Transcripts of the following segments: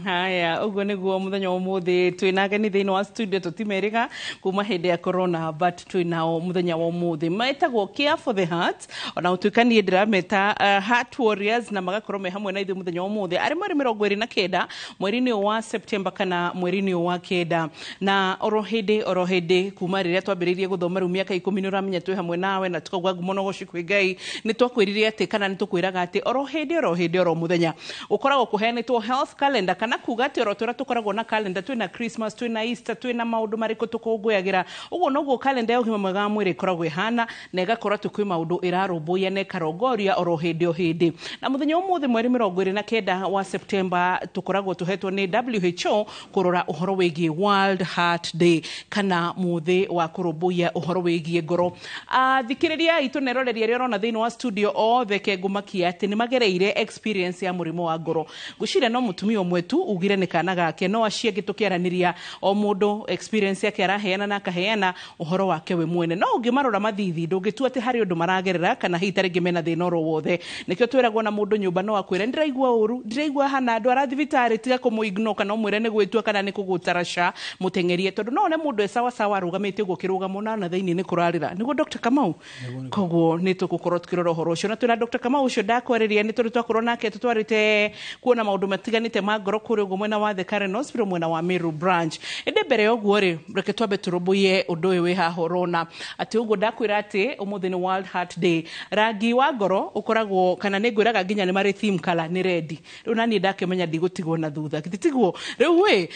Haya, ũguo nĩguo mũthenya wa ũmũthĩ twĩna ageni thĩinĩ wa studio. Tũtimerĩga kuma hĩndĩ ya corona, but twĩnao mũthenya wa ũmũthĩ. Metagwo Care for the Heart, ona gũtuĩka niĩ ndĩrameta Heart Warriors, na magakorwo me hamwe na ithuĩ mũthenya wa ũmũthĩ arĩ mweri 29 mweri-inĩ ũyũ wa September, kana mweri-inĩ ũyũ wa kenda. Na oro hĩndĩ oro hĩndĩ kuma rĩrĩa twambĩrĩirie gũthoma rĩu mĩaka 10, nĩ ũramenya twĩ hamwe nawe na tukauga ngumo no gũci kwĩ Ngai. Nĩ twakwĩrire atĩ, kana nĩ tũkwĩraga atĩ, oro hĩndĩ oro hĩndĩ oro mũthenya ũkoragwo kũheanĩtwo health calendar, kana kuga atĩ oro tũrĩa tũkoragwo na calendar, twĩna Christmas, twĩna Easter, twĩna maũndũ marĩkũ tũkũngũyagĩra, ũguo noguo calendar ya ũgima mwega wa mwĩrĩ ĩkoragwo ĩhana, na ĩgakorwo atĩ kwĩ maũndũ ĩrarũmbũiya na ĩkarongoria oro hĩndĩ o hĩndĩ. Na mũthenya ũmũthĩ mweri 29 wa September tũkoragwo tũhetwo nĩ WHO kũrora ũhoro wĩgiĩ World Heart Day, kana mũthĩ wa kũrũmbũiya ũhoro wĩgiĩ ngoro. Thikĩrĩria aitũ na eroreri arĩa ũrona thĩinĩ wa studio othe, kengũmakia atĩ nĩ magereire experience ya mũrimũ wa ngoro. Ngwĩciria no mũtumia ũmwe tu ugire nĩ kana gake, no acio angĩ tũkĩaranĩria o mũndũ experience yake araheana na akaheana ũhoro wake we mwene. No ũngĩmarora mathithi, ndũngĩtua atĩ harĩ ũndũ maragerera kana hihi ta rĩngĩ mena thĩna oro wothe. Nĩkĩo twĩragwo na mũndũ nyũmba no akwĩre, "Ndĩraigua ũru, ndĩraigua hana." Ndwara thibitarĩ, tiga kũmũ kana ũmwĩre nĩ gwĩtua kana nĩ kũgũtaraca mũteng'erie, tondũ no one mũndũ e sawa sawa arũgamĩte ũguo kĩrũgamo, na thĩinĩ nĩ kũrarĩra. Nĩguo Dr. Kamau? Koguo nĩ tũgũkorwo tũkĩrora ũhoro ũcio na twĩna Dr. Kamau ũcio ndakwarĩria, nĩ tondũ twakorwo nake tũtwarĩte kuona maũndũ matiganĩte ma ngoro kũrĩa ũguo mwena wa The Karen Hospital, mwena wa Meru branch. Ĩndĩ mbere ya ũguo rĩ, reke twambe tũrũmbũiye ũndũ ũyũ wĩ haha. Ũrona atĩ ũguo ndakwĩra atĩ ũmũthĩ nĩ World Heart Day. Rangi wa ngoro ũkoragwo, kana nĩ ngwĩraga nginya nĩ marĩ theme color, nĩ red. Rĩu naniĩ ndakĩmenya ndigũtigwo na thutha, githĩ tiguo? Rĩu ĩ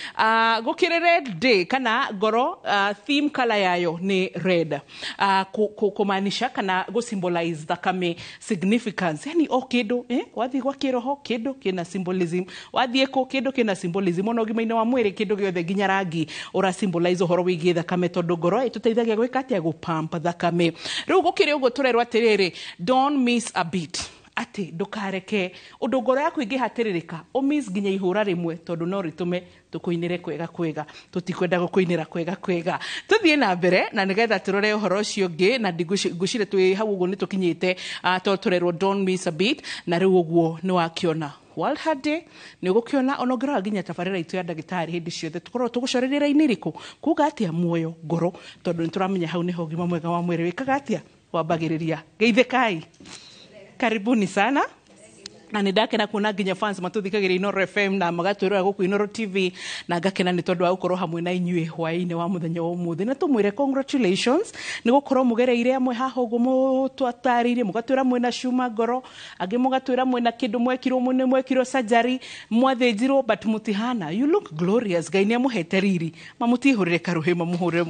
gũkĩrĩ red day, kana ngoro theme color yayo nĩ red, kumaanisha kana gũ symbolize thakame significance. Yani o kĩndũ, wathiĩ gwa kĩroho kĩndũ kĩna symbolism, wathiĩ kũ kĩndũ kĩna symbolism, ona ũgima-inĩ wa mwĩrĩ kĩndũ gĩothe nginya rangi ũra symbolize ũhoro wĩgiĩ thakame, tondũ ngoro ĩtũteithagia gwĩka atĩa? Gũpampa thakame. Rĩu gũkĩrĩ ũguo tũrerwo atĩrĩrĩ, don't miss a beat, atĩ ndũkareke ũndũ ngoro yaku ĩngĩhatĩrĩrĩka ũmiss nginya ihũra rĩmwe, tondũ no rĩtũme tũkũinĩre kwega kwega. Tũtikwenda gũkũinĩra kwega kwega. Tũthiĩ na mbere na nĩgetha tũrore ũhoro ũcio ũngĩ, na ngwĩciria twĩ hau ũguo nĩ tũkinyĩte, tondũ tũrerwo don't miss a beat. Na rĩu ũguo nĩ wakĩona World Heart Day, nĩ ũgũkĩona ona ũngĩrora nginya tabarĩra itũ ya ndagĩtarĩ, hĩndĩ ciothe tũkoragwo tũgũcoreria raini ĩrĩkũ, kuga atĩa? Muoyo ngoro, tondũ nĩ tũramenya hau nĩho ũgima mwega wa mwĩrĩ wĩkaga atĩa? Wambagĩrĩria. Geithĩkai, karibuni sana, na nä ndakena kuona nginya fans matũthikagĩria Inoro FM na magatwĩrora gũkũ Inoro TV, na ngakena nĩ tondũ wa gũkorwo hamwe na inyuĩ hwaĩ-inĩ wa mũthenya wa ũmũthĩ. Na tũmwĩre congratulations nĩ gũkorwo mũgereire amwe haha ũguo mũtwatarĩirie, mũgatwĩra mwĩna cuma ngoro, angĩ mũgatwĩra mwĩna kĩndũ mwekirwo, nĩ mwekirwo surgery, mwathĩnjirwo, but mũtihana. You look glorious. Ngai nĩ amũhete riri. Mamũtihũrĩre karũhĩ, mamũhũrĩre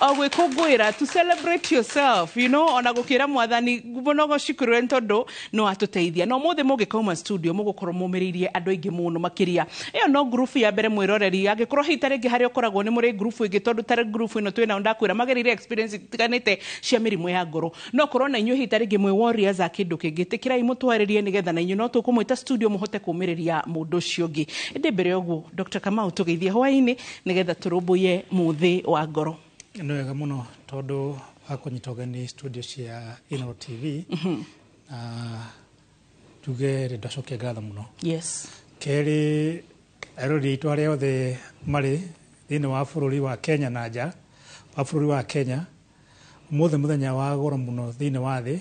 o gwĩkũngũĩra, to celebrate yourself, ona gũkĩra Mwathani mũno gũcikũrĩre nĩ tondũ no atũteithia. Na ũmũthĩ mũngĩkauma studio mũgũkorwo mũmĩrĩirie andũ aingĩ mũno makĩria. Ĩyo no ngurubu ya mbere, mwĩroreri. Angĩkorwo hihi ta rĩngĩ harĩa ũkoragwo nĩ mũrĩ ngurubu ĩngĩ, tondũ tarĩ ngurubu ĩno twĩnao ndakwĩra magereire experience itiganĩte cia mĩrimũ ya ngoro, no korwo na inyuĩ hihi ta rĩngĩ mwĩ warriors a kĩndũ kĩngĩ, tĩkĩrai mũtwarĩrie nĩgetha na inyuĩ no tũkũmwĩta studio mũhote kũmĩrĩria mũndũ ũcio ũngĩ. Ĩndĩ mbere ya ũguo, Dr. Kamau, tũgeithie hwaĩ-inĩ nĩgetha tũrũmbũiye mũthĩ wa ngoro. Nĩ wega mũno tondũ wa kũnyita ũgeni studio cia Inoro TV, na tuge rĩ ndacokia ngatho mũno. Kerĩ, eroreri aitũ arĩa othe marĩ thĩinĩ wa bũrũri wa Kenya na nja wa bũrũri wa Kenya, ũmũthĩ mũthenya wa goro mũno thĩinĩ wa thĩ,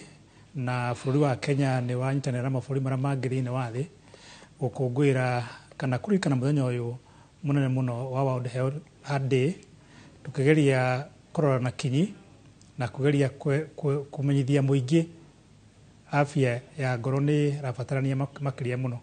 na bũrũri wa Kenya nĩ wanyitanĩra na mabũrũri marĩa mangĩ thĩinĩ wa thĩ gũkũngũĩra kana kũririkana mũthenya ũyũ mũnene mũno wa World Heart Day, tũkĩgeria kũrora na kinyi na kũgeria kũmenyithia mũingĩ afya ya ngoro nĩ ĩrabatarania makĩria mũno.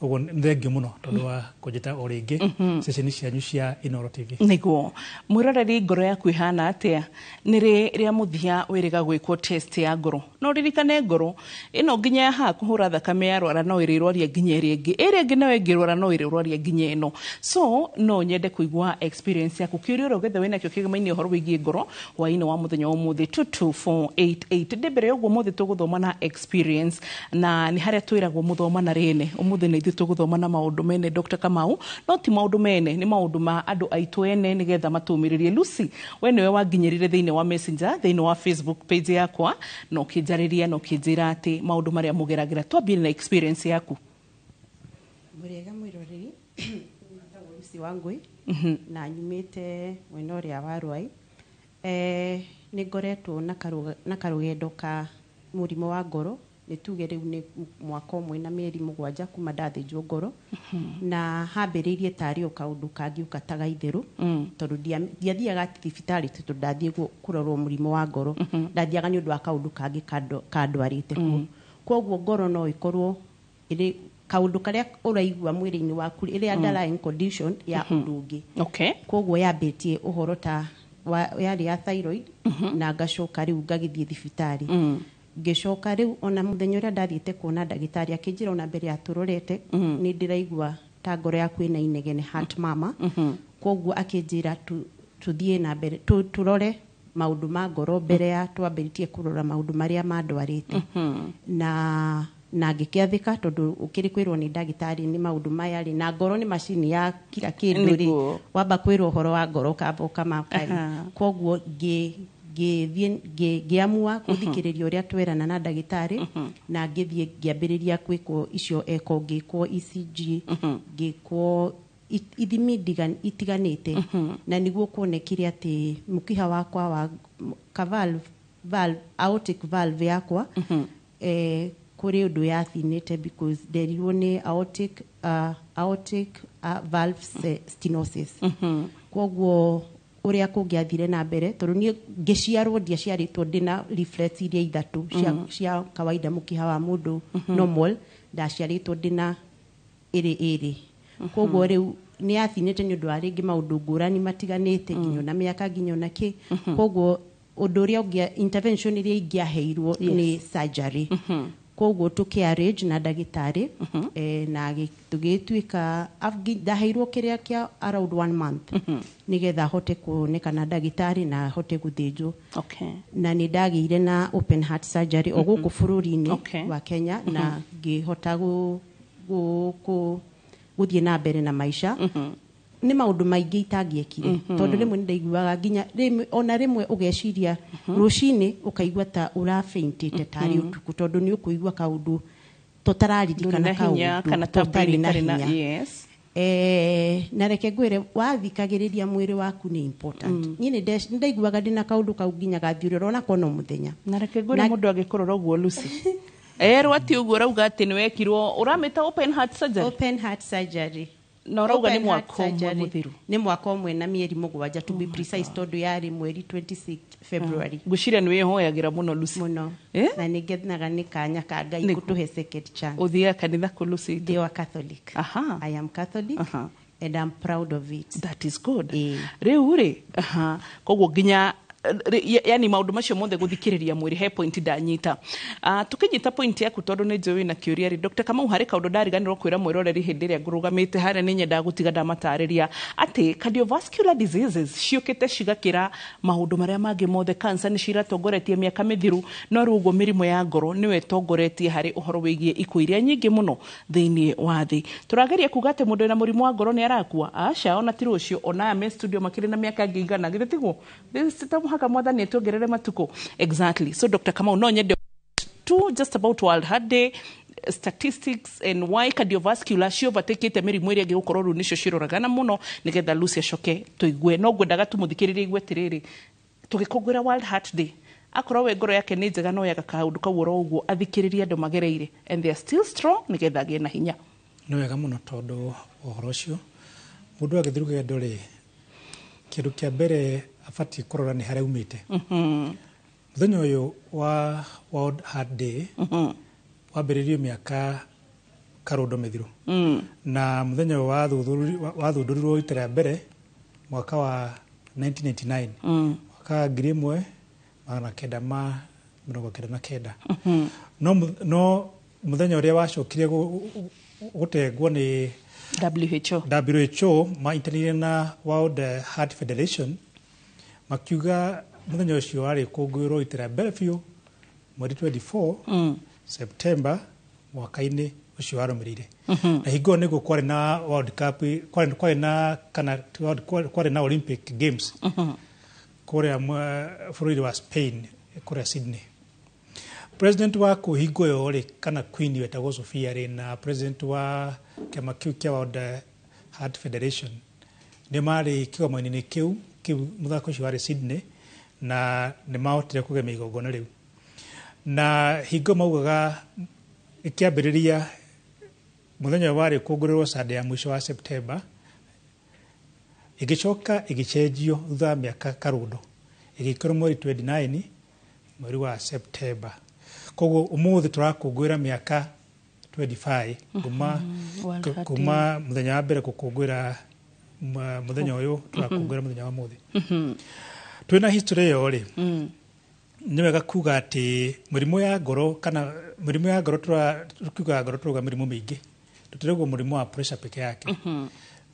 Ũguo nĩ thengiũ mũno tondũ wa kũnjĩta o rĩngĩ ceceni cianyu cia Inoro TV. Nĩguo. Mwĩroreri, ngoro yaku ĩhana atĩa? Nĩ rĩ rĩa mũthia wĩrĩga gwĩkwo test ya ngoro? No ririkane ngoro ĩno nginya ya haha kũhũra thakame yarwara no ĩrĩrwaria nginya ĩrĩa ĩngĩ, ĩrĩa ĩngĩ nayo ĩngĩrwara no ĩrĩrwaria nginya ĩno. So no nyende kũigua experience yaku, kĩũria ũrĩa ũgetha wĩnakĩo kĩgema-inĩ ũhoro wĩgiĩ ngoro hwaĩ-inĩ wa mũthenya wa ũmũthĩ, 22488. Ndĩ mbere ya ũguo, ũmũthĩ tũgũthoma na experience, na nĩ harĩa twĩragwo mũthoma na rĩene. Ũmũthĩ nĩ ithuĩ tũgũthoma na maũndũ mene, Dr. Kamau, no ti maũndũ mene, nĩ maũndũ ma andũ aitũ ene nĩgetha matũmĩrĩrie. Lucy, we nĩwe wanginyĩrire thĩinĩ wa Messenger, thĩinĩ wa Facebook page yakwa, na ũkĩnjarĩria na ũkĩnjĩra atĩ maũndũ marĩa mũgeragĩra. Twambie na experience yaku. Mũrĩega mwĩroreri, njĩtagwo Lucy Wangui na nyumĩte mwena ũrĩa wa Rwai. Nĩ ngoretwo na karũgendo ka mũrimũ wa ngoro, nĩ tuge rĩu nĩ mwaka ũmwe na mĩeri 7 kuma ndathĩnjwo ngoro, na hambĩrĩirie tarĩ o kaũndũ kangĩũka ta gaitherũ, tondũ ndiathiaga thibitarĩ tondũ ndathiĩ kũrorwo mũrimũ wa ngoro, ndathiaga nĩ ũndũ wa kaũndũ kangĩ kandwarĩte kuo. Koguo ngoro no ĩkorwo ĩrĩ kaũndũ karĩa ũraigua mwĩrĩ-inĩ waku, ĩrĩ underlying condition ya ũndũ ũngĩ. Koguo yambĩtie ũhoro ta yarĩ ya thyroid, na ngacoka rĩu ngagĩthiĩ thibitarĩ. Ngĩcoka rĩu ona mũthenya ũrĩa ndathiĩte kuona ndagĩtarĩ akĩnjĩra ona mbere ya tũrorete nĩ ndĩraigua ta ngoro yaku ĩna inegene, heart murmur. Koguo akĩnjĩra tũthiĩ na mbere tũrore maũndũ ma ngoro mbere ya twambĩrĩtie kũrora maũndũ marĩa mandwarĩte. Na ngĩkĩathĩka tondũ ũkĩrĩ kwĩrwo nĩ ndagĩtarĩ nĩ maũndũ maya rĩ, na ngoro nĩ macini ya kila kĩndũ rĩ, wamba kwĩrwo ũhoro wa ngoro ũkamba ũkamaka rĩ. Koguo ngĩamua gũthikĩrĩria ũrĩa twerana na ndagĩtarĩ, na ngĩthiĩ ngĩambĩrĩria gwĩkwo icio eko, ngĩkwo ECG, ngĩkwo ithimi itiganĩte, na nĩguo kuonekire atĩ mũkiha wakwa wa ka valve, aortic valve yakwa kũrĩ ũndũ yathinĩte, because nderirwo nĩ aortic valve stenosis. Koguo ũrĩa kũngĩathire na mbere, tondũ niĩ ngĩciarwo ndiaciarĩtwo ndĩna leaflets iria ithatũ cia kawaida mũkiha wa mũndũ normal, ndaciarĩtwo ndĩna ĩrĩ ĩrĩ. Koguo rĩu nĩ yathinĩte nĩ ũndũ wa rĩngĩ maũndũ ngũrani matiganĩte, nginya na mĩaka nginya na kĩ. Koguo ũndũ ũrĩa ũngĩ, intervention ĩrĩa ingĩaheirwo nĩ surgery. Koguo tũkĩ-arrange na ndagĩtarĩ, na tũgĩtuĩka ndaheirwo kĩrĩa kĩa around 1 month nĩgetha hote kuonekana ndagĩtarĩ na hote gũthĩnjwo. Na nĩ ndagĩire na open heart surgery o gũkũ bũrũri-inĩ wa Kenya, na ngĩhota gũthiĩ na mbere na maica. Nĩ maũndũ maingĩ itangĩekire, tondũ rĩmwe nĩ ndaiguaga nginya ona rĩmwe ũgeciria rũcinĩ ũkaigua ta ũrafaintĩte tarĩ ũtukũ, tondũ nĩ ũkũigua kaũndũ tũtararirikana kaũndũ tũtarĩ na hinya. Na reke ngwĩre, wathikagĩrĩria mwĩrĩ waku nĩ important. Niĩ nĩ ndaiguaga ndĩna kaũndũ kau nginya gathiũrũra ona kona mũthenya. Na reke ngwĩre mũndũ angĩkũrora ũguo Lucy, erwo atĩ ũguo ũrauga atĩ nĩ wekirwo, ũramĩta open heart surgery? Open heart surgery. Na ũrauga nĩ mwaka ũmwe mũthiru? Nĩ mwaka ũmwe na mĩeri 7 to be precise, tondũ yarĩ mweri 26 February. Ngwĩciria nĩ wĩhoyagĩra mũno Lucy. Mũno. Na nĩ ngenaga nĩ kanya ka Ngai gũtũhe second chance. Ũthiaga kanitha kũ Lucy? Ndĩ wa Catholic. I am Catholic and I'm proud of it. That is good. Rĩu rĩ, koguo nginya yani maũndũ macio mothe gũthikĩrĩria mwĩrĩ, he point ndanyita. Tũkĩnyita point yaku tondũ nĩ njũĩ wĩna kĩũria rĩ, Dr. Kamau, harĩ kaũndũ ndariganĩrwo kwĩra mwĩroreri hĩndĩ ĩrĩa ngũrũgamĩte harĩa, nĩ nyendaga gũtiga ndamatarĩria atĩ cardiovascular diseases ciũkĩte cigakĩra maũndũ marĩa mangĩ mothe. Cancer nĩ ciratongoretie mĩaka mĩthiru, no rĩu ũguo mĩrimũ ya ngoro nĩyo ĩtongoretie harĩ ũhoro wĩgiĩ ikuũ iria nyingĩ mũno thĩinĩ wa thĩ. Tũrageria kuga atĩ mũndũ wĩna mũrimũ wa ngoro nĩ arakua? Aca, ona ti rũciũ, ona aya me studio makĩrĩ na mĩaka ngĩigana, githĩ tiguo? Mũhaka mwathani atuongerere matukũ. Exactly. So Dr. Kamau, no nyende to just about World Heart Day statistics and why cardiovascular ciovertakĩte mĩrimũ ĩrĩa ĩngĩ gũkorwo rĩu nĩcio ciroragana mũno, nĩgetha Lucy acoke tũigue. No ngwendaga tũmũthikĩrĩrie igue atĩrĩrĩ, tũgĩkũngũĩra World Heart Day, akorwo we ngoro yake nĩ njega no yaga kaũndũ kau oro ũguo, athikĩrĩrie andũ magereire and they are still strong nĩgetha agĩe na hinya. Nĩ wega mũno tondũ ũhoro ũcio mũndũ agĩthiĩ rũgendo rĩ, kĩndũ kĩa mbere abatiĩ kũrora nĩ harĩa umĩte. Mũthenya ũyũ wa World Heart Day wambĩrĩirio mĩaka karũndo mĩthiru, na mũthenya ũyũ wathundũrirwo rita rĩa mbere mwaka wa 1999, mwaka wa 1999. No mũthenya ũrĩa wacokire gũtengwo nĩ WHO manyitanĩire na World Heart Federation, makiuga mũthenya ũcio warĩ kũngũĩrwo rita rĩa mbere biũ mweri 24 September mwaka-inĩ ũcio warũmĩrĩire. Na hingo nĩguo kwarĩ na World Cup, kwarĩ na kana kwarĩ na Olympic Games kũrĩa bũrũri wa Spain, kũrĩa Sydney. President wa kũ hingo ĩyo rĩ, kana queen wetagwo Sofia rĩ, na president wa kĩama kĩu kĩa World Heart Federation nĩ marĩ kĩgomano-inĩ kĩu mũthako ũcio warĩ Sydney, na nĩ mahotire kũgemia igongona rĩu. Na hingo maugaga ĩkĩambĩrĩria mũthenya ũyũ warĩ kũngũrĩrwo Sunday ya mũico wa September, ĩgĩcoka ĩgĩcenjio thutha wa mĩaka karũndo, ĩgĩkorwo mweri 29 mweri wa September. Koguo ũmũthĩ tũrakũngũĩra mĩaka 25 kuma World Heart kuma mũthenya wa mbere gũkũngũĩra mũthenya ũyũ tũrakũngũĩra mũthenya wa mũthĩ. Twĩna history ĩyo rĩ, nĩ wega kuga atĩ mĩrimũ ya ngoro, kana mĩrimũ ya ngoro, tukiuga ngoro tũrauga mĩrimũ mĩingĩ, tũtirauga mũrimũ wa pressure peke yake.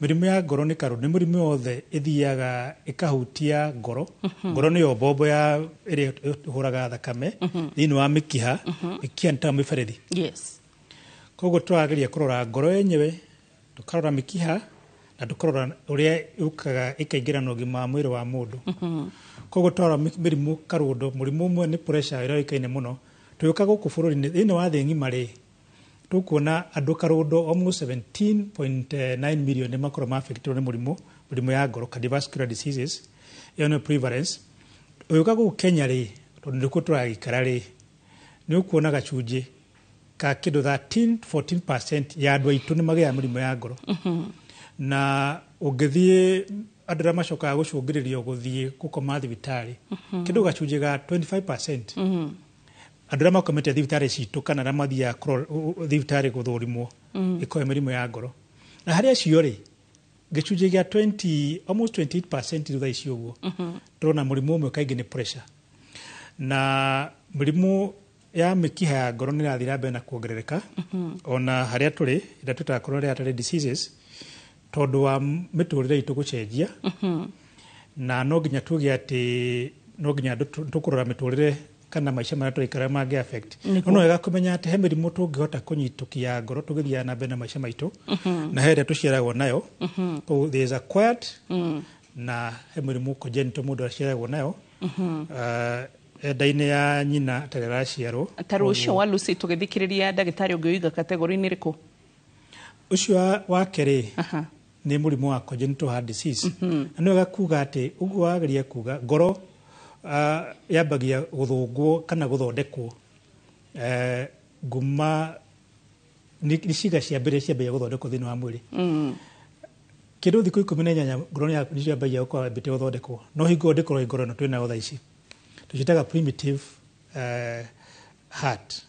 Mĩrimũ ya ngoro nĩ karũ nĩ mĩrimũ yothe ĩthiaga ĩkahutia ngoro. Ngoro nĩyo mbombo ya ĩrĩa ĩhũraga thakame thĩinĩ wa mĩkiha. Mĩkiha nĩ ta mĩberethi. Koguo tũrageria kũrora ngoro yenyewe, tũkarora mĩkiha, na tũkarora ũrĩa yũkaga ĩkaingĩra na ũgima wa mwĩrĩ wa mũndũ. Koguo twarora mĩrimũ karũndo, mũrimũ ũmwe nĩ pressure ĩrĩa yũĩkaine mũno. Tũgĩũka gũkũ bũrũri-inĩ, thĩinĩ wa thĩ ng'ima rĩ, tũkuona andũ karũndo almost 17.9 million nĩ makorwo ma-affectwo nĩ mũrimũ ya ngoro, cardiovascular diseases. Ĩyo nĩyo prevalence. Ũgĩũka gũkũ Kenya rĩ, tondũ nĩkuo tũragĩikara rĩ, nĩ ũkuona gacunjĩ ka kĩndũ 13 14% ya andũ aitũ nĩ magĩaga mĩrimũ ya ngoro. Na ũngĩthiĩ andũ arĩa macokaga gũcũngĩrĩrio gũthiĩ gũkoma thibitarĩ, kĩndũ gacunjĩ ga 25% andũ arĩa makomete thibitarĩ citũ kana arĩa mathiaga thibitarĩ gũthũrimwo ĩkorwo mĩrimũ ya ngoro. Na harĩ acio rĩ, gĩcunjĩ gĩa 20, almost 28% thutha icio ũguo tũrona mũrimũ ũmwe kaingĩ nĩ pressure. Na mĩrimũ ya mĩkiha ya ngoro nĩ ĩrathiĩ na mbere na kuongerereka ona harĩa tũrĩ, ĩrĩa twĩtaga coronary artery diseases, tondũ wa mĩtũrĩre itũ gũcenjia. Na no nginya tuge atĩ no nginya andũ tũkũrora mĩtũrĩre kana maica marĩa tũraikara mangĩ affect. No wega kũmenya atĩ he mĩrimũ tũngĩhota kũnyitũkia ngoro tũgĩthiaga na mbere na maica maitũ, na he ĩrĩa tũciaragwo nayo. Koguo there is acquired, na he mũrimũ congenital, mũndũ aciaragwo nayo nda-inĩ ya nyina atarĩ araciarwo. Ta rũcio wa Lucy, tũgĩthikĩrĩria ndagĩtarĩ, ũngĩũiga kategori-inĩ ĩrĩkũ? Ũcio wake rĩ, nĩ mũrimũ wa congenital heart disease. Na nĩ wega kuga atĩ ũguo wageria kuga ngoro yambagia gũthũngwo kana gũthondekwo nguma nĩ ciĩga cia mbere ciambagia gũthondekwo thĩinĩ wa mwĩrĩ. Kĩndũ thikũ 18 ngoro nĩ ciambagia gũkorwo yambĩte gũthondekwo, no hingo ĩyo ndĩkorwo ĩ ngoro ĩno twĩnayo thaa ici, tũciĩtaga primitive heart.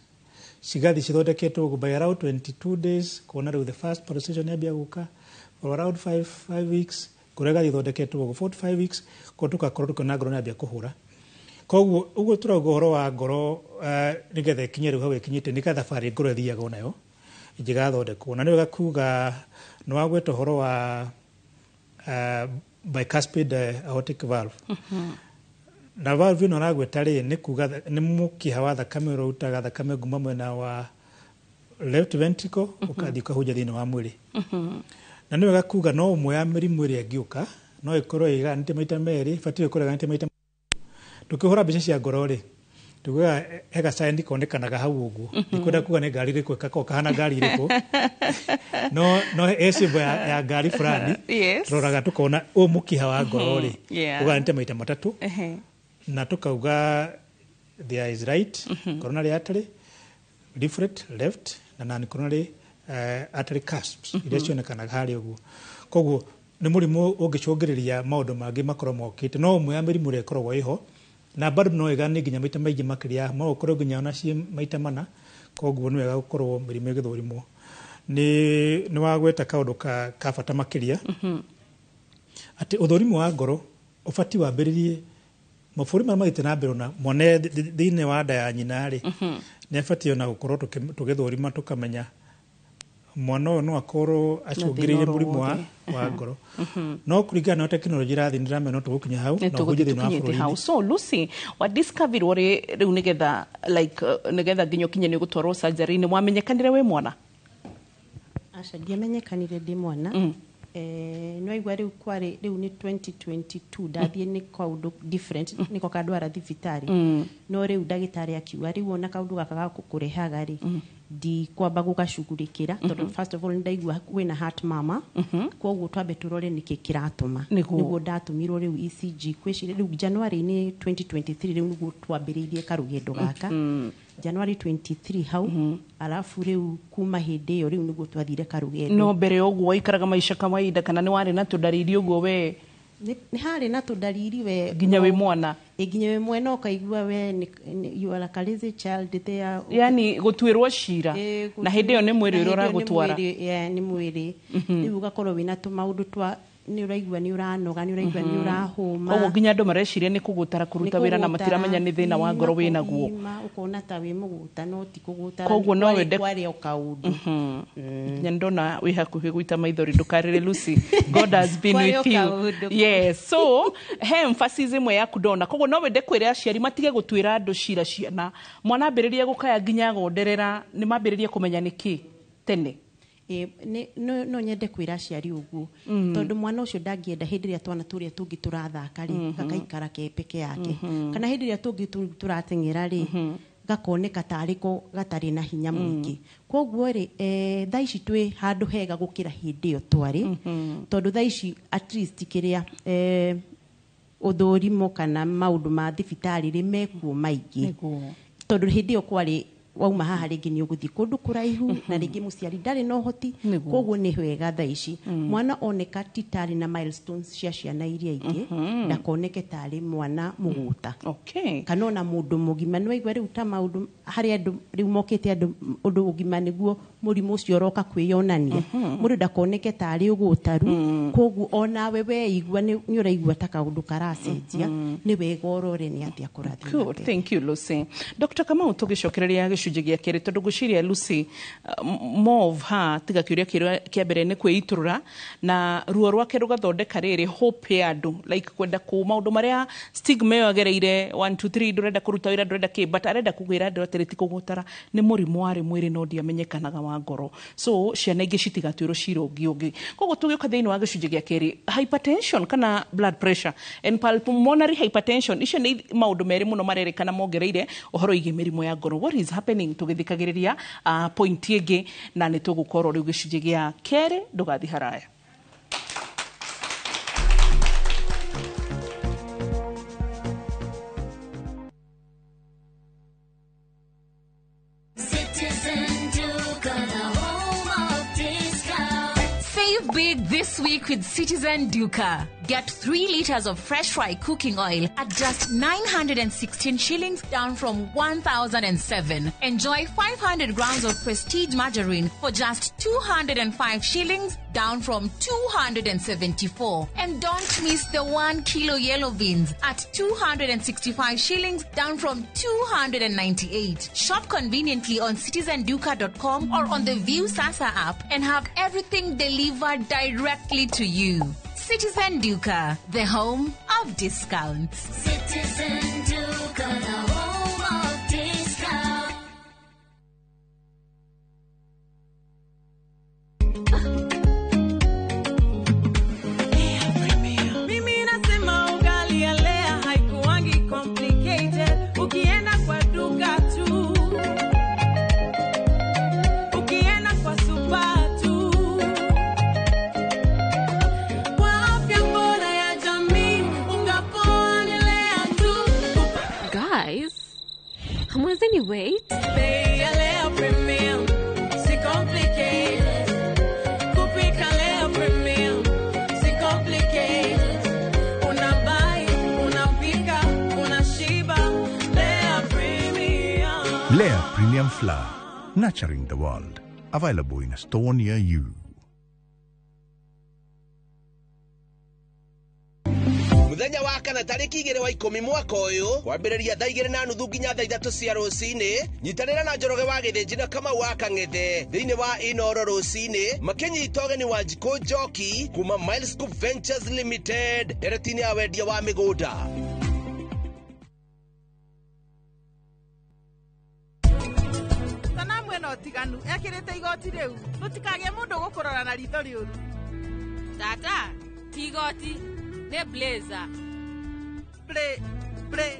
Cigathi cithondeketwo ũguo by around 22 days, kuona rĩu the first pulsation yambia gũka for around 5 weeks, ngoro ĩgathiĩ ĩthondeketwo ũguo 4 to 5 weeks, koguo tũgakorwo tũkĩona ngoro nĩyambia kũhũra. Koguo ũguo tũrauga ũhoro wa ngoro, nĩgetha ĩkinye rĩu hau ĩkinyĩte, nĩ gathabarĩ ngoro ĩthiaga nayo ĩngĩgathondekwo. Na nĩ wega kuga nĩ wagweta ũhoro wa bicuspid aortic valve. Na valve ĩno aragweta rĩ, nĩ kuga nĩ mũkiha wa thakame ũrĩa ũrutaga thakame nguma mwena wa left ventricle ũkathiĩ ũkahunja thĩinĩ wa mwĩrĩ. Na nĩ wega kuga no ũmwe ya mĩrimũ ĩrĩa ĩngĩũka no ĩkorwo ĩganĩte maita merĩ, ĩbatiĩ gũkorwo ĩganĩte maita. Tũkĩhũra mbica cia ngoro rĩ, tugaga he gacaini konekanaga hau ũguo. Ndikwenda kuga nĩ ngari ĩrĩkũ, ĩgakorwo kahana ngari ĩrĩkũ, no he symbol ya ngari fulani. Tũroraga tũkona ũyũ mũkiha wa ngoro rĩ, ũganĩte maita matatũ, na tukauga there is right coronary artery, leaflet left, na non coronary artery cusps iria cionekanaga harĩa ũguo. Koguo nĩ mũrimũ ũngĩcũngĩrĩria maũndũ mangĩ makorwo mokĩte, no ũmwe ya mĩrimũ ĩrĩa ĩkoragwo ĩho, na bado no ĩgane nginya maita maingĩ makĩria, no ũkorwo nginya ona ciĩ maita mana. Koguo nĩ wega gũkorwo mĩrimũ ĩgĩthũrimwo. Nĩ wagweta kaũndũ ka bata makĩria, atĩ ũthũrimi wa ngoro ũbatiĩ wambĩrĩrie mabũrũri marĩa mathiĩte na mbere, ona mwana e thĩinĩ wa nda ya nyina rĩ, nĩ abatiĩ ona gũkorwo tũgĩthũrima tũkamenya mwana ũyũ no akorwo acũngĩrĩirie oro mũrimũ wothe. Wa ngoro. No kũringana na tekinoronjĩ ĩrathiĩ, nĩndĩramenya no tũgũkinya hau na ũhunjie Nĩtũgũthiĩ thĩinĩ wa tũkinyĩte bũrũri-inĩ. Hau. So Lucy, wadiscoverirwo rĩ rĩu, nĩgetha like nĩgetha nginya ũkinye nĩ ũgũtwarwo surgery-inĩ, wamenyekanire wĩ mwana? Aca, ndiamenyekanire ndĩ mwana. Nĩwaigua rĩu kwarĩ rĩu nĩ 2022 ndathiĩ nĩ kaũndũ different, nĩko kandwara thibitarĩ. No rĩu ndagĩtarĩ akiuga rĩu ona kaũndũ gaka ga gũkũrehaga rĩ, ndikwamba gũgacugurĩkĩra, tondũ first of all nĩndaigua kwĩna heart murmur, koguo twambe tũrore nĩkĩ kĩratũma. Nĩguo ndatũmirwo rĩu ECG kwĩciria rĩu January-inĩ 2023, rĩu nĩguo twambĩrĩirie karũgendo gaka January 23 hau. Alafu rĩu kuma hĩndĩ ĩyo rĩu nĩguo twathire karũgendo. No mbere ũguo waikaraga maica kawaida, kana nĩ warĩ na tũndariri ũguo we? Nĩ harĩ na tũndariri we. Nginya wĩ mwana? Ĩ, nginya wĩ mwana ũkaigua we you are a lazy child there. Yani gũtuĩrwo cira na hĩndĩ ĩyo nĩ mwĩrĩ ũrĩa ũragũtwara. Nĩ mwĩrĩ. Rĩu ũgakorwo wĩna tũmaũndũ twa nĩ ũraigua nĩ ũranoga, nĩ ũraigua nĩ ũrahũma. Koguo nginya andũ mareciria nĩ kũgũtara kũruta wĩra na matiramenya nĩ thĩna wa ngoro wĩna guo. Ũkona ta wĩ mũgũta no ti kũgũtara. Koguo no wende kwarĩ o kaũndũ. Nginya ndona wĩ hakuhĩ gũita maithori, ndũkarĩre Lucy. God has been with you. Yes, so he emphasis ĩmwe yaku ndona. Koguo no wende kwĩra aciari matige gũtuĩra andũ cira ciana. Mwana ambĩrĩria gũkaya nginya agonderera, nĩ mambĩrĩrie kũmenya nĩkĩ tene. No nyende kwĩra aciari ũguo, tondũ mwana ũcio ndangĩenda hĩndĩ ĩrĩa twana tũrĩa tũngĩ tũrathaka rĩ, gakaikara ke peke yake, kana hĩndĩ ĩrĩa tũngĩ tũrateng'era rĩ, gakoneka tarĩ ko gatarĩ na hinya mũingĩ. Koguo rĩ, thaa ici twĩ handũ hega gũkĩra hĩndĩ ĩyo twarĩ, tondũ thaa ici at least kĩrĩa ũthũrimo kana maũndũ ma thibitarĩ rĩ mekuo maingĩ, tondũ hĩndĩ ĩyo kwarĩ wauma haha rĩngĩ nĩ ũgũthiĩ kũndũ kũraihu na rĩngĩ mũciari ndarĩ na ũhoti. Koguo nĩ wega thaa ici mwana oneka ti tarĩ na milestones cia ciana iria ingĩ, ndakoneke tarĩ mwana mũgũta kana ona mũndũ mũgima. Nĩ waigua rĩu ta maũndũ harĩ andũ rĩu mokĩte andũ ũndũ ũgima nĩguo mũrimũ ũcio ũroka kwĩyonania, mũndũ ndakoneke tarĩ ũgũtaru. Koguo onawe weigua nĩ ũraigua ta kaũndũ karacenjia, nĩ wega ũrore nĩ atĩa kũrathiĩ. Good, thank you Lucy. Dr. Kamau, tũgĩcokereria gĩcunjĩ gĩa kerĩ, tondũ ngwĩciria Lucy more of her tiga kĩũria kĩa mbere nĩ kwĩitũrũra na ruo rwake rũgathondeka rĩrĩ hope ya andũ, like kwenda kũ maũndũ marĩa stigma ĩyo agereire 1 2 3, ndũrenda kũruta wĩra, ndũrenda kĩ, but arenda kũgwĩra andũ atĩrĩ ti kũgũtara, nĩ mũrimũ warĩ mwĩrĩ no ndiamenyekanaga wa ngoro. So ciana ingĩ citigatuĩrwo cira ũngĩ ũngĩ. Koguo tũgĩũka thĩinĩ wa gĩcunjĩ gĩa kerĩ, hypertension kana blood pressure and pulmonary hypertension, icio nĩ maũndũ merĩ mũno marerĩkana mongereire ũhoro wĩgiĩ mĩrimũ ya ngoro. What is happening? Tũgĩthikagĩrĩria point ĩngĩ na nĩ tũgũkorwo rĩu gĩcunjĩ gĩa kerĩ, ndũgathiĩ haraya. Save big this week with Citizen Duka. Get 3 liters of fresh fry cooking oil at just 916 shillings, down from 1,007. Enjoy 500 grams of Prestige margarine for just 205 shillings, down from 274. And don't miss the 1 kilo yellow beans at 265 shillings, down from 298. Shop conveniently on citizenduka.com or on the View Sasa app and have everything delivered directly to you. Citizen Duka, the home of discounts. Citizen Duka, the home of discounts. Mimi nasema ugali ya Lea haikuangi complicated. Ukienda kwa duka tu, ukienda kwa super tu, kwa afya bora ya jamii, unga poa ni Lea tu. Guys, hamwezi wait? Bei ya Lea Premium, si complicated. Kupika Lea Premium, si complicated. Unabuy, unapika, unashiba. Lea Premium. Lea Premium Flour, nurturing the world. Available in a store near you. Muthenya wa kana tariki 2 wa 10 mwaka ũyũ kwambĩrĩria thaa 2:30 nginya thaa 3 cia rũcinĩ, nyitanĩra na Njoroge wa Gĩthĩnji na Kamau wa Kang'ethe thĩinĩ wa Inoro rũcinĩ makĩnyita ũgeni wa Njikũ Njoki kuma Miles Scoop Ventures Limited ndereti-inĩ ya wendia wa mĩgũnda. Sanamu ĩno tiganu ekĩrĩte igoti rĩu, tũtikagĩe mũndũ gũkũrora na ritho rĩũru. Tata, ti igoti, nĩ blazer. Play, play.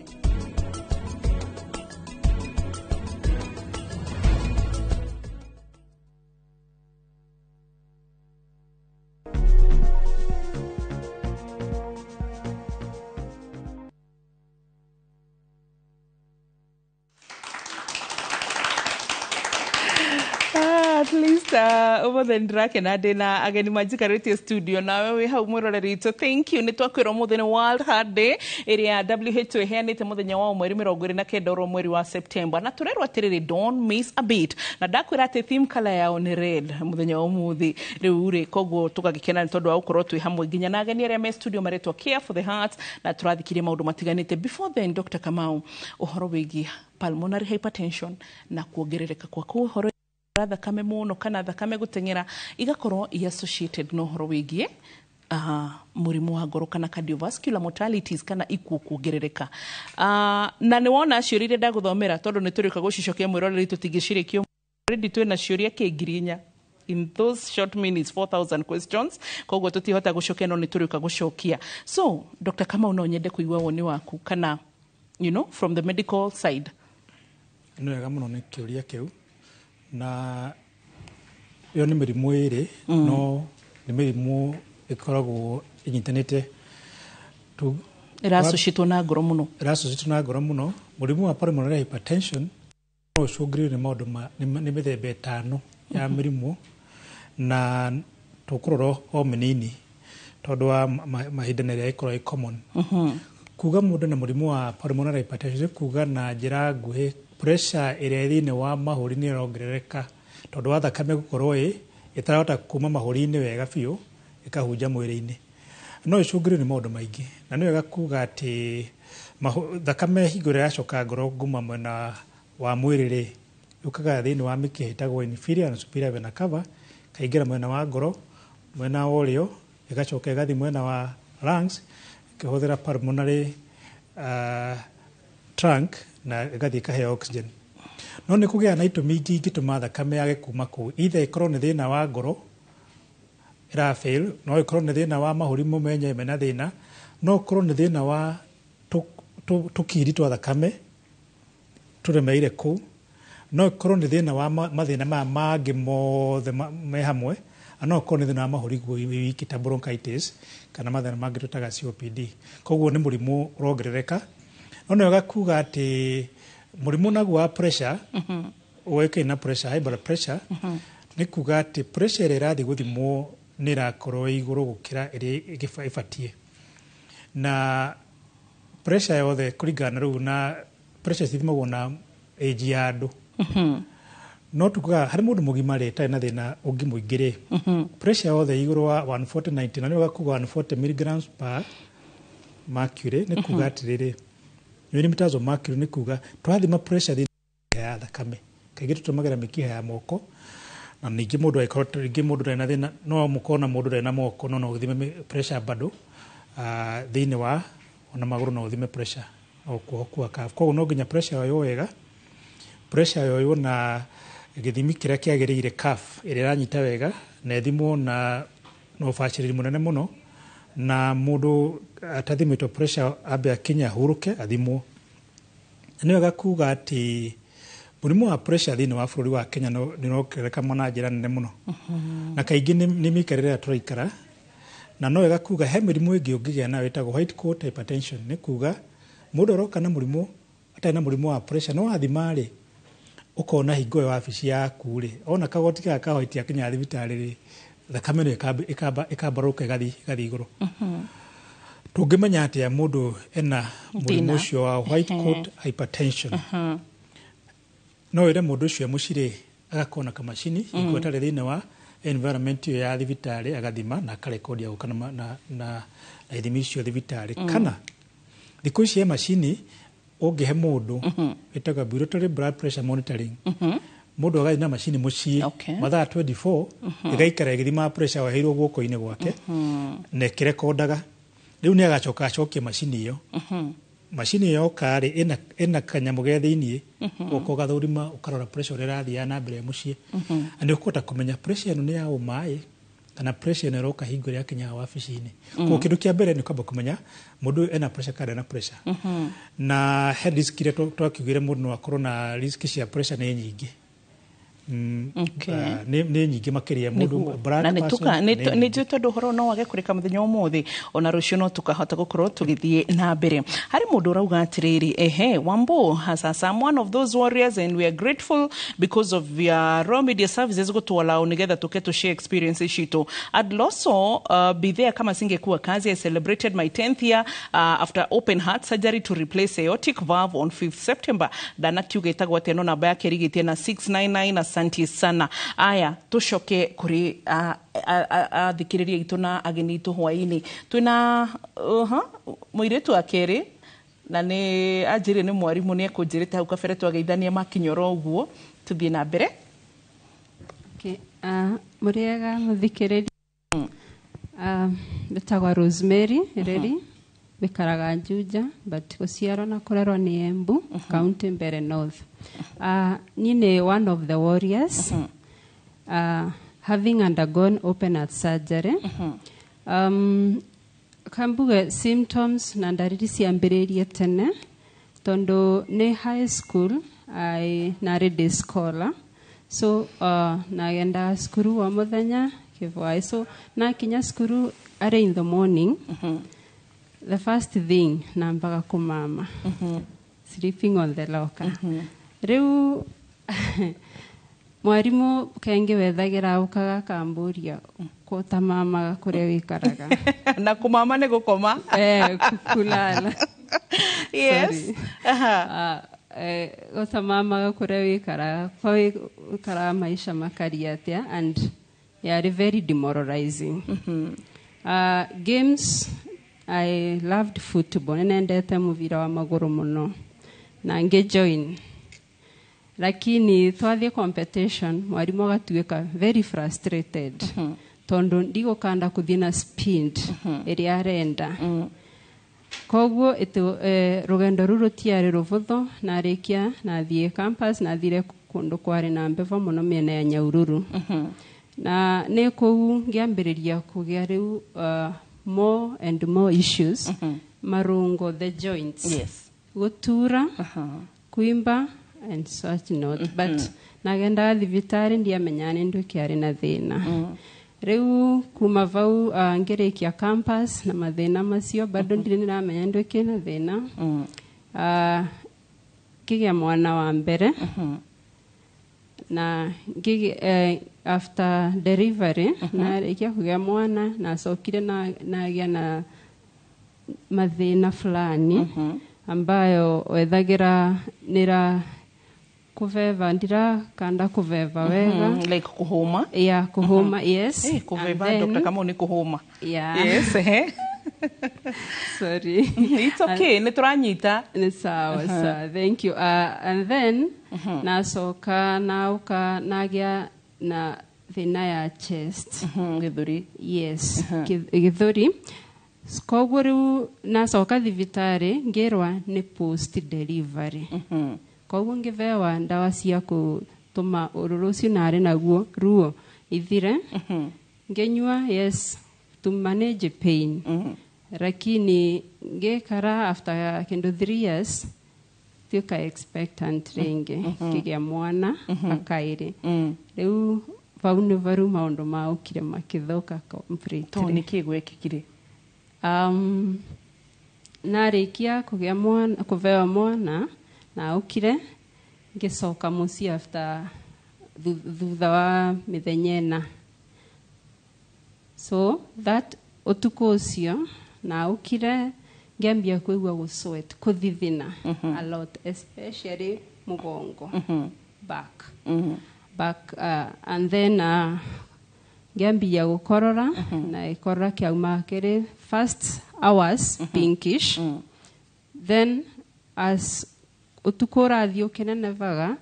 At least ũmũthĩ nĩndĩrakena ndĩna ageni manjikarĩtie studio nawe wĩ hau mwĩroreri witũ. Thank you. Nĩ twakwĩrwo ũmũthĩ nĩ World Heart Day ĩrĩa WHO ĩheanĩte mũthenya wa mweri 29 oro mweri wa September, na tũrerwo atĩrĩrĩ, don't miss a beat, na ndakwĩra atĩ theme color yao nĩ red mũthenya wa ũmũthĩ. Rĩu rĩ, koguo tũgagĩkena nĩ tondũ wa gũkorwo twĩ hamwe nginya na ageni arĩa me studio maretwo Care for the Heart, na tũrathikirie maũndũ matiganĩte. Before then, Dr. Kamau, ũhoro wĩgiĩ pulmonary hypertension na kuongerereka kwa ũhoro thakame mũno kana thakame gũteng'era igakorwo i associated na ũhoro wĩgiĩ mũrimũ wa ngoro kana cardiovascular mortalities kana ikuũ kuongerereka. Na nĩ wona ciũria iria ndagũthomera, tondũ nĩ tũrĩũka gũcicokia, mwĩroreri, tũtingĩcirĩkio already. Twĩna ciũria kĩ 4,000 in those short minutes, 4000 questions, koguo tũtihota gũcokia, no nĩ tũrĩũka gũcokia. So Dr. Kamau, no nyende kũigua woni waku kana from the medical side. Nĩ wega mũno nĩ kĩũria kĩu, na ĩyo nĩ mĩrimũ ĩrĩ, no nĩ mĩrimũ ĩkoragwo ĩnyitanĩte. Ĩrassociatwo na ngoro mũno. Ĩrassociatwo na ngoro mũno. Mũrimũ wa pulmonary hypertension no ũcũngĩrĩrio nĩ maũndũ nĩ mĩthemba 5 ya mĩrimũ, na tũkũrora o mĩnini tondũ wa mahinda na ĩrĩa ĩkoragwo ĩ common. Kuga mũndũ na mũrimũ wa pulmonary hypertension nĩ kuga na njĩra nguhĩ pressure ĩrĩa ĩ thĩinĩ wa mahũri nĩ ĩrongerereka tondũ wa thakame gũkorwo ĩ ĩtarahota kuma mahũri-inĩ wega biũ ĩkahunja mwĩrĩ-inĩ. No ĩcũngĩrĩrio nĩ maũndũ maingĩ, na nĩ wega kuga atĩ thakame hingo ĩrĩa yacoka ngoro kuma mwena wa mwĩrĩ rĩ, yũkaga thĩinĩ wa mĩkiha ĩtagwo inferior na superior vena cava, ĩkaingĩra mwena wa ngoro mwena wa ũrĩo, ĩgacoka ĩgathiĩ mwena wa lungs ĩkĩhũthĩra pulmonary trunk na ĩgathiĩ ĩkaheo oxygen. No nĩ kũgĩa na itũmi ingĩ ingĩtũma thakame yage kuma kũu, either ĩkorwo nĩ thĩna wa ngoro ĩra fail, no ĩkorwo nĩ thĩna wa mahũri mo menyewe mena thĩna, no ũkorwo nĩ thĩna wa tũkiri twa thakame tũremeire kũu, no ĩkorwo nĩ thĩna wa mathĩna maya mangĩ mothe me hamwe, na no ũkorwo nĩ thĩna wa mahũri wiki ta bronchitis kana mathĩna mangĩ tũtaga COPD. Koguo nĩ mũrimũ ũrongerereka. No nĩ wega kuga atĩ mũrimũ naguo wa pressure ũĩkaine na pressure, high blood pressure, nĩ kuga atĩ pressure ĩrĩa ĩrathiĩ gũthimwo nĩ ĩrakorwo ĩ igũrũ gũkĩra ĩrĩa ĩbatiĩ. Na pressure yothe kũringana na rĩu na pressure cithimagwo na age ya andũ. No tukuga harĩ mũndũ mũgima rĩ, ĩtarĩ na thĩna ũngĩ mũingĩ rĩ, pressure yothe igũrũ wa 140/90, na nĩ wega kuga 140 milligrams per mercury, nĩ kuga atĩrĩrĩ, millimeters of mercury, nĩ kuga twathima pressure thĩinĩ ya thakame, kaingĩ tũtũmagĩra mĩkiha ya moko, na ningĩ mũndũ angĩkorwo rĩngĩ mũndũ ndarĩ na thĩna, no mũkorwo na mũndũ ndarĩ na moko, no no ũthime pressure bado thĩinĩ wa ona magũrũ, no ũthime pressure o kuoho kwa cuff. Koguo no nginya pressure yoywo wega, pressure yoywo na gĩthimi kĩrĩa kĩagĩrĩire, cuff ĩrĩa ĩranyita wega, na ĩthimwo na ũbacĩrĩri mũnene mũno, na mũndũ atathimĩtwo pressure ambe akinye ahurũke athimwo. Na nĩ wega kuga atĩ mũrimũ wa pressure thĩinĩ wa bũrũri wa Kenya nĩ ũrongerereka na njĩra nene mũno, na kaingĩ nĩ mĩikarĩre ĩrĩa tũraikara. Na no wega kuga he mĩrimũ ĩngĩ ũngĩgĩa nayo ĩtagwo white coat hypertension, nĩ kuga mũndũ aroka na mũrimũ atarĩ na mũrimũ wa pressure, no wathima rĩ, ũkona hingo ĩyo wabici yaku rĩ, ona kagoti gaka ka white akinya thibitarĩ rĩ, thakame nĩ ĩkambarũka ĩgathiĩ igũrũ. Tũngĩmenya atĩa mũndũ ena mũrimũ Thĩna. ũcio wa white coat hypertension? No wĩre mũndũ ũcio mũciĩ agakorwo na kamacini hingo ĩtarĩ thĩinĩ wa environment ĩyo ya thibitarĩ, agathima na akarekondi agoka na ithimi icio thibitarĩ. Kana thikũ ici he macini ũngĩhe mũndũ ĩtagwo ambulatory blood pressure monitoring, mũndũ agathiĩ na macini mũciĩ mathaa 24, ĩgaikara ĩgĩthimaga pressure waheirwo guoko-inĩ gwake na ĩkĩrekondaga. Rĩu nĩ agacoka acokie macini ĩyo. Macini ĩyo yoka rĩ, ĩna kanyamũ ge thĩiniĩ, ũgoka ũgathũrima, ũkarora pressure ũrĩa ĩrathiaga na mbere mũciĩ, na nĩ ũkũhota kũmenya pressure ĩno nĩ ya ũmaĩ Kana pressure ĩno ĩroka hingo ĩrĩa akinyaga wabici-inĩ. Koguo kĩndũ kĩa mbere nĩ kwamba kũmenya mũndũ ũyũ ena pressure kana ndena pressure. Na he risk iria twakiugire mũndũ no akorwo na risk cia pressure nĩ nyingĩ. Nĩ nyingĩ makĩria mũndũ Nĩguo. Black Na nĩ person nĩ nĩ nĩ nyingĩ. njũĩ tondũ ũhoro no wage kũrĩka mũthenya ũmũthĩ, ona rũciũ no tũkahota gũkorwo tũgĩthiĩ na mbere. Harĩ mũndũ ũrauga atĩrĩrĩ, ehe, Wambo hasasa, I'm one of those warriors and we are grateful because of your raw media services gũtwalao nĩgetha tũke tũ share experiences citũ. I'd also be there kama singekuwa kazi. I celebrated my 10th year after open heart surgery to replace aortic valve on 5th September. Ndanakiuga ĩtagwo atĩa, no namba yake ĩrigĩtie na 699. Asante sana. Aya, tũcoke kũrĩ athikĩrĩria aitũ na ageni aitũ hwaĩ-inĩ. Twĩna mũirĩtu wa kerĩ na nĩ anjĩrĩ nĩ mwarimũ, nĩ ekũnjĩrĩte hau kabere twageithania makinyoro ũguo. Tũthiĩ na mbere. Okay. Mũrĩega mũthikĩrĩria. Njĩtagwo Rosemary Ireri, wikaraga Juja but gũciarwo na kũrerwo nĩ Embu County, Mbere North. Niĩ nĩ one of the warriors having undergone open heart surgery. Kambuge symptoms na ndariri ciambĩrĩirie tene tondũ nĩ high school I narĩ day scholar, so nagendaga cukuru wa mũthenya kĩbwaĩ, so nakinya cukuru arĩ in the morning, the first thing nambaga kũmama, sleeping on the locker. Rĩu mwarimũ kaingĩ wethagĩra ũkaga akambũria kũtamamaga kũrĩa wĩikaraga. Na kũmama nĩ gũkoma. Eh, kulala. Yes. Sorry. Gũtamamaga kũrĩa wĩikaraga kwa wĩikaraga maica makaria atĩa, and yarĩ very demoralizing. Games, I loved football, nĩnendete mũbira wa magũrũ mũno na ngĩjoin, lakini twathiĩ competition mwarimũ agatuĩka very frustrated tondũ ndigũkanda kũthiĩ na speed ĩrĩa arenda. Koguo rũgendo rũu rũtiarĩ rũbũthũ. Narĩkia nathiĩ campus, nathire kũndũ kwarĩ na mbevo mũno mĩena ya Nyaururu, na nĩ kũu ngĩambĩrĩria kũgĩa rĩu more and more issues, marũngo, the joints, gũtura, kuimba and such not. But nagendaga thibitarĩ ndiamenyaga nĩ ndũ kĩarĩ na thĩna. Rĩu kuma vau ngĩrĩkia campus na mathĩna macio bado ndirĩ nĩramenya ndũ kĩna thĩna. Ngĩgĩa mwana wa mbere na after delivery, narĩkia kũgĩa mwana nacokire na nagĩa na mathĩna fulani ambayo wethagĩra nĩra kũveva, ndirakanda kũveva wega. Like kuhoma. Yeah, kuhoma, yes. Kuveva. And then- Dr. Kamau, nĩ kuhoma. Yeah. Yes, eh. Sorry. It's okay, nĩ tũranyita. Nĩ sawa sawa, thank you. And then nacoka nauka nagĩa na thĩna ya chest. Gĩthũri. Yes, gĩthũri. Koguo rĩu nacoka thibitarĩ ngĩrwa nĩ post delivery, koguo ngĩbewa ndawa cia gũtũma ũrũrũ ũcio narĩ naguo ruo ithire. Ngĩnyua, yes, to manage pain, lakini ngĩkara after kĩndũ 3 years tuĩka expectant rĩngĩ, ngĩgĩa mwana akaĩrĩ. Rĩu vau nĩ varu maũndũ maũkire makĩthũka completely. To nĩ kĩ gwekĩkire? Narĩkia kũgĩa mwana, kũbeo mwana, naũkire ngĩcoka mũciĩ after thutha wa mĩthenya 4. So that ũtukũ ũcio naũkire ngĩambia kũigua gũ sweat, kũthithina a lot, especially mũgongo, back, and then ngĩambia gũkorora, na gĩkorora kĩauma kĩrĩ first hours pinkish, then as ũtukũ ũrathiĩ ũkĩnenevaga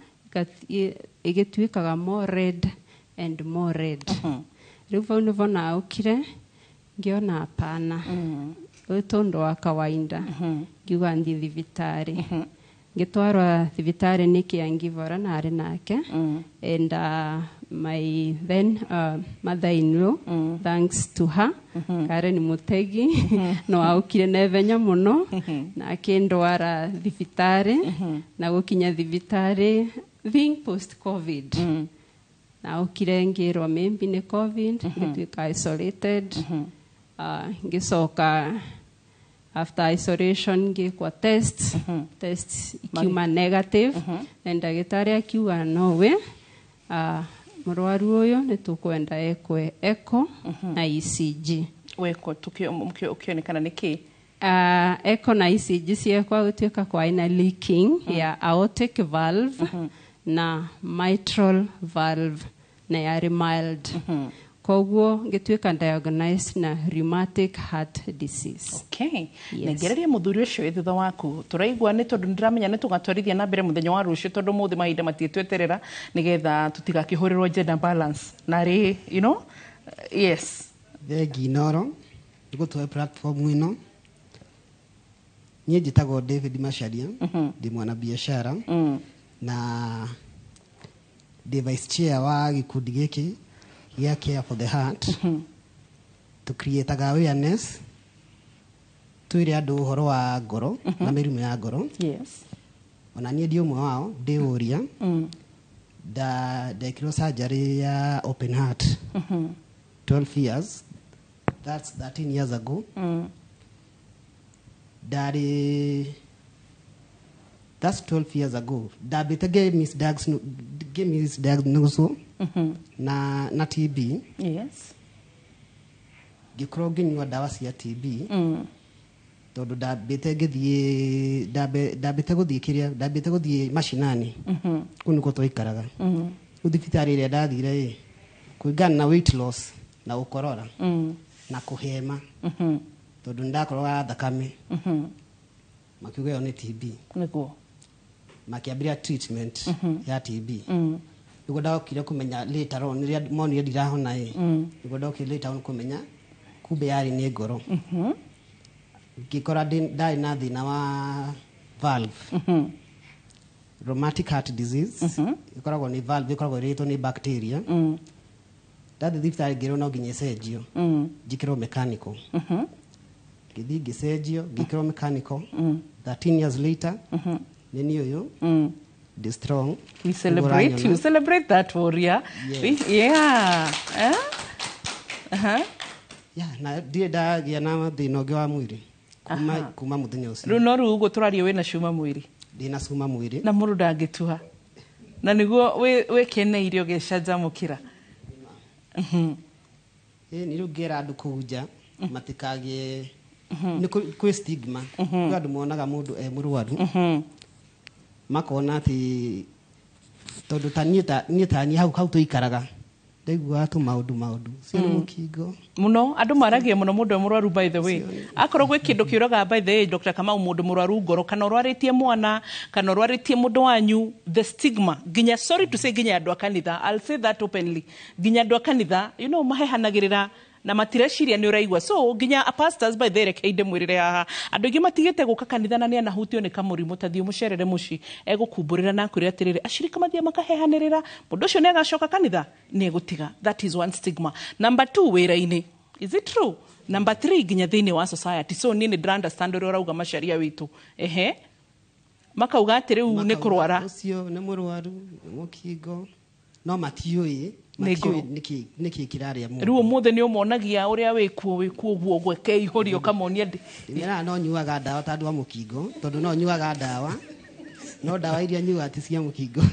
ĩgĩtuĩkaga more red and more red. Rĩu vau nĩvo naũkire ngĩona hapana, ũyũ to ũndũ wa kawaida. Ngiuga thiĩ thibitarĩ. Ngĩtwarwa thibitarĩ nĩ Kĩangivora narĩ nake and My then mother-in-law, thanks to her, Karen Mutegi, no aukire na ihenya muno na akindwara thibitari na gukinya thibitari being post COVID. Na aukire ngirwo maybe ni COVID, ngituika isolated. Ngicoka after isolation ngikwa test, test ikiuma negative, na ndagĩtarĩ akiuga no we mũrwaru ũyũ nĩ tũkwenda ekwe echo na ECG. Weko ukionekana nĩ kĩ? Echo na ECG ciekwa gũtuĩka kwarĩ na leaking ya aortic valve na mitral valve na yarĩ mild. Koguo ngĩtuĩka diagnosed na rheumatic heart disease. Okay. Yes. Nengereria muthuri ũcio wĩ thutha waku tũraigua nĩ tondũ nĩndĩramenya nĩ tũgatwarithia na mbere mũthenya wa rũciũ tondũ mũthĩ mahinda matiĩtweterera nĩgetha tũtigakĩhũrĩrwo gender balance na rĩ you know yes. Thengi Inoro nĩ gũtũhe platform ĩno. Niĩ njĩtagwo David Macharia, ndĩ mwana biacara na ndĩ vice chair wa gĩkundi gĩkĩ gĩa Care for the Heart. Tũ createaga awareness, twĩre andũ ũhoro wa ngoro na mĩrimũ ya ngoro. Ona niĩ ndĩ ũmwe wao, ndĩũria ndekirwo surgery ya open heart 12 years, that's 13 years ago. Ndarĩ, that's 12 years ago, ndambĩte ngĩ misdiagnose na TB. Ngĩkorwo ngĩnyua ndawa cia TB tondũ ndambĩte ngĩthiĩ ndambĩte gũthiĩ kĩrĩa ndambĩte gũthiĩ mashinani kũu nĩkuo twaikaraga. Rĩu thibitarĩ ĩrĩa ndathire ĩ kũringana na weight loss na gũkorora na kũhema tondũ nĩndakorogaga thakame, makiuga ĩyo nĩ TB. Makĩambĩrĩria treatment ya TB. Nĩguo ndokire kũmenya later on rĩrĩa monire ndirahona ĩ, nĩguo ndokire later on kũmenya kumbe yarĩ nĩ ngoro. Ngĩkora ndarĩ na thĩna wa valve, rheumatic heart disease. Ĩkoragwo nĩ valve ĩkoragwo ĩrĩtwo nĩ bacteria. Ndathiĩ thibitarĩ ngĩrwo no nginya ĩcenjio, njĩkĩrwo mechanical. Ngĩthiĩ ngĩcenjio, ngĩkĩrwo mechanical. 13 years later nĩ niĩ ũyũ ndĩ strong. We celebrate you. Celebrate that warrior. Yes. Yeah. Eh? Uh-huh. Yeah, na ndirĩ ndagĩa na thĩna ũngĩ wa mwĩrĩ kuma mũthenya ũcio. Rĩu no rĩu ũguo tũraria wĩna cuma mwĩrĩ. Ndĩna cuma mwĩrĩ. Na mũndũ ndangĩtuha. Na nĩguo wĩkeneire ũgĩcanjamũkĩra. Ĩ nĩ rĩu ngĩra andũ kũu nja matikagĩe nĩ kwĩ stigma. Kwĩ andũ monaga mũndũ e mũrwaru makona atĩ tondũ ta niĩ hau tũikaraga ndaiguaga tũ maũndũ cio nĩ mũkingo. Mũno andũ maragia mũno mũndũ e mũrwaru, by the way akorwo gwĩ kĩndũ kĩũraga, by the way, Dr. Kamau, mũndũ mũrwaru ngoro kana ũrwarĩtie mwana kana ũrwarĩtie mũndũ wanyu, the stigma nginya, sorry to say, nginya andũ a kanitha, I'll say that openly, nginya andũ a kanitha mahehanagĩrĩra na matireciria nĩ ũraigua. So nginya a pastors, by the way, reke ndĩmwĩrĩre haha, andũ aingĩ matigĩte gũka kanitha na nĩ anahutio nĩ kamũrimũ ta thiĩ ũmũcerere mũciĩ egũkumbũrĩra na akwĩre atĩrĩrĩ acirika mathiĩ makahehanĩrĩra mũndũ ũcio nĩ agacoka kanitha nĩ egũtiga. That is one stigma. Number two, wĩra-inĩ. Is it true? Number three, nginya thĩinĩ wa society. So niĩ nĩ ndĩra understand ũrĩa ũrauga Macharia witũ. Ehe, makauga atĩ rĩu nĩ kũrwara. Ũcio nĩ mũrwaru nĩ mũkingo no matiũĩ Nĩ ngoro. matiũĩ nĩkĩ kĩrarĩa mũndũ. Rĩu ũmũthĩ nĩ ũmonagia ũrĩa wĩkuo ũguo gwekeihoria ũkamonia ndĩ. Ndĩmeraga no nyuaga ndawa ta andũ a mũkingo tondũ no nyuaga ndawa no ndawa iria nyuaga ti cia mũkingo.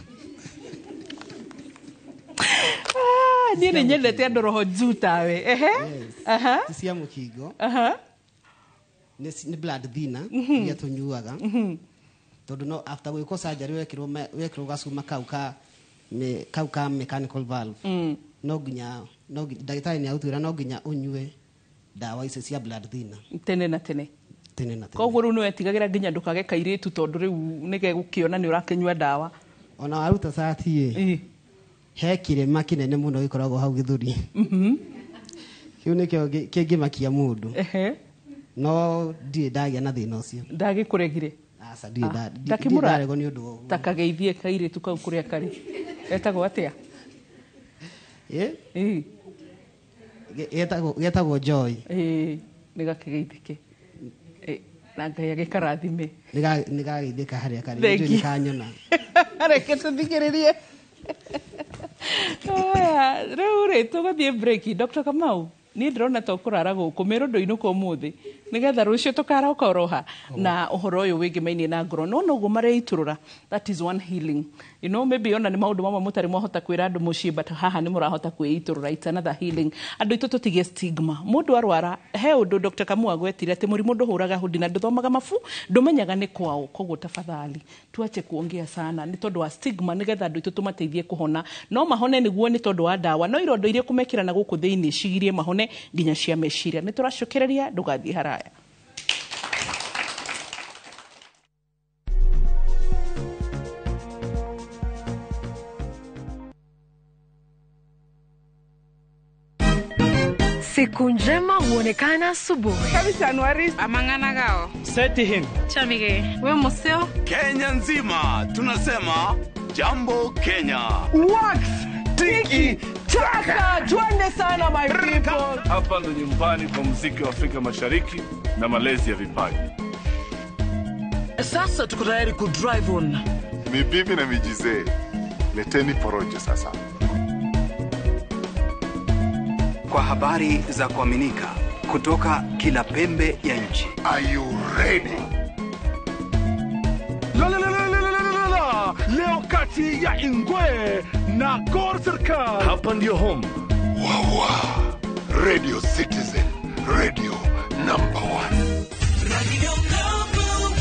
Niĩ nĩ nyendete andũ roho juu tawe. Ehe. Aha. Ti cia mũkingo. Aha. Nĩ blood thinner iria tũnyuaga tondũ no after gwĩkwo surgery wekĩrwo gacuma kau ka mechanical valve no nginya ndagĩtarĩ nĩ agũtwĩra no nginya ũnyue ndawa icio cia blood thinner tene na tene. Tene na tene. Koguo rĩu nĩ wetigagĩra nginya ndũkage kairĩtu tondũ rĩu nĩgegũkĩona nĩ ũrakĩnyua ndawa. Ona waruta cati ĩ he kĩrema kĩnene mũno gĩkoragwo hau gĩthũri. Kĩu nĩkĩo kĩngĩmakia mũndũ. No ndirĩ ndagĩa na thĩna ũcio. Ndagĩkũregire? Aca, ndirĩ ndaregwo nĩ ũndũ wa ũguo. Ta kageithie kairĩtu kau kũrĩa karĩ. Etagwo atĩa? Ĩ? Getagwo Joy. Ĩ, nĩ gakĩgeithĩke. Ĩ, na Ngai agĩkarathime. Nĩ gageithĩka harĩa karĩ. Thank Nĩ you. kanyona. Reke tũthikĩrĩrie. Aya, rĩu rĩ tũgũthiĩ break. Dr. Kamau, niĩ ndĩrona ta ũkũrara gũkũ mĩrũ ndũinũka ũmũthĩ nĩgetha rũciũ tũkaroka oroha na ũhoro ũyũ wĩgĩmainie na ngoro no noguo mareitũrũra. That is one healing, maybe ona nĩ maũndũ mamwe mũtarĩ mwahota kwĩra andũ mũciĩ, but haha nĩ mũrahota kwĩitũrũra. It's another healing. Andũ aitũ, tũtigie stigma. Mũndũ arwara he ũndũ Dr. Kamau agwetire atĩ mũrimũ ndũhũraga hũndi na ndũthomaga mabu, ndũmenyaga nĩ kwao. Koguo tafadhali tuache kuongea sana nĩ tondũ wa stigma, nĩgetha andũ aitũ tũmateithie kũhona. No mahone nĩguo nĩ tondũ wa ndawa, no irondo iria kũmekĩra na gũkũ thĩinĩ cigirie mahone nginya cia meciria. Nĩ tũracokereria, ndũgathiĩ haraya. Siku njema huonekana asubuhi. Amang'ana gao. Seti him. Chamige. We museo. Kenya nzima tunasema jambo Kenya. Wax tiki taka, twende sana my people. Hapa ndo nyumbani kwa muziki wa Afrika Mashariki na malezi ya vipaji. Sasa tuko tayari ku drive on. Mibibi na mijizee, leteni porojo sasa. Kwa habari za kuaminika kutoka kila pembe ya nchi. Are you ready? La la la la la la la la. Leo kati ya Ingwe na Gor Serikal. Hapa ndio home. Wawa. Radio Citizen, radio number one. Radio number one.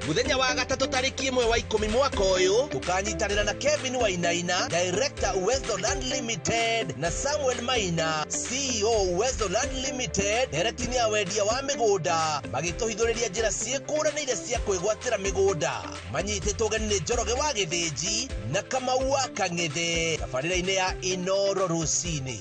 Muthenya wa gatatũ tarĩki 1 wa 10 mwaka ũyũ tũkanyitanĩra na Kevin Wainaina, Director Uwezo Land Limited, na Samuel Maina, CEO Uwezo Land Limited, ndereti-inĩ ya wendia wa mĩgũnda, magĩtũhithũrĩria njĩra ciĩkũranĩire cia kwĩgwatĩra mĩgũnda. Manyitĩtwo ũgeni nĩ Njoroge wa Gĩthĩnji na Kamau wa Kang'ethe tabarĩra-inĩ ya Inoro rũcinĩ.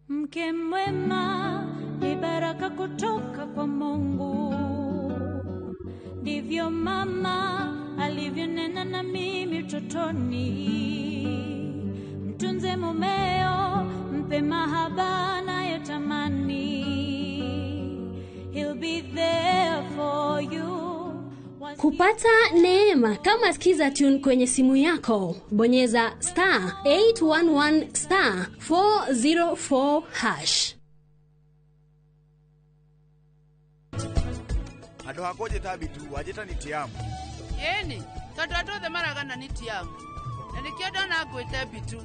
Mke mwema ni baraka kutoka kwa Mungu, ndivyo mama alivyonena na mimi utotoni. Mtunze mumeo, mpe mahaba anayotamani. He'll be there for you. Kupata neema kama Skiza Tune kwenye simu yako, bonyeza *811*404#. Handå ha kũnjĩta Bitu wanjĩta nĩ Tiamu. Ĩni, tondũ andũ othe maragana nĩ Tiamu na nĩkĩo ndona ngwĩte Bitu.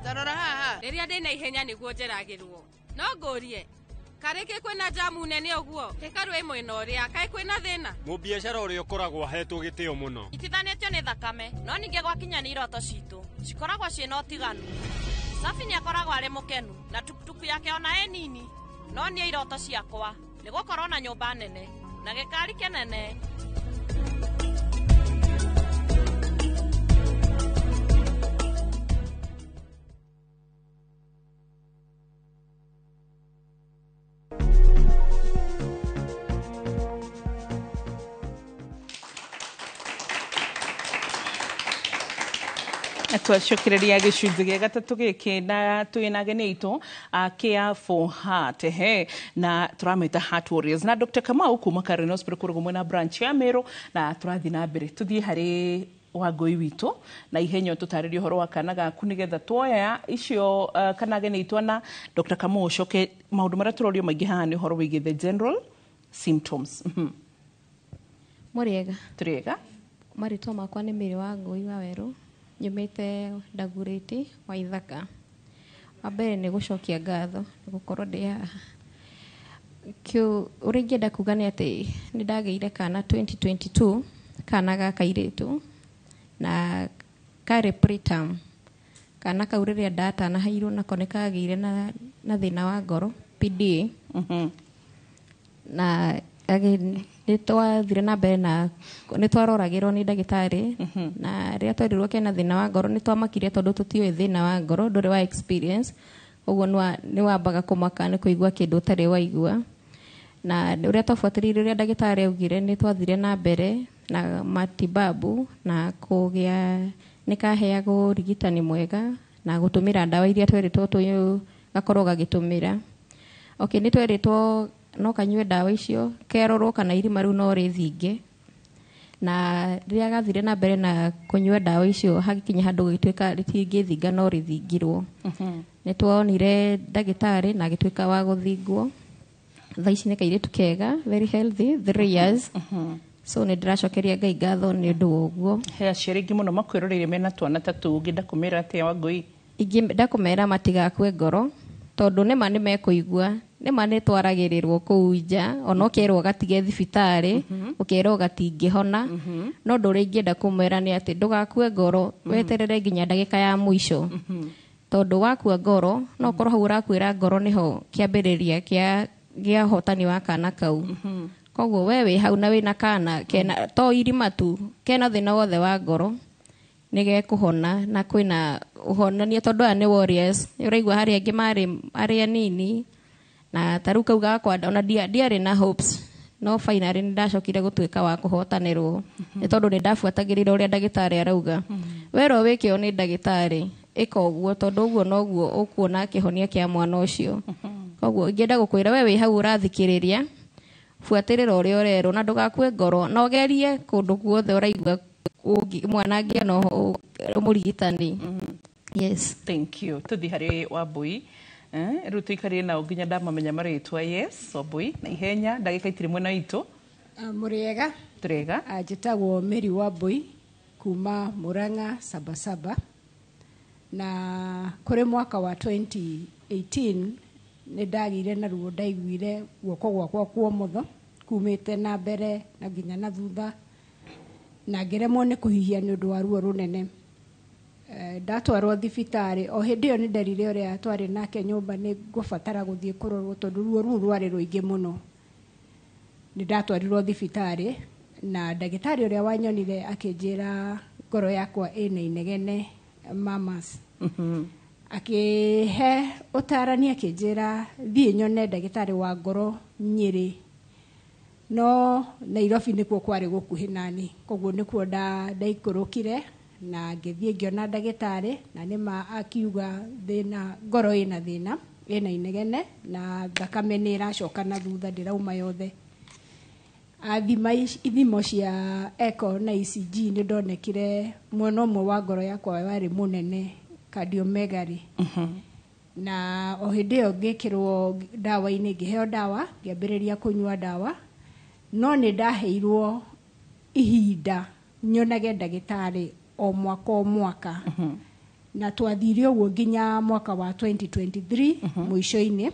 Tarora haha. Rĩrĩa ndĩna ihenya nĩguo njeragĩrwo. No ngũrie, karĩkĩ kwĩna jamu nene ũguo ĩkarũ ĩ mwena ũrĩa kaĩ kwĩna thĩna? Mũbiacara ũrĩa ũkoragwo ahetwo gĩtĩo mũno. Itithanĩtio nĩ thakame, no ningĩ gwakinya nĩ iroto citũ cikoragwo ciĩna ũtiganu. Safi nĩ akoragwo arĩ mũkenu na tukutuku yake ona ĩ nini, no niĩ iroto ciakwa nĩ gũkorwo na nyũmba nene na gĩkari kĩnene. Twacokereria gĩcunjĩ gĩa gatatũ gĩkĩ na twĩ na ageni aitũ a Care for Heart, he na tũramĩta Heart Warriors, na Dr. Kamau kuma Karen Hospital kũrũgũ mwena branch ya Meru. Na tũrathiĩ na mbere, tũthiĩ harĩ Wangũi witũ na ihenya, tũtarĩrie ũhoro wa kana gaku nĩgetha tuoya icio kana ageni aitũ na Dr. Kamau ũcoke maũndũ marĩa tũrorio maingĩ haha nĩ ũhoro wĩgiĩ the general symptoms. Mũrĩega. Tũrĩega. Marĩtwa makwa nĩ Mĩrĩ wa Ngũi wa Werũ, nyumĩte Ndagurĩti wa Ithaka. Wa mbere nĩ gũcokia ngatho nĩ gũkorwo ndĩ haha. Ũrĩa ingĩenda kuga nĩ atĩ nĩ ndagĩire kana 2022, kana ga kairĩtu, na karĩ preterm. Kana kau rĩrĩa ndatanahairwo nako nĩ kagĩire na thĩna wa ngoro, PDA. Na again nĩ twathire na mbere na nĩ twaroragĩrwo nĩ ndagĩtarĩ, na rĩrĩa twerirwo kena thĩna wa ngoro nĩ twamakire tondũ tũtiũĩ thĩna wa ngoro, ndũrĩ wa experience, ũguo nĩ wambaga kũmaka nĩ kũigua kĩndũ ũtarĩ waigua. Na ũrĩa twabuatĩrĩire ũrĩa ndagĩtarĩ augire, nĩ twathire na mbere na matibabu na kũgĩa nĩ kaheagwo ũrigitani mwega na gũtũmĩra ndawa iria twerĩtwo tũ gakorwo gagĩtũmĩra. Okay, nĩ twerĩtwo no kanyue ndawa icio, kerorwo kana irima rĩu no rĩthinge. Na rĩrĩa gathire na mbere na kũnyua ndawa icio, hagĩkinya handũ gũgĩtuĩka rĩtingĩthinga no rĩthingirwo. Nĩ tuonire ndagĩtarĩ na agĩtuĩka wa gũthingwo. Thaa ici nĩ kairĩtu kega, very healthy, 3 years. So nĩ ndĩracokeria Ngai ngatho nĩ ũndũ wa ũguo. He aciari aingĩ mũno makwĩroreire mena twana ta tũu, ũngĩenda kũmera atĩa, Wangũi? Ingĩenda kũmera matigakue ngoro, tondũ nĩma nĩ mekũigua, nĩma nĩ twaragĩrĩrwo kũu nja, ona ũkerwo gatige thibitarĩ, ũkerwo gatingĩhona. No ũndũ ũrĩa ingĩenda kũmera nĩ atĩ ndũgakue ngoro, weterere nginya ndagĩka ya mũico, tondũ wakua ngoro no ũkorwo hau ũrakuĩra ngoro nĩho kĩambĩrĩria kĩa ũhotani wa kana kau. Koguo we wĩ hau na wĩna kana kena to irima tu, kena thĩna wothe wa ngoro, nĩ gekũhona na kwĩna ũhonania, tondũ aya nĩ warriors. Nĩ ũraigua harĩa angĩ marĩ arĩ anini, na ta rĩu kau gakwa ona ndiarĩ na hopes, no finally nĩ ndacokire gũtuĩka wa kũhotanĩrwo nĩ tondũ nĩ ndabuatagĩrĩra ũrĩa ndagĩtarĩ arauga. Werwo wĩke o nĩ ndagĩtarĩ, ĩka ũguo, tondũ ũguo noguo ũkuona kĩhonia kĩa mwana ũcio. Koguo ingĩenda gũkwĩra we wĩ hau ũrathikĩrĩria, buatĩrĩra ũrĩa ũrerwo na ndũgakue ngoro, na ũgerie kũndũ guothe ũraigua mwana angĩona mũrigitani. Yes. Thank you. Tũthiĩ harĩ Wambui. Rĩu tũikarire nao nginya ndamamenya marĩtwa. Yes, Wambui, na ihenya, ndagĩka itirĩ mwena witũ. Mũrĩega? Tũrĩega. Njĩtagwo Mary Wambui kuma Murang'a Sabasaba, na kũrĩ mwaka wa 2018 nĩ ndagĩire na ruo. Ndaiguire guoko gwakwa kwa ũmotho kumĩte na mbere na nginya na thutha, na ngĩremwo nĩ kũhihia nĩ ũndũ wa ruo rũnene. Ndatwarwo thibitarĩ, o hĩndĩ ĩyo nĩ nderire ũrĩa twarĩ nake nyũmba nĩ ngũbatara gũthiĩ kũrorwo, tondũ ruo rũu rwarĩ rũingĩ mũno. Nĩ ndatwarirwo thibitarĩ na ndagĩtarĩ ũrĩa wanyonire akĩnjĩra ngoro yakwa ĩna inegene, mamas. Akĩhe ũtarani, akĩnjĩra thiĩ nyone ndagĩtarĩ wa ngoro Nyĩrĩ, no Nairobi nĩkuo kwarĩ gũkuhĩ nani, koguo nĩkuo ndaikũrũkire na ngĩthiĩ ngĩona ndagĩtarĩ, na nĩma akiuga thĩna ngoro ĩna thĩna, ĩna inegene na thakame nĩ ĩracoka na thutha, ndĩrauma yothe. Athima ithimo cia echo na ECG, nĩ ndonekire mwena ũmwe wa ngoro yakwa warĩ mũnene, cardiomegaly. Na o hĩndĩ ĩyo ngĩkĩrwo ndawa-inĩ, ngĩheo ndawa, ngĩambĩrĩria kũnyua ndawa, no nĩ ndaheirwo ihinda nyonage ndagĩtarĩ o mwaka o mwaka, na twathire ũguo nginya mwaka wa 2023 mũico-inĩ,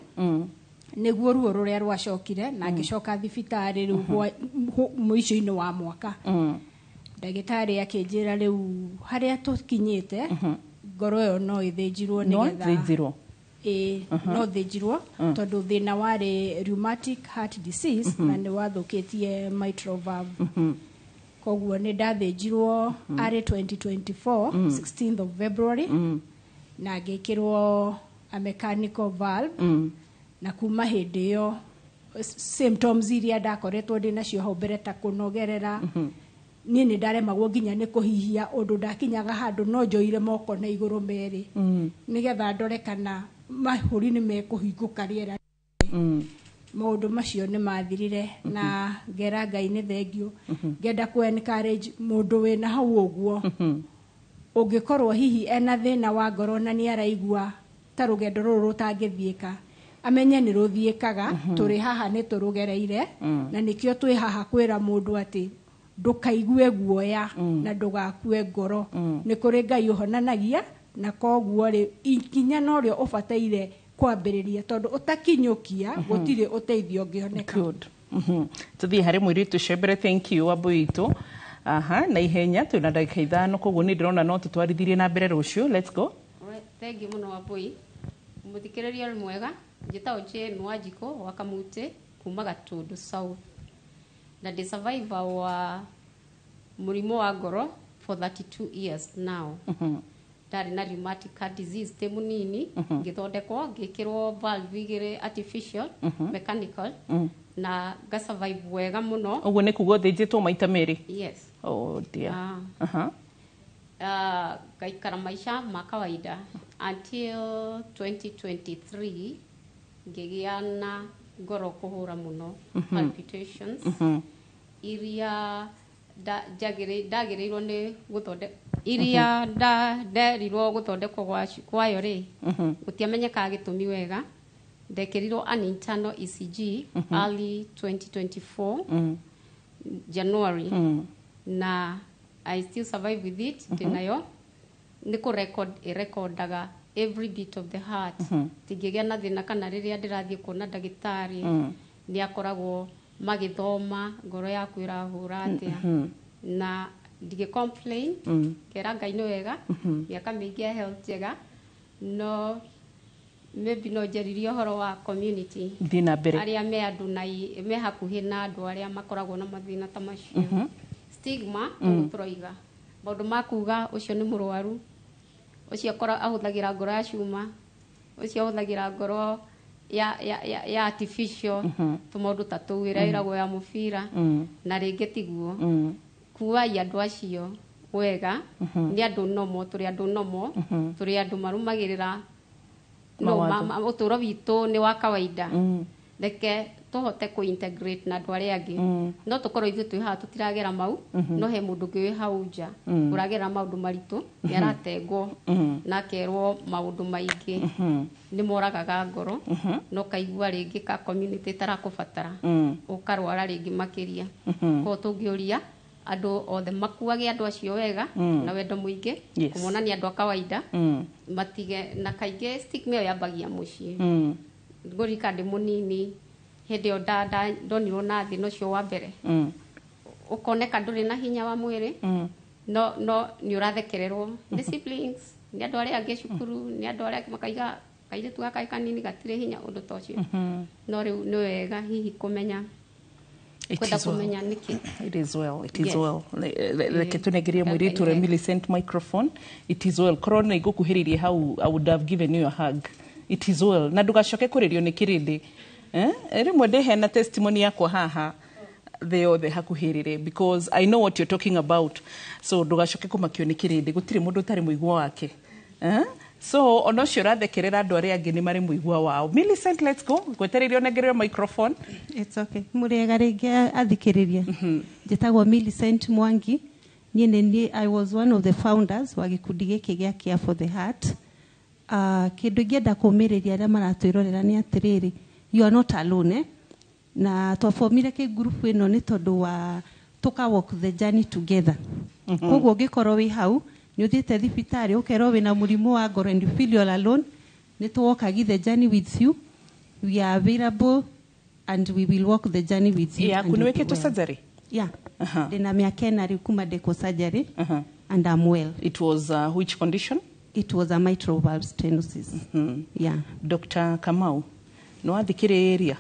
nĩguo ruo rũrĩa rwacokire, na ngĩcoka thibitarĩ rĩu mũico-inĩ wa mwaka. Ndagĩtarĩ akĩnjĩra rĩu harĩa tũkinyĩte, ngoro ĩyo no ĩthĩnjirwo. No nĩgetha ĩthĩnjirwo? Ĩĩ, no thĩnjirwo, tondũ thĩna warĩ rheumatic heart disease na nĩ wathũkĩtie mitral valve. Koguo nĩ ndathĩnjirwo arĩ 2024, 16th of February, na ngĩkĩrwo a mechanical valve. Na kuma hĩndĩ ĩyo, symptoms iria ndakoretwo ndĩ nacio hau mbere ta kũnogerera, niĩ nĩ ndaremagwo nginya nĩ kũhihia, ũndũ ndakinyaga handũ no njoire moko na igũrũ merĩ nĩgetha ndore kana mahũri nĩ mekũhingũka rĩera. Maũndũ macio nĩ mathirire na ngera Ngai nĩ thengiũ. Ngenda kũ encourage mũndũ wĩna hau ũguo, ũngĩkorwo hihi ena thĩna wa ngoro na nĩ araigua ta rũgendo rũrũ rũtangĩthiĩka, amenye nĩ rũthiĩkaga. Tũrĩ haha nĩ tũrũgereire, na nĩkĩo twĩ haha kwĩra mũndũ atĩ ndũkaigue guoya na ndũgakue ngoro. Nĩ kũrĩ Ngai ũhonanagia, na koguo rĩ, ikinya norĩo ũbataire kwambĩrĩria, tondũ ũtakinyũkia gũtirĩ ũteithio ũngĩoneka. Good. Tuthiĩ harĩ mũirĩtu ũcio mbere. Thank you, Wambui witũ. Aha, na ihenya, twĩna ndagĩka 5, koguo nĩ ndĩrona no tũtwarithirie na mbere rũciũ. Let's go. Thank you mũno, Wambui. Mũthikĩrĩria mwega, njĩtagwo Jane Wanjikũ wa Kamutĩ kuma Gatundu South, na ndĩ survivor wa mũrimũ wa ngoro for 32 years now. Ndarĩ na rheumatic heart disease ndĩ mũnini, ngĩthondekwo, ngĩkĩrwo valve igĩrĩ artificial, mechanical, na nga survive wega mũno. Ũguo nĩ kuga ũthĩnjĩtwo maita merĩ? Yes. Oh dear. Ah. Ngaikara maica ma kawaida until 2023, ngĩgĩa na ngoro kũhũra mũno, palpitations, iria ndagĩrĩirwo nĩ gũthonde iria nderirwo gũthondekwo kwayo rĩ, gũtiamenyekaga gĩtũmi wega. Ndekĩrirwo an internal ECG early 2024, January, na I still survive with it. Ndĩnayo nĩ kũ record, ĩrekondaga every beat of the heart. Tingĩgĩa na thĩna kana rĩrĩa ndĩrathiĩ kuona ndagĩtarĩ, nĩ akoragwo magĩthoma ngoro yaku ĩrahũra atĩa, na ndigĩ complain. Kera Ngai nĩ wega. Mĩaka mĩingĩ ya health njega. No maybe no njaririe ũhoro wa community. Thiĩ na mbere. Arĩa me andũ na me hakuhĩ na andũ arĩa makoragwo na mathĩna ta macio. Stigma, tũroiga maũndũ ma kuga ũcio nĩ mũrwaru, ũcio akora ahũthagĩra ngoro ya cuma, ũcio ahũthagĩra ngoro ya artificial, tũmaũndũ ta tũu, ĩrĩa ĩragwo ya mũbira, na rĩngĩ tiguo. Kuai andũ acio wega. Nĩ andũ nomo, tũrĩ andũ nomo, tũrĩ andũ marũmagĩrĩra no mawatho. Ũtũũro witũ nĩ wa kawaida. Reke tũhote kũ integrate na andũ arĩa angĩ. No tũkorwo ithuĩ twĩ haha tũtiragera mau, no he mũndũ ũngĩ wĩ hau nja ũragerera maũndũ maritũ, nĩ aratengwo na akerwo maũndũ maingĩ nĩ moragaga ngoro, na ũkaigua rĩngĩ ka community ĩtarakũbatara, ũkarwara rĩngĩ makĩria. Koguo tũngĩũria andũ othe makuage andũ acio wega na wendo mũingĩ, kũmona nĩ andũ a kawaida, matige. Na kaingĩ stigma ĩyo yambagia mũciĩ. Ngũrika ndĩ mũnini hĩndĩ ĩyo ndonirwo na thĩna ũcio wa mbere, ũkoneka ndũrĩ na hinya wa mwĩrĩ, no nĩ ũrathekererwo nĩ siblings, nĩ andũ arĩa angĩ cukuru, nĩ andũ arĩa angĩ, makaiga kairĩtu gaka ke kanini gatirĩ hinya, ũndũ ta ũcio. No rĩu nĩ wega hihi kũmenya It kwenda is well. kũmenya nĩkĩ. It is well, it is well. Reke tũnengerie Ngai mũirĩtu nĩ ũrĩa wega. Millicent microphone. It is well. Korwo nĩ ngũkuhĩrĩirie hau, I would have given you a hug. It is well. Na ndũgacoke kũrĩrio nĩ kĩrĩndĩ. Eh? Rĩmwe ndĩheana testimony yakwa haha thĩ yothe hakuhĩrĩre, because I know what you're talking about. So ndũgacoke kũmakio nĩ kĩrĩndĩ. Gũtirĩ mũndũ ũtarĩ mũigua wake. Eh? So ona ũcio ũrathekerera andũ arĩa angĩ nĩ marĩ mũigua wao. Millicent, let's go. Ngwetereire ũnengerere microphone. It's okay. Mũrĩega rĩngĩ athikĩrĩria. Njĩtagwo Millicent Mwangi. Niĩ nĩ niĩ I was one of the founders wa gĩkundi gĩkĩ gĩa Care for the Heart. Kĩndũ ingĩenda kũmĩrĩria arĩa maratwĩrorera nĩ atĩrĩrĩ, you are not alone, eh? Na twabomire kĩ group ĩno nĩ tondũ wa tũka walk the journey together. Koguo ũngĩkorwo wĩ hau nĩ ũthiĩte thibitarĩ ũkerwo wĩna mũrimũ wa ngoro and you feel you're alone, nĩ tũwalkagi the journey with you. We are available and we will walk the journey with you Yaku and nĩ you'll be wĩkĩtwo well. surgery? Yeah. Ndĩna mĩaka 4 rĩu kuma ndekwo surgery and I'm well. It was which condition? It was a mitral valve stenosis. Yeah. Dr. Kamau, nĩ wathikĩrĩria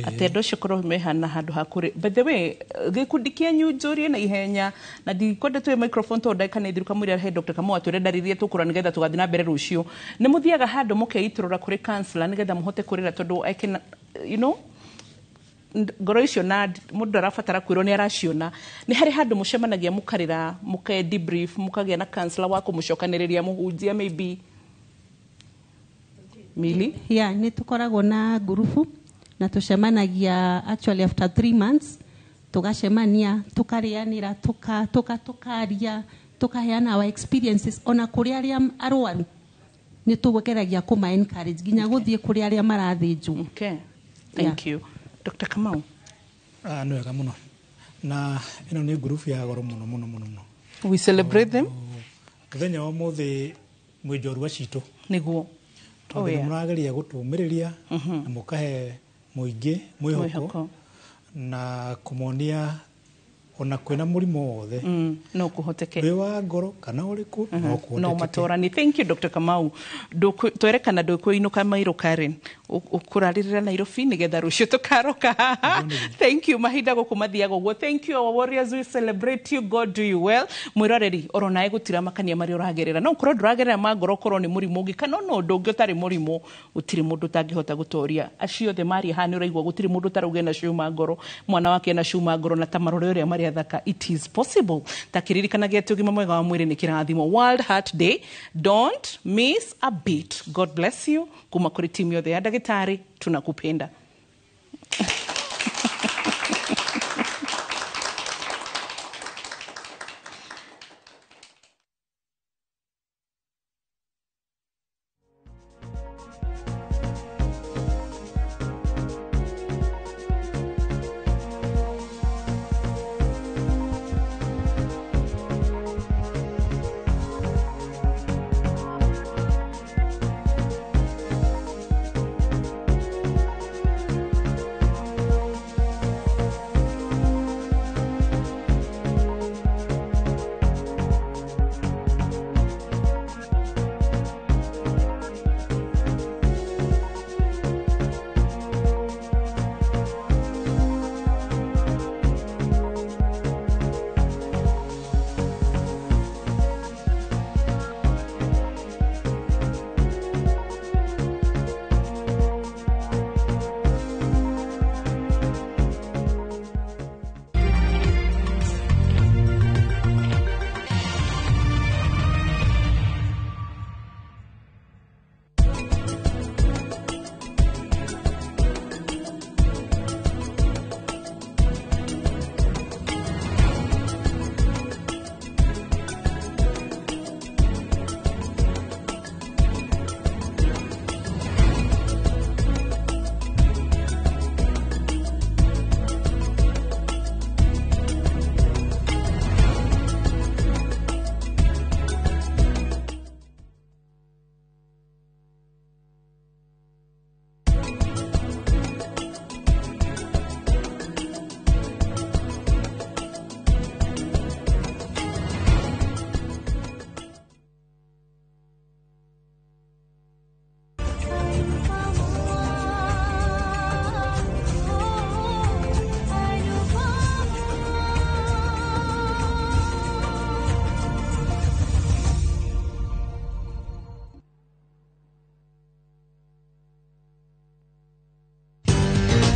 atĩ andũ acio korwo mehana handũ ha kũrĩ. By the way, gĩkundi kĩanyu, njũrie na ihenya na ndikwenda tuwe microphone tondũ ndagĩka nĩ thiru kamũira he Dr. Kamau atwĩre ndarĩrie tũkũra nĩgetha tũgathiĩ na mbere rũciũ. Nĩ mũthiaga handũ mũkeitũrũra kũrĩ counselor nĩgetha mũhote kũrĩra, tondũ I can, ngoro icio na mũndũ arabatara kwĩrwo nĩ araciona. Nĩ harĩ handũ mũcemanagia mũkarĩra, mũke debrief, mũkagĩa na counselor wa kũmũcokanĩrĩria, mũhunjia maybe? Mili? Yeah, nĩ tũkoragwo na ngurubu na tũcemanagia actually after 3 months, tũgacemania, tũkarĩanĩra, tũkaria, tũkaheana our experiences. Ona kũrĩ arĩa arwaru nĩ tũgeragia kũma encourage nginya gũthiĩ kũrĩ arĩa marathĩnjwo. Okay. Thank you. Dr. Kamau. Ah, nĩ wega mũno, na ĩno nĩ ngurubu ya goro mũno mũno mũno mũno. We celebrate them. Mũthenya wa ũmũthĩ mwĩ njorua citũ. Nĩguo. Tondũ Oh, yeah. nĩ mũrageria gũtũmĩrĩria na mũkahe mũingĩ mwĩhoko Mwĩhoko. na kũmonia Ona kwĩna mũrimũ wothe, no kũhoteke. Wĩ wa ngoro kana ũrĩkũ, no kũhotekeke. No matorani. Thank you, Dr. Kamau. Twerekana ndũkũinũka Mairo Karen, ũkũrarĩrĩra Nairobi nĩgetha rũciũ tũkaroka haha. Thank you. Mahinda gũkũ mathiaga ũguo. Thank you, our warriors. We celebrate you. God do you well. Mwĩroreri, oro nawe gũtira makania marĩa ũragerera, no ũkorwo ndũragerera ma ngoro, ũkorwo nĩ mũrimũ ũngĩ kana ona ũndũ ũngĩ ũtarĩ mũrimũ, gũtirĩ mũndũ ũtangĩhota gũtoria. Acio othe maria haha nĩ ũraigua gũtirĩ mũndũ ũtarauga ena ciuma ngoro, mwana wake ena ciuma ngoro, na ta marore ũrĩa marĩ athaka. It is possible. Ta kĩririkanagia atĩ ũgima mwega wa mwĩrĩ nĩ kĩrathimo. World Heart Day, don't miss a beat. God bless you. Kuma kũrĩ timu yothe ya ndagĩtarĩ, tunakupenda.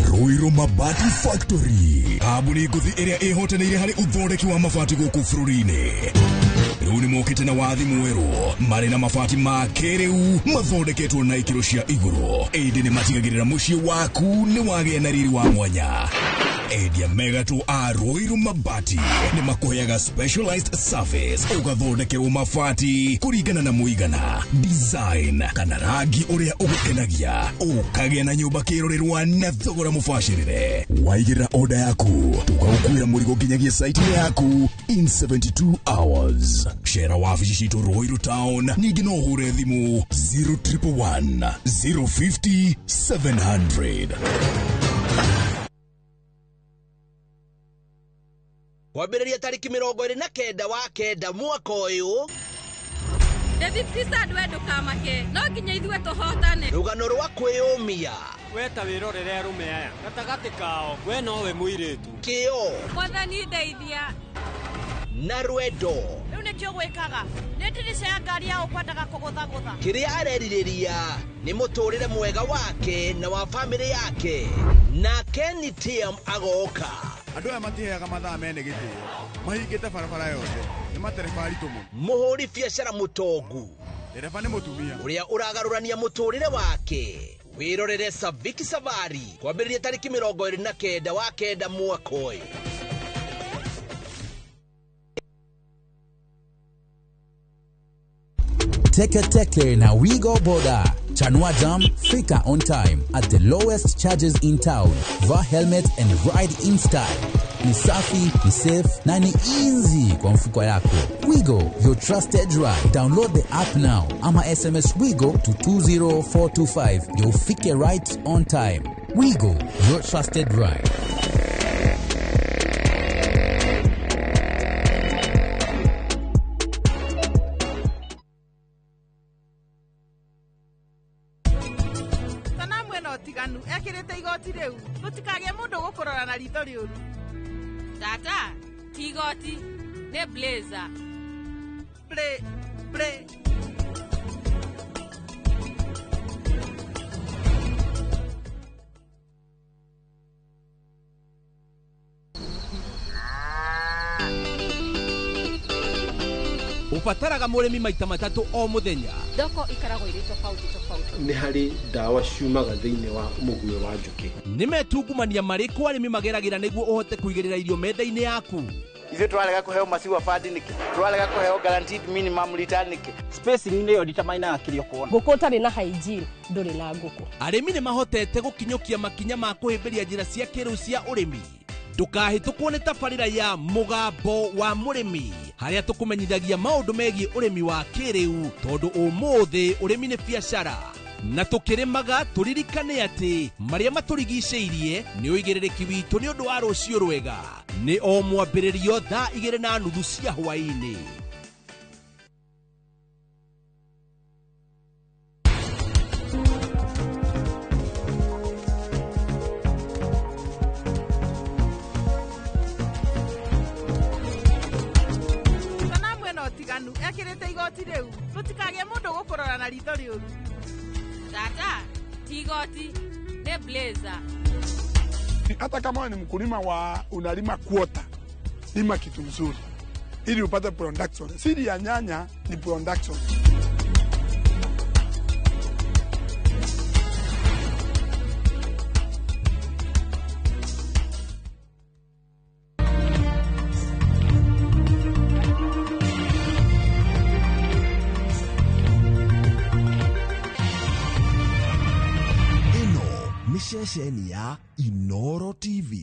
Ruiru Mabati Factory, kambuni ngũthi ĩrĩa ĩhotanĩire harĩ ũthondeki wa mabati gũkũ bũrũri-inĩ. Rĩu nĩ mokĩte na wathi mwerũ, marĩ na mabati ma kĩrĩu mathondeketwo na ikĩro cia igũrũ, ĩndĩ nĩ matigagĩrĩra mũciĩ waku nĩ wagĩa na riri wa mwanya. Endia megatũ a Ruiru Mabati nĩ makũheaga specialized service, ũgathondekerwo mabati kũringana na mũigana, design kana rangi ũrĩa ũgũkenagia, ũkagĩa na nyũmba kĩrorerwa na thogora mũbacĩrĩre. Waigĩrĩra order yaku, tũgagũkuĩra mũrigo nginyagia site yaku in 72 hours. Cera wabici citũ Ruiru Town, ningĩ no ũhũre thimũ 0111 050 700. Kwambĩrĩria tarĩki 29 wa 9 mwaka ũyũ. David Christian, we ndũkamake, no nginya ithuĩ tũhotane. Rũgano rwa kwĩyũmia. We ta wĩrorere arũme aya gatagatĩ kao, we nowe mũirĩtu. Kĩo. Mwathani ndeithia. Na rwendo. Rĩu nĩkĩo gwĩkaga nĩ ndirica ya ngari ya ũkwendaga kũgũthagũtha. Kĩrĩa arerirĩria nĩ mũtũrĩre mwega wake na wa bamĩrĩ yake. Na Kenny TM agoka. Andũ aya matiheaga mathaa mene gĩtĩo, mahingĩte barabara yothe, nĩ matereba aritũ mũno. Mũhũri biacara mũtongu, ndereba nĩ mũtumia ũrĩa ũragarũrania mũtũrĩre wake. Wĩrorere Saviki Safari kwambĩrĩria tarĩki 29 wa 9 mwaka ũyũ. Teke Teke na Wigo Boda. Chanua Jam, fika on time at the lowest charges in town. Vaa helmet and ride in style. Ni safi, ni safe na ni easy kwa mfuko yako. Wigo, your trusted ride. Download the app now ama SMS Wigo to 20425. You'll fike right on time. Wigo, your trusted ride. ũtiganu ekĩrĩte igoti rĩu gũtikagĩe mũndũ gũkũrora na ritho rĩũru. Tata, ti igoti, nĩ blazer. Play, play. Ubataraga mũrĩmi maita matatũ o mũthenya. Thoko ikaragwo irĩ tofauti tofauti. Nĩ harĩ ndawa ciumaga thĩinĩ wa mũguĩ wa njũkĩ. Nĩ metungumania marĩkũ arĩmi mageragĩra nĩguo ũhote kũigĩrĩra irio metha-inĩ yaku? Ithuĩ tũrarega kũheo maciwa bandi nĩkĩ? Tũrarega kũheo guaranteed minimum return nĩkĩ? Spacing nĩyo determinaga kĩrĩa ũkuona. Ngũkũ ũtarĩ na hygiene ndũrĩ na ngũkũ. Arĩmi nĩ mahotete gũkinyũkia makinya ma kũhĩmbĩria njĩra cia kĩrĩu cia ũrĩmi. Ndũkahĩtũkwo nĩ tabarĩra ya Mũgambo wa Mũrĩmi harĩa tũkũmenyithagia maũndũ megiĩ ũrĩmi wa kĩrĩu tondũ ũmũthĩ ũrĩmi nĩ biacara na tũkĩrĩmaga tũririkane atĩ marĩa matũrigicĩirie nĩ ũigĩrĩrĩki witũ nĩ ũndũ wa rũciũ rwega. Nĩ o mwambĩrĩrio thaa 2:30 cia hwaĩ-inĩ. Ekĩrĩte igoti rĩu gũtikagĩe mũndũ gũkũrora na ritho rĩũru. Tata, ti igoti, nĩ blazer. Hata kama ni mkulima wa unalima kuota, lima kitu mzuri ili upate production. Siri ya nyanya ni production. Ceceni ya Inoro TV.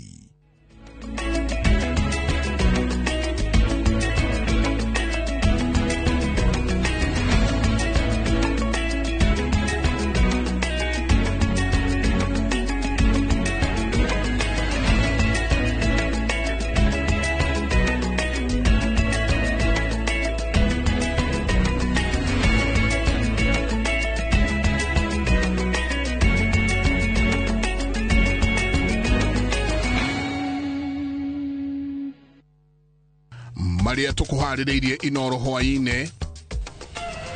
Maria tukuharĩrĩirie Inoro hwaĩ-inĩ.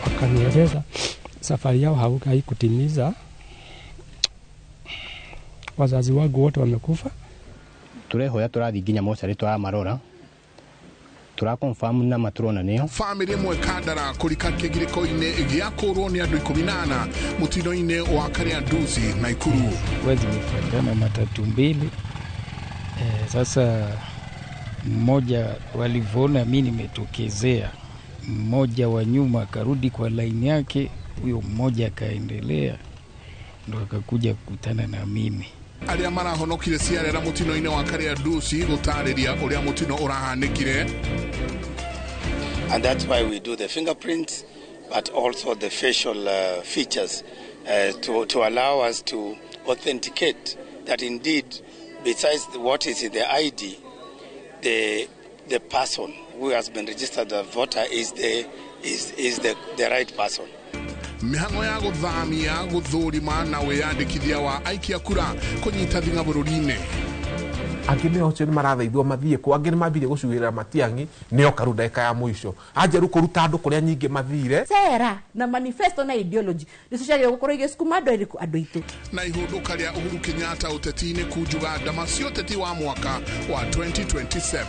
Wakanieleza safari yao haikutimiza, wazazi wangu wote wamekufa. Turehoya turathi nginya mocarĩ turamarora tura confirm na maturona nĩo. Famĩlĩ ĩmwe Kandara kũrika kĩgirĩko-inĩ gĩa kũrwo nĩ andũ 14 mũtino-inĩ wa Kariandusi Naikuru. Zimefuatana matatu mbili. Sasa mmoja walivyoona mimi nimetokezea, mmoja wa nyuma akarudi kwa line yake, huyo mmoja akaendelea, ndo akakuja kukutana na mimi. Arĩa marahonokire ciarera mũtino-inĩ wa Kariandusi gũtarĩria ũrĩa mũtino ũrahanĩkire. And that's why we do the fingerprints but also the facial features to allow us to authenticate that indeed besides what is in the ID, the person who has been registered as a voter is the right person. Mĩhang'o ya gũthamia gũthũrima na wĩyandĩkithia wa aikia kura kũnyita thing'a bũrũri-inĩ. Angĩ nĩo ũcio nĩmarathaithwo mathiĩ kũ, angĩ nĩmambire gũcuĩrĩra Matiang'i nĩo karu ndagĩka ya mũico. Anjeru kũruta andũ kũrĩa nyingĩ mathire. Sera na manifesto na ideology nĩcio ciagĩrĩirwo gũkorwo igĩcukuma andũ erĩkũ andũ aitũ. Na ihũndũka rĩa Uhuru Kenyatta ũteti-inĩ kunjuga ndama cia ũteti wa mwaka wa 2027.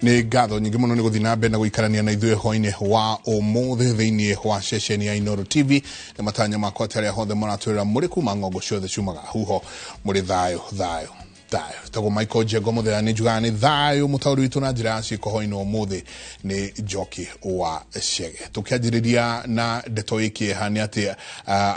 Nĩ ngatho nyingĩ mũno nĩ gũthiĩ na mbere na gũikarania na ithuĩ hwainĩ wa ũmũthĩ thĩinĩ wa ceceni ya Inoro TV. Nĩ matanya makwa atĩ arĩa hothe maratwĩrĩra mũrĩ kuma ng'ongo ciothe ciumaga huho mũrĩ thayũ thayũ. Thayo tagwo Michael Njengo muthenya nĩ njugaga nĩ thayo mũtaũri witũ na njĩra ya ciĩko hwaĩ-inĩ ũmũthĩ nĩ Njoki wa Chege. Tũkĩanjĩrĩria na ndeto ĩ kĩeha nĩ atĩ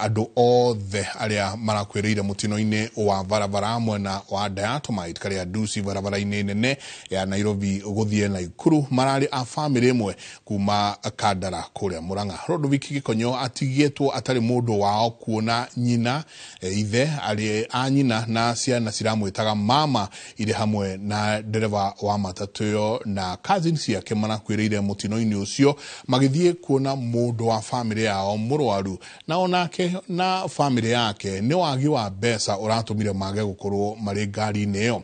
andũ othe arĩa marakuĩrĩire mũtino-inĩ wa barabara mwena wa Diatomite karĩa Nduci barabara-inĩ nene ya Nairobi gũthiĩ Naikuru mararĩ a bamĩrĩ ĩmwe kuma Kandara kũrĩa Murang'a. Rodoviki Gĩkonyo atigĩtwo atarĩ mũndũ wao kuona nyina, ithe arĩ a nyina na ciana ciramwĩtaga mama irĩ hamwe na ndereba wa matatũ ĩyo na cousin ciake marakuĩrĩire mũtino-inĩ ũcio magĩthiĩ kuona mũndũ wa bamĩrĩ yao mũrwaru, na onake na bamĩrĩ yake nĩ wagi wa mbeca ũratũmire mage gũkorwo marĩ ngari-inĩ ĩyo.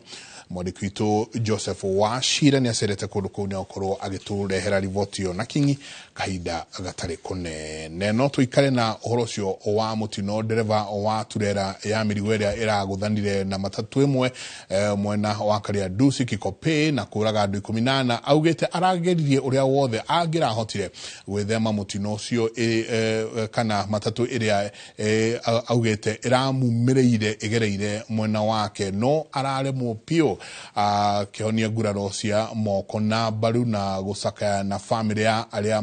Mwandĩki witũ Joseph Wachira nĩ acerete kũndũ kũu nĩ akorwo agĩtũrehera riboti ĩyo na kinyi kahinda gatarĩ kũnene. No tũikare na ũhoro ũcio wa mũtino, ndereba wa turera ya mĩrigo ĩrĩa ĩragũthanire na matatũ ĩmwe mwena wa Karia Nduci Kikopey na kũraga andũ 14 augĩte arageririe ũrĩa wothe angĩrahotire gwĩthema mũtino ũcio, kana matatũ ĩrĩa augĩte ĩramumĩrĩire ĩgereire mwena wake no araremwo biũ akĩhonia nguraro cia moko na mbaru na gũcakaya na bamĩrĩ ya arĩa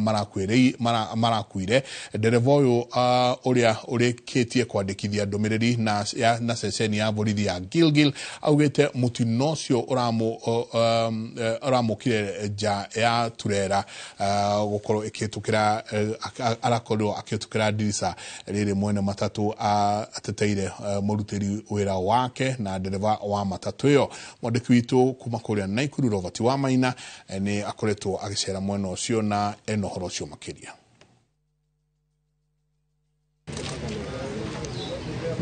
marakuire. Ndereba ũyũ ũrĩa ũrĩkĩtie kwandĩkithia ndũmĩrĩri na ceceni ya borithi ya Gilgil augĩte mũtino ũcio ũramũkire nja ya turera gũkorwo ĩkĩhĩtũkĩra, arakorirwo akĩhĩtũkĩra ndirica rĩrĩ mwene matatũ ateteire mũrutĩri wĩra wake na ndereba wa matatũ ĩyo. Mwandĩki witũ kuma kũrĩa Naikuru Robert Wamaina nĩ akoretwo agĩcera mwena ũcio na ena ũhoro ũcio makĩria.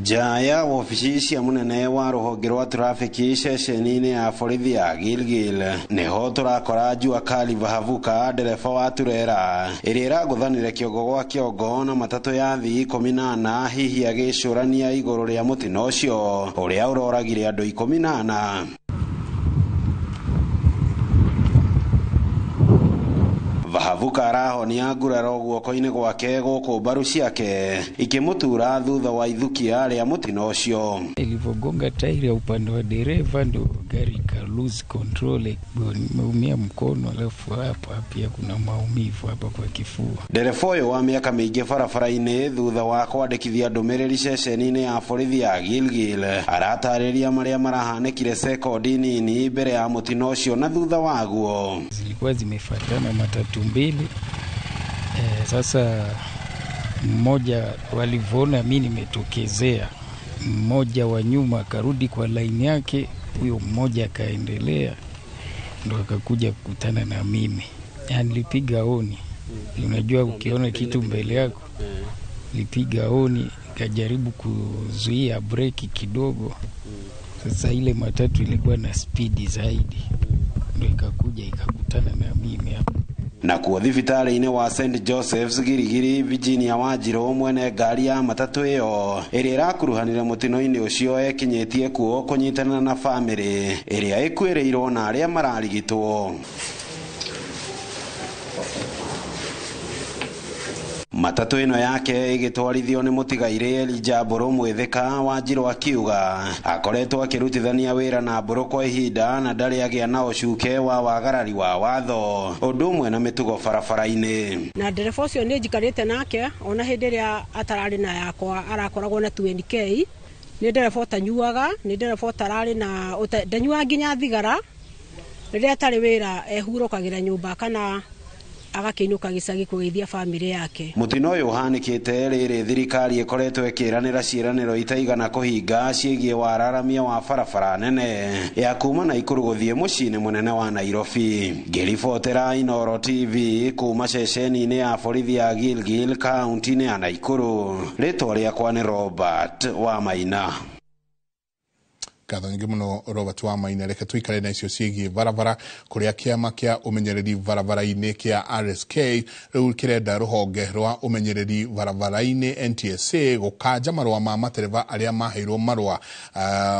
Nja ya wobici cia munene wa rũhonge rwa trafiki ceceni-inĩ ya borithi ya Gilgil nĩho tũrakora Jua Kali Vahavuka ndereba wa turera ĩrĩa ĩragũthanire kĩongo gwa kĩongo na matatũ ya thii 14 hihi agĩcũrania igũrũ rĩa mũtino ũcio ũrĩa ũroragire andũ 14. Vahavuka arahonia nguraro guoko-inĩ gwake gũkũ mbaru ciake ikĩmũtura thutha wa ithukia rĩa mũtino ũcio. Ilivyogonga tairi ya upande wa dereva ndo gari ka lose control, nimeumia mkono, alafu hapa pia kuna maumivu hapa kwa kifua. Ndereba ũyũ wa mĩaka mĩingĩ barabara-inĩ thutha wa kwandĩkithia ndũmĩrĩri ceceni-inĩ ya borithi ya Gilgil aratarĩria marĩa marahanĩkire sekondi nini mbere ya mũtino ũcio na thutha waguo. Zilikuwa zimefuatana matatu mbili. Sasa mmoja walivyoona mimi nimetokezea, mmoja wa nyuma akarudi kwa line yake, huyo mmoja akaendelea, ndo akakuja kukutana na mimi. Yani nilipiga honi. Unajua ukiona kitu mbele yako, nilipiga honi, nikajaribu kuzuia breki kidogo. Sasa ile matatu ilikuwa na spidi zaidi, ndo ikakuja ikakutana na mimi hapo. Nakuo thibitarĩ-inĩ wa St Joseph's Girigiri Virginia Wanjirũ mwene ngari ya matatũ ĩyo ĩrĩa ĩrakuruhanire mũtino-inĩ ũcio ekinyĩtie kuo kũnyitana na bamĩrĩ ĩrĩa ĩkuĩrĩirwo na arĩa mararigitwo. Matatũ ĩno yake ĩgĩtwarithio nĩ mũtigairĩ Elijah Mbũrũ Mwĩthĩka. Wanjirũ akiuga akoretwo akĩrutithania wĩra na Mbũrũ kwa ihinda na ndarĩ agĩa na ũcuke wa wagarari wa watho ũndũ ũmwe na mĩtugo barabara-inĩ. Na ndereba ũcio nĩ njikarĩte nake ona hĩndĩ ĩrĩa atararĩ na yakwa arakoragwo na 20k. Nĩ ndereba ũtanyuaga, nĩ ndereba ũtararĩ na ndanyuaga nginya thigara. Rĩrĩa atarĩ wĩra ehurũkagĩra nyũmba kana agakĩinũka gĩcagi kũgeithia bamĩrĩ yake. Mũtino ũyũ ũhanĩkĩte rĩrĩ thirikari ĩkoretwo ĩkĩranĩra ciĩranĩro itaigana kũhinga ciĩgiĩ wararamia wa barabara nene ya kuma Naikuru gũthiĩ mũciĩ-inĩ mũnene wa Nairobi. Ngĩribotera Inooro TV kuma ceceni-inĩ ya borithi ya Gilgil kaunti-inĩ ya Naikuru, rĩtwa rĩakwa nĩ Robert Wamaina. Ngatho nyingĩ mũno Robert Wamaina. Reke tũikare na icio ciĩgiĩ barabara kũrĩa kĩama kĩa ũmenyereri barabara-inĩ kĩa RSK rĩu kĩrenda rũhonge rwa ũmenyereri barabara-inĩ NTSA gũkanja marũa ma matereba arĩa maheirwo marũa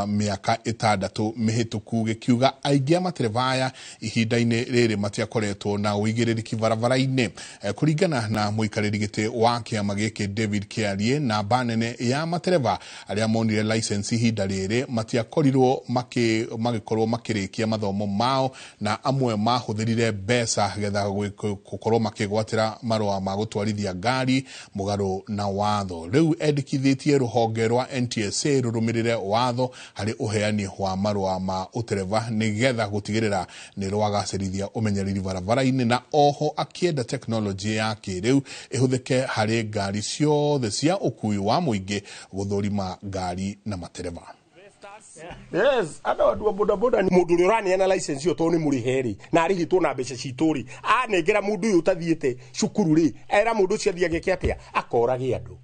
mĩaka 6 mĩhĩtũku, gĩkiuga aingĩ a matereba aya ihinda-inĩ rĩrĩ matiakoretwo na ũigĩrĩrĩki barabara-inĩ. Kũringana na mũikarĩri gĩtĩ wa kĩama gĩkĩ David Kĩarie, namba nene ya matereba arĩa monire license ihinda rĩrĩ matiakorirwo makorirwo magĩkorwo makĩrĩkia mathomo mao na amwe mahũthĩrire mbeca getha gũkorwo makĩgwatĩra marũa ma gũtwarithia ngari mũgarũ na watho. Rĩu endekithĩtie rũhonge rwa NTSA rũrũmĩrĩre watho harĩ ũheani wa marũa ma ũtereba nĩgetha gũtigĩrĩra nĩ rwagacĩrithia ũmenyereri barabara-inĩ, na oho akĩenda tekinoronjĩ ya kĩrĩu ĩhũthĩke harĩ ngari ciothe cia ũkui wa mũingĩ gũthũrima ngari na matereba. Yes, andå andå a boda boda mundu uri uraneana license iyo to ni murihe ri na arihitwo na mbeca citũ ri anengera mundu uyu utathiite cukuru ri era mundu ucio athiage ke atia akorage andu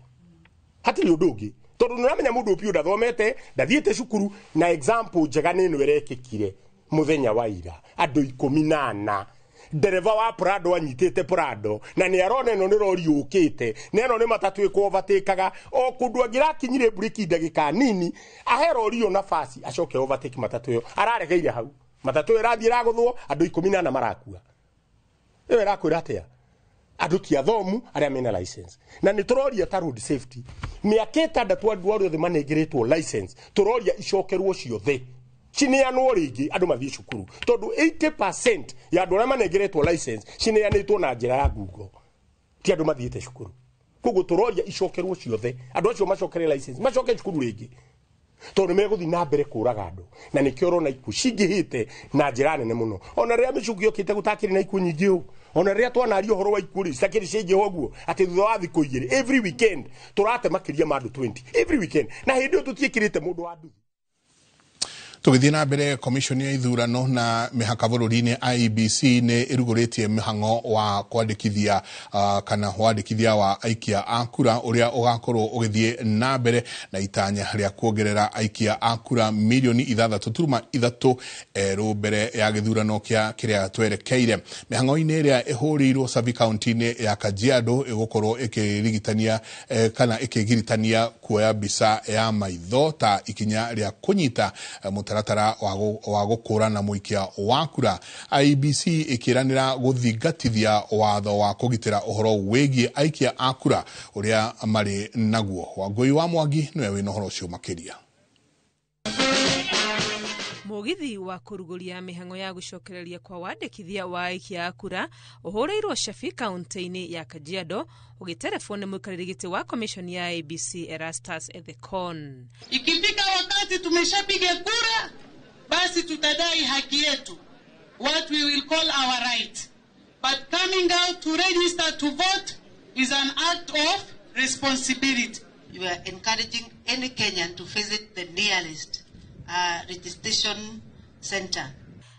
hatiri undu ungi tondu ni uramenya mundu upiu ndathomete ndathiite cukuru. Na example njega ni ino irekikire muthenya wa ira andu 14 ndereva wa Prado anyitite Prado na ni arona ino ni rori yukite na ino ni matatu ikuovatikaga o kundu angirakinyire briki ndagika nini ahe rori yo nafasi acoke overtake matatu yo araregeire hau matatu yo irathie iraguthwo andu 14 marakua. Iyo irakwira atia andu ti athomu aria mena license na ni turoria ta road safety miaka 6 andu othe manengeretwo license turoria icokerwo ciothe cineanwo ringi andu mathie cukuru tondu 80% ya andu aria manengeretwo license cineanitwo na njira ya Google ti andu mathiite cukuru. Koguo turoria icokerwo ciothe andu acio macokere license macoke cukuru ringi tondu meguthi na mbere kuraga andu na nikio urona ikuũ cingihite na njira nene muno. Ona riria micuki yokite gutakiri na ikuũ nyingi u ona riria twanaria uhoro wa ikuũ ri citakiri ciingĩha ũguo ati thutha wa thikũ 2 every weekend turate makiria ma andu 20 every weekend na hindi ĩyo tutiĩkĩrĩte mũndũ wa nduthi. Tũgĩthiĩ na mbere, commission ya ithurano na mĩhaka bũrũri-inĩ IEBC nĩ ĩrugũrĩtie mĩhang'o wa kwandĩkithia kana wandĩkithia wa aikia a kura ũrĩa ũgakorwo ũgĩthiĩ na mbere na itanya rĩa kuongerera aikia a kura milioni 6.3 erũ mbere ya gĩthurano kĩa kĩrĩa twerekeire. Mĩhang'o-inĩ ĩrĩa ĩhũrĩirwo Sabi County-inĩ ya Kajiado ĩgũkorwo ĩkĩrigitania kana ĩkĩgiritania kuoya mbica ya maitho ta ikinya rĩa kũnyita mũtaratara wa gũkũrana mũikia wa kura. IEBC ĩkĩranĩra gũthingatithia watho wa kũgitĩra ũhoro wĩgiĩ aikia a kura ũrĩa marĩ naguo. Wangũi wa Mwangi nĩwe wĩna ũhoro ũcio makĩria. Mũgithi wa kũrugũria mĩhang'o ya gũcokereria kwa wandĩkithia wa aikia a kura ũhũrĩirwo Shafi kaunti-inĩ ya Kajiado ũgĩterebwo nĩ mũikarĩri gĩtĩ wa commission ya IEBC Erastus Ethekon. Ikifika wakati tumeshapiga kura, basi tutadai haki yetu, what we will call our right. But coming out to register to vote is an act of responsibility. You are encouraging any Kenyan to visit the nearest registration center.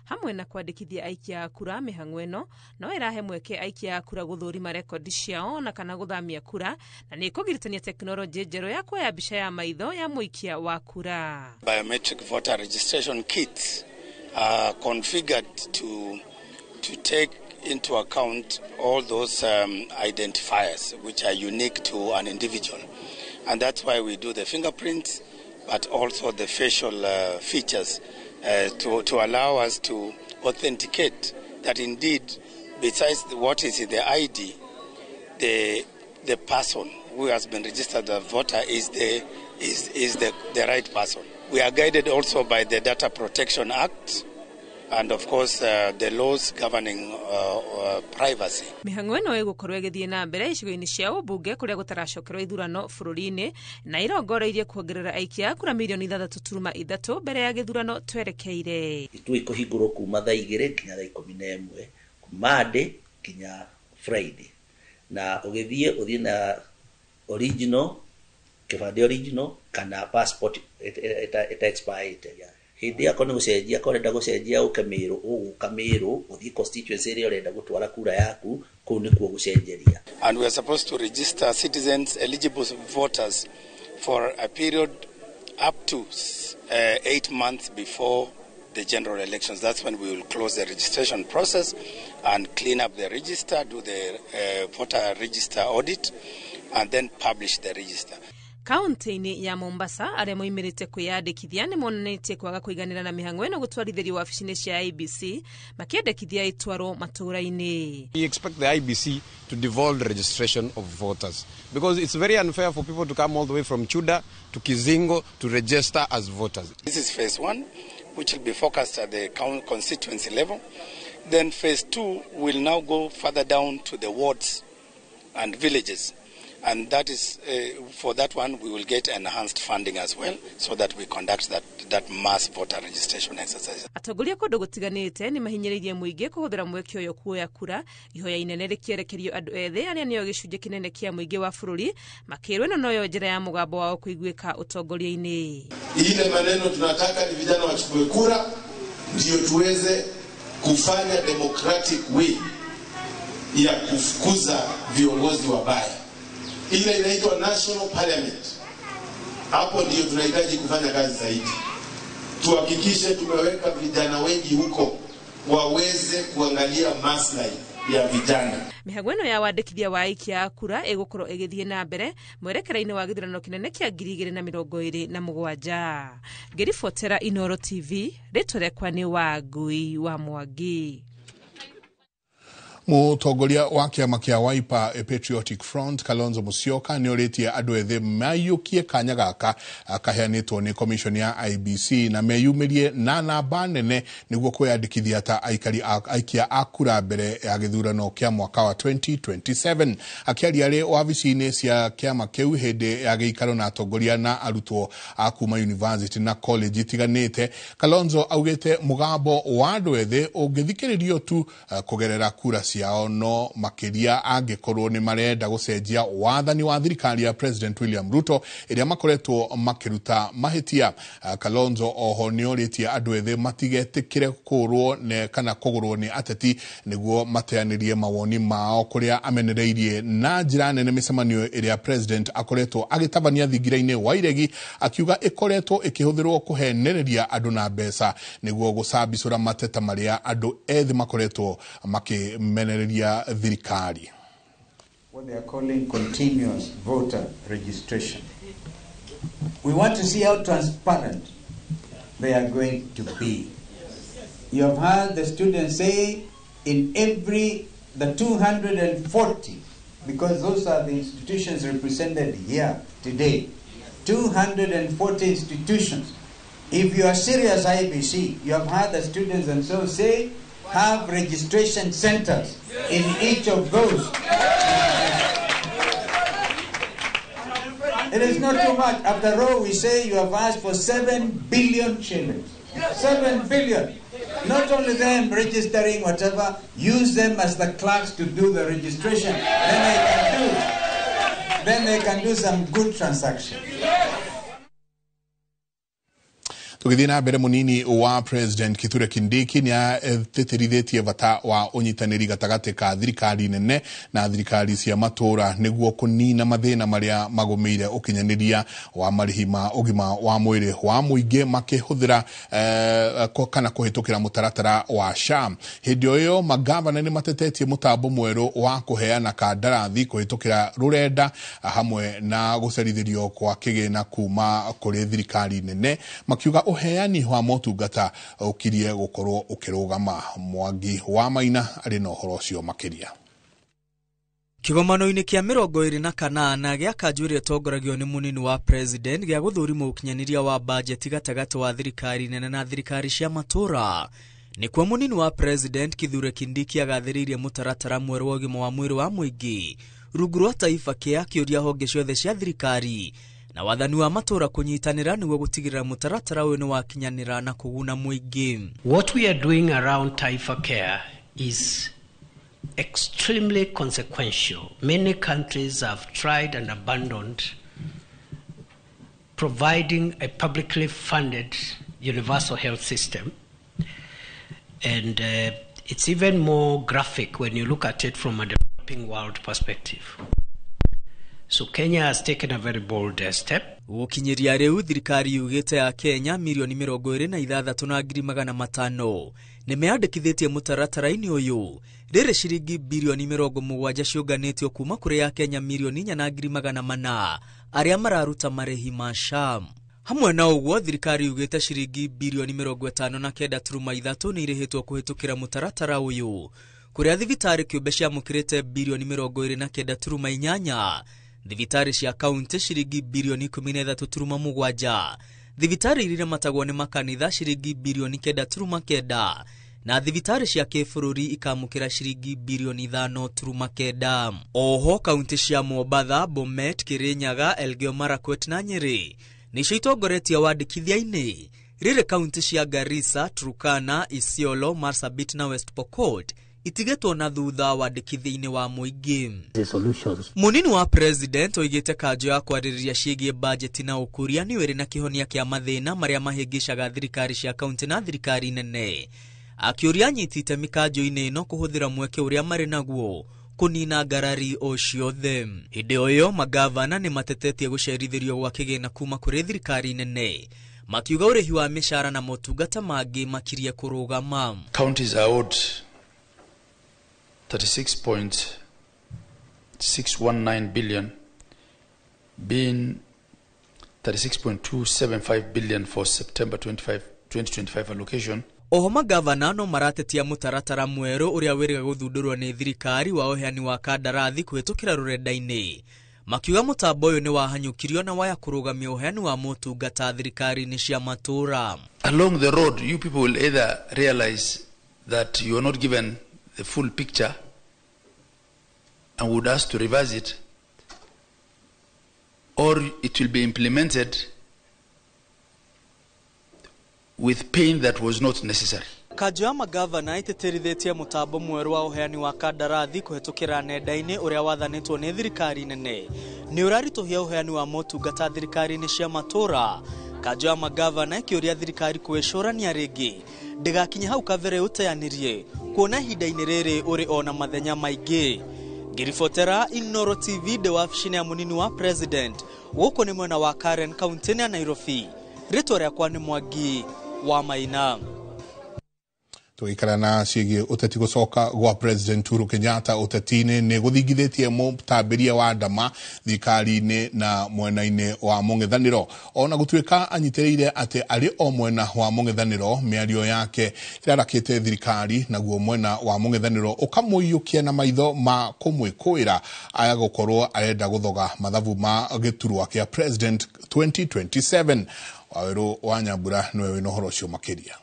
Hamwe na kwandĩkithia aikia a kura mĩhang'o ĩno no ĩrahe mweke aikia a kura gũthũrima rekondi ciao na kana gũthamia kura, na nĩ ĩkũgiritania tekinoronjĩ njerũ ya kuoya mbica ya maitho ya mũikia wa kura. Biometric voter registration kits are configured to take into account all those identifiers which are unique to an individual, and that's why we do the fingerprints but also the facial features to allow us to authenticate that indeed, besides what is in the ID, the person who has been registered as a voter is the right person. We are guided also by the Data Protection Act and of course the laws governing privacy. Mĩhang'o ĩno ĩgũkorwo ĩgĩthiĩ na mbere icigo-inĩ cia ũmbunge kũrĩa gũtaracokerwo ithurano bũrũri-inĩ na irongoreirie kuongerera aikia a kura milioni 6.3 mbere ya gĩthurano twerekeire. Ituo ikũhingũrwo kuma thaa 2 nginya thaa 11 Monday nginya Friday, na ũgĩthiĩ ũthiĩ na original kĩbandĩ original kana passport ita expired. Hĩndĩ ĩyo akorwo nĩ gũcenjia akorwo ũrenda gũcenjia ũke Mĩrũ ũgũka Mĩrũ ũthiĩ constituency ĩrĩa ũrenda gũtwara kura yaku kũu nĩkuo gũcenjeria. And we are supposed to register citizens eligible voters for a period up to 8 months before the general elections. That's when we will close the registration process and clean up the register, do the voter register audit and then publish the register. Kaunti-inĩ ya Mombasa arĩa moimĩrĩte kwĩyandĩkithia nĩ monanĩtie kwaga kũiganĩra na mĩhang'o ĩno gũtwarithĩrio wabici-inĩ cia IEBC makĩendekithia ĩtwarwo matũũra-inĩ. We expect the IEBC to devolve registration of voters because it's very unfair for people to come all the way from Chuda to Kizingo to register as voters. This is phase one, which will be focused at the constituency level. Then phase two will now go further down to the wards and villages. And that is, for that one, we will get enhanced funding as well, so that we conduct that mass voter registration exercise. Atongoria kũndũ gũtiganĩte nĩ mahinyĩrĩirie mũingĩ kũhũthĩra mweke ũyũ kuoya kura, ihoya inene rĩkĩerekerio andũ ethĩ arĩa nĩo gĩcunjĩ kĩnene kĩa mũingĩ wa bũrũri, makĩrwo ĩno noyo njĩra ya mũgambo wao kũiguĩka ũtongoria-inĩ. Ile maneno tunataka ni vijana wachukue kura ndio tuweze kufanya democratic way ya kufukuza viongozi wabaya. Ile inaitwa National Parliament. Hapo ndio tunahitaji kufanya kazi zaidi. Tuhakikishe tumeweka vijana wengi huko waweze kuangalia maslahi ya vijana. Mĩhang'o ĩno ya wandĩkithia wa aikia a kura ĩgũkorwo ĩgĩthiĩ na mbere mwerekera-inĩ wa gĩthurano kĩnene kĩa 2027. Ngĩribotera Inooro TV, rĩtwa rĩakwa nĩ Wangui wa Mwangi. Mũtongoria wa kĩama kĩa Wiper Patriotic Front Kalonzo Musyoka nĩ orĩtie andũ ethĩ maiyũkie kanya gaka kaheanĩtwo nĩ commission ya IEBC na meyumĩrie na namba nene nĩguo kwĩyandĩkithia ta aikia a kura mbere ya gĩthurano kĩa mwaka wa 2027. Akĩaria arĩ wabici-inĩ cia kĩama kĩu hĩndĩ ya gĩikaro na atongoria na arutwo a kuma university na college itiganĩte, Kalonzo augĩte mũgambo wa andũ ethĩ ũngĩthikĩrĩrio tu kũgerera kura ciao no makĩria angĩkorwo nĩ marenda gũcenjia wathani wa thirikari ya President William Ruto ĩrĩa makoretwo makĩruta mahĩtia. Kalonzo oho nĩ orĩtie andũ ethĩ matigetĩkĩre kũrwo kana kũgũrwo nĩ ateti nĩguo mateanĩrie mawoni mao kũrĩa amenereirie na njĩra nene mĩcemanio ĩrĩa President akoretwo agĩtabania thingira-inĩ wa iregi, akiuga ĩkoretwo ĩkĩhũthĩrwo kũhenereria andũ na mbeca nĩguo gũcambicũra mateta marĩa andũ ethĩ makoretwo makĩmenereria thirikari. What they are calling continuous voter registration. We want to see how transparent they are going to be. You have heard the students say in every, the 240, because those are the institutions represented here today, 240 institutions. If you are serious IEBC, you have heard the students themselves say, have registration centers in each of those. It is not too much. After all, we say you have asked for 7 billion shillings. 7 billion. Not only them registering whatever, use them as the clerks to do the registration. Then they can do some good transactions. Tugithie na mbere munini wa President Kithure Kindiki ni atĩtĩrithĩtie bata wa ũnyitanĩri gatagatĩ ka thirikari nene na thirikari cia matũra nĩguo kũnina mathĩna marĩa magũmĩire ũkinyanĩria wa marĩhi ma ũgima wa mwĩrĩ wa mũingĩ makĩhũthĩra kana kũhĩtũkĩra mũtaratara wa SHA. Hĩndĩ o ĩyo magavana nĩ matetetie mũtambo mwerũ wa kũheana kandarathi kũhĩtũkĩra rũrenda hamwe na gũcerithĩrio kwa kĩgĩna kuma kũrĩ thirikari nene, makiuga ũheani wa motungata ũkirie gũkorwo ũkĩrũgama. Mwangi wa Maina arĩ na ũhoro ũcio makĩria. Kĩgomano-inĩ kĩa 28 gĩa kanjũ ĩrĩa ĩtongoragio nĩ mũnini wa president gĩa gũthũrima ũkinyanĩria wa bajeti gatagatĩ wa thirikari nene na thirikari cia matũra, nĩkuo mũnini wa president Kithure Kindiki agathĩrĩirie mũtaratara mwerũ wa ũgima wa mwĩrĩ wa mũingĩ rungu rwa Taifa Care, akĩũria honge ciothe cia thirikari na wathani wa matũra kũnyitanĩra nĩguo gũtigĩrĩra mũtaratara ũyũ nĩ wakinyanĩra na kũguna mũingĩ. What we are doing around Taifa Care is extremely consequential. Many countries have tried and abandoned providing a publicly funded universal health system. And it's even more graphic when you look at it from a developing world perspective. So Kenya has taken a very bold step. Gũkinyĩria rĩu thirikari yugĩte ya Kenya mirioni 26,500 nĩ meyandĩkithĩtie mũtaratara-inĩ ũyũ, rĩrĩ ciringi birioni 70 ciũnganĩtio kuma kũrĩ ya Kenya mirioni 4,400 arĩa mararuta marĩhi ma SHA. Hamwe na ũguo thirikari yugĩte ciringi birioni 59.3 nĩ irĩhĩtwo kũhĩtũkĩra mũtaratara ũyũ, kũrĩa thibitarĩ kĩũmbe ciamũkĩrĩte birioni 29.8, thibitarĩ cia kaunti ciringi birioni 13.7, thibitarĩ iria iramatagwo nĩ makanitha ciringi birioni 9.9 na thibitarĩ cia kĩbũrũri ikamũkĩra ciringi birioni 5.9. Oho kaunti cia Mombatha, Bomet, Kirinyaga, Elgeyo Marakwet na Nyeri nĩcio itongoretie wandĩkithia-inĩ, rĩrĩ kaunti cia Garissa, Turkana, Isiolo, Marsabit na West Pokot itigetwo na thutha wandĩkithia-inĩ wa mũingĩ. Mũnini wa president oigĩte kanjũ ya kwarĩrĩria ciĩgiĩ bajeti na ũkũria nĩyo ĩrĩ na kĩhonia kĩa mathĩna marĩa mahĩngĩcaga thirikari cia kaunti na thirikari nene, akĩũria anyiti itemi kanjũ-inĩ ĩno kũhũthĩra mweke ũrĩa marĩ naguo kũnina ngarari o ciothe. Hĩndĩ o ĩyo magavana nĩ matetetie gũcerithĩrio gwa kĩgĩna kuma kũrĩ thirikari nene, makiuga ũrĩhi wa mĩcara na motungata mangĩ makirie kũrũgama. Counties are owed 36.619 billion, being 36.275 billion for September 25, 2025 allocation. Oho magavana no maratetia mũtaratara mwerũ ũrĩa wĩrĩga gũthundũrwo nĩ thirikari wa ũheani wa kandarathi kũhĩtũkĩra rũrenda-inĩ, makiuga mũtambo ũyũ nĩ wahanyũkirio na waya kũrũgamia ũheani wa motungata thirikari-inĩ cia matũũra. Along the road, you people will either realize that you are not given the full picture and would ask to revise it, or it will be implemented with pain that was not necessary. Kanjũ ya magavana ĩtĩtĩrithĩtie mũtambo mwerũ wa ũheani wa kandarathi kũhĩtũkĩra nenda-inĩ ũrĩa wathanĩtwo nĩ thirikari nene nĩ ũraritũhia ũheani wa motungata thirikari-inĩ cia matũũra. Kanjũ ya magavana ĩkĩũria thirikari kwĩcũrania rĩngĩ ndĩgakinye hau kabere ũteanĩrie, kuona ihinda-inĩ rĩrĩ ũrĩ ona mathenya maingĩ. Ngĩribotera Inooro TV ndĩ wabici-inĩ ya mũnini wa president gũkũ nĩ mwena wa Karen kaunti-inĩ ya Nairobi. Rĩtwa rĩakwa nĩ Mwangi wa Maina. Tũgĩikara na ciĩgiĩ ũteti gũcoka gwa President Uhuru Kenyatta ũteti-inĩ nĩ gũthingithĩtie mũtambĩria wa ndama thirikari-inĩ na mwena-inĩ wa mũng'ethanĩro, ona gũtuĩka anyitĩrĩire atĩ arĩ o mwena wa mũng'ethanĩro, mĩario yake ĩrarakĩte thirikari naguo mwena wa mũng'ethanĩro ũkamũiyũkia na maitho ma kũmwĩkũĩra aya gũkorwo arenda gũthoga mathabu ma gĩturwa kĩa President 2027. Wawerũ wa Nyambura nĩwe wĩna ũhoro ũcio makĩria.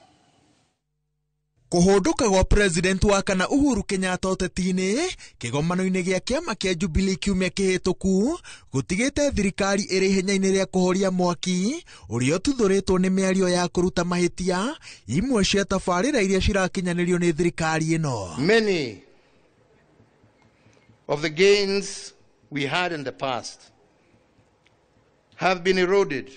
Kũhũndũka gwa president wa kana Uhuru Kenyatta ũteti-inĩ kĩgomano-inĩ gĩa kĩama kĩa Jubilee kiumia kĩhĩtũku gũtigĩte thirikari ĩrĩ ihenya-inĩ rĩa kũhoria mwaki ũrĩa ũtuthũrĩtwo nĩ mĩario ya kũruta mahĩtia imwe cia tabarĩra iria cirakinyanĩrio nĩ thirikari ĩno. Many of the gains we had in the past have been eroded.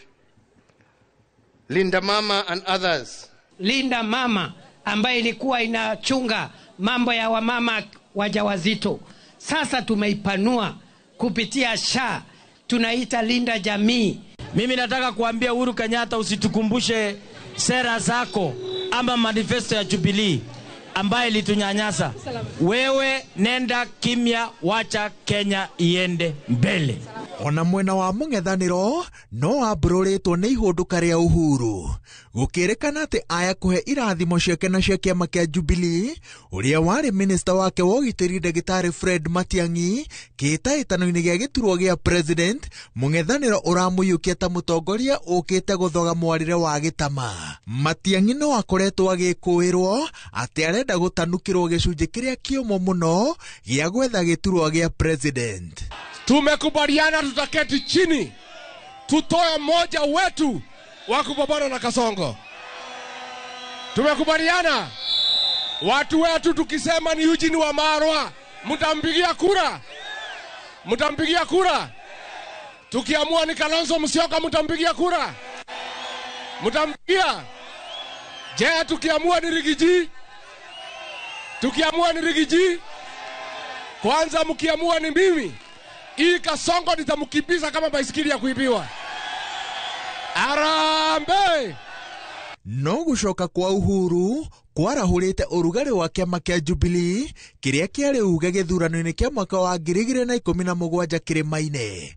Linda Mama and others. Linda Mama ambaye ilikuwa inachunga mambo ya wamama wajawazito, sasa tumeipanua kupitia SHA, tunaita Linda Jamii. Mimi nataka kuambia Uhuru Kenyatta, usitukumbushe sera zako ama manifesto ya Jubilee ambaye ilitunyanyasa. Wewe nenda kimya, wacha Kenya iende mbele. Ona mwena wa mũng'ethanĩro no wambũrũrĩtwo nĩ ihũndũka rĩa Uhuru gũkĩrĩkana atĩ aya kũhe irathimo ciake na cia kĩama kĩa Jubilee ũrĩa warĩ minista wake wa ũgitĩri ndagĩtarĩ Fred Matiang'i kĩhĩtahĩtano-inĩ gĩa gĩturwa gĩa president, mũng'ethanĩro ũramũiyũkia ta mũtongoria ũkĩte gũthoga mwarĩre wa gĩtama. Matiang'i no akoretwo agĩkũĩrwo atĩ arenda gũtanukĩrwo gĩcunjĩ kĩrĩa kĩũmũ mũno gĩa gwetha gĩturwa gĩa president. Tumekubaliana tutaketi chini tutoe mmoja wetu wa kupambana na Kasongo. Tumekubaliana watu wetu, tukisema ni Eugene Wamalwa, mtampigia kura? Mtampigia kura? Tukiamua ni Kalonzo Musyoka, mtampigia kura? Mtampigia? Je, tukiamua ni Rigiji? Tukiamua ni Rigiji? Kwanza mkiamua ni mimi, Hii Kasongo nitamkimbiza kama baisikeli ya kuibiwa. Harambee! No gucoka kwa Uhuru kwarahũrĩte ũrugarĩ wa kĩama kĩa Jubilee kĩrĩa kĩarĩ uge gĩthurano-inĩ kĩa mwaka wa 2017 kĩrĩma-inĩ.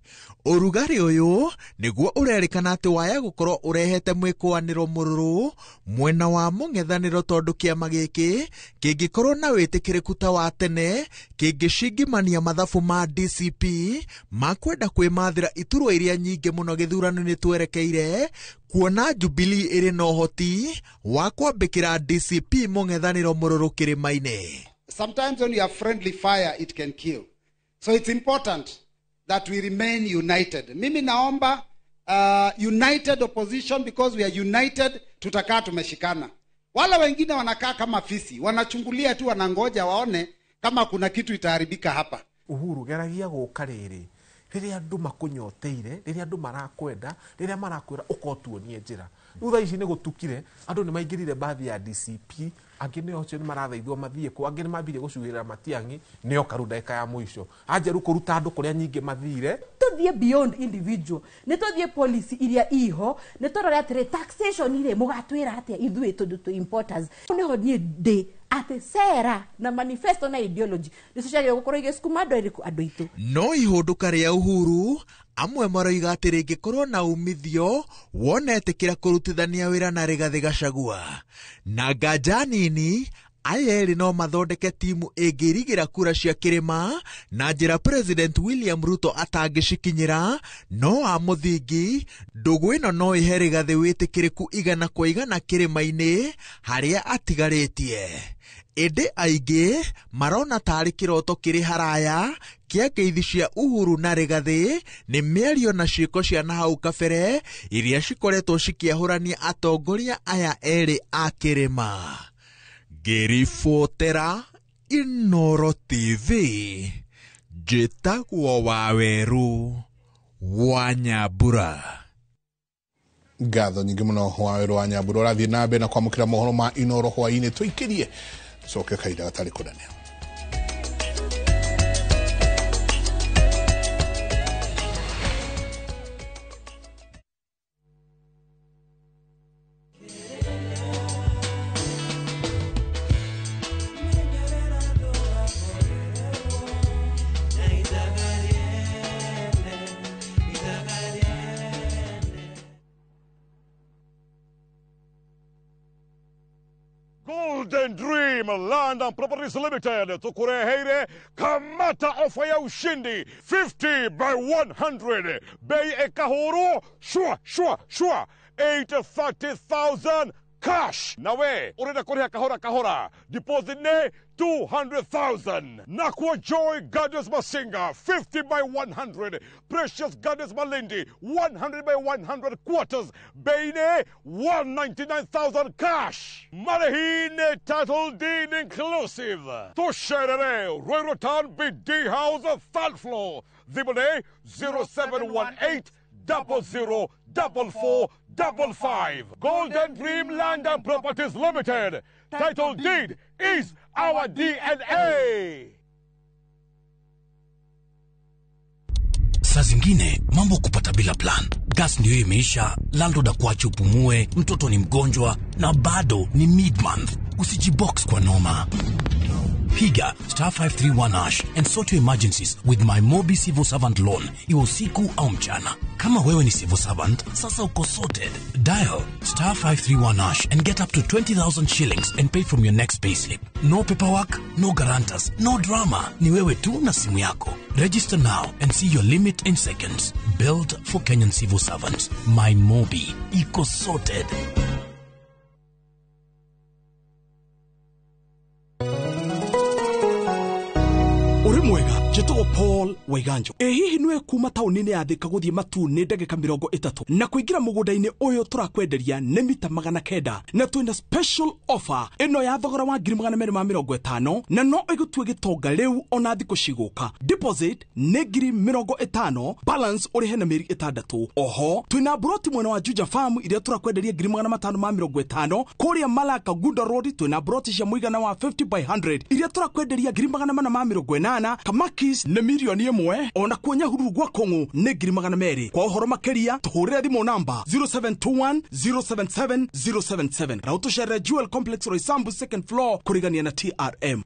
Ũrugarĩ ũyũ nĩguo ũrerĩkana atĩ waya gũkorwo ũrehete mwĩkũanĩro mũrũrũ mwena wa mũng'ethanĩro tondũ kĩama gĩkĩ kĩngĩkorwo na wĩtĩkĩrĩku ta wa tene kĩngĩcingimania mathabu ma DCP ma kwenda kwĩmathĩra iturwa iria nyingĩ mũno gĩthurano-inĩ twerekeire, kuona Jubilee ĩrĩ na ũhoti wa kwambĩkĩra DCP mũng'ethanĩro mũrũrũ kĩrĩma-inĩ. Sometimes when you have friendly fire it can kill. So it's important that we remain united. Mimi naomba united opposition, because we are united, tutakaa tumeshikana. Wala wengine wanakaa kama fisi, wanachungulia tu, wanangoja waone kama kuna kitu itaharibika hapa. Uhuru geragia gũka rĩrĩ rĩrĩa andũ makũnyoteire, rĩrĩa andũ marakwenda, rĩrĩa marakwĩra ũkotuonie njĩra. Rĩu thaa ici nĩ gũtukire, andũ nĩ maingĩrire bathi ya DCP, angĩ nĩo acio nĩ marathaithwo mathiĩ kũ, angĩ nĩ mambirie gũcuhĩrĩra Matiang'i, nĩo karu ndagĩka ya mũico. Anjeru kũruta andũ kũrĩa nyingĩ mathire. Tũthiĩ beyond individual, nĩ tũthiĩ policy iria iho, nĩ tũrore atĩrĩ taxation rĩ mũgatwĩra atĩa ithuĩ tondũ twĩ importers. Nĩho niĩ ndĩ atĩ sera na manifesto na ideology nĩcio ciagĩrĩirwo gũkorwo igĩcukuma andũ erĩkũ andũ aitũ. No ihũndũka rĩa Uhuru amwe maroiga atĩ rĩngĩkorwo na umithio wona etĩkĩra kũrutithania wĩra na Rigathĩ Gachagua. Na nganja nini aya erĩ no mathondeke timu ĩngĩrigĩra kura cia kĩrĩma na njĩra President William Ruto atangĩcikinyĩra, no a mũthingi ndũgũ ĩno no ĩhe Rigathĩ wĩtĩkĩrĩku 100 kwa 100 kĩrĩma-inĩ harĩa atigarĩtie. Ĩndĩ aingĩ marona tarĩ kĩroto kĩrĩ haraya kĩa ngeithi cia Uhuru na Rigathĩ nĩ mĩario na ciĩko cia nahau kabere iria cikoretwo cikĩahũrania atongoria aya erĩ a kĩrĩma. Ngĩribotera Inooro TV, njĩtagwo Waweru wa Nyambura. Ngatho nyingĩ mũno Waweru wa Nyambura. Ũrathiĩ na mbere na kwamũkĩra mohoro ma Inooro hwaĩ-inĩ, tũikĩrie coke kahinda gatarĩ kũnene. Golden Dream Land and Properties Limited tukureheire kamata ofa ya ushindi 50 by 100 bei ekahuru shua shua shua 830,000 cash. Nawe urenda kuriha kahora kahora, deposit ne 200,000. Nakwa Joy Gardens Masinga 50 by 100, Precious Gardens Malindi 100 by 100 quarters, bei ne 199,000 cash. Marehine title deed inclusive. Tusherere Ruiru Town BD House third floor. Thimũ 0718 00 44 55. Golden Dream Land and Properties Limited. Title deed is our DNA. Saa zingine mambo kupata bila plan. Gas ndio imeisha, landlord akuache upumue, mtoto ni mgonjwa na bado ni mid-month. Usijibox kwa noma. Piga star 531 hash and sort your emergencies with my Mobi Civil Servant Loan, iwe usiku au mchana. Kama wewe ni civil servant, sasa uko sorted. Dial star 531 hash and get up to 20,000 shillings and pay from your next payslip. No paperwork, no guarantors, no drama. Ni wewe tu na simu yako. Register now and see your limit in seconds. Built for Kenyan civil servants. My Mobi. Iko sorted. Mwega njĩtagwo Paul Waiganjo. Ĩ hihi nĩwe kuma taũni-inĩ ya Thika gũthiĩ Matuu nĩ ndagĩka 30 na kũingĩra mũgũnda-inĩ ũyũ tũrakwenderia nĩ mita 900 na twĩna special offer ĩno ya thogora wa 250,000 na no ĩgũtue gĩtonga rĩu ona thikũ cigũka. Deposit nĩ 50,000, balance ũrĩhe na mĩeri 6. Oho twĩna broti mwena wa Juja Farm iria tũrakwenderia 550,000. Kũrĩa Malaka Gunda Road twĩna broti cia mũigana wa 50 by 100 iria tũrakwenderia 480,000. Kamaki Koroks nĩ 1,000,000 ona kuo Nyahururu gwa Kong'u nĩ 200,000. Kwa ũhoro makĩria tũhũrĩre thimũ namba 0721 077 077 na ũtũcerere Jewel Complex Roysambu second floor kũrigania na TRM.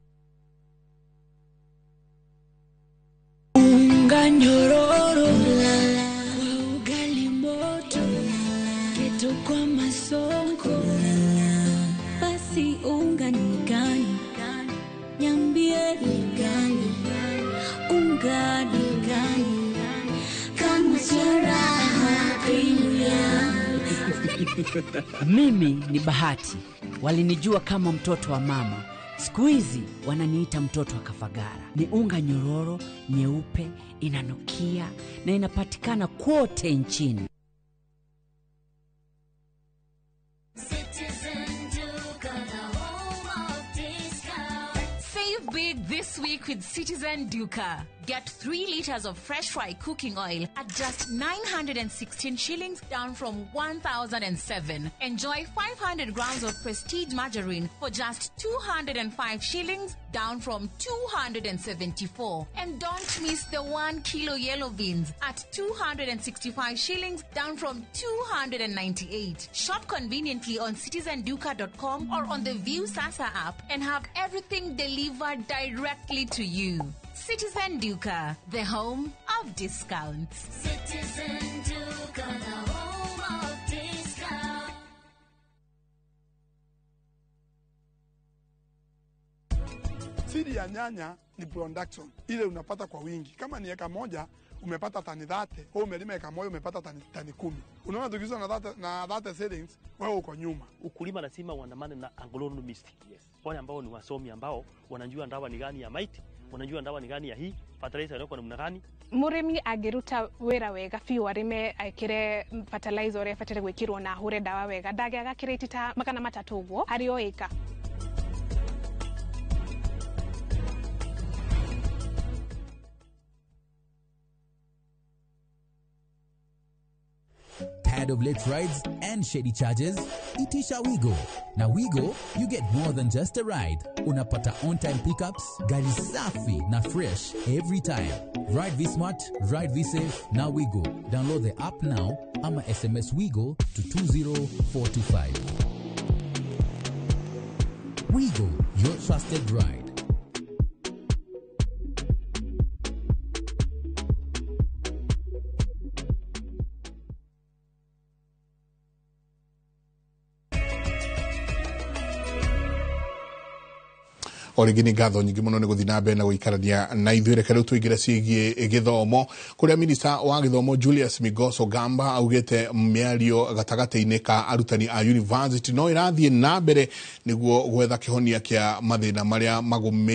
Unga nyororo kwa ugali moto, keto kwa masonko, basi unga ni gani? Niambie ni gani? Unga ni gani? Kama charaha premium. Mimi ni Bahati, walinijua kama mtoto wa mama. Siku hizi wananiita mtoto wa Kafagara. Ni unga nyororo, nyeupe, inanukia na inapatikana kote nchini. Save big this week with Citizen Duka. Get 3 liters of fresh fry cooking oil at just 916 shillings, down from 1,007. Enjoy 500 grams of Prestige margarine for just 205 shillings, down from 274. And don't miss the 1 kilo yellow beans at 265 shillings, down from 298. Shop conveniently on citizenduka.com or on the View Sasa app and have everything delivered directly to you. Citizen Duka, the home of discounts. Citizen Duka, the home of discounts. Siri ya nyanya ni production ile unapata kwa wingi. Kama ni eka moja umepata tani 30, wewe umelima eka moja umepata tani 10. Unaona tukiuza na 30 seedlings, wewe uko nyuma. Ukulima lazima uandamane na agronomist. Yes. Wale ambao ni wasomi ambao wanajua ndawa ni gani ya maiti, wanajua ndawa ni gani ya hii, fertilizer inawekwa namna gani. Murimi angiruta wira wega biũ arĩme ekĩre fertilizer ũrĩa ĩbataire gwĩkĩrwo na ahũre ndawa wega ndangĩaga kĩrĩti ta 300 ũguo harĩ o ĩka. Tired of late rides and shady charges? Itisha Wigo. Now Wigo, you get more than just a ride. Unapata on-time pickups, gari safi na fresh every time. Ride V-Smart, ride V-Safe, now Wigo. Download the app now ama SMS Wigo to 20425. Wigo, your trusted ride. O rĩngĩ nĩ ngatho nyingĩ mũno nĩ gũthiĩ na mbere na gũikarania na ithuĩ. Reke rĩu tũingĩre ciĩgiĩ gĩthomo kũrĩa minista wa gĩthomo Julius Migos Ogamba augĩte mĩario gatagatĩ-inĩ ka arutani a university no ĩrathiĩ na mbere nĩguo gwetha kĩhonia kĩa mathĩna marĩa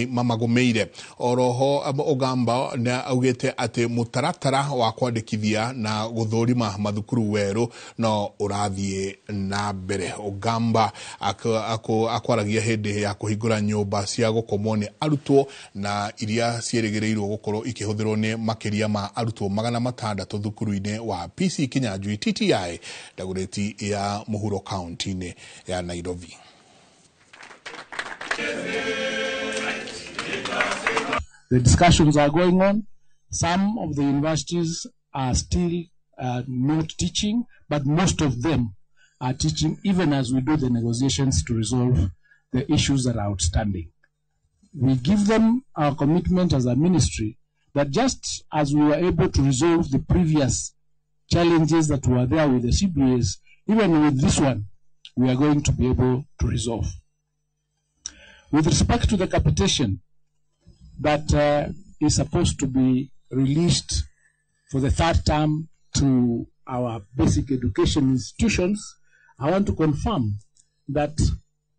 mamagũmĩire. Oroho Ogamba nĩ augĩte atĩ mũtaratara wa kwandĩkithia na gũthũrima mathukuru werũ no ũrathiĩ na mbere. Ogamba akwaragia hĩndĩ ya kũhingũra nyũmba cia gũkomwo nĩ arutwo na iria ciĩrĩgĩrĩirwo gũkorwo ikĩhũthĩrwo nĩ makĩria ma arutwo 600 thukuru-inĩ wa PC Kinyanjui TTI Dagoretti ya Mũhuro kaunti-inĩ ya Nairobi. The discussions are going on. Some of the universities are still not teaching, but most of them are teaching even as we do the negotiations to resolve the issues that are outstanding. We give them our commitment as a ministry that just as we were able to resolve the previous challenges that were there with the CBAs, even with this one, we are going to be able to resolve. With respect to the capitation that is supposed to be released for the third term to our basic education institutions, I want to confirm that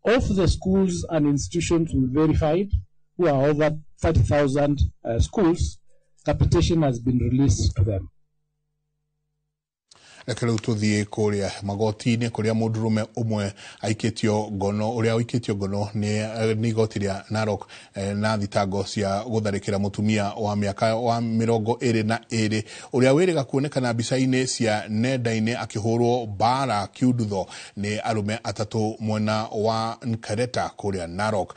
of the schools and institutions we verified, who are over 30,000 schools, capitation has been released to them. Reke rĩu tũthiĩ kũrĩa magoti-inĩ kũrĩa mũndũrũme ũmwe aikĩtio ngono ũrĩa ũikĩtio ngono nĩ igoti rĩa Narok na thitango cia gũtharĩkĩra mũtumia wa mĩaka wa 22 ũrĩa wĩrĩga kuonekana mbica-inĩ cia nenda-inĩ akĩhũrwo mbara kiundutho nĩ arũme atatũ mwena wa Nkareta kũrĩa Narok.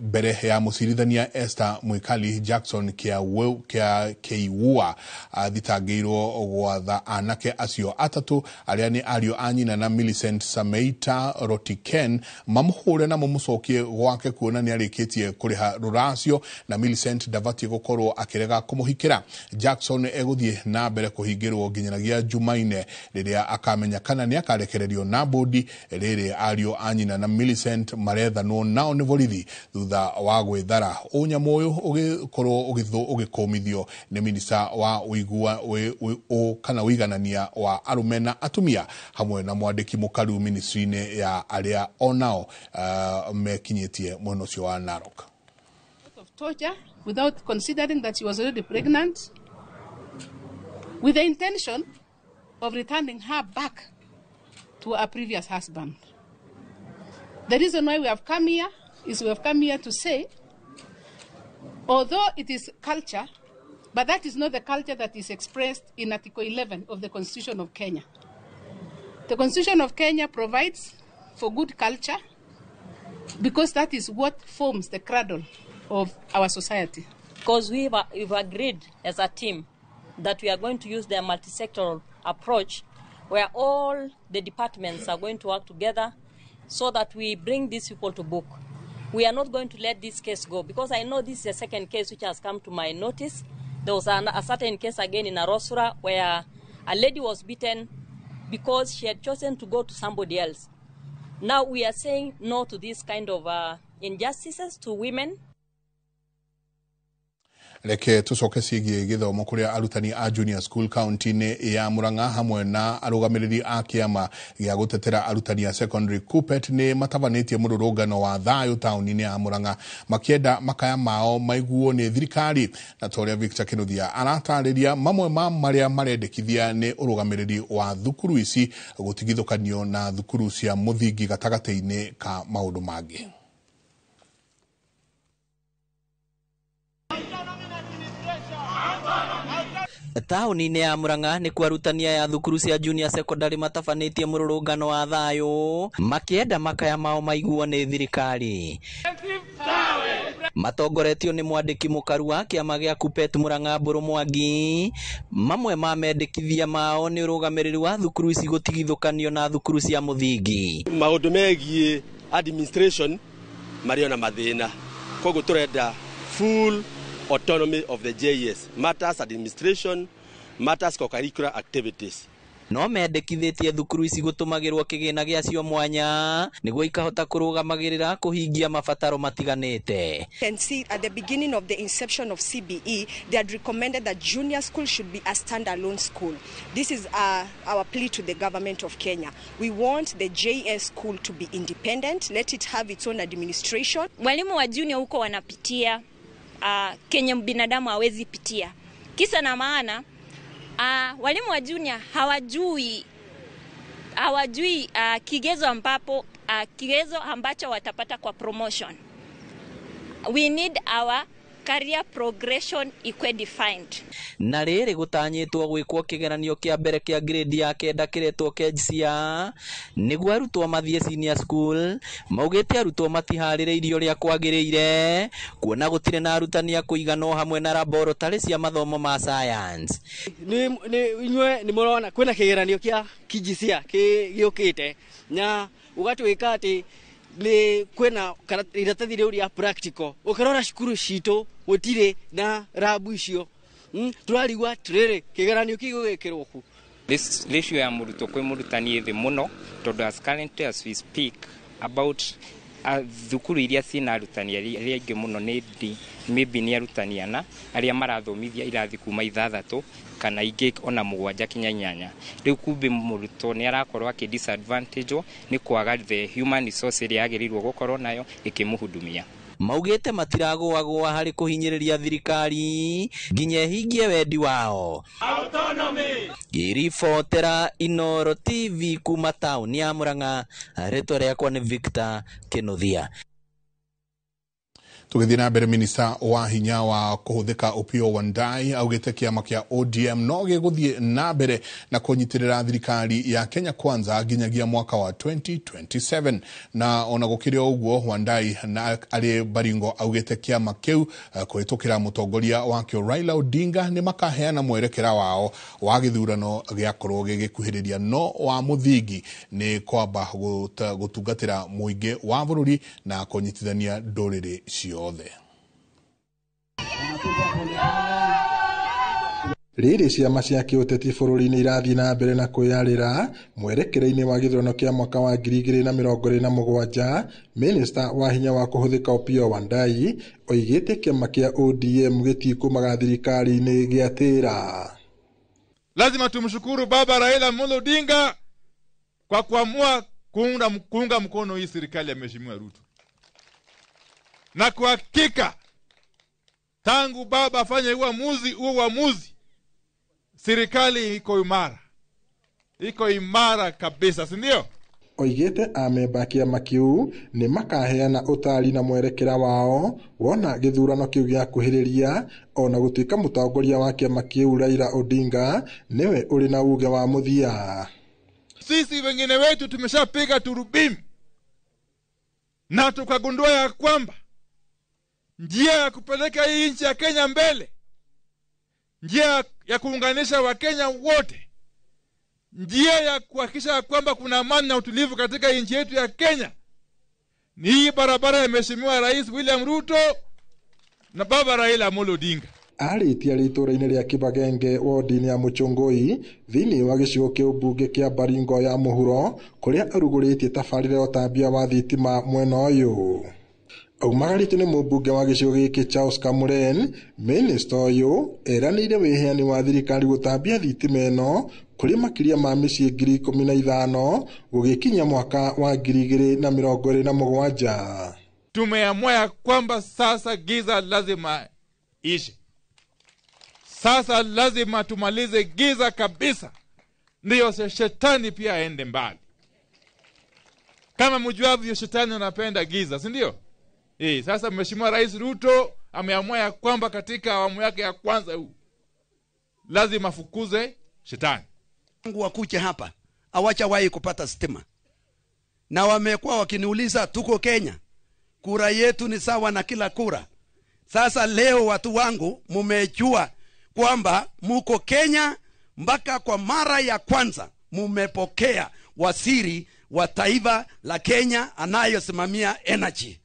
Mbere ya mũcirithania Esther Mwikali Jackson kia Keiwua athitangĩirwo gwatha anake acio atatũ arĩa nĩ ariũ a nyina na Millicent Sameita Rotiken mamũhũre na mamũcokie gwake kuona nĩ arĩkĩtie kũrĩha rũracio na Millicent ndabatiĩ gũkorwo akĩrega kũmũhikĩra. Jackson egũthiĩ na mbere kũhingĩrwo nginyanagia Jumaine rĩrĩa akamenya kana nĩ akarekererio na bodi rĩrĩ ariũ a nyina na Millicent marethanwo nao nĩ borithi thutha wa gwĩthara. Ũnyamũ ũyũ ũgĩkorwo ũgĩkũmithio nĩ minista wa ũigua kana ũiganania wa arũme na atumia hamwe na mwandĩki mũkaru ministry-inĩ ya arĩa onao mekinyĩtie mwena ũcio wa Narok. Of torture without considering that she was already pregnant, with the intention of returning her back to her previous husband. The reason why we have come here is we have come here to say, although it is culture, but that is not the culture that is expressed in Article 11 of the Constitution of Kenya. The Constitution of Kenya provides for good culture because that is what forms the cradle of our society. Because we've agreed as a team that we are going to use the multi-sectoral approach where all the departments are going to work together so that we bring these people to book. We are not going to let this case go because I know this is a second case which has come to my notice. There was a certain case again in Arosura where a lady was beaten because she had chosen to go to somebody else. Now we are saying no to this kind of injustices to women. Reke tucoke ciĩgiĩ gĩthomo kũrĩa arutani a junior school county-inĩ ya Murang'a hamwe na arũgamĩrĩri a kĩama gĩa gũtetera arutani a secondary KUPPET nĩ matabanĩtie mũrũrũngano wa thayũ taũni-inĩ ya Murang'a makĩenda makaya mao maiguo nĩ thirikari. Na ta ũrĩa Victor Kinuthia aratarĩria mamwe ma marĩa marendekithia nĩ ũrũgamĩrĩri wa thukuru ici gũtigithũkanio na thukuru cia mũthingi gatagatĩ-inĩ ka maũndũ mangĩ. Taũni-inĩ ya Murang'a nĩkuo arutani aya thukuru cia junior secondary matabanĩtie mũrũrũngano wa thayũ makĩenda makaya mao maiguo nĩ thirikari. Matongoretio nĩ mwandĩki mũkaru wa kĩama gĩa KUPPET Murang'a Mbũrũ Mwangi. Mamwe ma mendekithia mao nĩ ũrũgamĩrĩri wa thukuru ici gũtigithũkanio na thukuru cia mũthingi. Maũndũ megiĩ administration marĩ ona mathĩna, koguo tũrenda full autonomy of the JS, matters administration, matters co-curricular activities. No mendekithĩtie thukuru ici gũtũmagĩrwo kĩgĩna gĩacio mwanya nĩguo ikahota kũrũgamagĩrĩra kũhingia mabataro matiganĩte. Can see at the beginning of the inception of CBE, they had recommended that junior school should be a standalone school. This is our plea to the government of Kenya. We want the JS school to be independent, let it have its own administration. Walimu wa junior huko wanapitia kenye binadamu hawezi pitia. Kisa na maana walimu wa junior hawajui kigezo ambapo kigezo ambacho watapata kwa promotion. We need our career progression equally defined. Na rĩrĩ gũtanyĩtwo gwĩkwo kĩgeranio kĩa mbere kĩa grade ya 9 kĩretwo KJSEA nĩguo arutwo mathiĩ senior school. Maugĩte arutwo matiharĩrĩirio ũrĩa kwagĩrĩire kuona gũtirĩ na arutani a kũigana hamwe na laboratory cia mathomo ma science. Nĩ inyuĩ nĩ mũrona kwĩna kĩgeranio kĩa KJSEA gĩũkĩte na ũgatuĩka atĩ nĩ kwĩna iratathi rĩu rĩa practical. Ũkĩrora cukuru citũ gũtirĩ na rabu icio, tũrarigwo atĩrĩrĩ kĩgeranio kĩu gĩgwĩkĩrwo kũ. This ratio ya mũrutwo kwĩ mũrutani ĩthĩ mũno tondũ as currently as we speak about thukuru iria ciĩna arutani arĩa aingĩ mũno nĩ maybe nĩ arutani ana arĩa marathomithia irathi kuma 6 kana ingĩ ona 7 kinya 8. Rĩu kumbe mũrutwo nĩ arakorwo akĩ disadvantage nĩ kwaga the human resource ĩrĩa agĩrĩirwo gũkorwo nayo ĩkĩmũhudumia. Maugĩte matiragũagũa harĩ kũhinyĩrĩria thirikari nginya ĩhingie wendi wao. Ngĩribotera Inooro TV kuma taũni ya Murang'a, rĩtwa rĩakwa nĩ Victor Kĩnuthia. Tũgĩthiĩ na mbere, minista wa hinya wa kũhũthĩka Opiyo Wandayi augĩte kĩama kĩa ODM no gĩgũthiĩ na mbere na kũnyitĩrĩra thirikari ya Kenya Kwanza nginyagia mwaka wa 2027. Na ona gũkĩrĩ o ũguo, Wandayi na arĩ Baringo augĩte kĩama kĩu kũhĩtũkĩra mũtongoria wakĩo Raila Odinga nĩ makaheana mwerekera wao wa gĩthurano gĩakorwo gĩgĩkuhĩrĩria, no wa mũthingi nĩ kwamba gũtungatĩra mũingĩ wa bũrũri na kũnyitithania ndũrĩrĩ ciothe. Rĩrĩ ciama cia kĩũteti bũrũri-inĩ irathiĩ na mbere na kwĩyarĩra mwerekera-inĩ wa gĩthurano kĩa mwaka wa 2027, minista wa hinya wa kũhũthĩka Opiyo Wandayi oigĩte kĩama kĩa ODM gĩtikũmaga thirikari-inĩ gĩatĩra. Lazima tumshukuru Baba Raila Amolo Odinga kwa kuamua kuunga mkono hii serikali ya Mheshimiwa Ruto. Na kwa hakika tangu baba afanye huo uamuzi, serikali iko imara, iko imara kabisa, si ndio? Oigĩte amemba a kĩama kĩu nĩ makaheana ũtaari na mwerekera wao wona gĩthurano kĩu gĩakuhĩrĩria, ona gũtuĩka mũtongoria wa kĩama kĩu Raila Odinga nĩwe ũrĩ na uge wa mũthia. Sisi wengine wetu tumeshapiga turubini na tukagundua ya kwamba njia ya kupeleka hii nchi ya Kenya mbele, njia ya kuunganisha Wakenya wote, njia ya kuhakikisha kwamba kuna amani na utulivu katika nchi yetu ya Kenya ni hii barabara ya Mheshimiwa Rais William Ruto na Baba Raila Amolo Odinga. Arĩtie arĩ itũũra-inĩ rĩa Kibagenge wodi-inĩ ya Mũchũngũi thĩinĩ wa gĩcigo kĩa ũmbunge kĩa Baringo ya mũhuro kũrĩa arugũrĩtie tabarĩra ya ũtambia wa thitima mwena ũyũ. Aumagarĩtio nĩ mũmbunge wa gĩcigo gĩkĩ Charles Kamuren, minista ũyũ eranĩire wĩheani wa thirikari gũtambia thitima ĩno kũrĩ makĩria ma mĩciĩ 15,000 gũgĩkinya mwaka wa 2027. Tumeamua ya kwamba sasa giza lazima ishe. Sasa lazima tumalize giza kabisa, ndiyo shetani pia aende mbali. Kama mjuavyo, shetani anapenda giza, si ndio? Sasa Mheshimiwa Rais Ruto ameamua ya kwamba katika awamu yake ya kwanza huu lazima afukuze shetani. Wakuche hapa hawajawahi kupata stima, na wamekuwa wakiniuliza tuko Kenya, kura yetu ni sawa na kila kura. Sasa leo watu wangu mumejua kwamba muko Kenya, mpaka kwa mara ya kwanza mumepokea waziri wa taifa la Kenya anayosimamia energy.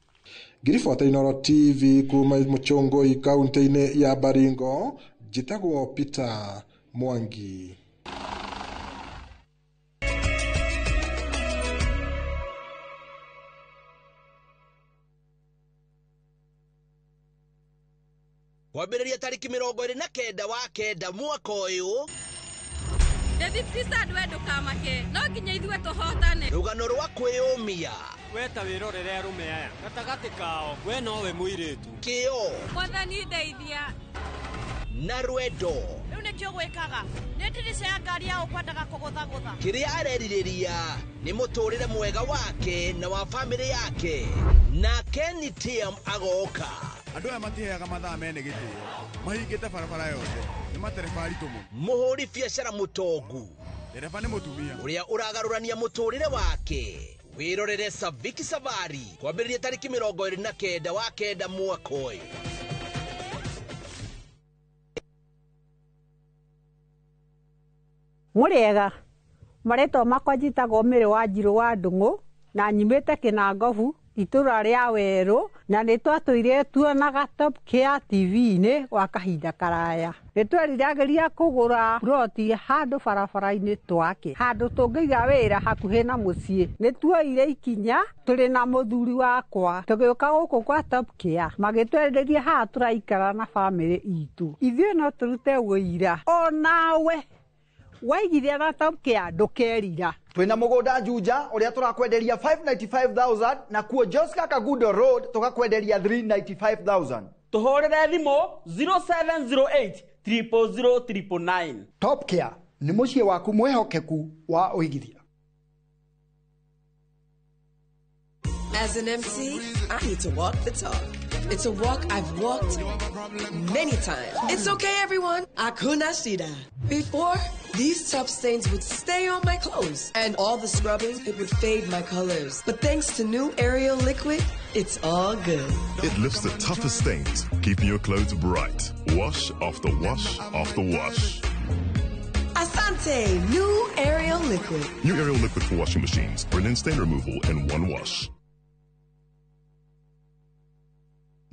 Ngiribota Inooro TV kuma Mũchũngũi kaunti-inĩ ya Baringo, njĩtagwo Peter Mwangi. Kwambĩrĩria tarĩki 29 wa 9 mwaka ũyũ. David Sad, we ndũkamake, no nginya ithuĩ tũhotane. Rũgano rwa kwĩyũmia. We ta wĩrorere arũme aya gatagatĩ kao, we nowe mũirĩtu. Kĩo. Mwathani ndeithia. Na rwendo. Rĩu nĩkĩo gwĩkaga nĩ ndirica ya ngari ya ũkwendaga kũgũthagũtha. Kĩrĩa arerirĩria nĩ mũtũrĩre mwega wake na wa bamĩrĩ yake. Na Kenny Tiam agoka. Andũ aya matiheaga mathaa mene gĩtĩo, mahingĩte barabara yothe, nĩ matereba aritũ mũno. Mũhũri biacara mũtongu, ndereba nĩ mũtumia ũrĩa ũragarũrania mũtũrĩre wake. Wĩrorere Saviki Savari kwambĩrĩria tarĩki 29 wa 9 mwaka ũyũ. Mũrĩega, marĩtwa makwa njĩtagwo Mĩrĩ wa Njirũ wa Ndung'u na nyumĩte Kĩnangobu itũra rĩa werũ, na nĩ twatũire tuonaga Top Care TV-inĩ gwa kahinda karaya. Nĩ tweriragĩria kũgũra ploti handũ barabara-inĩ twake, handũ tũngĩiga wĩra hakuhĩ na mũciĩ. Nĩ tuoire ikinya tũrĩ na mũthuri wakwa tũgĩũka gũkũ kwa Top Care, magĩtwenderia haha tũraikara na bamĩrĩ itũ. Ithuĩ no tũrute ũira onawe waigithia na Top Care ndũkerira. Twina mugunda Juja uria turakwenderia 595,000 na kuo Joska Kagudo Road tukakwenderia 395,000. Tuhurire thimu 0708 000 999. Top Care ni muciĩ waku mwihokeku wa uigithia. As an MC, I need to walk the talk. It's a walk I've walked many times. It's okay, everyone. Akuna shida. Before, these tough stains would stay on my clothes, and all the scrubbing, it would fade my colors. But thanks to new Ariel liquid, it's all good. It lifts the toughest stains, keeping your clothes bright. Wash after wash after wash. Asante, new Ariel liquid. New Ariel liquid for washing machines. Brilliant stain removal in one wash.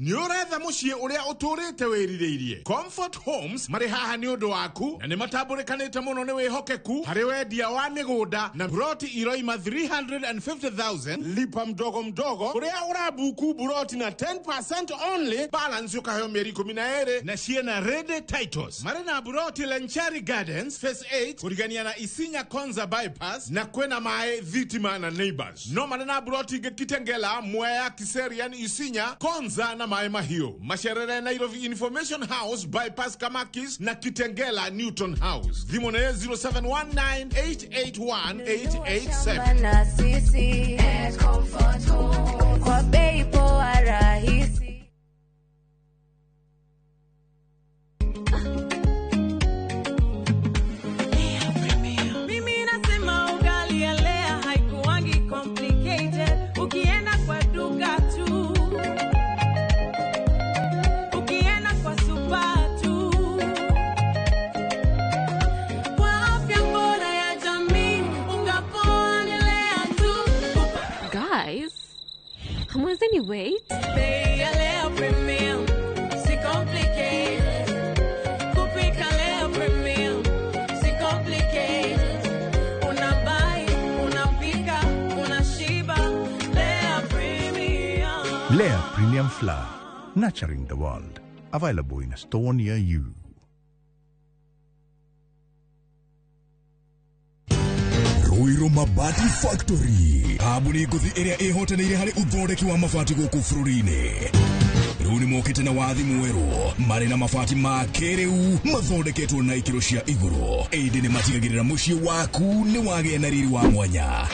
Nĩ ũretha mũciĩ ũrĩa ũtũrĩte wĩrirĩirie. Comfort Homes marĩ haha nĩ ũndũ waku na nĩ matambũrĩkanĩte mũno nĩ wĩhokeku harĩ wendia wa mĩgũnda na broti iroima 350,000 lipa mdogo mdogo ũrĩa ũrabuku broti na 10% only balance ũkaheo mĩeri 12 na ciĩna ready titles. Marĩ na broti Lenchari Gardens Phase 8 kũrigania na Isinya Konza Bypass na kwĩna maĩ thitima na neighbors. No marĩ na broti ingĩ Kitengela, Mwea, Kiserian, Isinya, Konza na Maĩ Mahiũ. Macerere Nairobi Information House Bypass Kamakis na Kitengela Newton House. Thimũ nĩ 0719881887. Na sisi Comfort Home kwa bei poa rahisi. Mimi nasema ugali ya Lea haikuwangi complicated. Ukienda kwa duka tu, ukienda kwa super tu. Kwa afya bora ya jamii, unga poa ni Lea tu. Guys, hamwezeni wait? Bei ya Lea Premium, si complicated. Kupika Lea Premium, si complicated. Unabuy, unapika, unashiba. Lea Premium. Lea Premium Flour, nurturing the world. Available in a store near you. Ruiru Mabati Factory, kambuni ngũthi ĩrĩa ĩhotanĩire harĩ ũthondeki wa mabati gũkũ bũrũri-inĩ. Rĩu nĩ mokĩte na wathi mwerũ marĩ na mabati ma kĩrĩu mathondeketwo na ikĩro cia igũrũ, ĩndĩ nĩ matigagĩrĩra mũciĩ waku nĩ wagĩa na riri wa mwanya.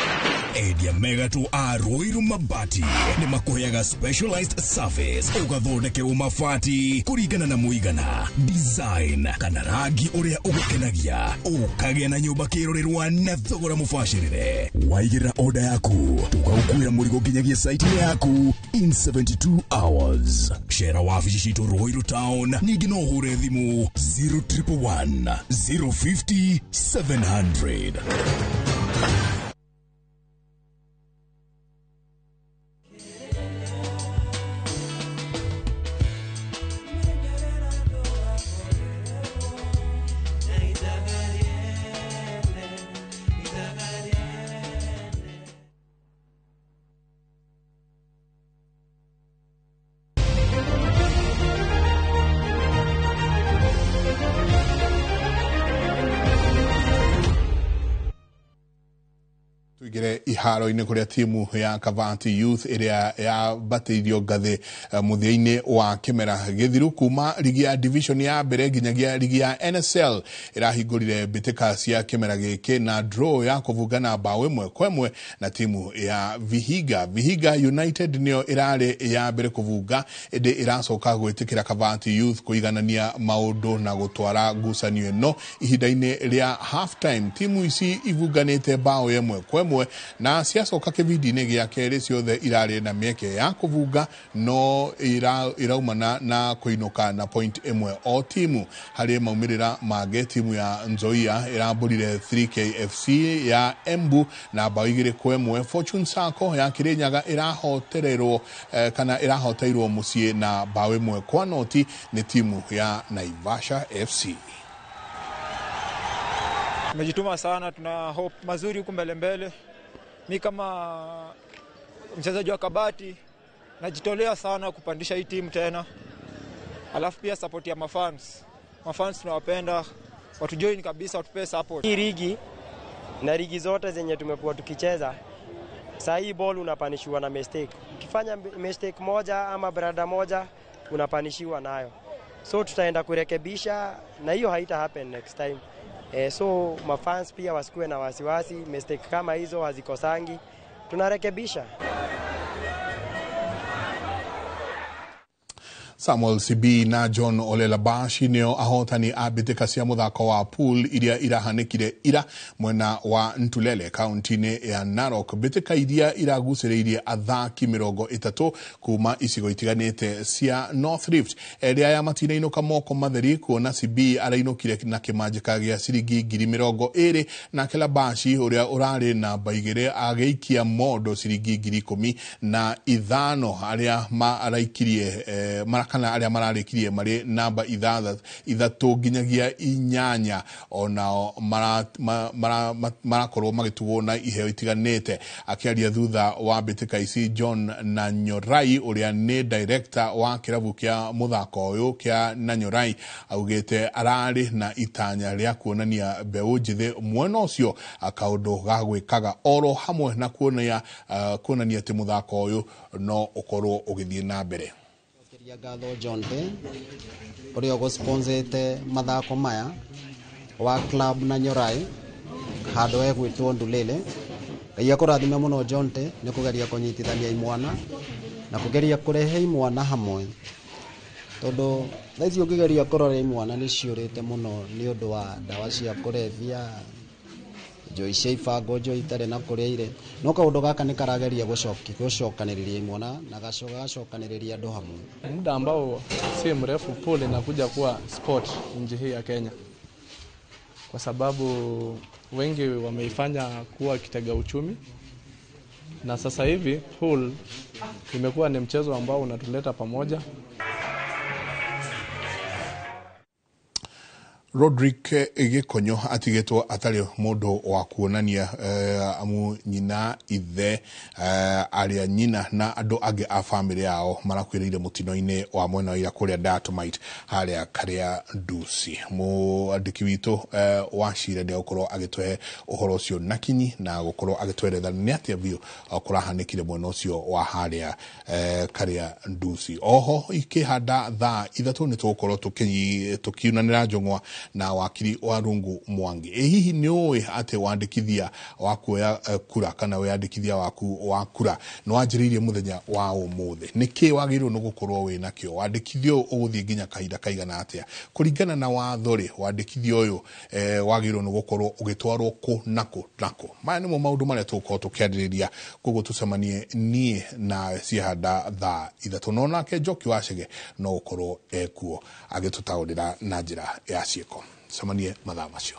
Endia megatũ a Ruiru Mabati nĩ makũheaga specialized service ũgathondekerwo mabati kũringana na mũigana, design kana rangi ũrĩa ũgũkenagia, ũkagĩa na nyũmba kĩrorerwa na thogora mũbacĩrĩre. Waigĩrĩra order yaku tũgagũkuĩra mũrigo nginyagia site-inĩ yaku in 72 hours. Cera wabici citũ Ruiru Town, ningĩ no ũhũre thimũ 0111 050 700. Tuingire iharo-inĩ kũrĩa timu ya Kavati Youth ĩrĩa yambatĩirio ngathĩ mũthia-inĩ wa kĩmera gĩthiru kuma rigi ya division ya mbere nginyagia rigi ya NSL ĩrahingũrire mbĩtĩka cia kĩmera gĩkĩ na draw ya kũbungana bao 1-1 na timu ya Vihiga. Vihiga United nĩyo ĩrarĩ ya mbere kũbunga ĩndĩ ĩracoka gwĩtĩkĩra Kavati Youth kũiganania maũndũ na gũtwara ngucanio ĩno ihinda-inĩ rĩa half time. Timu ici ibunganĩte bao 1-1 na ciacoka kĩbindi-inĩ gĩa kerĩ ciothe irarĩ na mĩeke ya kũbunga no iraumana na kũinũka na point 1 o timu. Harĩ maumĩrĩra mangĩ, timu ya Nzoia ĩrambũrire 3KFC ya Embu na bao 2-1. Fortune Sacco ya Kirinyaga ĩrahotererwo kana ĩrahoteirwo mũciĩ na bao 1-0 nĩ timu ya Naivasha FC. Tumejituma sana, tuna hope mazuri huku mbele mbele. Mi kama mchezaji wa Kabati najitolea sana kupandisha hii timu tena. Alafu pia support ya mafans. Mafans tunawapenda, watu join kabisa, watupe support. Hii ligi Na ligi zote zenye tumekuwa tukicheza, saa hii ball unapanishiwa na mistake. Ukifanya mistake moja ama brada moja unapanishiwa nayo. So tutaenda kurekebisha na hiyo haita happen next time. So mafans pia wasikuwe na wasiwasi, mistake kama hizo hazikosangi, tunarekebisha. Samuel Sibi na John Ole Labashi nĩo ahotani a mbĩtĩka cia mũthako wa pool iria irahanĩkire ira mwena wa Ntulele kaunti-inĩ ya Narok. Mbĩtĩka iria iragucĩrĩirie athaki 30 kuma icigo itiganĩte cia North Rift. Erĩ aya matinainũka moko matheri kuona Sibi arainũkire na kĩmanjĩka gĩa ciringi 20,000 nake Labashi ũrĩa ũrarĩ namba 2 agĩikia mondo ciringi 15,000 arĩa maraikirie kana arĩa mararĩkirie marĩ namba 3 nginyagia 8 onao marakorwo magĩtugwo na iheo itiganĩte. Akĩaria thutha wa mbĩtĩka ici, John Nanyorai ũrĩa nĩ director wa kĩrabu kĩa mũthako ũyũ kĩa Nanyorai augĩte ararĩ na itanya rĩa kuonania mbeũ njĩthĩ mwena ũcio kaũndũ ga gwĩkaga oro hamwe na kuonania atĩ mũthako ũyũ no ũkorwo ũgĩthiĩ na mbere. Ngatho John Day uria ugusponsete mathako maya wa club na Nyorai handu egwitwo Ndulele. Ngai akũrathime mũno John Day nĩ kũgeria kũnyitithania imwana na kũgeria kũrehe imwana hamwe, tondũ thaa ici ũngĩgeria kũrora imwana nĩ ciũrĩte mũno nĩ ũndũ wa ndawa cia kũrebia, njoi cia ibango, njoi itarĩ na kũrĩa irĩ. No kaũndũ gaka nĩ karageria gũcokanĩrĩria imwana na gacokanĩrĩria andũ hamwe. Muda ambao si mrefu pool inakuja kuwa sport nchi hii ya Kenya, kwa sababu wengi wameifanya kuwa kitega uchumi, na sasa hivi pool imekuwa ni mchezo ambao unatuleta pamoja. Rodrick Gikonyo atigĩtwo atarĩ mũndũ wa kuonania amu nyina ithe arĩa nyina na andũ angĩ a famĩlĩ yao marakuĩrĩire mũtino-inĩ wa mwena wa ira kũrĩa Datumite harĩa Karia Ndusi. Mwandĩki witũ wa cira nĩ egũkorwo agĩtũhe ũhoro ũcio na kinyi na gũkorwo agĩtweretha nĩ atĩa biũ kũrahanĩkire mwena ũcio wa harĩa Karia Ndusi. Oho ikĩhanda thaa 3 nĩ tũgũkorwo tũkiunanĩra njũng'wa na wakiri wa Rungu Mwangi. Hihi nĩ ũĩ atĩ wandĩkithia wa kuoya kura kana wĩyandĩkithia waku wa kura nĩ wanjĩrĩirie mũthenya wa ũmũthĩ? Nĩ kĩ wagĩrĩirwo nĩ gũkorwo wĩ nakĩo? Wandĩkithia ũyũ ũgũthiĩ nginya kahinda kaigana atĩa? Kũringana na watho rĩ, wandĩkithia ũyũ wagĩrĩirwo nĩ gũkorwo ũgĩtwarwo kũ na kũ na kũ? Maya nĩmo maũndũ marĩa tũgũkorwo tũkĩarĩrĩria, koguo tũcemanie niĩ nawe ciahanda thaa 3 no nake Njoki wa Chege no gũkorwo ekuo agĩtũtaũrĩra na njĩra ya ciĩko. Cemanie mathaa macio.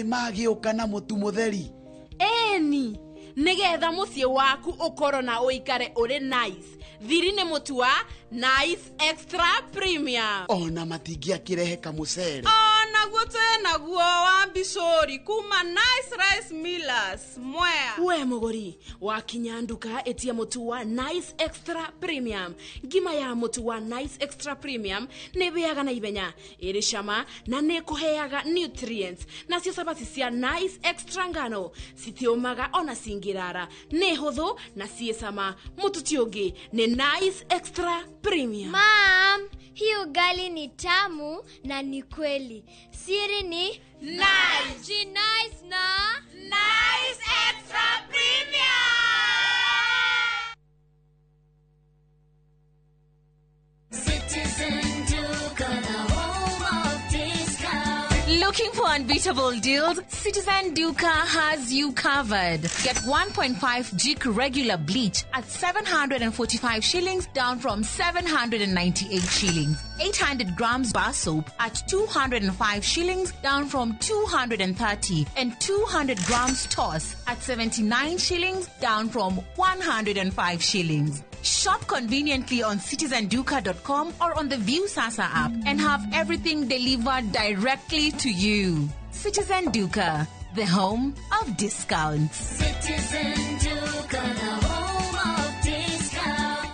Magĩũka na mũtu mũtheri. Eni, nĩgetha mũciĩ waku ũkorwo na ũikare ũrĩ nice. Thiri nĩ mũtu wa Nice Extra Premium. Ona matingĩakĩrehe kamũcere. Onaguo twĩnaguo wa mbicũri kuma Nice Rice Millers Mwea. We mũgũri, wakinya nduka ĩtia mũtu wa Nice Extra Premium. Ngima ya mũtu wa Nice Extra Premium nĩ ĩhĩaga na ihenya, ĩrĩ cama na nĩ ĩkũheaga nutrients. Nacio cabaci cia Nice Extra ngano citiũmaga ona cingĩrara, nĩ hũthũ na ciĩ cama. Mũtu ti ũngĩ nĩ Nice Extra Premium. Mom, hii ugali ni tamu na ni kweli. Siri ni Nice. Nice na Nice Extra Premium. Citizen Duka, the home of discount. Looking for unbeatable deals? Citizen Duka has you covered. Get 1.5 Jik regular bleach at 745 shillings, down from 798 shillings. 800 grams bar soap at 205 shillings, down from 230. And 200 grams toss at 79 shillings, down from 105 shillings. Shop conveniently on citizenduka.com or on the Viusasa app and have everything delivered directly to you. Citizen Duka, the home of discounts. Citizen Duka, the home of discounts.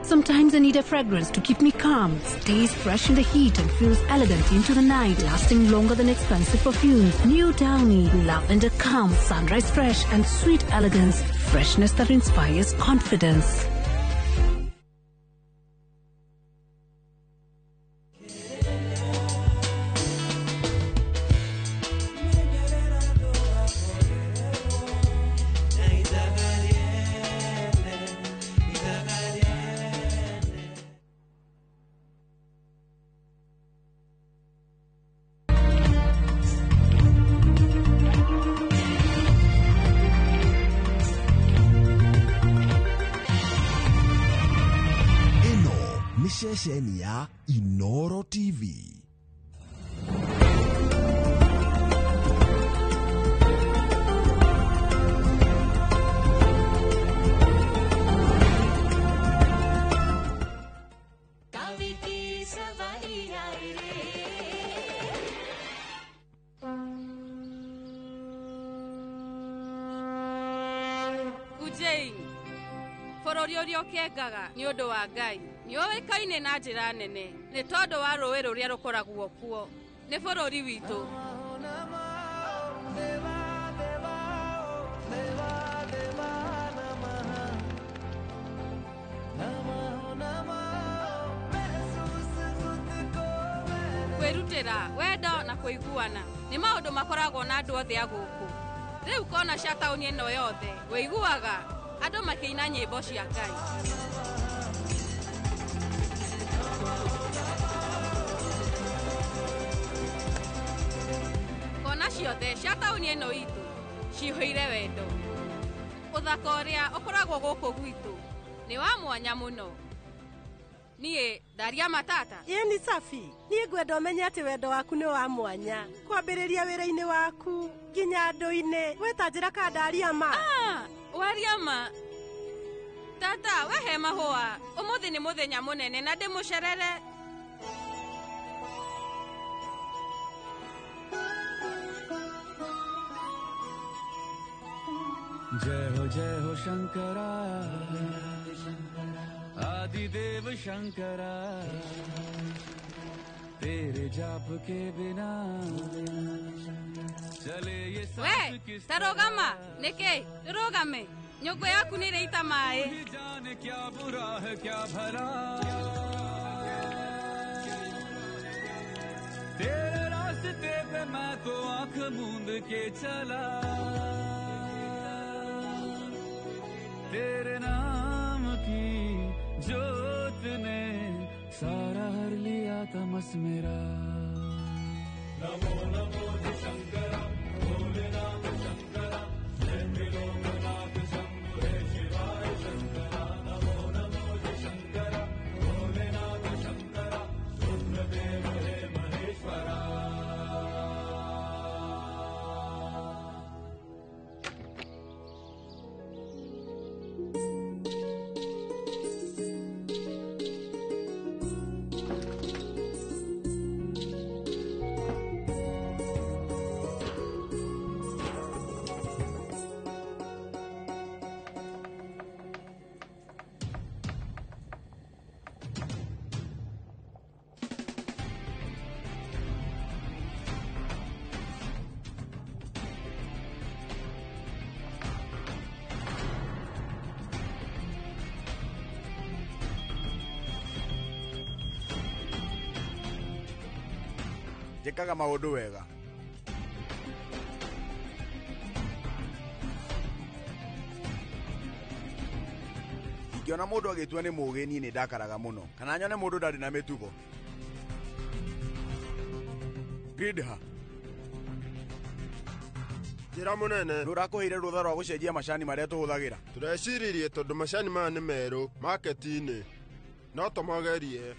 Sometimes I need a fragrance to keep me calm, stays fresh in the heat and feels elegant into the night, lasting longer than expensive perfumes. New Downy, lavender calm, sunrise fresh and sweet elegance, freshness that inspires confidence. Ĩno nĩ ceceni ya Inoro TV. Kaviti सवारी आई रे Ujei bũrũri ũrĩa ũkengaga nĩ ũndũ wa Ngai nĩ ũĩkaine na njĩra nene nĩ tondũ wa rũĩ rũrĩa rũkoragwo kuo nĩ bũrũri witũ. Kwĩrutĩra wendo na kũiguana nĩ maũndũ makoragwo na andũ othe a gũkũ. Rĩu kona cia taũni ĩno yothe wĩiguaga andũ makĩina nyĩmbo cia Ngai. Kona ciothe cia taũni ĩno itũ cihũire wendo. Ũthaka ũrĩa ũkoragwo gũkũ gwitũ nĩ wa mwanya mũno. Niĩ ndaria matata. Ĩĩ nĩ safi. Niĩ ngwenda ũmenye atĩ wendo waku nĩ wa mwanya. Kwambĩrĩria wĩra-inĩ waku nginya andũ-inĩ. We ta njĩra ka ndaria ma. Ah, waria ma. Tata, wehe mahũa. Ũmũthĩ nĩ mũthenya mũnene na ndĩmũcerere. जय हो शंकरा आदिदेव शंकरा तेरे जाप के बिना चले ये We, tarogama, nĩkĩ? Rũgame. Nyũngũ yaku nĩ ĩraita maĩ. जाने क्या बुरा है क्या भला तेरे रास्ते पे मैं तो आंख मूंद के चला तेरे नाम की जोत ने सारा हर लिया तमस मेरा नमो नमो शंकरा भोलेनाथ शंकरा जय त्रिलोकनाथ शंभु हे शिवाय शंकरा नमो नमो शंकरा भोलेनाथ शंकरा रुद्रदेव हे Maheshwara. Njĩkaga maũndũ wega. Ingĩona mũndũ agĩtua nĩ mũũgĩ niĩ nĩ ndakaraga mũno kana nyone mũndũ ndarĩ na mĩtugo. Gridha. Njĩra mũnene. Nĩ ũrakũheire rũtha rwa gũcenjia macani marĩa tũhũthagĩra. Tũreciririe tondũ macani maya nĩ merũ maketi-inĩ. No tũmagerie.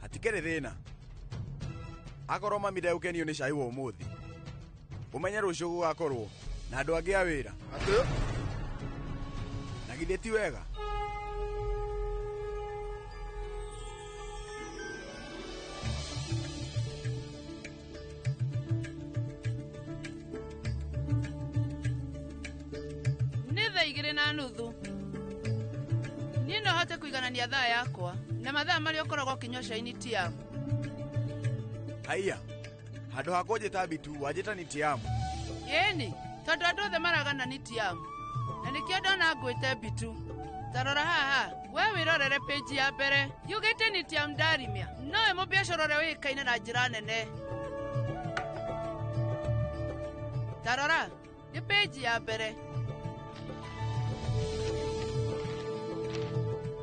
Hatikĩrĩ thĩna. Akorwo mami ndegũkenio nĩ cai wa ũmũthĩ, ũmenye rũciũ gũgakorwo na andũ angĩ a wĩra. Atĩ? Na githĩ ti wega? Nĩ 2:30. Niĩ no hote kũiganania thaa yakwa na mathaa marĩa ũkoragwo ũkĩnyua cai nĩ Tiamu. Haiya, handũ ha kũnjĩta Bitu wanjĩta nĩ Tiamu. Ĩni, tondũ andũ othe maragana nĩ Tiamu na nĩkĩo ndona ngwĩte Bitu. Ta rora haha, we wĩrorere pĩnji ya mbere yugĩte nĩ Tiamu Ndarimia, nowe mũbiacara ũrĩa ũĩkaine na njĩra nene. Ta rora, nĩ pĩnji ya mbere.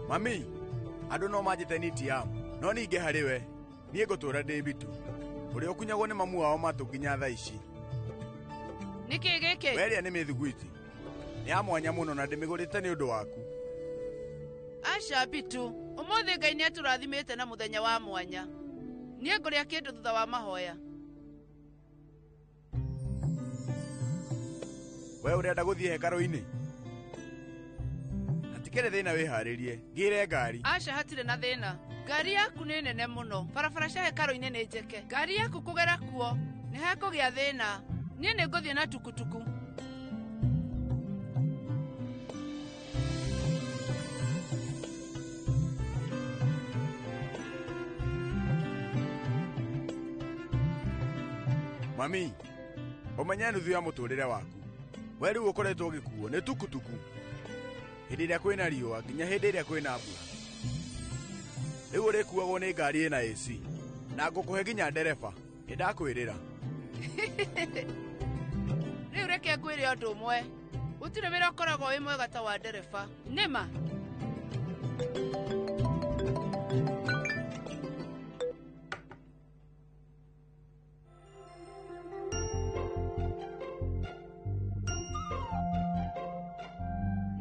Mami, andũ no manjĩte nĩ Tiamu, no ningĩ harĩ we niĩ ngũtũũra ndĩ Bitu ũrĩa ũkunyagwo nĩ mamu wao matũ nginya thaa ici. Nĩkĩ gĩkĩ? Werĩa nĩ mĩthiguiti. Nĩ ya mwanya mũno na ndĩmĩgũrĩte nĩ ũndũ waku. Aca Bitu, ũmũthĩ Ngai nĩ atũrathimĩte na mũthenya wa mwanya. Niĩ ngũrĩa kĩndũ thutha wa mahoya. We ũrenda gũthiĩ hekarũ-inĩ? Hatikĩrĩ thĩna, wĩharĩrie. Ngĩre ngari. Aca, hatirĩ na thĩna. Ngari yaku nĩ nene mũno. Barabara cia hekarũ-inĩ nĩ njeke. Ngari yaku kũgera kuo nĩ hekũgĩa thĩna. Niĩ nĩ ngũthiĩ na tukutuku. Mami, ũmenye nuthu ya mũtũrĩre waku. We rĩu ũkoretwo ũgĩkuo nĩ tukutuku. Hĩndĩ ĩrĩa kwĩna riũa nginya hĩndĩ ĩrĩa kwĩna mbura. Rĩu ũrĩkuagwo nĩ ngari ĩna AC na ngũkũhe nginya ndereba. Nĩ ndakwĩrĩra. Rĩu reke ngwĩre ũndũ ũmwe. Gũtirĩ wĩra ũkoragwo wĩ mwega ta wa ndereba. Nĩma.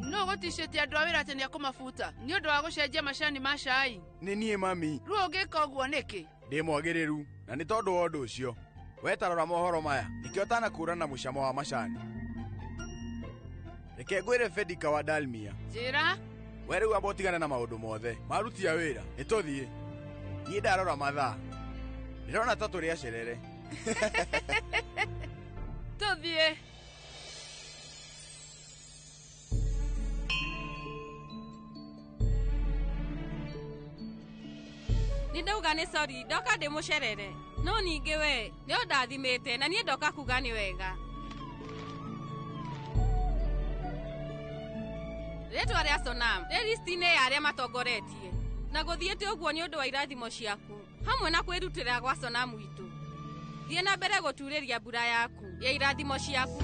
No gũticĩtie andũ a wĩra atĩ nĩekũmabuta nĩ ũndũ wa gũcenjia macani ma cai. Nĩ niĩ mami. Rĩu ũngĩka ũguo nĩkĩ? Ndĩ mwagĩrĩru na nĩ tondũ wa ũndũ ũcio. We ta rora mohoro maya nĩkĩo ũtanakũũrana mũcamo wa macani. Reke ngwĩre Fedika wa Dalmia. Njĩra. We rĩu amba ũtigane na maũndũ mothe. Maruti a wĩra, nĩ tũthiĩ. Niĩ ndarora mathaa. Ndĩrona ta tũrĩ acerere. Tũthiĩ. Nĩ ndauga nĩ sorry, ndoka ndĩ mũcerere. No ningĩ we, nĩ ũndathimĩte na niĩ ndoka kuga nĩ wega. Rĩtwa rĩa Sonam rĩ listi-inĩ ya arĩa matongoretie na gũthiĩte ũguo nĩ ũndũ wa irathimo ciaku hamwe na kwĩrutĩra gwa Sonam witũ. Thiĩ na mbere gũturĩria mbura yaku ya irathimo ciaku.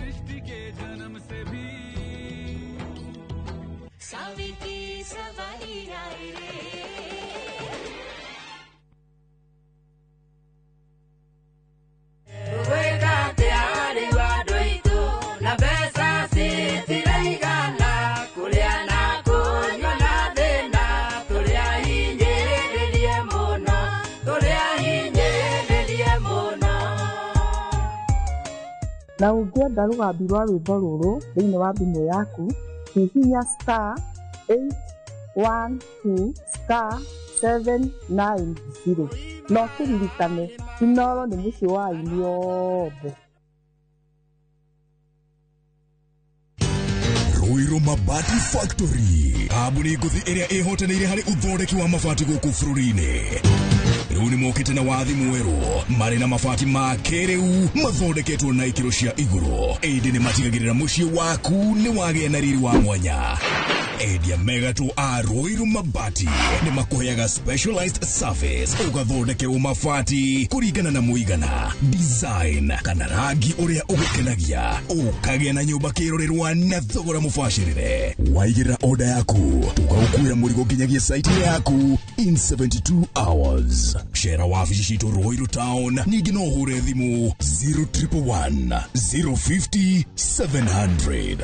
Na ũngĩenda rũgambi rwa rwĩmbo rũrũ thĩinĩ wa thimũ yaku, hihinya *812*790 na ũkĩririkane Inooro nĩ mũciĩ wa aini othe. Ruiru Mabati Factory, kambuni ngũthi ĩrĩa ĩhotanĩire harĩ ũthondeki wa mabati gũkũ bũrũri-inĩ. Rĩu nĩ mokĩte na wathi mwerũ marĩ na mabati ma kĩrĩu mathondeketwo na ikĩro cia igũrũ, ĩndĩ nĩ matigagĩrĩra mũciĩ waku nĩ wagĩa na riri wa mwanya. Endia mega tu a Ruiru Mabati nĩ makũheaga specialized service ũgathondekerwo mabati kũringana na mũigana, design kana rangi ũrĩa ũgũkenagia, ũkagĩa na nyũmba kĩrorerwa na thogora mũbacĩrĩre. Waigĩrĩra order yaku tũgagũkuĩra mũrigo nginyagia site yaku in 72 hours. Cera wabici citũ Ruiru Town, ningĩ no ũhũre thimũ 0111 050 700.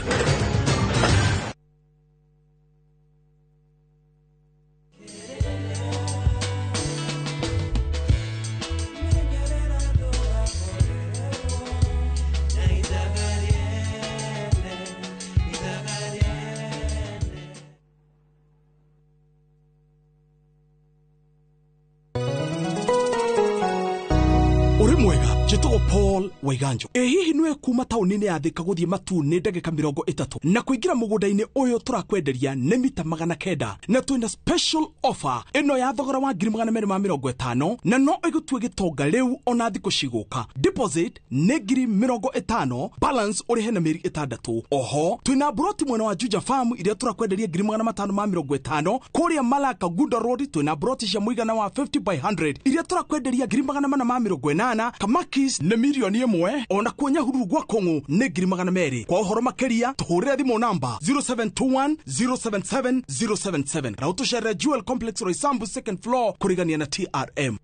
Paul Waiganjo. Ĩ hihi nĩwe kuma taũni-inĩ ya Thika gũthiĩ Matuu nĩ ndagĩka 30 na kũingĩra mũgũnda-inĩ ũyũ tũrakwenderia nĩ mita 900 na twĩna special offer ĩno ya thogora wa 250,000 na no ĩgũtue gĩtonga rĩu ona thikũ cigũka. Deposit nĩ 50,000, balance ũrĩhe na mĩeri 6. Oho twĩna broti mwena wa Juja Farm iria tũrakwenderia 550,000. Kũrĩa Malaka Gunda Road twĩna broti cia mũigana wa 50 by 100 iria tũrakwenderia 480,000. Kamakis nĩ 1,000,000, ona kuo Nyahururu gwa Kong'u nĩ 200,000. Kwa ũhoro makĩria tũhũrĩre thimũ namba 0721 077 077 na ũtũcerere Jewel Complex Roysambu second floor kũrigania na TRM.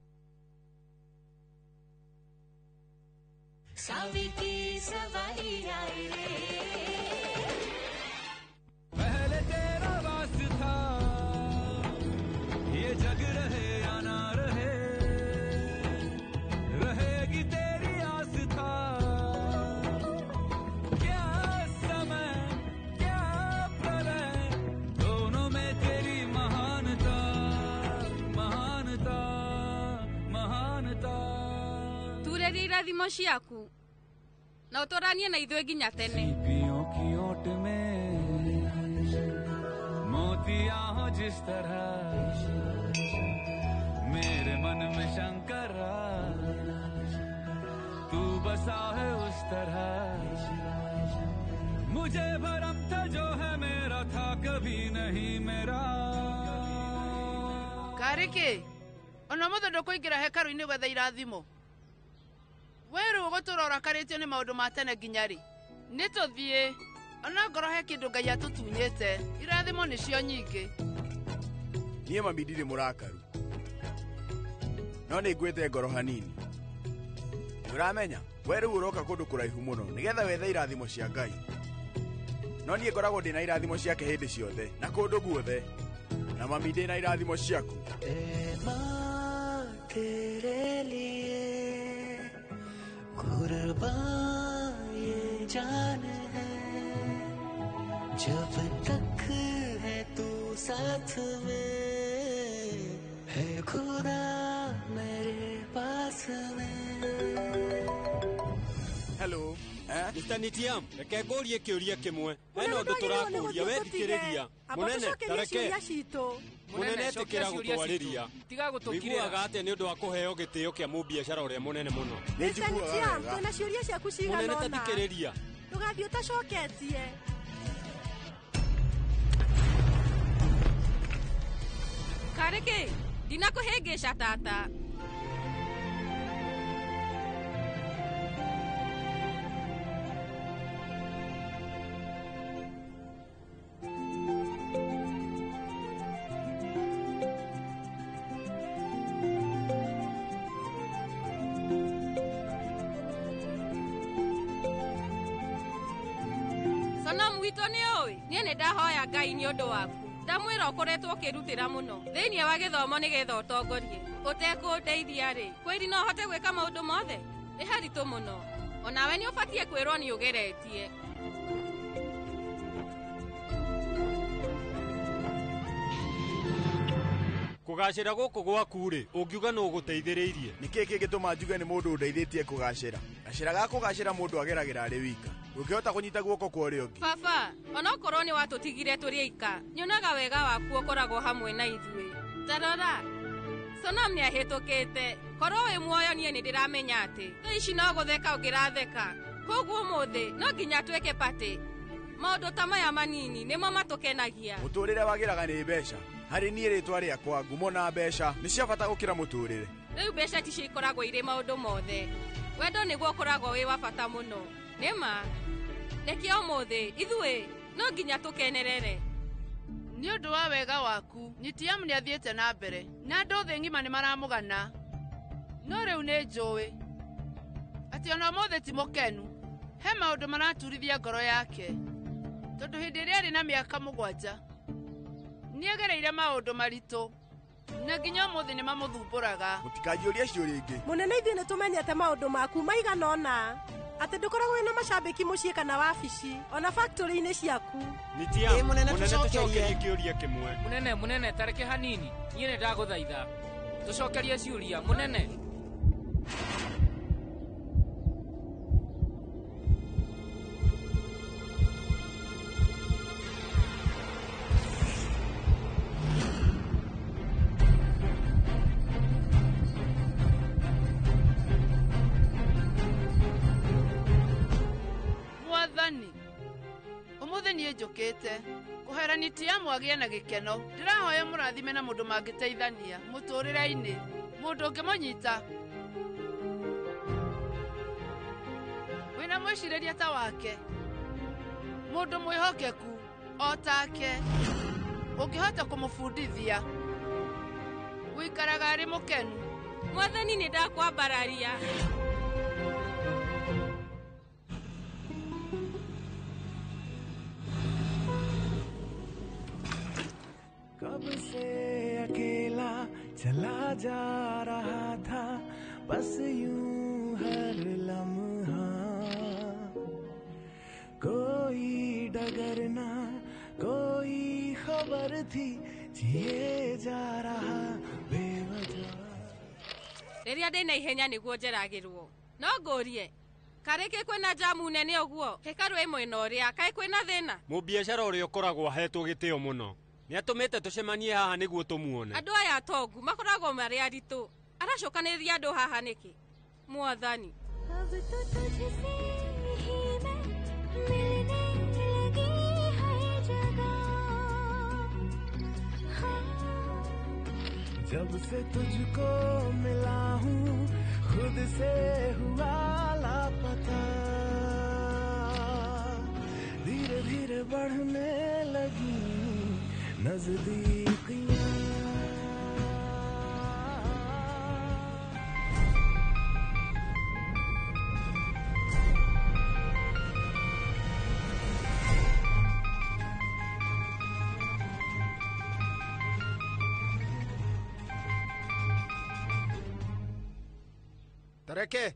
Irathimo ciaku na ũtũranie na ithuĩ nginya tene. Karĩkĩ ona mũthĩ ndũkũingĩra hekarũ-inĩ gwetha irathimo. Weru ũgũtũra ũrakarĩtio nĩ maũndũ ma tene nginya rĩ? Nĩ tũthiĩ. Ona ngorwo he kĩndũ Ngai atũtunyĩte, irathimo nĩcio nyingĩ. Niĩ mami ndirĩ mũrakaru, no nĩ ngwĩte ngoro hanini. Ũramenya, we rĩu ũroka kũndũ kũraihu mũno nĩgetha wethe irathimo cia Ngai. No niĩ ngoragwo ndĩna irathimo ciake hĩndĩ ciothe na kũndũ guothe, na mami ndĩna irathimo ciaku. कुर्बान ये जान है, जब तक है तू साथ में, है खुदा मेरे पास में। Hello, Mr. Nitiam, reke ngũrie kĩũria kĩmwe. Hena ũndũ tũrakũria, we thikĩrĩria. Mũnene, tareke. Mũnene, ĩtĩkĩra gũtwarĩria. Wĩiguaga atĩa nĩ ũndũ wa kũheo gĩtĩo kĩa mũbiacara ũrĩa mũnene mũno? Mr. Nitiam, twĩna ciũria ciaku cigana Mũnene, ũna. ta thikĩrĩria. Ndũgathiĩ ũtacoketie. Karĩkĩ, ndinakũhĩngĩca tata. Sonomu witũ nĩ ũĩ, niĩ nĩ ndahoya Ngai nĩ ũndũ waku. Ndamwĩra ũkoretwo ũkĩrutĩra mũno thĩinĩ wa gĩthomo nĩgetha ũtongorie. Ũtekũndeithia rĩ, kwĩri no hote gwĩka maũndũ mothe? Nĩ haritũ mũno. Onawe nĩ ũbatiĩ kwĩrwo nĩ ũgeretie. Kũgacĩra gũkũ gwaku rĩ, ũngiuga nũ ũgũteithĩrĩirie? Nĩ kĩĩ kĩngĩtũma njuge nĩ mũndũ ũndeithĩtie kũgacĩra? Gacĩra ga kũgacĩra mũndũ ageragĩra arĩ wika. Ũngĩhota kũnyita guoko kwa ũrĩa ũngĩ. Baba, onokorwo nĩ watũtigire tũrĩ aika, nyonaga wega waku ũkoragwo hamwe na ithuĩ. Ta rora, Sonam nĩ ahĩtũkĩte. Korwo wĩ muoyo niĩ nĩ ndĩramenya atĩ thaa ici no gũtheka ũngĩratheka. Koguo ũmũthĩ no nginya twĩke patĩ. Maũndũ ta maya manini nĩmo matũkenagia. Mũtũrĩre wagĩraga nĩ mbeca. Harĩ niĩ rĩtwa rĩakwa, ngumo na mbeca nĩ cia bata gũkĩra mũtũrĩre. Rĩu mbeca ticio ikoragwo irĩ maũndũ mothe. Wendo nĩguo ũkoragwo wĩ wa bata mũno. Nĩma reke ũmũthĩ ithuĩ no nginya tũkenerere. Nĩ ũndũ wa wega waku, Nitiamu nĩ athiĩte na mbere na andũ thĩ ng'ima nĩ maramũgana. No rĩu nĩ njũĩ atĩ ona ũmũthĩ ti mũkenu. He maũndũ maraturithia ngoro yake, tondũ hĩndĩ ĩrĩa arĩ na mĩaka 7 nĩagereire maũndũ maritũ na nginya ũmũthĩ nĩ mamũthumbũraga. Mũtikanjũrie ciũria ingĩ. Mũnene, ithuĩ nĩ tũmenyete maũndũ maku maigana ũna atĩ ndũkoragwo wĩna macambĩki mũciĩ kana wabici ona factory-inĩ ciaku. Nitiamu, mũnene tũcokerie kĩũria kĩmwe. Mũnene, mũnene, tareke hanini. Niĩ nĩ ndagũthaitha. Tũcokerie ciũria, mũnene. Mwathani, ũmũthĩ niĩ njũkĩte kũhera Nitiamu agĩe na gĩkeno. Ndĩrahoya mũrathime na mũndũ mangĩteithania mũtũrĩre-inĩ, mũndũ ũngĩmũnyita wĩna mwĩcirĩria ta wake, mũndũ mwĩhokeku o take, ũngĩhota kũmũbundithia gũikaraga arĩ mũkenu. Mwathani, nĩ ndakwambararia. कब से अकेला चला जा रहा था, बस यूं हर लम्हा, कोई डगर ना कोई खबर थी, जिए जा रहा बेवजह। Rĩrĩa ndĩ na ihenya nĩguo njeragĩrwo. No ngũrie, karĩkĩ kwĩna jamu nene ũguo hekarũ ĩ mwena ũrĩa, kaĩ kwĩna thĩna? Mũbiacara ũrĩa ũkoragwo ahetwo gĩtĩo mũno nĩatũmĩte tũcemanie haha nĩguo tũmuone. Andũ aya atongu makoragwo marĩ aritũ. Aracokanĩrĩria andũ haha nĩkĩ? Mwathani. अब तो तुझसे ही मैं मिलने लगी हर जगह। हाँ। जब से तुझको मिला हूँ खुद से हुआ लापता, धीरे धीरे बढ़ने लगी नजदीकियाँ। Tareke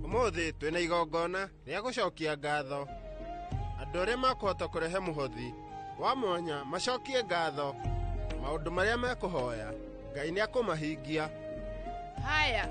ũmũthĩ twĩna igongona rĩa gũcokia ngatho. Andũ arĩa makũhota kũrehe mũhothi wa mwanya macokie ngatho. Maũndũ marĩa mekũhoya Ngai nĩ akũmahingia. Haya.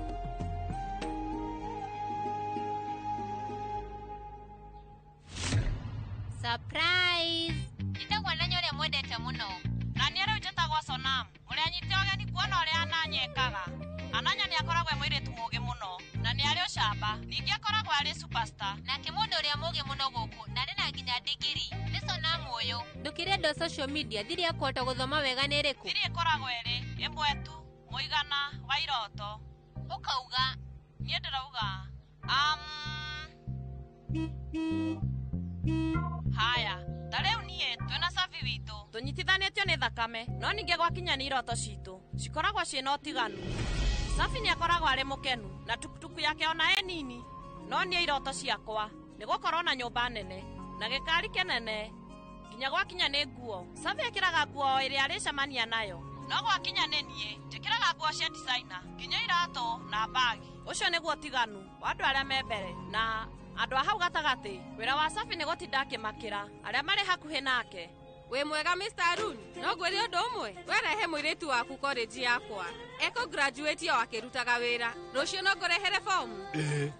Surprise! Njĩtagwo Ananya ũrĩa mwendete mũno. Na niĩ rĩu njĩtagwo Sonam, ũrĩa nyite ũgeni kuona ũrĩa Ananya ekaga. Ananya nĩ akoragwo e mũirĩtu mũũgĩ mũno na nĩ arĩ ũcamba, ningĩ akoragwo arĩ superstar. Nake mũndũ ũrĩa mũũgĩ mũno gũkũ na arĩ na nginya ndigiri nĩ Sonam ũyũ. Ndũkĩrĩ andũ social media, thiri ya kũhota gũthoma wega nĩ ĩrĩkũ? Thiri ĩkoragwo ĩrĩ ĩmwe tu, mũigana wa iroto. Ũkauga? Niĩ ndĩrauga haya, ta rĩu niĩ twĩna Safi witũ tũnyitithanĩtio nĩ thakame, no ningĩ gwakinya nĩ iroto citũ cikoragwo ciĩna ũtiganu. Safi nĩ akoragwo arĩ mũkenu na tukutuku yake ona ĩ nini, no niĩ iroto ciakwa nĩ gũkorwo na nyũmba nene na gĩkari kĩnene nginya gwakinya nĩ nguo. Safi ekĩraga nguo o ĩrĩa arĩcemania nayo, no gwakinya nĩ niĩ njĩkĩraga nguo cia designer nginya iratũ na mbagi. Ũcio nĩguo ũtiganu wa andũ arĩa me mbere na andũ a hau gatagatĩ. Wĩra wa Safi nĩ gũtinda akĩmakĩra arĩa marĩ hakuhĩ nake. Wĩ mwega Mr. Arun, no ngwĩre ũndũ ũmwe, werehe mũirĩtu waku college yakwa. Eko graduate o akĩrutaga wĩra. Rũciũ no ngũrehere fomu? Ĩĩ.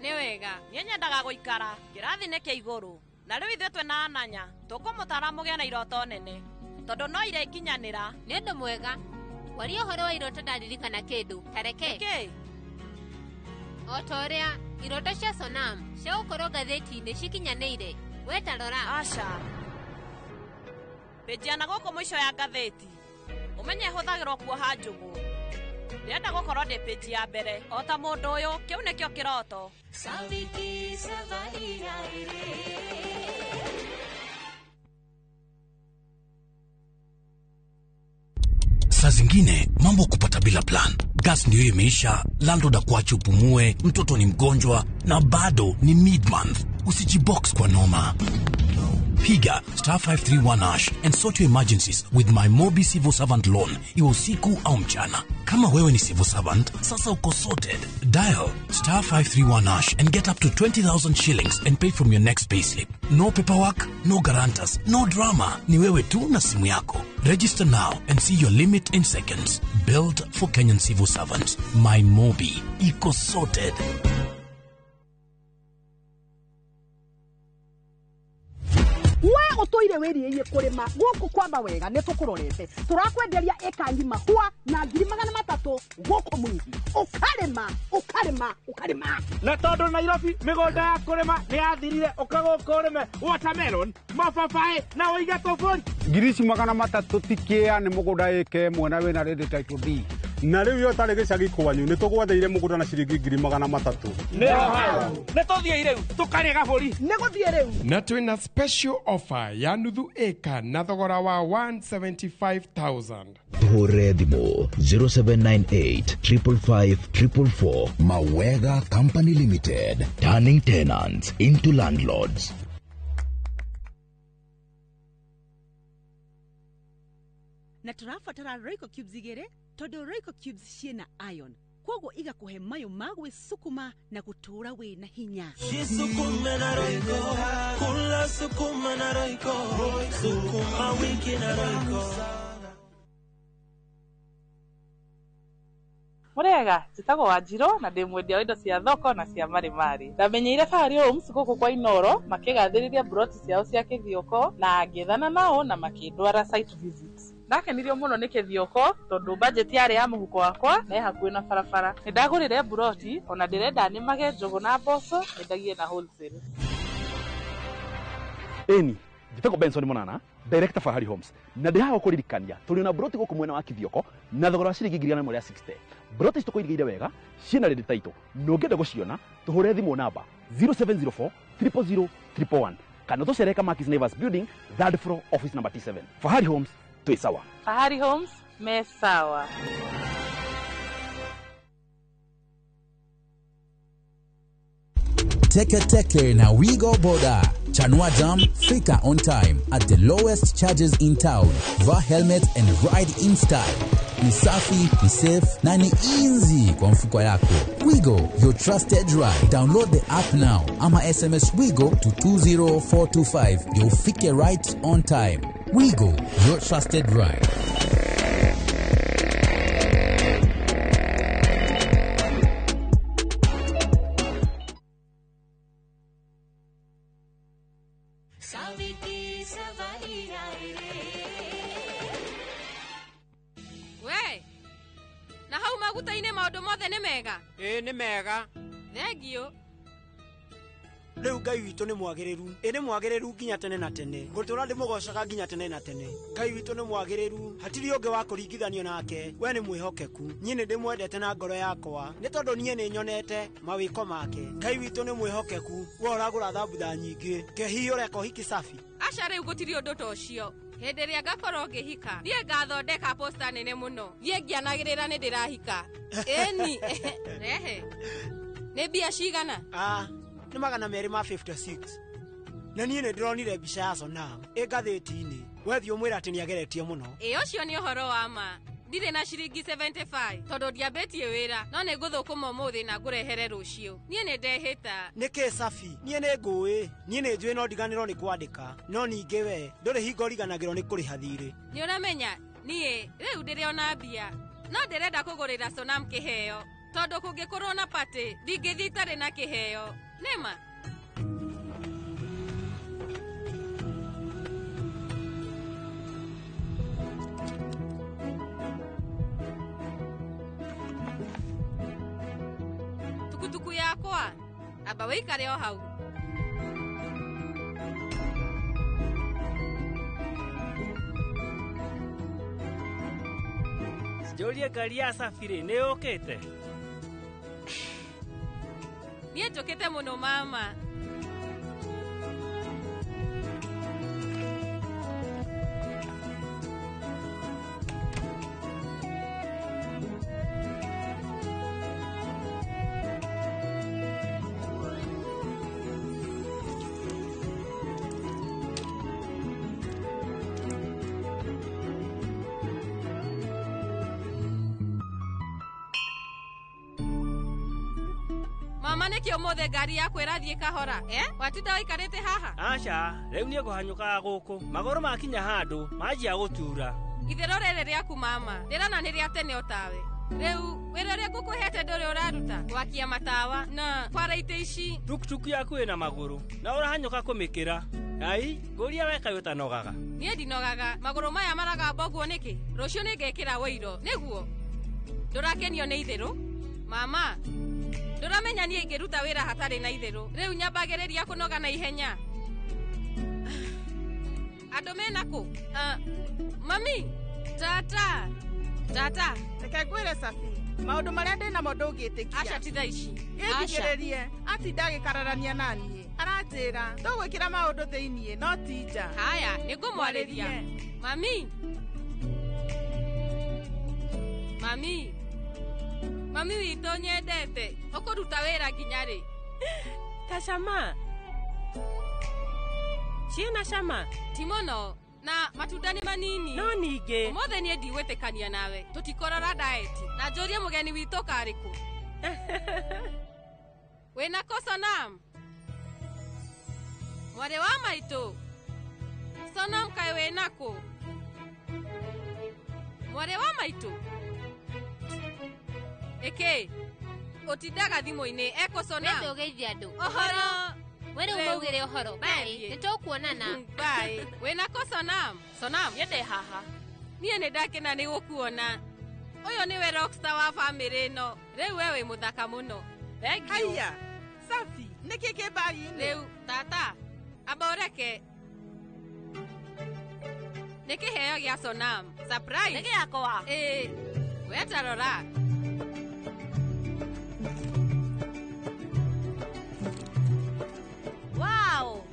Nĩ wega. Niĩ nyendaga gũikara kĩrathi-inĩ kĩa igũrũ, na rĩu ithuĩ twĩna Ananya tũkũmũtara mũgĩe na iroto nene tondũ no iria ikinyanĩra. Nĩ ũndũ mwega. Waria ũhoro wa iroto ndaririkana kĩndũ. Tareke. Nĩkĩ? O ta ũrĩa Iroto cia Sonam cia gũkorwo ngathĩti-inĩ cikinyanĩire. We ta rora. Aca. Pĩnji ya na gũkũ mũico ya ngathĩti. Ũmenye ĩhũthagĩrwo kuoha njũgũ. Ndĩrenda gũkorwo ndĩ pĩnji ya mbere o ta mũndũ ũyũ, kĩu nĩkĩo kĩroto. Saa zingine mambo kupata bila plan. Gas ndio imeisha, landlord akuache upumue, mtoto ni mgonjwa na bado ni mid-month. Usijibox kwa noma. Piga star 531 hash and sort your emergencies with my Mobi Civil Servant Loan, iwe usiku au mchana. Kama wewe ni civil servant, sasa uko sorted. Dial star 531 hash and get up to 20,000 shillings and pay from your next payslip. No paperwork, no guarantors, no drama. Ni wewe tu na simu yako. Register now and see your limit in seconds. Built for Kenyan civil servants. My Mobi. Iko sorted. We utoire wiriie kurima guku kwa mawega ni tukurorete turakwenderia eka ngima hua na 300,000 guku mwingi ukarima ukarima ukarima na tondu Nairobi migunda ya kurima ni yathirire uka guku urime watermelon mababaĩ na uige tuburi 300,000 tikia ni mugunda eke mwena wina ready title D na riu yo tari gicagi kwanyu ni tugwatheire mugunda na ciringi 300,000 ni tuthie riu tukarie gaburi ni guthie riu na twina special offer ya nuthu eka na thogora wa 175,000. Tuhure thimũ 0798 555 444. Mawega Company Limited, turning tenants into landlords. Na tũrabatara Royco cubes igĩrĩ tondũ Royco cubes ciĩna iron koguo igakuhe mayo ma gwĩsukuma na gũtũũra wĩna hinya. Jisukume na Royco, kula sukuma na Royco, sukuma wiki na Royco. Murega njĩtagwo Wanjirũ na ndĩ mwendia wa indo cia thoko na cia marimari. Ndamenyeire Fahari Homes gũkũ kwa Inoro makĩgathĩrĩria broti ciao cia Kĩthioko na ngĩethana nao na makĩndwara site visit. Ndakenirio mũno nĩ Kĩthioko tondũ budget yarĩ ya mũhuko wakwa na ĩ hakuhĩ na barabara. Nĩndagũrire broti ona ndĩrenda nĩmage njũgũ na mboco nyendagie na wholesale. Ĩni njĩtagwo Benson Monana, director Fahari Homes, na ndĩ haha gũkũririkania tũrĩ na broti gũkũ mwena wa Kĩthioko na thogora wa ciringi 160,000. Broti ici tũkũirigĩire wega ciĩna ready title na ũngĩenda gũciona tũhũre thimũ namba 0704 000 111 kana tũcerere Kamakis Naivas Building, third floor, office number T7. Fahari Homes, twĩ sawa. Fahari Homes me sawa. Teke Teke na Wigo Boda. Chanua Jam, fika on time at the lowest charges in town. Vaa helmet and ride in style. Ni safi, ni safe na ni easy kwa mfuko yako. Wigo, your trusted ride. Download the app now ama SMS Wigo to 20425. You'll fike right on time. Wigo, your trusted ride. We na hau maguta-inĩ maũndũ mothe nĩ mega. Ĩĩ nĩ mega. Thengiũ. Rĩu Ngai witũ nĩ mwagĩrĩru, ĩ nĩ mwagĩrĩru nginya tene na tene. Ngũtũra ndĩmũgocaga nginya tene na tene. Ngai witũ nĩ mwagĩrĩru, hatirĩ ũngĩ wa kũringithanio nake. We nĩ mwĩhokeku, niĩ nĩ ndĩmwendete na ngoro yakwa, nĩ tondũ niĩ nĩ nyonete mawĩko make. Ngai witũ nĩ mwĩhokeku, we ũragũra thambutha nyingĩ, kehiyũre kohiki safi. Aca rĩu gũtirĩ ũndũ ta ũcio. Hĩndĩ ĩrĩa ngakorwo ngĩhika, niĩ ngathondeka posta nene mũno. Thiĩ ngĩanagĩrĩra nĩ ndĩrahika. Ĩni, rehe. Nĩ mbia cigana? Ah, nĩ 256. Na niĩ nĩ ndĩronire mbica ya Sonam ĩ ngathĩti-inĩ. We thiĩ ũmwĩre atĩ nĩageretie mũno. Ĩ ũcio nĩ ũhoro wa ma. Ndirĩ na ciringi 75 tondũ ndiambĩtie wĩra, no nĩ ngũthũkũma ũmũthĩ na ngũrehere rũciũ. Niĩ nĩ ndehĩta. Nĩkĩ Safi? Niĩ nĩ ngũĩ. Niĩ nĩ njũĩ no ndiganĩrwo nĩ kwandĩka. No ningĩ we ndũrĩ hingo ũriganagĩrwo nĩ kũrĩha thirĩ. Nĩ ũramenya niĩ rĩu ndĩrĩ ona mbia, no ndĩrenda kũgũrĩra Sonam kĩheo tondũ kũngĩkorwo na party ndingĩthiĩ itarĩ na kĩheo. Nĩma? Tukutuku yakwa Amba wĩikare o hau. Njũrie ngari ya Safiri nĩ yũkĩte? Niĩ njũkĩte mũno mama. Mama nĩkĩ ũmũthĩ ngari yaku ĩrathiĩ kahora? Watinda wĩikarĩte haha? Aca, rĩu niĩ ngũhanyũkaga gũkũ. Magũrũ makinya handũ, manjia gũtura. Itherũ rĩrĩ rĩaku mama, ndĩrona nĩ rĩa tene o tawe. Rĩu wĩra ũrĩa ngũkũhete ndũrĩ ũraruta, gwakia matawa na kwara itĩ ici. Tukutuku yaku ĩna magũrũ na ũrahanyũka kũmĩkĩra. Ai, ngũria we kaĩ ũtanogaga. Niĩ ndinogaga, magũrũ maya maragamba ũguo nĩkĩ? Rũciũ nĩngekĩra wũiro, nĩguo? Ndũrakenio nĩ itherũ? Mama, ndũramenya niĩ ingĩruta wĩra hatarĩ na itherũ. Rĩu nyambagĩrĩria kũnoga na ihenya. Andũ mena kũ? Mami, tata, tata. Reke ngwĩre Safi, maũndũ marĩa ndĩ namo ndũngĩtĩkia. Aca ti thaa ici. Ĩthikĩrĩrie, atinda agĩkararania na niĩ. Aranjĩra, tũgwĩkĩra maũndũ thĩiniĩ, no ti nja. Haya, nĩngũmwarĩria. Mami. Mami. Mami witũ nyendete, ũkũruta wĩra nginya rĩ? Ta cama. Ciĩna cama? Ti mũno, na matunda nĩ manini. No ningĩ. Ũmũthĩ niĩ ndigwĩtĩkania nawe, tũtikũrora diet. Na njũrie mũgeni witũ karĩ kũ? Wĩna kũ Sonam? Mwarĩ wa maitũ. Sonam kaĩ wĩna kũ? Mwarĩ wa maitũ. Ĩkĩ, ũtindaga thimũ-inĩ eko Sonam. Wende ũgeithie andũ. Ũhoro. We rĩu maugĩre ũhoro. Bye, nĩtũkuonana. Bye. Wĩna kũ Sonam? Sonam, niĩ ndĩ haha. Niĩ nĩ ndakena nĩ gũkuona. Ũyũ nĩwe rockstar wa bamĩrĩ ĩno. Rĩu we wĩ mũthaka mũno. Thank you. Haiya, Safi, nĩkĩ kĩ mbagi-inĩ? Rĩu, tata, amba ũreke. Nĩ kĩheo gĩa Sonam. Surprise. Nĩ gĩakwa? Ĩĩ. We ta rora. Wow!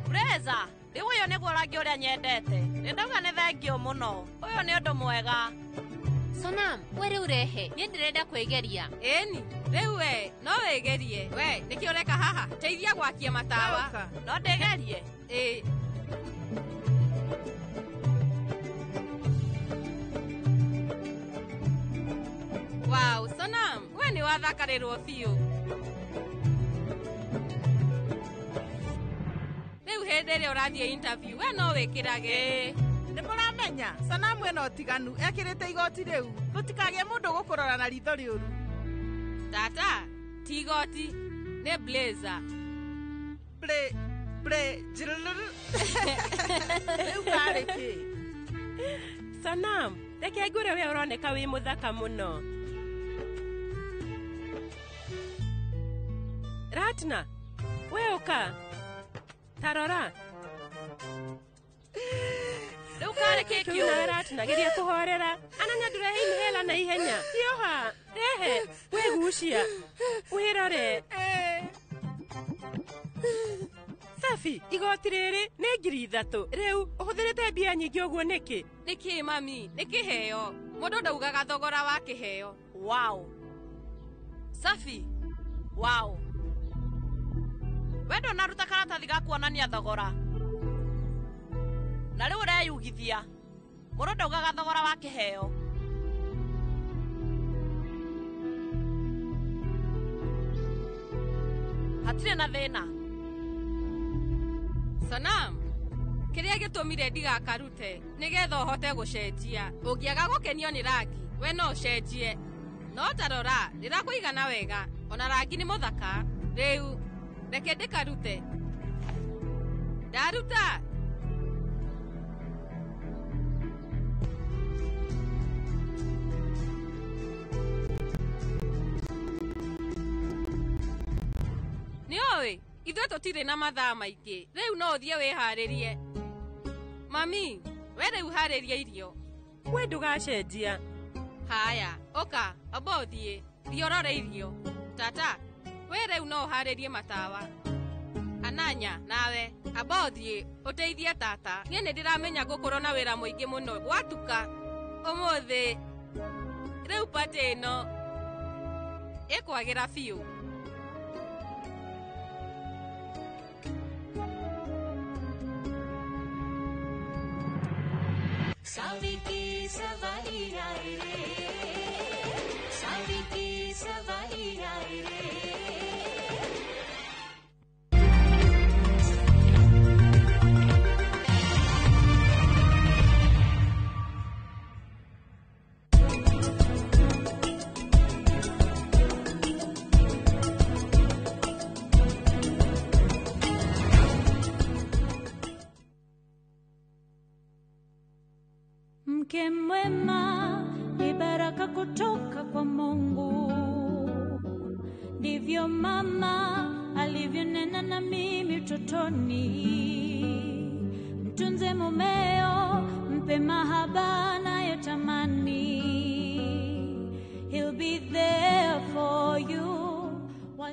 Blazer, rĩu ũyũ nĩguo rangi ũrĩa nyendete. Nĩ ndauga nĩ thengio mũno. Ũyũ nĩ ũndũ mwega. Sonam, we rĩu rehe. Niĩ ndĩrenda kwĩgeria. Ĩni, rĩu we no wĩgerie. We, nĩkĩ ũreka haha? Teithia gwakia matawa. No ndĩgerie? Ĩĩ. Wow, Sonam, we nĩ wathakarĩrwo biũ. Rĩu hĩndĩ ĩrĩa ũrathiĩ interview, we no wĩkĩrage. Nĩ mũramenya, Sonamu ĩna ũtiganu, ekĩrĩte igoti rĩu. Gũtikagĩe mũndũ gũkũrora na ritho rĩũru. Tata, ti igoti, nĩ blazer. Rĩu karĩ kĩ? Sonam, reke ngwĩre we ũroneka wĩ mũthaka mũno. Ratna, we ũka. Tarora. Rĩu karĩ kĩ kĩu? Nawe Ratna, geria kũhorera. Ananya ndũrehe inhaler na ihenya. Hiũha, rehe, wĩgucia. Wĩrore. Safi, igoti rĩrĩ nĩ 3,000. Rĩu ũhũthĩrĩte mbia nyingĩ ũguo nĩkĩ? Nĩkĩ mami, nĩ kĩheo. Mũndũ ndaugaga thogora wa kĩheo. Wow. Safi. Wow. We ndũnaruta karatathi ga kuonania thogora. Na rĩu ũreyugithia. Mũndũ ndaugaga thogora wa kĩheo. Hatirĩ na thĩna. Sonam, kĩrĩa gĩtũmire ndigakarute nĩgetha ũhote gũcenjia. Ũngĩaga gũkenio nĩ rangi, we no ũcenjie. No ta rora, rĩrakũigana wega. Ona rangi nĩ mũthaka. Rĩu, reke ndĩkarute. Ndaruta. Nĩ ũĩ ithuĩ tũtirĩ na mathaa maingĩ rĩu no ũthiĩ wĩharĩrie. Mami, we rĩu harĩria irio. We ndũgacenjia. Haya, ũka, amba ũthiĩ, thiĩ ũrore irio. Tata, we rĩu no ũharĩrie matawa. Ananya, nawe, amba ũthiĩ, ũteithie tata. Niĩ nĩ ndĩramenya ngũkorwo na wĩra mũingĩ mũno gwatuka ũmũthĩ. Rĩu party ĩno ĩkwagĩra biũ. Saviki सवारी आए रे, साविकी सवारी आए रे। Mke mwema ni baraka kutoka kwa Mungu, ndivyo mama alivyonena na mimi utotoni. Mtunze mumeo, mpe mahaba anayotamani, he'll be there for you.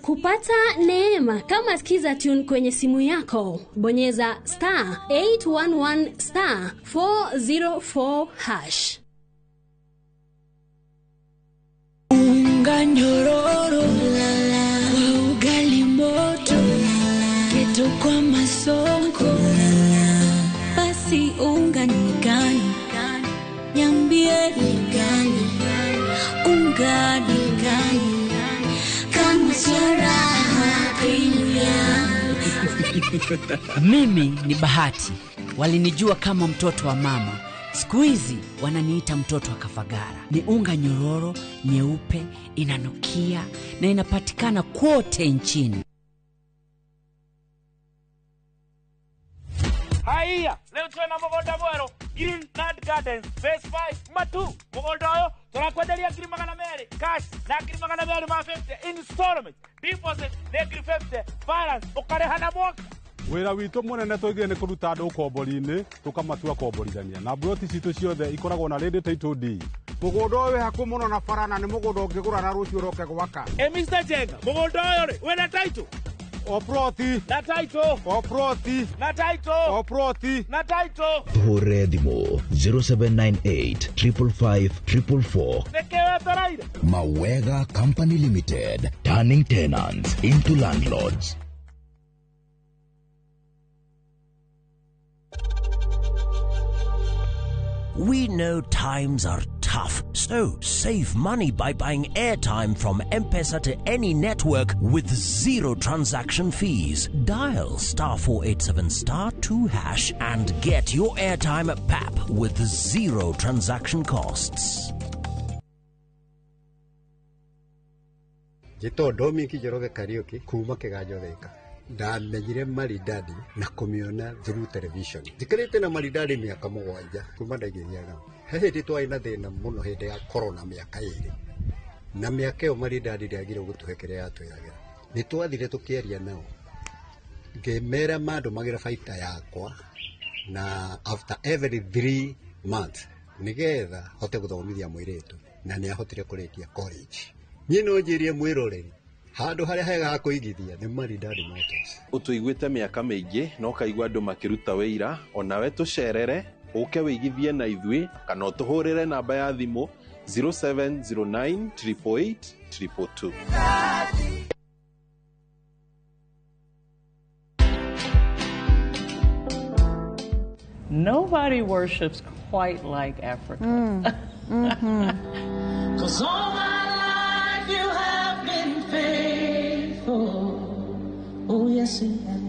Kupata neema kama Skiza Tune kwenye simu yako, bonyeza star 811 star 404 hash. Unga nyororo kwa ugali moto, keto kwa masonko, basi unga ni gani? Niambie ni gani? Unga ni gani? Mimi ni Bahati. Walinijua kama mtoto wa mama. Siku hizi wananiita mtoto wa Kafagara. Ni unga nyororo, nyeupe, inanukia na inapatikana kote nchini. Haiya, leo twena mũgũnda mwerũ, Green Land Gardens, Phase 5, Matu. Mũgũnda ũyũ tũrakwenderia 200,000 cash na 250,000 installment. Deposit nĩ 50,000, balance ũkarĩha na mwaka. Wĩra witũ mũnene tũigire nĩ kũruta andũ ũkombori-inĩ tũkamatua komborithania na mburoti citũ ciothe ikoragwo na ready title deed. Mũgũnda ũyũ wĩ hakuhĩ mũno na bara na nĩ mũgũnda ũngĩgũra na rũciũ ũroke gwaka. Ĩ Mr. Jenga, mũgũnda ũyũ rĩ wĩna title? O ploti. Na title. O ploti. Na title. O ploti. Na title. Tũhũre thimũ 0798 555 444. Nĩkĩ wetereire? Mawega Company Limited, turning tenants into landlords. We know times are tough, so save money by buying airtime from M-Pesa to any network with zero transaction fees. Dial star 487 star 2 hash and get your airtime at PAP with zero transaction costs. Njĩtwo Dominic Njoroge Kariũki kuma Kĩganjo Thika. Ndamenyire Maridadi na kũmĩona through television. Njikarĩte na Maridadi mĩaka 7 kuma ndaigithia nao. He hĩndĩ twarĩ na thĩna mũno hĩndĩ ya corona mĩaka 2. Na mĩaka ĩyo Maridadi ndĩagire gũtũhe kĩrĩa yatwĩragĩra. Nĩ twathire tũkĩaria nao. Ngĩmera mandũmagĩra baita yakwa na after every 3 months nĩgetha hote gũthomithia mũirĩtu na nĩ ahotire kũrĩkia college. Niĩ no njĩrie mwĩroreri handũ harĩa hega ha kũigithia nĩ Maridadi Motors. Ũtũiguĩte mĩaka mĩingĩ na ũkaigua andũ makĩruta wĩira, onawe tũcerere ũke wĩigithie na ithuĩ kana ũtũhũrĩre namba ya thimũ 0709 888 222. Nobody worships quite like Africa. Mm. 'Cause all my life you have been faithful. Oh, yes, you have.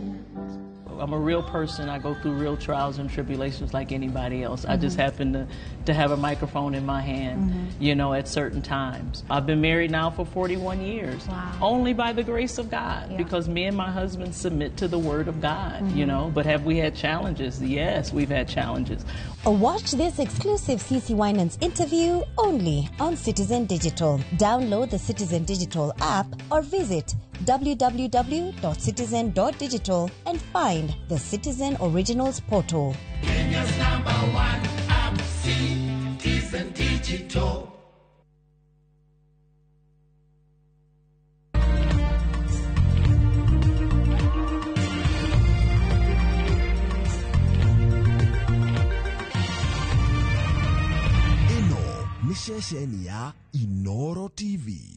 I'm a real person. I go through real trials and tribulations like anybody else. I just happen to have a microphone in my hand, you know, at certain times. I've been married now for 41 years. Wow. Only by the grace of God, because me and my husband submit to the Word of God, you know. But have we had challenges? Yes, we've had challenges. Watch this exclusive CC Winans interview only on Citizen Digital. Download the Citizen Digital app or visit www.citizen.digital and find the Citizen Originals portal. Kenya's number one app, Citizen Digital. Ĩno nĩ ceceni ya Inoro TV.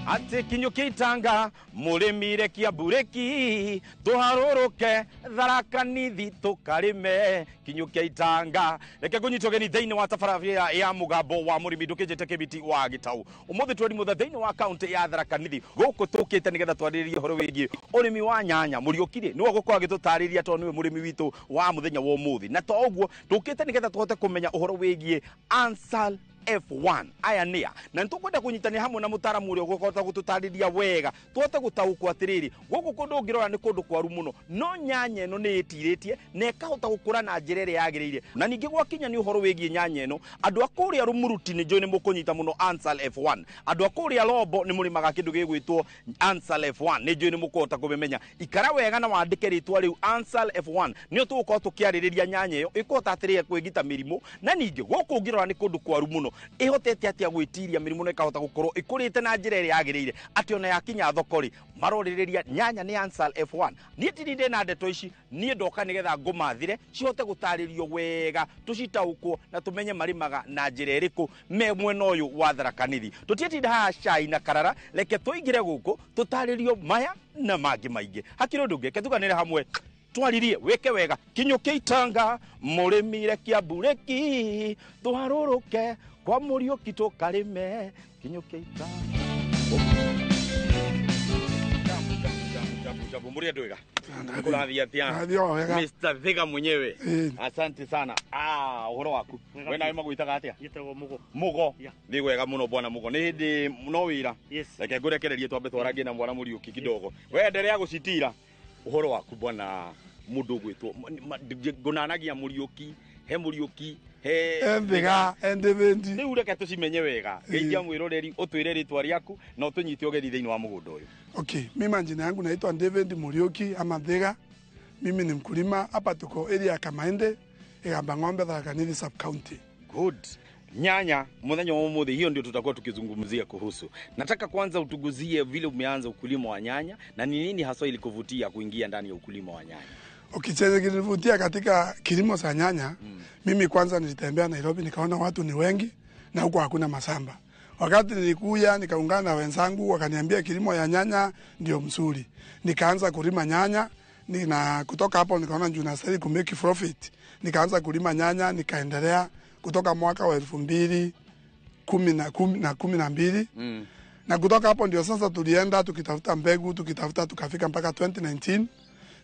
Atĩ kinyũkia itanga mũrĩmire kĩamburĩki tũharũrũke Tharaka Nithi tũkarĩme kinyũkia itanga. Reke ngũnyite ũgeni thĩinĩ wa tabarĩra ya mũgambo wa mũrĩmi ndũkĩnjĩte kĩbiti wa gĩtau. Ũmũthĩ twĩ mũtha thĩinĩ wa kaũntĩ ya Tharaka Nithi gũkũ tũkĩte nĩgetha twarĩrĩrie ũhoro wĩgiĩ ũrĩmi wa nyanya. Mũriũki rĩ nĩwe ũgũkorwo agĩtũtarĩria tondũ nĩwe mũrĩmi witũ wa mũthenya wa ũmũthĩ, na to ũguo tũkĩte nĩgetha tũhote kũmenya ũhoro wĩgiĩ Ansal F1 aya nĩa, na nĩtũkwenda kũnyitanĩra hamwe na mũtaaramu ũrĩa ũgũkota gũtũtarĩria wega tũhote gũtaũkwo atĩrĩrĩ gũkũ kũndũ ũngĩrora nĩ kũndũ kwaru mũno, no nyanya ĩno nĩ ĩtirĩtie na ĩkahota gũkũra na njĩra ĩrĩa yagĩrĩire. Na ningĩ gwakinya nĩ ũhoro wĩgiĩ nyanya ĩno, andũ a kũrĩa Rumuruti nĩ njũĩ nĩ mũkũnyita mũno Ansal F1, andũ a kũrĩa Rombo nĩ mũrĩmaga kĩndũ gĩgwĩtwo Ansal F1, nĩ njũĩ nĩ mũkũhota kũmĩmenya. Ikara wega na wandĩke rĩtwa rĩu Ansal F1, nĩyo tũgũkorwo tũkĩarĩrĩria nyanya ĩyo ĩkũhota atĩrĩrĩ kwĩgita mĩrimũ, na ningĩ gũkũ ũngĩrora nĩ kũndũ kwaru mũno ĩhotete atĩa gwĩtiria mĩrimũ na ĩkahota gũkorwo ĩkũrĩte na njĩra ĩrĩa yagĩrĩire atĩ ona yakinya thoko rĩ marorĩrĩria nyanya nĩ Ansal F1. Niĩ ndirinde na ndeto ici, niĩ ndoka nĩgetha ngũmathire cihote gũtarĩrio wega tũcitaũkwo na tũmenye marĩmaga na njĩra ĩrĩkũ me mwena ũyũ wa Tharaka Nithi. Tũtiĩtinda haha cai na karara, reke tũingĩre gũkũ tũtarĩrio maya na mangĩ maingĩ. Hakĩrĩ ũndũ ũngĩ, reke tuganĩre hamwe twaririe wĩke wega kinyũkia itanga mũrĩmire kĩamburĩki tũharũrũke kwa Mũriũki tũkarĩme kinyũkia itanga. Jambo mũrĩ andũ ega, kũrathiĩ atĩa? Mr. Thiga mwenyewe, asante sana. Ũhoro waku we nawe magwĩtaga atĩa? Njĩtagwo Mugo. Mugo, nĩ wega mũno bwana Mugo, nĩ hĩndĩ no wĩra. Reke ngũrekererie twambe twarangie na mwana Mũriũki kidogo. We endelea gũcitira. Ũhoro waku bwana mũndũ ũgwĩtwo ngũnanagia Mũriũki, he Mũriũki, he Thiga, Ndĩbĩndi. Rĩu reke tũcimenye wega, geithia mwĩroreri ũtwĩre rĩtwa rĩaku na ũtũnyite ũgeni thĩinĩ wa mũgũnda ũyũ. Okay, mimi majina yangu naitwa David Muriuki ama Thiga. Mimi ni mkulima hapa, tuko area ya Kamaende, Igamba Ng'ombe, Tharaka Nithi sub county. Good. Nyanya muthenya wa umuthi, hiyo ndio tutakuwa tukizungumzia kuhusu. Nataka kwanza utuguzie vile umeanza ukulima wa nyanya na ni nini haswa ilikuvutia kuingia ndani ya ukulima wa nyanya. Okay, chenye kilinivutia katika kilimo cha nyanya, mimi kwanza nilitembea Nairobi nikaona watu ni wengi na huko hakuna mashamba. Wakati nilikuja nikaungana na wenzangu wakaniambia kilimo ya nyanya ndio mzuri. Nikaanza kulima nyanya na kutoka hapo nikaona juu nastahili ku make profit. Nikaanza kulima nyanya nikaendelea kutoka mwaka wa 2012. Na kutoka hapo ndio sasa tulienda tukitafuta mbegu, tukitafuta tukafika mpaka 2019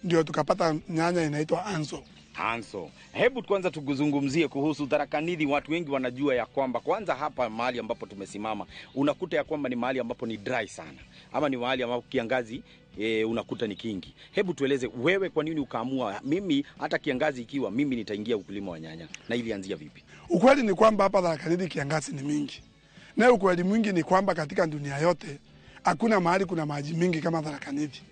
ndio tukapata nyanya inaitwa Anso. Anso. Hebu kwanza tuguzungumzie kuhusu Tharaka Nithi. Watu wengi wanajua ya kwamba kwanza hapa mahali ambapo tumesimama unakuta ya kwamba ni mahali ambapo ni dry sana, ama ni mahali ambapo kiangazi unakuta ni kingi. Hebu tueleze wewe, kwa nini ukaamua mimi hata kiangazi ikiwa mimi nitaingia ukulima wa nyanya, na ilianzia vipi? Ukweli ni kwamba hapa Tharaka Nithi kiangazi ni mingi. Na ukweli mwingi ni kwamba katika dunia yote hakuna mahali kuna maji mingi kama Tharaka Nithi.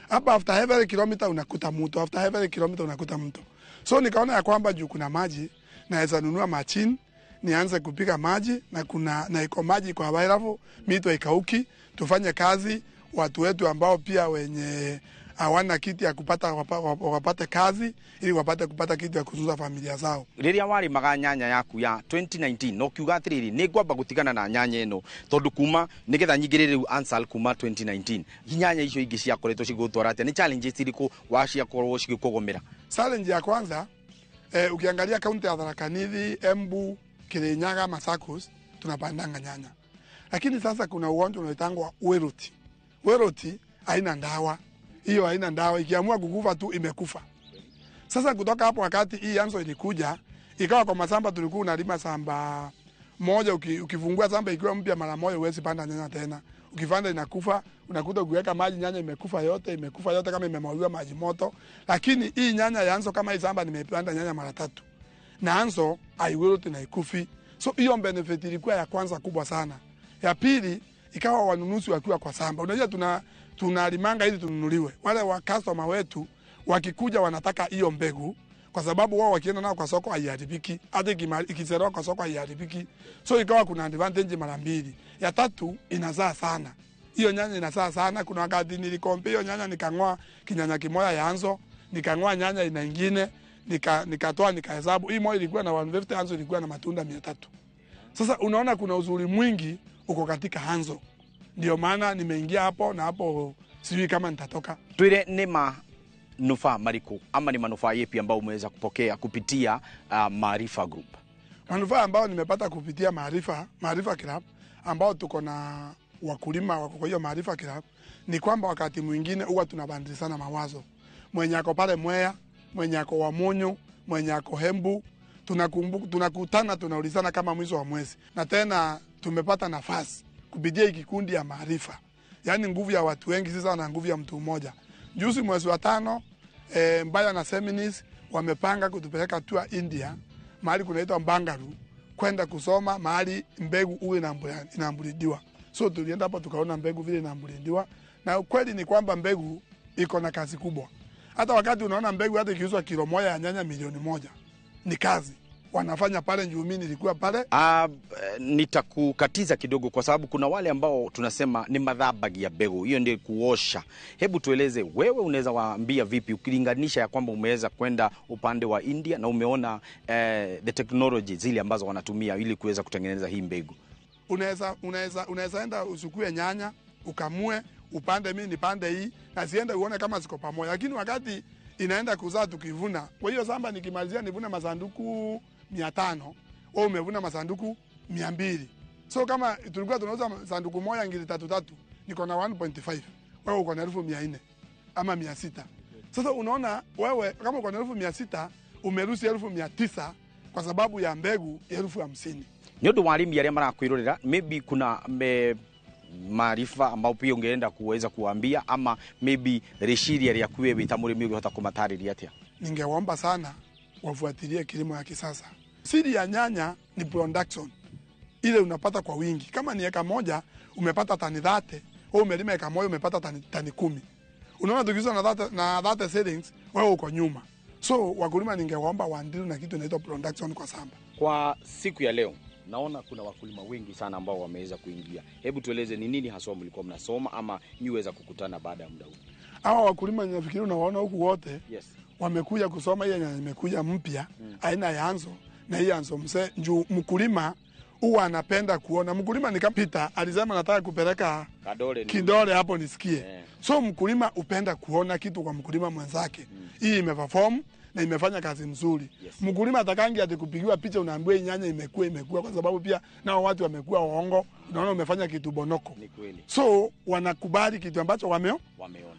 Hapa after every kilometer unakuta mto, after every kilometer unakuta mto. So nikaona ya kwamba juu kuna maji naweza nunua machine nianze kupika maji, na kuna na iko maji kwa available, mito ikauki, tufanye kazi watu wetu ambao pia wenye hawana kiti ya kupata wapate kazi ili wapate kupata kitu ya kutunza familia zao. Riria warimaga nyanya yaku ya 2019 no kiuga atiriri ni ngwamba gutigana na nyanya ino tondu kuma nigetha nyingire riu Ansal kuma 2019 nyanya icio ingi ciakoretwo cigutwara atia, ni challenges iriku waciakorwo cigikugumira? Challenge ya kwanza ukiangalia kaunti ya Tharaka Nithi, Embu, Kirinyaga, Machakos tunapandanga nyanya. Lakini sasa kuna ugonjwa unaoitangwa weroti. Weroti Haina ndawa. Hiyo haina ndawa, ikiamua kukufa tu imekufa. Sasa kutoka hapo wakati hii Anso ilikuja, ikawa kwa masamba tulikuwa unalima samba moja, ukifungua samba ikiwa mpya mara moja huwezi panda nyanya tena. Ukipanda inakufa, unakuta ukiweka maji nyanya imekufa yote kama imemwagiwa maji moto. Lakini hii nyanya ya Anso kama hii samba nimepanda nyanya mara 3. Na Anso haiwilt na ikufi. So hiyo benefit ilikuwa ya kwanza kubwa sana. Ya pili ikawa wanunuzi wakiwa kwa samba. Unajua tunalimanga ili tununuliwe. Wale wa customer wetu wakikuja wanataka hiyo mbegu kwa sababu wao wakienda nao kwa soko haiharibiki, hata ikichelewa kwa soko haiharibiki. So ikawa kuna advantage mara mbili. Ya tatu inazaa sana. Hiyo nyanya inazaa sana. Kuna wakati nilikompe hiyo nyanya nikang'oa kinyanya kimoja ya Anzo, nikang'oa nyanya ina nyingine, nikatoa nikahesabu. Hii moja ilikuwa na 150, Anzo ilikuwa na matunda 300. Sasa unaona kuna uzuri mwingi uko katika Anzo. Ndio maana nimeingia hapo na hapo sijui kama nitatoka. Twire ni manufaa mariku ama ni manufaa yepi ambao umeweza kupokea kupitia Maarifa Group? Manufaa ambao nimepata kupitia Maarifa Club ambao tuko na wakulima wako kwa hiyo Maarifa Club ni kwamba wakati mwingine huwa tunabadilishana mawazo. Mwenye ako pale Mwea, mwenye ako Wamunyu, mwenye ako Hembu, tunakutana tunaulizana kama mwisho wa mwezi. Na tena tumepata nafasi kupitia kikundi ya Maarifa. Yaani nguvu ya watu wengi sasa na nguvu ya mtu mmoja. Juzi mwezi wa 5 Mbaya na Seminis wamepanga kutupeleka tour India, mahali kunaitwa Bangalore, kwenda kusoma mahali mbegu uwe inaambulidiwa. So tulienda hapo tukaona mbegu vile inaambulidiwa, na ukweli ni kwamba mbegu iko na kazi kubwa. Hata wakati unaona mbegu hata ikiuzwa kilo moja ya nyanya 1,000,000 ni kazi wanafanya pale. Njumi nilikuwa pale. Nitakukatiza kidogo kwa sababu kuna wale ambao tunasema ni madhabagi ya mbegu, hiyo ndio kuosha. Hebu tueleze wewe unaweza waambia vipi ukilinganisha ya kwamba umeweza kwenda upande wa India na umeona the technology zile ambazo wanatumia ili kuweza kutengeneza hii mbegu. Unaweza enda usukue nyanya, ukamue, upande mimi nipande hii na ziende uone kama ziko pamoja. Lakini wakati inaenda kuzaa tukivuna, kwa hiyo samba nikimalizia nivune masanduku 500, wewe umevuna masanduku 200. So kama tulikuwa tunauza sanduku moja ngiri 3 niko na 1.5, wewe uko na 1400 ama 600. Sasa unaona wewe kama uko na 1600 umeruhusu 1900 kwa sababu ya mbegu 50,000. Ni undu wa arimi aria marakwirorera, maybe kuna maarifa ambao pia ungeenda kuweza kuambia ama maybe reciria rĩaku wewe ta mũrĩmi ũngĩhota kũmatarĩria atĩa? Ningewaomba sana wafuatilie kilimo ya kisasa. Siri ya nyanya ni production. Ile unapata kwa wingi. Kama ni eka moja umepata tani 30, wewe umelima eka moja umepata tani 10. Unaona tukiuza na 30 seedlings wewe uko nyuma. So wakulima ningewaomba waandili na kitu inaitwa production kwa shamba. Kwa siku ya leo naona kuna wakulima wengi sana ambao wameweza kuingia. Hebu tueleze ni nini haswa mlikuwa mnasoma ama niweza kukutana baada ya muda huu? Hawa wakulima ninafikiri unawaona huku wote. Yes. Wamekuja kusoma hii nyanya imekuja mpya, aina ya Anzo na hii Anzo mse njoo mkulima huwa anapenda kuona. Mkulima nikapita alisema nataka kupeleka kidole hapo nisikie. Yeah. So mkulima upenda kuona kitu kwa mkulima mwenzake. Hii imeperform na imefanya kazi nzuri. Yes. Mkulima atakangi ati kupigiwa picha unaambiwa hii nyanya imekuwa kwa sababu pia nao watu wamekuwa waongo, unaona umefanya kitu bonoko. Ni kweli. So wanakubali kitu ambacho wameona.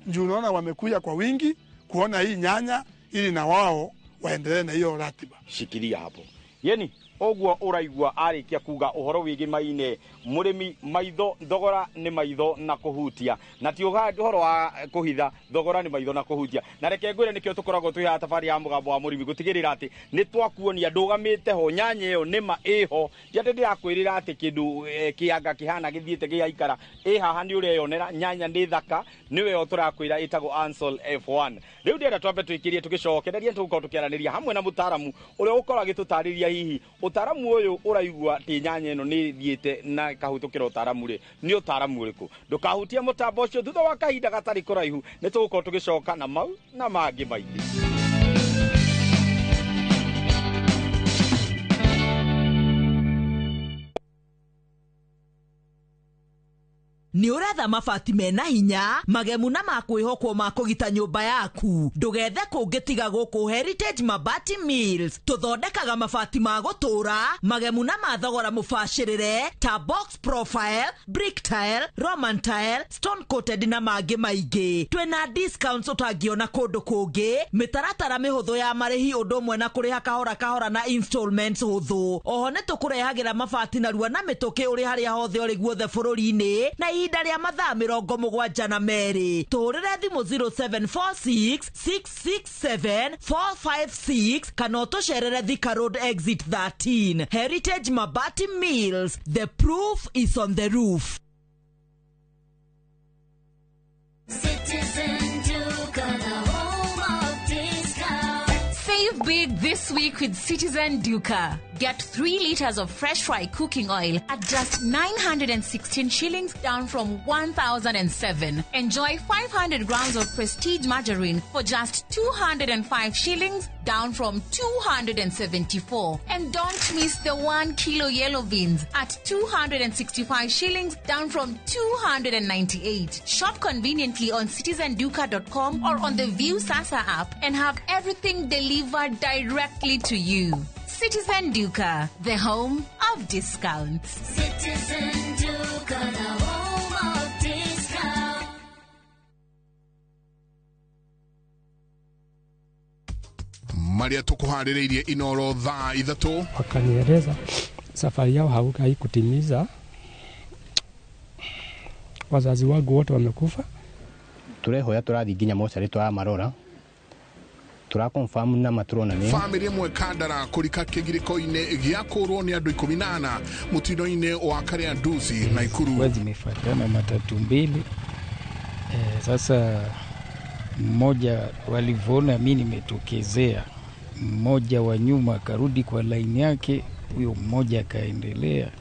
Ndio unaona wamekuja kwa wingi kuona hii nyanya ili na wao waendelee na hiyo ratiba. Shikilia hapo. Yeni oguo uraigua arikia kuga uhoro wigi maine murimi maitho thogora ni maitho na kuhutia na ti uhoro wa kuhitha thogora ni maitho na kuhutia na reke ngwire nikio tukoragwo twi haha tabari ya mugambo wa murimi gutigirira ati ni twakuonia ndugamite ho nyanya iyo nima iho ti ati ndirakwirira ati kindu kianga kihana githiite giaikara i haha ni ureyonera nyanya ni thaka niwe turakwira itagwo Ansel F1 riu ndienda twambe twikirie tugicokererie tugukorwo tukiaraniria hamwe na mutaramu uria ukorwo agitutariria hihi utaramu uyu uraigua ti nyanya ino ni thiite na kahutukira utaramu ri ni utaramu uriku ndukahutie mutambo ucio thutha wa kahinda gatari kuraihu ni tugukorwo tugicoka na mau na mangi maingi. Nĩ ũretha mabati mena hinya, magemu na ma kwĩhokwo ma kũgita nyũmba yaku. Ndũgethe kũngĩ tiga gũkũ Heritage Mabati Mills. Tũthondekaga mabati ma gũtũũra, magemu na ma thogora mũbacĩrĩre ta box profile, brick tile, Roman tile, stone coated na mangĩ maingĩ. Twĩna discounts ũtangĩona kũndũ kũngĩ, mĩtaratara mĩhũthũ ya marĩhi ũndũ ũmwe na kũrĩha kahora kahora na installments hũthũ. Oho nĩ tũkũrehagĩra mabati narua na mĩtũkĩ ũrĩ harĩa hothe ũrĩ guothe bũrũri-inĩ na ihinda rĩa mathaa 72. Tũhũrĩre thimũ 0746 667 456 kana ũtũcerere Thika Road exit 13. Heritage Mabati Mills, the proof is on the roof. Citizen Duka, the home of discount. Save big this week with Citizen Duka. Get 3 liters of fresh fry cooking oil at just 916 shillings, down from 1,007. Enjoy 500 grams of Prestige margarine for just 205 shillings, down from 274. And don't miss the 1 kilo yellow beans at 265 shillings, down from 298. Shop conveniently on citizenduka.com or on the View Sasa app and have everything delivered directly to you. Citizen Duka, the home of discounts. Citizen Duka, the home of discounts. Maria tukuharĩrĩirie Inoro thaa 3. Wakanieleza safari yao haikutimiza, wazazi wangu wote wamekufa. Turehoya turathi nginya mocarĩ tũramarora tura confirm na matrona ni family imwe Kandara kurika kigiriko-inĩ gĩa kũrwo nĩ andũ 18 mutino-inĩ wa Kariandusi Naikuru. Zimefuatana matatu mbili. Sasa mmoja walivyoona mimi nimetokezea, mmoja wa nyuma akarudi kwa line yake, huyo mmoja akaendelea,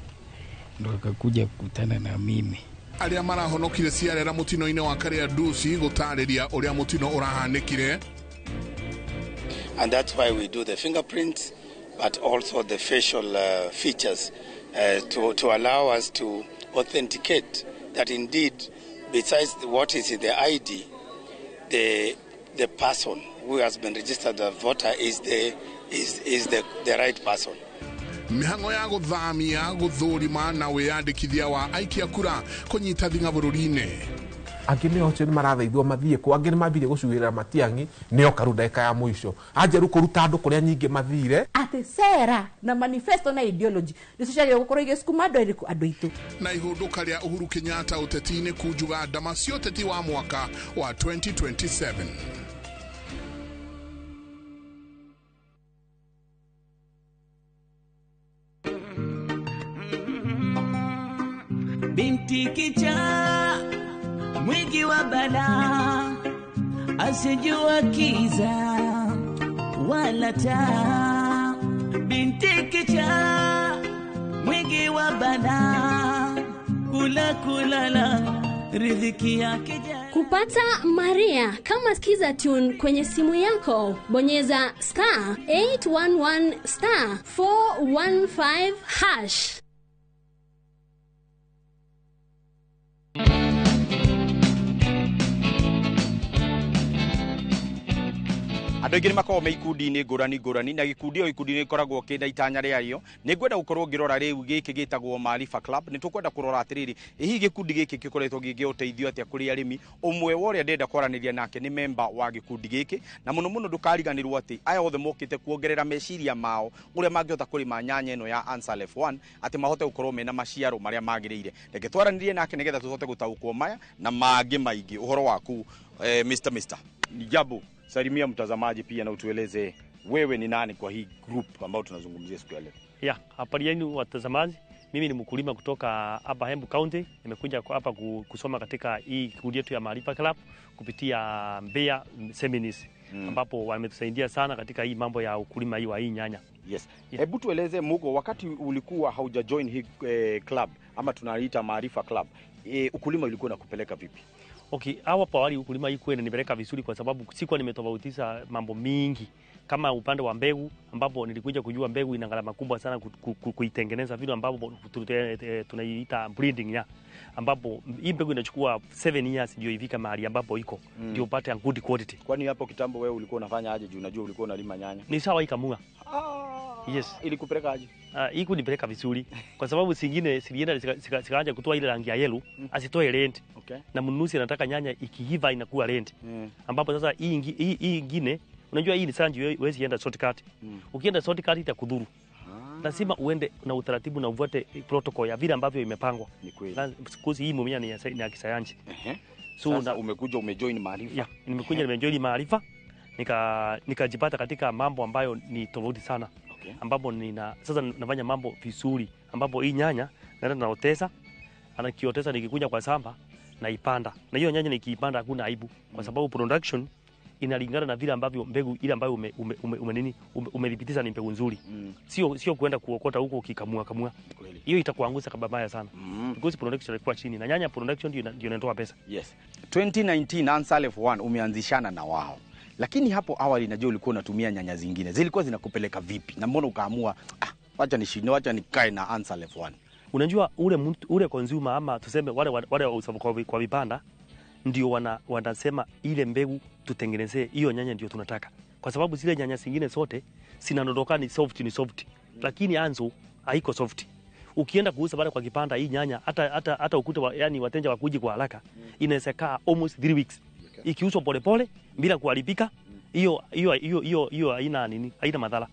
ndo akakuja kukutana na mimi. Arĩa marahonokire ciarera mutino-inĩ wa Kariandusi gũtarĩria ũrĩa mutino ũrahanĩkire. And that's why we do the fingerprints, but also the facial features to allow us to authenticate that indeed, besides what is in the ID, the person who has been registered as a voter is the right person. Mihango ya guthamia guthurima na wiyandikithia wa aikia kura kunyita thinga bururi-ini. Angĩ nĩo acio nĩ marathaithwo mathiĩ kũ, angĩ nĩ mambirie gũcuĩra Matiang'i nĩo karu ndagĩka ya mũico anjeru kũruta andũ kũrĩa nyingĩ mathire. Atĩ sera na manifesto na ideology nĩcio ciagĩrĩirwo gũkorwo igĩcukuma andũ erĩkũ andũ aitũ. Na ihũndũka rĩa Uhuru Kenyatta ũteti-inĩ kunjuga ndama cia ũteti wa mwaka wa 2027. Binti kichaa mwingi wa balaa, asijua kiza wala taa. Binti kichaa mwingi wa balaa, kula kulala riziki yake. Kupata Maria kama Skiza Tune kwenye simu yako, bonyeza star 811 star 415 hash. Andũ aingĩ nĩ makoragwo me ikundi-inĩ ngũrani ngũrani, na gĩkundi o gĩkundi nĩ gĩkoragwo kĩna itanya rĩarĩo. Nĩ ngwenda gũkorwo ngĩrora rĩu gĩkĩ gĩtagwo Maarifa Club. Nĩ tũkwenda kũrora atĩrĩrĩ, ĩ hihi gĩkundi gĩkĩ gĩkoretwo gĩkĩ ũteithio atĩa kũrĩ arĩmi. Ũmwe wa ũrĩa ndĩrenda kwaranĩria nake nĩ memba wa gĩkundi gĩkĩ, na mũno mũno ndũkariganĩrwo atĩ aya othe mokĩte kuongerera meciria mao ũrĩa mangĩhota kũrĩma nyanya ĩno ya Ansal F1 atĩ mahote gũkorwo mena maciaro marĩa magĩrĩire. Reke twaranĩrie nake nĩgetha tũhote gũtaũkwo maya na mangĩ maingĩ. Ũhoro waku Mr. Jambo. Salimia mtazamaji pia na utueleze wewe ni nani kwa hii group ambayo tunazungumzia siku ya leo. Ya, habari yenu watazamaji. Mimi ni mkulima kutoka hapa Embu County. Nimekuja hapa kusoma katika hii kikundi yetu ya Maarifa Club kupitia Mbeya Seminars, ambapo wametusaidia sana katika hii mambo ya ukulima hii wa hii nyanya. Yes. Hebu tueleze Mugo, wakati ulikuwa hauja join hii club ama tunaita Maarifa Club, ukulima ulikuwa unakupeleka vipi? Okay, hapo awali ukulima hii kweli nipeleka vizuri kwa sababu sikuwa nimetofautisha mambo mingi kama upande wa mbegu, ambapo nilikuja kujua mbegu ina gharama kubwa sana kuitengeneza vile ambapo tunaiita breeding ya. ambapo hii mbegu inachukua 7 years ndio ifika mahali ambapo iko, ndio upate a good quality. Kwani hapo kitambo wewe ulikuwa unafanya aje juu unajua ulikuwa unalima nyanya? Ni sawa ikamua. Yes. Ilikupeleka aje? Hii kunipeleka vizuri kwa sababu zingine zilienda zikaanza kutoa ile rangi ya yellow, asitoe red. Na mnunuzi anataka nyanya ikiiva inakuwa red. Ambapo sasa hii ingine unajua hii ni sanji, huwezi enda shortcut. Ukienda shortcut itakudhuru. Lazima uende na utaratibu na ufuate protocol ya vile ambavyo imepangwa. Ni kweli. Siku hizi hii mimea ni ya kisayansi. So sasa umekuja umejoin Maarifa. Yeah, nimekuja nimejoin Maarifa. Nikajipata katika mambo ambayo ni tofauti sana. Ambapo nina sasa nafanya mambo vizuri, ambapo hii nyanya naenda naoteza, anakioteza nikikuja kwa shamba naipanda. Na hiyo nyanya nikiipanda hakuna aibu kwa sababu production inalingana na vile ambavyo mbegu ile ambayo umelipitiza ni mbegu nzuri. Sio kuenda kuokota huko ukikamua kamua. Hiyo itakuangusha kabaya sana. Because production ilikuwa chini na nyanya production ndio inatoa pesa. Yes. 2019 Ansal F1 umeanzishana na wao. Lakini hapo awali najua ulikuwa unatumia nyanya zingine. Zilikuwa zinakupeleka vipi? Na mbona ukaamua wacha nishinde, wacha nikae na Ansal F1? Unajua ule consumer ama tuseme wale wauza kwa vibanda ndio wanasema ile mbegu tutengenezee hiyo nyanya ndio tunataka. Kwa sababu zile nyanya zingine zote zinanondoka ni soft, lakini Anzo haiko soft. Ukienda kuuza pale kwa kipanda hii nyanya hata ukute yani wateja wakuji kwa haraka, inaweza kaa almost 3 weeks. Ikiuzwa polepole bila kuharibika, hiyo haina nini, haina madhara.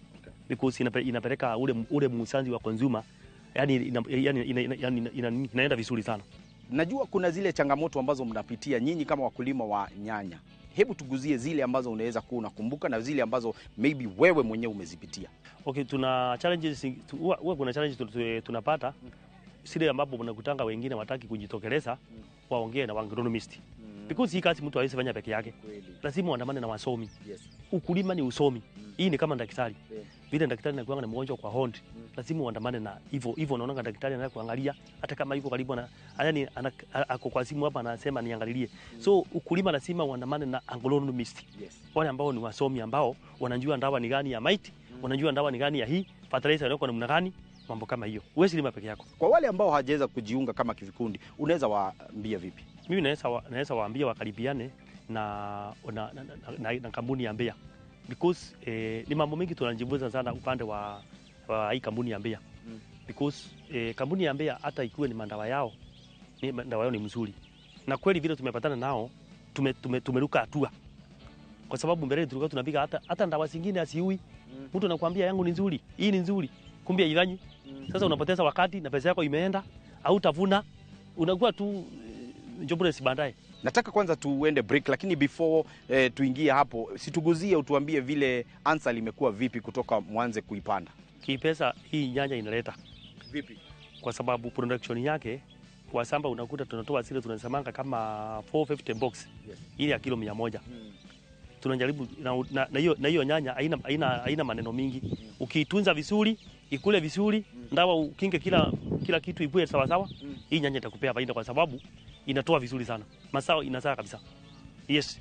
Because inapeleka ule muuzaji wa consumer, yani inaenda vizuri sana. Najua kuna zile changamoto ambazo mnapitia nyinyi kama wakulima wa nyanya. Hebu tuguzie zile ambazo unaweza kuwa unakumbuka na zile ambazo maybe wewe mwenyewe umezipitia. Okay, tuna challenges, huwa kuna challenges tunapata zile ambapo mnakutanga wengine wataki kujitokeleza waongee na agronomist. Because hii kazi mtu hawezi fanya peke yake. Lazima uandamane na wasomi. Yes. Ukulima ni usomi. Hii ni kama daktari. Vile daktari anakuanga na mgonjwa kwa hondi, lazima uandamane na hivyo hivyo. Unaona daktari anakuangalia hata kama yuko karibu na yani ako kwa simu hapa anasema niangalilie. So ukulima lazima uandamane na agronomist. Yes. Wale ambao ni wasomi ambao wanajua ndawa ni gani ya mite, wanajua ndawa ni gani ya hii, fertilizer inawekwa namna gani, mambo kama hiyo. Huwezi lima peke yako. Kwa wale ambao hawajaweza kujiunga kama kivikundi, unaweza waambia vipi? Mimi naweza waambia wakaribiane na kampuni ya Mbeya. Because ni mambo mengi tunajifunza sana upande wa hii kampuni ya Mbeya. Because kampuni ya Mbeya hata ikiwe ni mandawa yao, ni mandawa yao ni mzuri. Na kweli vile tumepatana nao, tumeruka hatua. Kwa sababu mbele tulikuwa tunapiga hata ndawa zingine asiui. Mtu anakuambia yangu ni nzuri, hii ni nzuri, kumbe haifanyi. Sasa unapoteza wakati na pesa yako imeenda, hautavuna, unakuwa tu jobless baadaye. Nataka kwanza tuende break, lakini before tuingie hapo, situguzie utuambie vile Ansal imekuwa vipi kutoka mwanze kuipanda. Kipesa hii nyanya inaleta vipi? Kwa sababu production yake kwa samba unakuta tunatoa zile tunasemanga kama 450 box. Yes. Ile ya kilo 100. Tunajaribu na hiyo nyanya haina maneno mingi. Ukiitunza vizuri, ikule vizuri, ndawa ukinge kila kitu ikue sawa sawa, hii nyanya itakupea faida kwa sababu inatoa vizuri sana. Masao inazaa kabisa. Yes.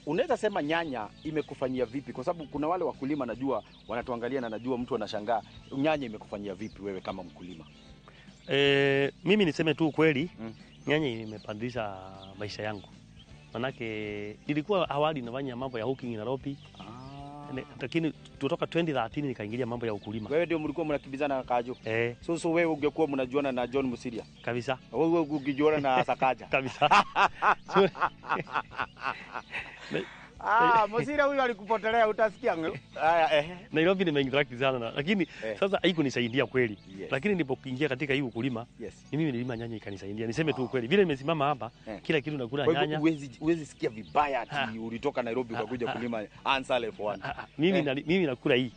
Unaweza sema nyanya imekufanyia vipi? Kwa sababu kuna wale wakulima najua wanatuangalia na najua mtu anashangaa nyanya imekufanyia vipi wewe kama mkulima? Mimi niseme tu kweli, nyanya imepandisha maisha yangu. Manake nilikuwa awali nafanya mambo ya hawking Nairobi. Lakini kutoka 2013 nikaingilia mambo ya ukulima. Wewe ndio mlikuwa mnakimbizana na Kajo. So wewe ungekuwa mnajuana na John Musiria. Kabisa. Wewe ungejuana na Sakaja. Kabisa. Musiria huyu alikupotelea utasikia. Haya Nairobi nimeinteract sana lakini sasa haikunisaidia kweli. Yes. Lakini nilipoingia katika hii ukulima, yes, mimi nililima nyanya ikanisaidia. Niseme tu kweli. Vile nimesimama hapa, kila kitu nakula nyanya. Huwezi sikia vibaya ati ulitoka Nairobi ukakuja kulima Ansal F1. Mimi nakula hii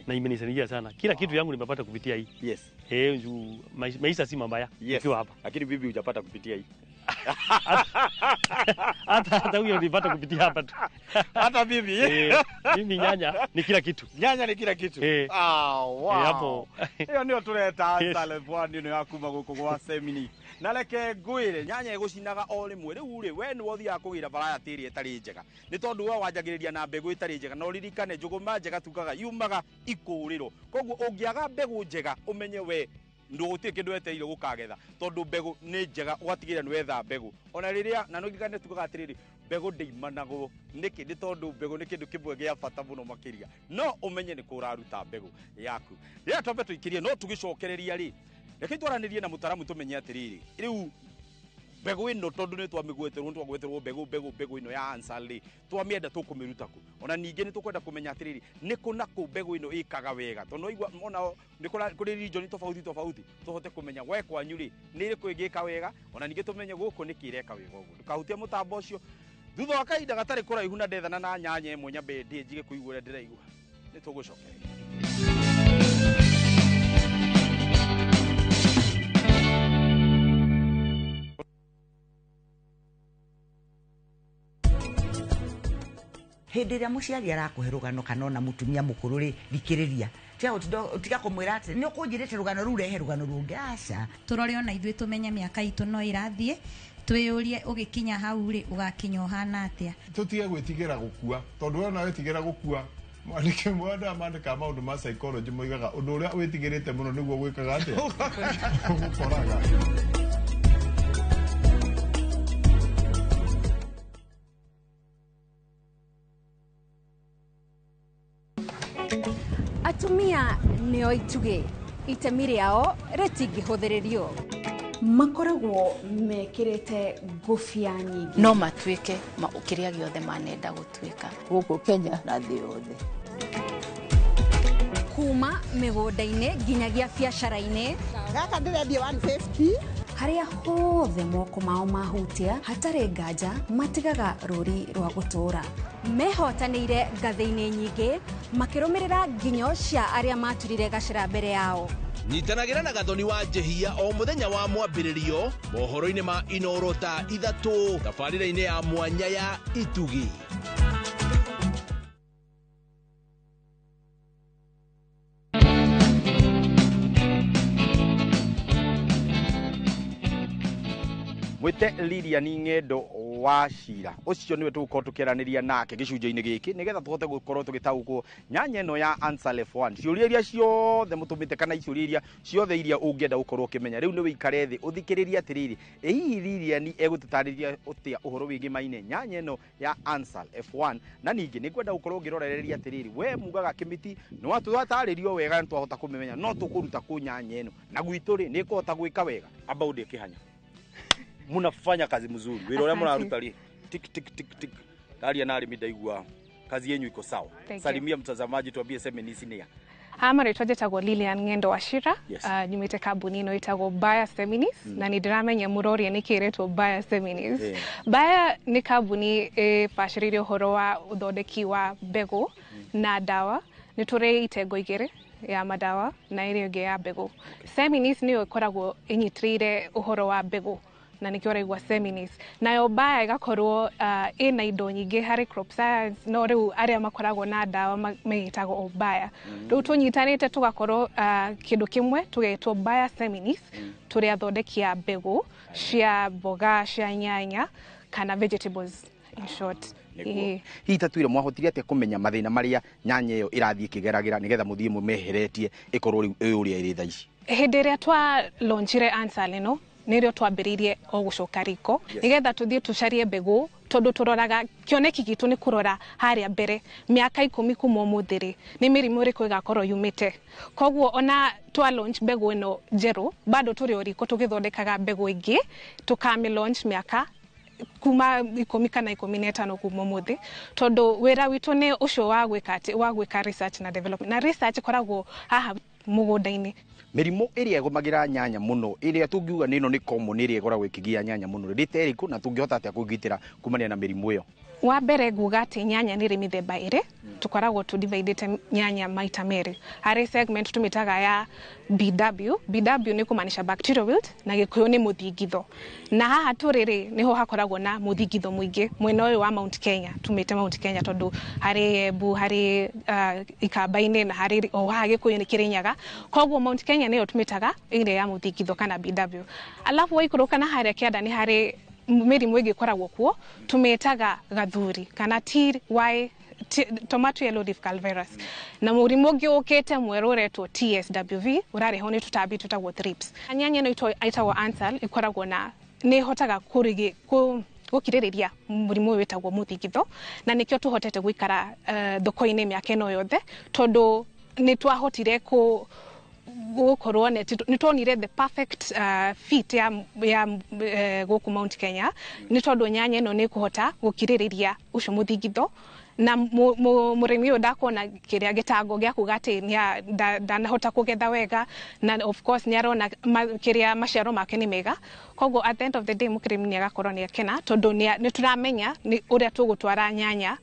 na imenisaidia sana. Kila kitu yangu nimepata kupitia hii. Yes. Maisha si mabaya nikiwa hapa. Lakini bibi hujapata kupitia hii. Hata huyo nilipata kupitia hapa tu. Hata bibi. Mimi nyanya ni kila kitu. Nyanya ni kila kitu. Wow. Hapo. Hiyo ndio tuleta Ansal F1 ino ya kuma guku gwa Semini. Na reke ngwire nyanya igucinaga o rimwe riu ri we ni wothiaga kugira variety ĩrĩa ĩtarĩ njega. Nĩ tondu we wanjagĩrĩria na mbegũ ĩtarĩ njega na ũririkane njũgũma njega tugaga yumaga ikũrĩro. Koguo ũngĩaga mbegũ njega ũmenye we Ndũgũtirĩ kĩndũ wetereire gũkagetha tondũ mbegũ nĩ njega, ũgatigĩrĩra nĩ wetha mbegũ. Ona rĩrĩa na no ndirikane tugaga atĩrĩrĩ, mbegũ ndĩimanagwo. Nĩkĩ? Nĩ tondũ mbegũ nĩ kĩndũ kĩmwe gĩa bata mũno makĩria, no ũmenye nĩ kũ ũraruta mbegũ yaku. Rĩrĩa twambe tũikĩrie, no tũgĩcokereria rĩ, reke twaranĩrie na mũtaramu tũmenye atĩrĩrĩ, rĩu mbegũ ĩno tondũ nĩ twamĩgweterwo, nĩ twagweterwo mbegũ mbegũ mbegũ ĩno ya Ansal rĩ, twamĩenda tũkũmĩruta kũ? Ona ningĩ nĩ tũkwenda kũmenya atĩrĩrĩ, nĩ kũ na kũ mbegũ ĩno ĩkaga wega, tondũ waigua ona nĩ kũrĩ region tofauti tofauti, tũhote kũmenya we kwanyu rĩ nĩ ĩrĩkũ ĩngĩka wega, ona ningĩ tũmenye gũkũ nĩkĩ ĩreka wega ũguo. Ndũkahutie mũtambo ũcio. Thutha wa kahinda gatarĩ kũraihu na ndethana na nyanya ĩmwe nyambe ndĩe njige kũigua ũrĩa ndĩraigua, nĩ tũgũcokereria. Hĩndĩ ĩrĩa mũciari arakũhe rũgano kana ona mũtumia mũkũrũ rĩ, thikĩrĩria. Tiga kũmwĩra atĩ nĩ ũkũnjĩrĩte rũgano rũu, rehe rũgano rũngĩ, aca. Tũrore ona ithuĩ tũmenye mĩaka itũ no ĩrathiĩ, twĩyũrie ũgĩkinya hau rĩ, ũgakinya ũhana atĩa. Tũtige gwĩtigĩra gũkua, tondũ we ona wetigĩra gũkua, mwandĩki andũ aya mandĩkaga maũndũ ma psychology moigaga ũndũ ũrĩa wĩtigĩrĩte mũno nĩguo gwĩkaga atĩa, ũgũkoraga. Atumia nĩo itugĩ, itemi rĩao rĩtingĩhũthĩrĩrio. Makoragwo mekĩrĩte ngũbia nyingĩ. No matuĩke kĩrĩa gĩothe manenda gũtuĩka gũkũ Kenya na thĩ yothe. Kuma mĩgũnda-inĩ nginyagia biacara-inĩ. Gaka ndĩrendia 150. Harĩa hothe moko mao mahutia, hatarĩ nganja matigaga rũri rwa gũtũũra. Mehotanĩire ngathĩ-inĩ nyingĩ, makĩrũmĩrĩra nginyo cia arĩa maturire gacĩra mbere yao. Nyitanagĩra na Gathoni wa Njehia o mũthenya wa mwambĩrĩrio mohoro-inĩ ma Inoro thaa 3 tabarĩra-inĩ ya mwanya ya Itugi. Mwĩte Lilian Ng'endo wa Cira, ũcio nĩwe tũgũkorwo tũkĩaranĩria nake gĩcunjĩ-inĩ gĩkĩ nĩgetha tũhote gũkorwo tũgĩtaũkwo nyanya ĩno ya Ansal F1, ciũria iria ciothe mũtũmĩte kana ciũria iria ciothe iria ũngĩenda gũkorwo ũkĩmenya. Rĩu nĩ wĩikare thĩ ũthikĩrĩrie atĩrĩrĩ, ĩ hihi Lilian egũtũtarĩria ũtĩa ũhoro wĩgiĩ maine nyanya ĩno ya Ansal F1? Na ningĩ nĩ ngwenda gũkorwo ngĩrorereria atĩrĩrĩ, we mugaga kĩmĩti nĩ watũtarĩrio wega nĩ twahota kũmĩmenya, no tũkũruta kũ nyanya ĩno na gwitũ rĩ nĩ ĩkũhota gwĩka wega? Amba ũndĩe kĩhanya. Munafanya kazi mzuri, wĩra ũrĩa mũraruta rĩ, tik tik tik tik, ndaria na arĩmi ndaigua kazi yenyu iko sawa. Salimia mtazamaji, tuambie Seminis nĩa. Ha marĩtwa njĩtagwo Lilian Ng'endo Wachira. Yes. Nyumĩte kambuni ĩno ĩtagwo Bayer Seminis, na nĩ ndĩramenya mũroria nĩkĩ ĩretwo Bayer Seminis. Bayer nĩ kambuni ĩbacĩrĩire ũhoro wa ũthondeki wa mbegũ na ndawa. Nĩ tũrĩ itengo igĩrĩ, ya madawa na ĩrĩa ĩngĩ ya mbegũ. Seminis nĩyo ĩkoragwo ĩnyitĩrĩire ũhoro wa mbegũ, na nĩkĩo ũraigua Seminis. Nayo Bayer ĩgakorwo ĩna indo nyingĩ harĩ crop science, no rĩu arĩa makoragwo na ndawa meĩtagwo o Bayer. Rĩu tũnyitanĩte tũgakorwo kĩndũ kĩmwe tũgetwo Bayer Seminis, tũrĩ athondeki a mbegũ cia mboga, cia nyanya kana vegetables in short. Hihi tatuire mwahotire atĩa kũmenya mathĩna marĩa nyanya ĩyo ĩrathiĩ ĩkĩgeragĩra nĩgetha mũthiĩ mũmeheretie ĩkorwo rĩu ĩ ũrĩa ĩrĩ thaa ici? Hĩndĩ ĩrĩa twa launchire Ansal ĩno, nĩrĩo twambĩrĩirie o gũcoka riko nĩgetha tũthiĩ tũcarie mbegũ, tondũ tũroraga kĩoneki gitũ nĩ kũrora harĩa mbere mĩaka 10 kuma ũmũthĩ rĩ, nĩ mĩrimũ ĩrĩkũ ĩgakorwo yumĩte. Koguo ona twa launch mbegũ ĩno njerũ, bado tũrĩ o riko tũgĩthondekaga mbegũ ĩngĩ, tũkamĩ launch mĩaka kuma 10 kana 15 kuma ũmũthĩ, tondũ wĩra witũ nĩ ũcio wa gwĩka atĩ, wa gwĩka research na development, na research ĩkoragwo haha mũgũnda-inĩ. Mĩrimũ ĩrĩa ĩgũmagĩra nyanya mũno, ĩrĩa tũngiuga nĩ ĩno nĩ common, ĩrĩa ĩkoragwo ĩkĩgia nyanya mũno, nĩ ta ĩrĩkũ na tũngĩhota atĩa kwĩgitĩra kumania na mĩrimũ ĩyo? Wa mbere nguga atĩ nyanya nĩ ĩrĩ mĩthemba ĩrĩ, tũkoragwo tũdividĩte nyanya maita merĩ. Harĩ segment tũmĩtaga ya BW, BW nĩ kũmaanisha bacterial wilt, na Gĩkũyũ nĩ mũthingitho. Na haha tũrĩ rĩ, nĩho hakoragwo na mũthingitho mũingĩ mwena ũyũ wa Mount Kenya, tumĩte Mount Kenya tondũ harĩ Embu, harĩ Ikamba-inĩ na harĩ o haha Gĩkũyũ nĩ Kĩrĩnyaga. Koguo Mount Kenya nĩyo tũmĩtaga ĩrĩa ya mũthingitho kana BW. Alafu waikũrũka na harĩa kĩanda nĩ harĩ mĩrimũ ĩngĩ ĩkoragwo kuo, tũmĩtaga gathuri kana TYLD. Tomato yellow leaf curl virus. Na mũrimũ ũngĩ ũkĩte mwerũ ũretwo TSWV, ũrarehwo nĩ tũtambi tũtagwo thrips. Nyanya ĩno ĩtagwo Ansal ĩkoragwo na nĩ ĩhotaga gũkirĩrĩria mũrimũ ũyũ wĩtagwo mũthingitho, na nĩkĩo tũhotete gũikara thoko-inĩ mĩaka ĩno yothe, tondũ nĩ twahotire gũkorwo nĩ tuonire the perfect fit ya gũkũ Mount Kenya, nĩ tondũ nyanya ĩno nĩ ĩkũhota gũkirĩrĩria ũcio mũthingitho, na mũrĩmi ũyũ ndakuona kĩrĩa gĩtango gĩa kuga atĩ ndanahota kũgetha wega, na of course nĩ arona kĩrĩa maciaro make nĩ mega. Koguo at the end of the day mũrĩmi nĩ agakorwo nĩ akena, tondũ nĩ tũramenya nĩ ũrĩa tũgũtwara nyanya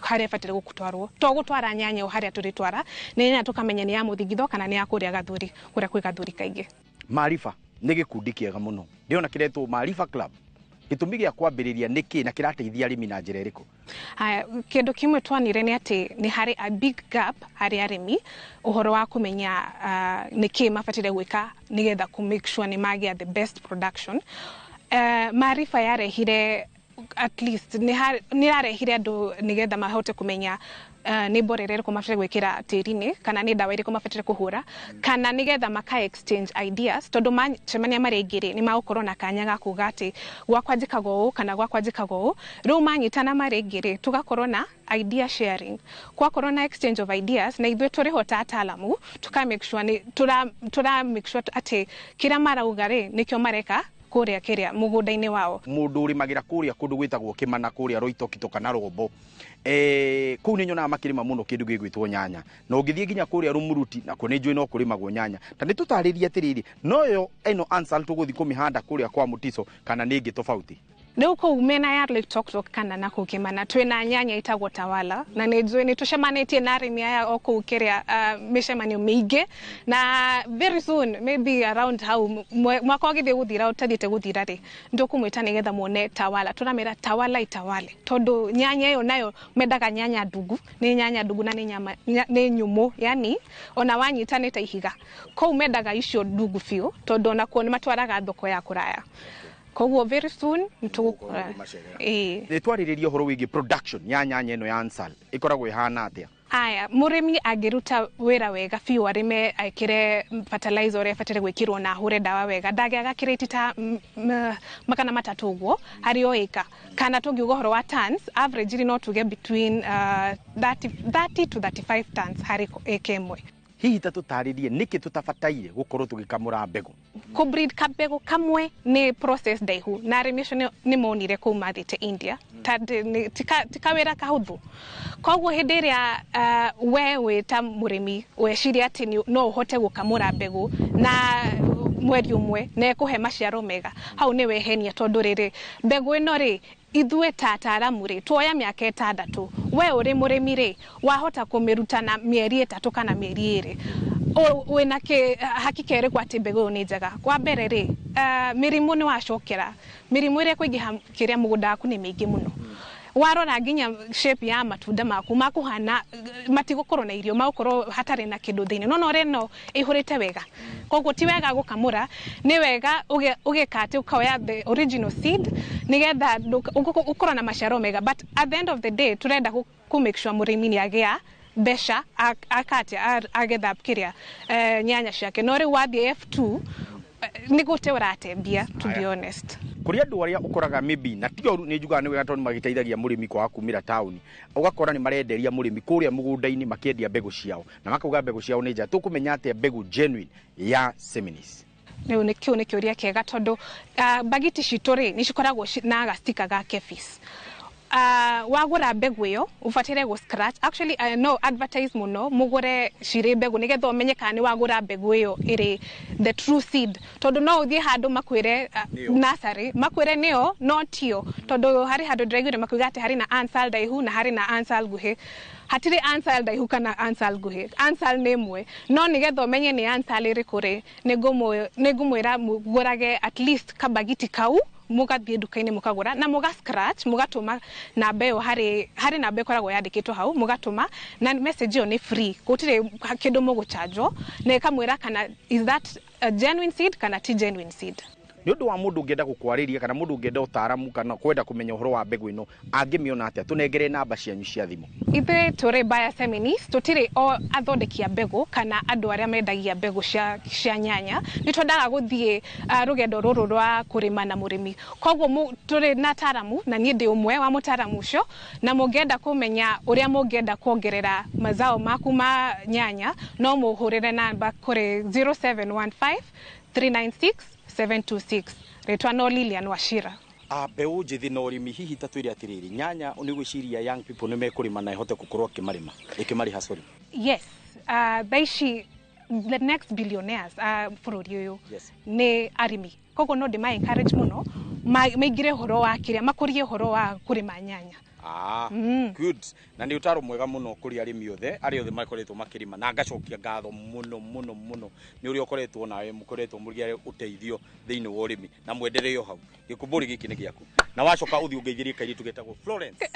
harĩa ĩbataire gũtwarwo. To gũtwara nyanya o harĩa tũrĩtwara, nĩ nyanya tũkamenya nĩ ya mũthingitho kana nĩ ya kũrĩa gathuri, kũrĩa kwĩ gathuri kaingĩ. Maarifa nĩ gĩkundi kĩega mũno, ndĩrona kĩretwo Maarifa Club. Gĩtũmi gĩa kwambĩrĩria nĩkĩ na kĩrateithia arĩmi na njĩra ĩrĩkũ? Haya, kĩndũ kĩmwe twanire nĩ atĩ nĩ harĩ a big gap harĩ arĩmi ũhoro wa kũmenya nĩkĩ mabataire gwĩka nĩgetha kũ make sure nĩ magĩa the best production. Maarifa yarehire at least nĩ yarehire andũ nĩgetha mahote kũmenya nĩ mborera ĩrĩkũ mabataire gwĩkĩra tĩri-inĩ, kana nĩ ndawa ĩrĩkũ mabataire kũhũra, kana nĩgetha maka exchange ideas, tondũ macemania marĩ aingĩ rĩ, nĩ magũkorwo na kanya ga kuga atĩ gwakwa njĩkaga ũũ kana gwakwa njĩkaga ũũ. Rĩu manyitana marĩ aingĩ rĩ, tũgakorwo na idea sharing, kwakorwo na exchange of ideas, na ithuĩ tũrĩho ta ataalamu tuka make sure nĩ tũra make sure atĩ kĩrĩa marauga rĩ nĩkĩo mareka kũrĩa kĩrĩa mũgũnda-inĩ wao. Mũndũ ũrĩmagĩra kũrĩa kũndũ gwĩtagwo Kĩmana, kũrĩa Roitokito kana Rombo, kũu nĩ nyonaga makĩrĩma mũno kĩndũ gĩgwĩtwo nyanya, na ũngĩthiĩ nginya kũrĩa Rumuruti nakuo nĩ njũĩ no kũrĩmagwo nyanya. Ta nĩ tũtarĩrie atĩrĩrĩ, noyo ĩno Ansal tũgũthiĩ kũmĩhanda kũrĩa kwa Mutiso kana nĩ ĩngĩ tofauti? Rĩu kũu mĩena ya Loitoktok kana na kũu Kĩmana twĩna nyanya ĩtagwo Tawala, na nĩ njũĩ nĩ tũcemanĩtie na arĩmi aya o kũu kĩrĩa mĩcemanio mĩingĩ, na very soon maybe around hau mwaka ũgĩthiĩ gũthira ũtathiĩte gũthira rĩ, nĩtũkũmwĩta nĩgetha muone Tawala. Tũramĩra Tawala itawale, tondũ nyanya ĩyo nayo mendaga nyanya ndungu, nĩ nyanya ndungu na nĩ nyũmũ, yani ona wanyita nĩ ta ihiga. Kũu mendaga icio ndungu biũ, tondũ onakuo nĩ matwaraga thoko ya kũraya. Koguo very soon nĩtũgũkora. Nĩ twarĩrĩria ũhoro wĩgiĩ production ya nyanya ĩno ya Ansal, ĩkoragwo ĩhana atĩa? Aya, mũrĩmi angĩruta wĩra wega biũ, arĩme ekĩre fertilizer ũrĩa ĩbataire gwĩkĩrwo na ahũre ndawa wega, ndagĩaga kĩrĩti ta 300 ũguo harĩ o ĩka. Kana tũngiuga ũhoro wa tons, average no tuge between 30 to 35 tons harĩ ĩka ĩmwe. Hihi ta tũtarĩrie nĩkĩ tũtabataire gũkorwo tũgĩkamũra mbegũ? Kũbreed kambegũ kamwe nĩ process ndaihu, na arĩmi acio nĩ monire kũu mathiĩte India ti kawĩra kahũthũ. Koguo hĩndĩ ĩrĩa we wĩ ta mũrĩmi weciria atĩ no ũhote gũkamũra mbegũ na mweri ũmwe na ĩkũhe maciaro mega, hau nĩ wehenia, tondũ rĩrĩ mbegũ ĩno rĩ, ithuĩ ta ataaramu rĩ, tuoya mĩaka 6, we ũrĩ mũrĩmi rĩ, wahota kũmĩruta na mĩeri 3 kana mĩeri 2. Wĩna hakika ĩrĩkũ atĩ mbegũ ĩyo nĩ njega? Kwa mbere rĩ, mĩrimũ nĩ wacokera, mĩrimũ ĩrĩa ĩkũingĩha kĩrĩa mũgũnda waku nĩ mĩingĩ mũno. Warora nginya shape ya matunda maku makuhana matigũkorwo na irio, magũkorwo hatarĩ na kĩndũ thĩinĩ, no no ĩno ĩihũrĩte wega. Koguo ti wega gũkamũra, nĩ wega ũgĩka atĩ ũkoya the original seed nĩgetha ũkorwo na maciaro mega. But at the end of the day tũrenda kũ make sure mũrĩmi nĩ agĩa mbeca akate agetha kĩrĩa nyanya ciake. No rĩu wathiĩ F2 nĩ gũte ũratembia, to be honest. Kũrĩ andũ arĩa ũkoraga maybe na ti oru, nĩ njugaga nĩ wega tondũ magĩteithagia mũrĩmi kwaga kumĩra taũni, ũgakora nĩ marenderia mũrĩmi kũrĩa mũgũnda-inĩ makĩendia mbegũ ciao, na makauga mbegũ ciao nĩ njega. Tũkũmenya atĩa mbegũ genuine ya Seminis? Rĩu nĩ kĩu nĩ kĩũria kĩega, tondũ bagiti citũ rĩ nĩ cikoragwo na gastika ga KEPHIS. Wagũra mbegũ ĩyo ũbataire gũ scratch. Actually no advertise mũno mũgũre cirĩ mbegũ nĩgetha ũmenye kana nĩ wagũra mbegũ ĩyo ĩrĩ the true seed, tondũ no ũthiĩ handũ makwĩre nursery makwĩre nĩyo no tio, tondũ harĩ handũ ndĩraiguire makiuga atĩ harĩ na Ansal ndaihu na harĩ na Ansal nguhĩ. Hatirĩ Ansal ndaihu kana Ansal nguhĩ, Ansal nĩ ĩmwe, no nĩgetha ũmenye nĩ Ansal ĩrĩkũ rĩ, nĩ ngũmwĩra mũgũrage at least kabagiti kau, mũgathiĩ nduka-inĩ mũkagũra na mũga scratch, mũgatũma namba ĩyo harĩ namba ĩkoragwo yandĩkĩtwo hau, mũgatũma na message ĩyo nĩ free, gũtirĩ kĩndũ mũgũchanjwo, na ĩkamwĩra kana is that a genuine seed kana ti genuine seed. Nĩ ũndũ wa mũndũ ũngĩenda gũkwarĩria kana mũndũ ũngĩenda ũtaaramu kana kwenda kũmenya ũhoro wa mbegũ ĩno, angĩmĩona atĩa? Tũnengere namba cianyu cia thimũ. Ithuĩ tũrĩ Bayer Seminis, tũtirĩ o athondeki a mbegũ kana andũ arĩa mendagia mbegũ cia nyanya. Nĩ twendaga gũthiĩ rũgendo rũrũ rwa kũrĩma na mũrĩmi. Koguo tũrĩ na ataramu, na niĩ ndĩ ũmwe wa mũtaramu ũcio, na mũngĩenda kũmenya ũrĩa mũngĩenda kuongerera mazao maku ma nyanya, no mũhũrĩre namba kũrĩ 0715 396 726. Rĩtwa no Lilian Wachira. Mbeũ njĩthĩ na ũrĩmi, hihi ta twĩre atĩrĩrĩ, nyanya nĩ gwĩciria young people nĩ mekũrĩma na ĩhote gũkorwo ĩkĩmarĩma, ĩkĩmarĩha, sorry? Yes, thaa ici the next billionaires bũrũri ũyũ nĩ arĩmi. Koguo no ndĩma encourage mũno maingĩre ũhoro wa kĩrĩa, makũrie ũhoro wa kũrĩma nyanya. Ah, good. Na nĩ ũtaro mwega mũno kũrĩ arĩmi othe arĩa othe makoretwo makĩrĩma, na ngacokia ngatho mũno mũno mũno nĩ ũrĩa ũkoretwo nawe mũkoretwo mũrĩ ũteithio thĩinĩ wa ũrĩmi, na mwenderee o hau. Gĩkũmbũri gĩkĩ nĩ gĩaku, na wacoka ũthiĩ ũngeithĩrie kairĩtu getagwo Florence.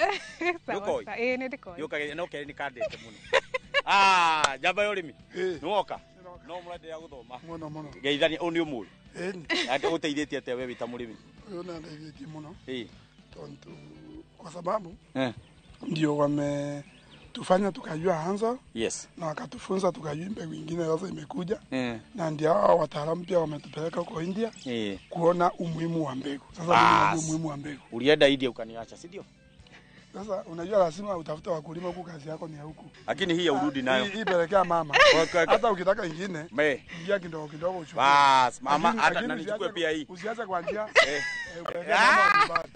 Nĩũkoĩ? Ĩĩ, nĩ ndĩkoĩ. Nĩũkageria, no kerĩ nĩ kandete mũno. Ah, njamba ya ũrĩmi, nĩwoka no mũrenderea gũthoma. Mũno mũno. Geithania, ũyũ nĩ ũmũĩ? Ĩni. Ate ũteithĩtie atĩa we wĩ ta mũrĩmi? Ũyũ nĩ mũno tondu kwa sababu ndio wametufanya tukajua Hanza na wakatufunza tukajua mbegu ingine sasa imekuja na ndio hao wataalamu pia wametupeleka huko India kuona umuhimu wa mbegu. Sasa mimi najua umuhimu wa mbegu. Ulienda India ukaniacha, si ndio? Sasa unajua lazima utafute wakulima huku, kazi yako ni ya huku. Lakini hii ya urudi nayo. Hii pelekea mama. Hata ukitaka ingine, ingia kidogo kidogo uchukue. Bas, mama hata na nichukue pia hii. Usiache kwa njia. Upelekea mama nyumbani.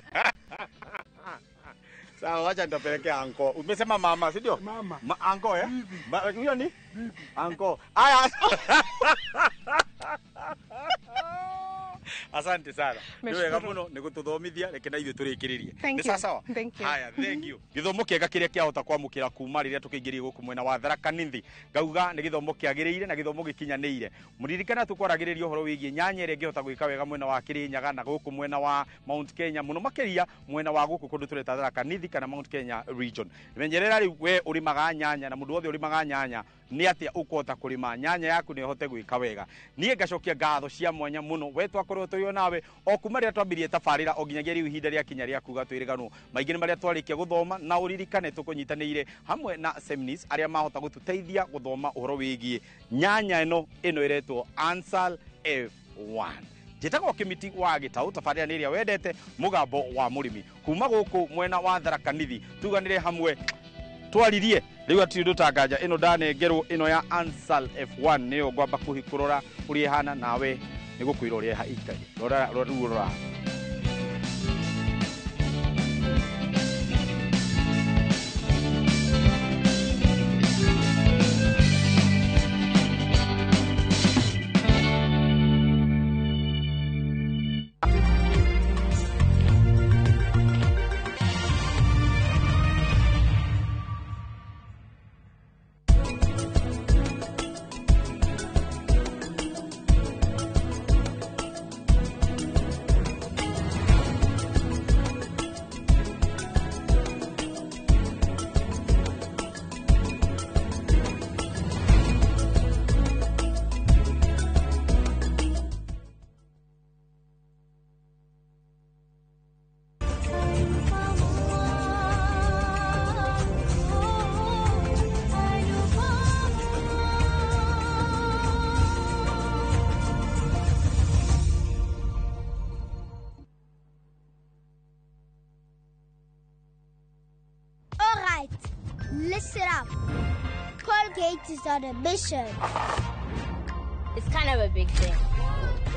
Sawa, wacha nitapelekea anko. Umesema mama, si ndio? Mama. Anko eh? Huyo ni? Anko. Aya. Asante sana. Nĩ wega mũno nĩ gũtũthomithia, reke na ithuĩ tũrĩkĩrĩrie. Nĩ sawa sawa? Haya, thank you. Gĩthomo kĩega kĩrĩa kĩahota kwamũkĩra kuma rĩrĩa tũkĩingĩrie gũkũ mwena wa Tharaka Nithi, ngauga nĩ gĩthomo kĩagĩrĩire na gĩthomo gĩkinyanĩire. Mũririkana tũkwaragĩrĩria ũhoro wĩgiĩ nyanya ĩrĩa ĩngĩhota gwĩka wega mwena wa Kĩrĩnyaga na gũkũ mwena wa Mount Kenya, mũno makĩria mwena wa gũkũ kũndũ tũreta Tharaka Nithi kana Mount Kenya region. Menyerera rĩu we ũrĩmaga nyanya na mũndũ wothe ũrĩmaga nyanya nĩ atĩa ũkũhota kũrĩma nyanya yaku nĩ ĩhote gwĩka wega. Niĩ ngacokia ngatho cia mwanya mũno we twakorwo tũrĩ o nawe o kuma rĩrĩa twambirie tabarĩra o nginyagia rĩu ihinda rĩa kinya rĩa kuga twĩrĩganwo. Maingĩ nĩ marĩa twarĩkia gũthoma, na ũririkane tũkũnyitanĩire hamwe na Seminis arĩa mahota gũtũteithia gũthoma ũhoro wĩgiĩ nyanya ĩno ĩretwo Ansal F1. Njĩtagwo Kĩmiti wa Gĩtaũ, tabarĩra nĩ ĩrĩa wendete, mũgambo wa mũrĩmi kuma gũkũ mwena wa Tharaka Nithi. Tuganĩre hamwe twaririe rĩu atirĩ ũndũ tanganja ĩno ndanengerwo ĩno ya Ansal F1 nĩyo ngwamba kũrora ũrĩa ĩhana, nawe nĩ gũkwĩra ũrĩa ĩikaire. Rora rĩu rora. Listen up. Colgate is on a mission. It's kind of a big thing.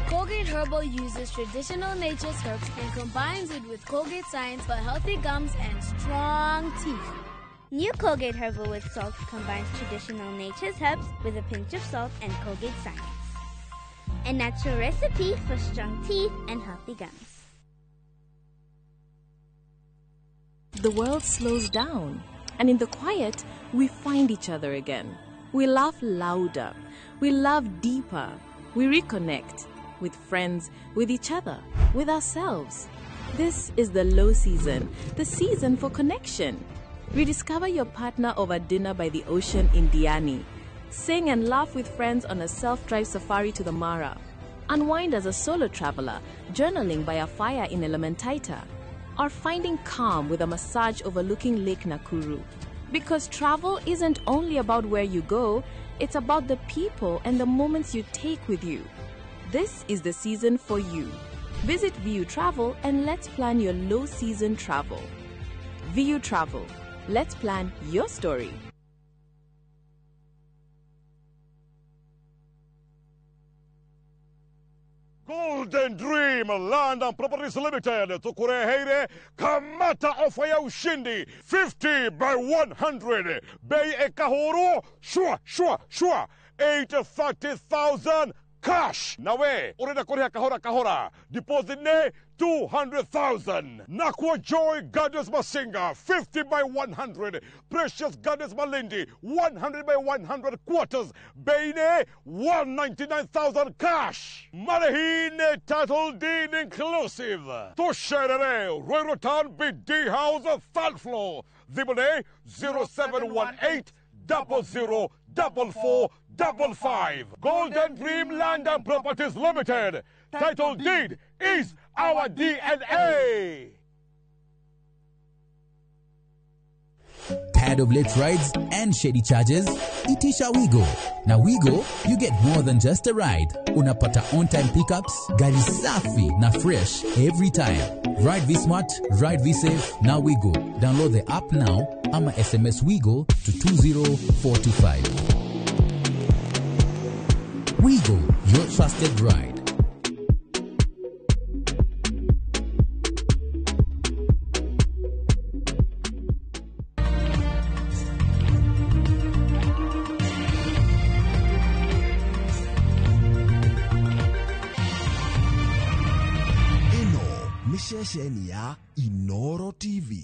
Colgate Herbal uses traditional nature's herbs and combines it with Colgate science for healthy gums and strong teeth. New Colgate Herbal with Salt combines traditional nature's herbs with a pinch of salt and Colgate science. A natural recipe for strong teeth and healthy gums. The world slows down, and in the quiet, we find each other again. We laugh louder. We love deeper. We reconnect with friends, with each other, with ourselves. This is the low season, the season for connection. Rediscover your partner over dinner by the ocean in Diani. Sing and laugh with friends on a self-drive safari to the Mara. Unwind as a solo traveler, journaling by a fire in Elementaita, or finding calm with a massage overlooking Lake Nakuru. Because travel isn't only about where you go, it's about the people and the moments you take with you. This is the season for you. Visit VU Travel and let's plan your low season travel. VU Travel. Let's plan your story. Golden Dream Land and Properties Limited tukureheire kamata ofa ya ushindi 50 by 100 bei ekahuru shua shua shua 830,000 cash nawe urenda kuriha kahora kahora deposit ne 200,000. Nakwa Joy Gardens Masinga 50 by 100, Precious Gardens Malindi 100 by 100 quarters bei ne 199,000 cash. Marehine title deed inclusive. Tusherere Ruiru Town BD House third floor. Thimũ 0718 00 44 55. Golden Dream Land and Properties Limited. Title deed is our DNA. Tired of late rides and shady charges? Itisha Wigo. Na Wigo, you get more than just a ride. Unapata on-time pickups, gari safi na fresh every time. Ride V-Smart, ride V-Safe, na Wigo. Download the app now ama SMS Wigo to 20425. Wigo, your trusted ride. Ceceni ya Inoro TV.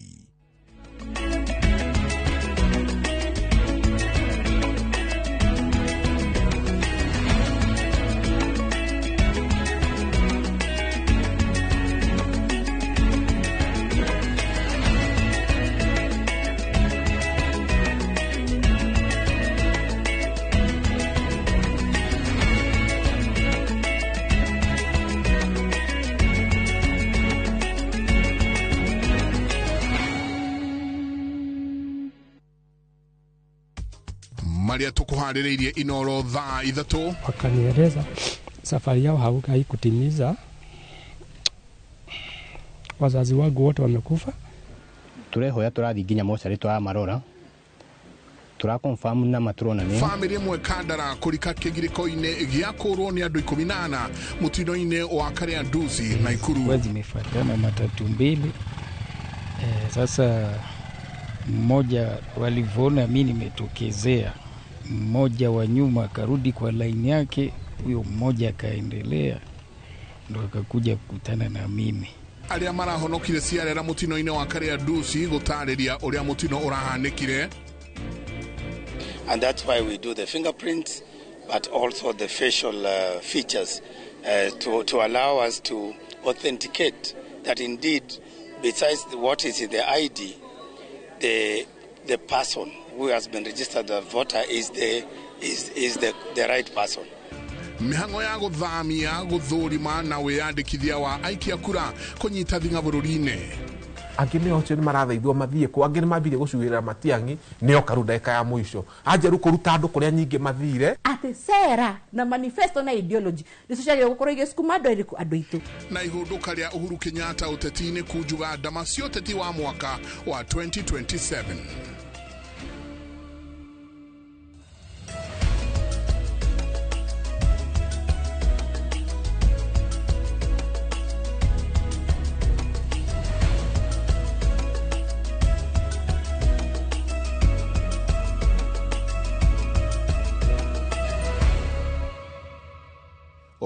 Maria tukuharĩrĩirie Inoro thaa 3. Wakanieleza safari yao haikutimiza, wazazi wangu wote wamekufa. Turehoya turathi nginya mocarĩ tũramarora tura confirm na maturona ni family ĩmwe Kandara kũrika kĩgirĩko-inĩ gĩa kũrwo nĩ andũ 14 mũtino-inĩ wa Kariandusi Nakuru. Zimefuatana matatu mbili. Sasa mmoja walivyoona mimi nimetokezea, mmoja wa nyuma akarudi kwa line yake, huyo mmoja akaendelea, ndo akakuja kukutana na mimi. Arĩa marahonokire ciarera mũtino-inĩ wa Kariandusi gũtarĩria ũrĩa mũtino ũrahanĩkire. And that's why we do the fingerprints but also the facial features to allow us to authenticate that indeed besides what is in the ID, the person who has been registered as a voter is the right person. Mihango ya guthamia guthurima na wiyandikithia wa aikia kura kunyita thinga bururi-ini. Angĩ nĩo acio nĩ marathaithwo mathiĩ kũ, angĩ nĩ mambirie gũcuĩra Matiang'i nĩo karu ndagĩka ya mũico anjeru kũruta andũ kũrĩa nyingĩ mathire. Atĩ sera na manifesto na ideology nĩcio ciagĩrĩirwo gũkorwo igĩcukuma andũ erĩkũ andũ aitũ. Na ihũndũka rĩa Uhuru Kenyatta ũteti-inĩ kunjuga ndama cia ũteti wa mwaka wa 2027.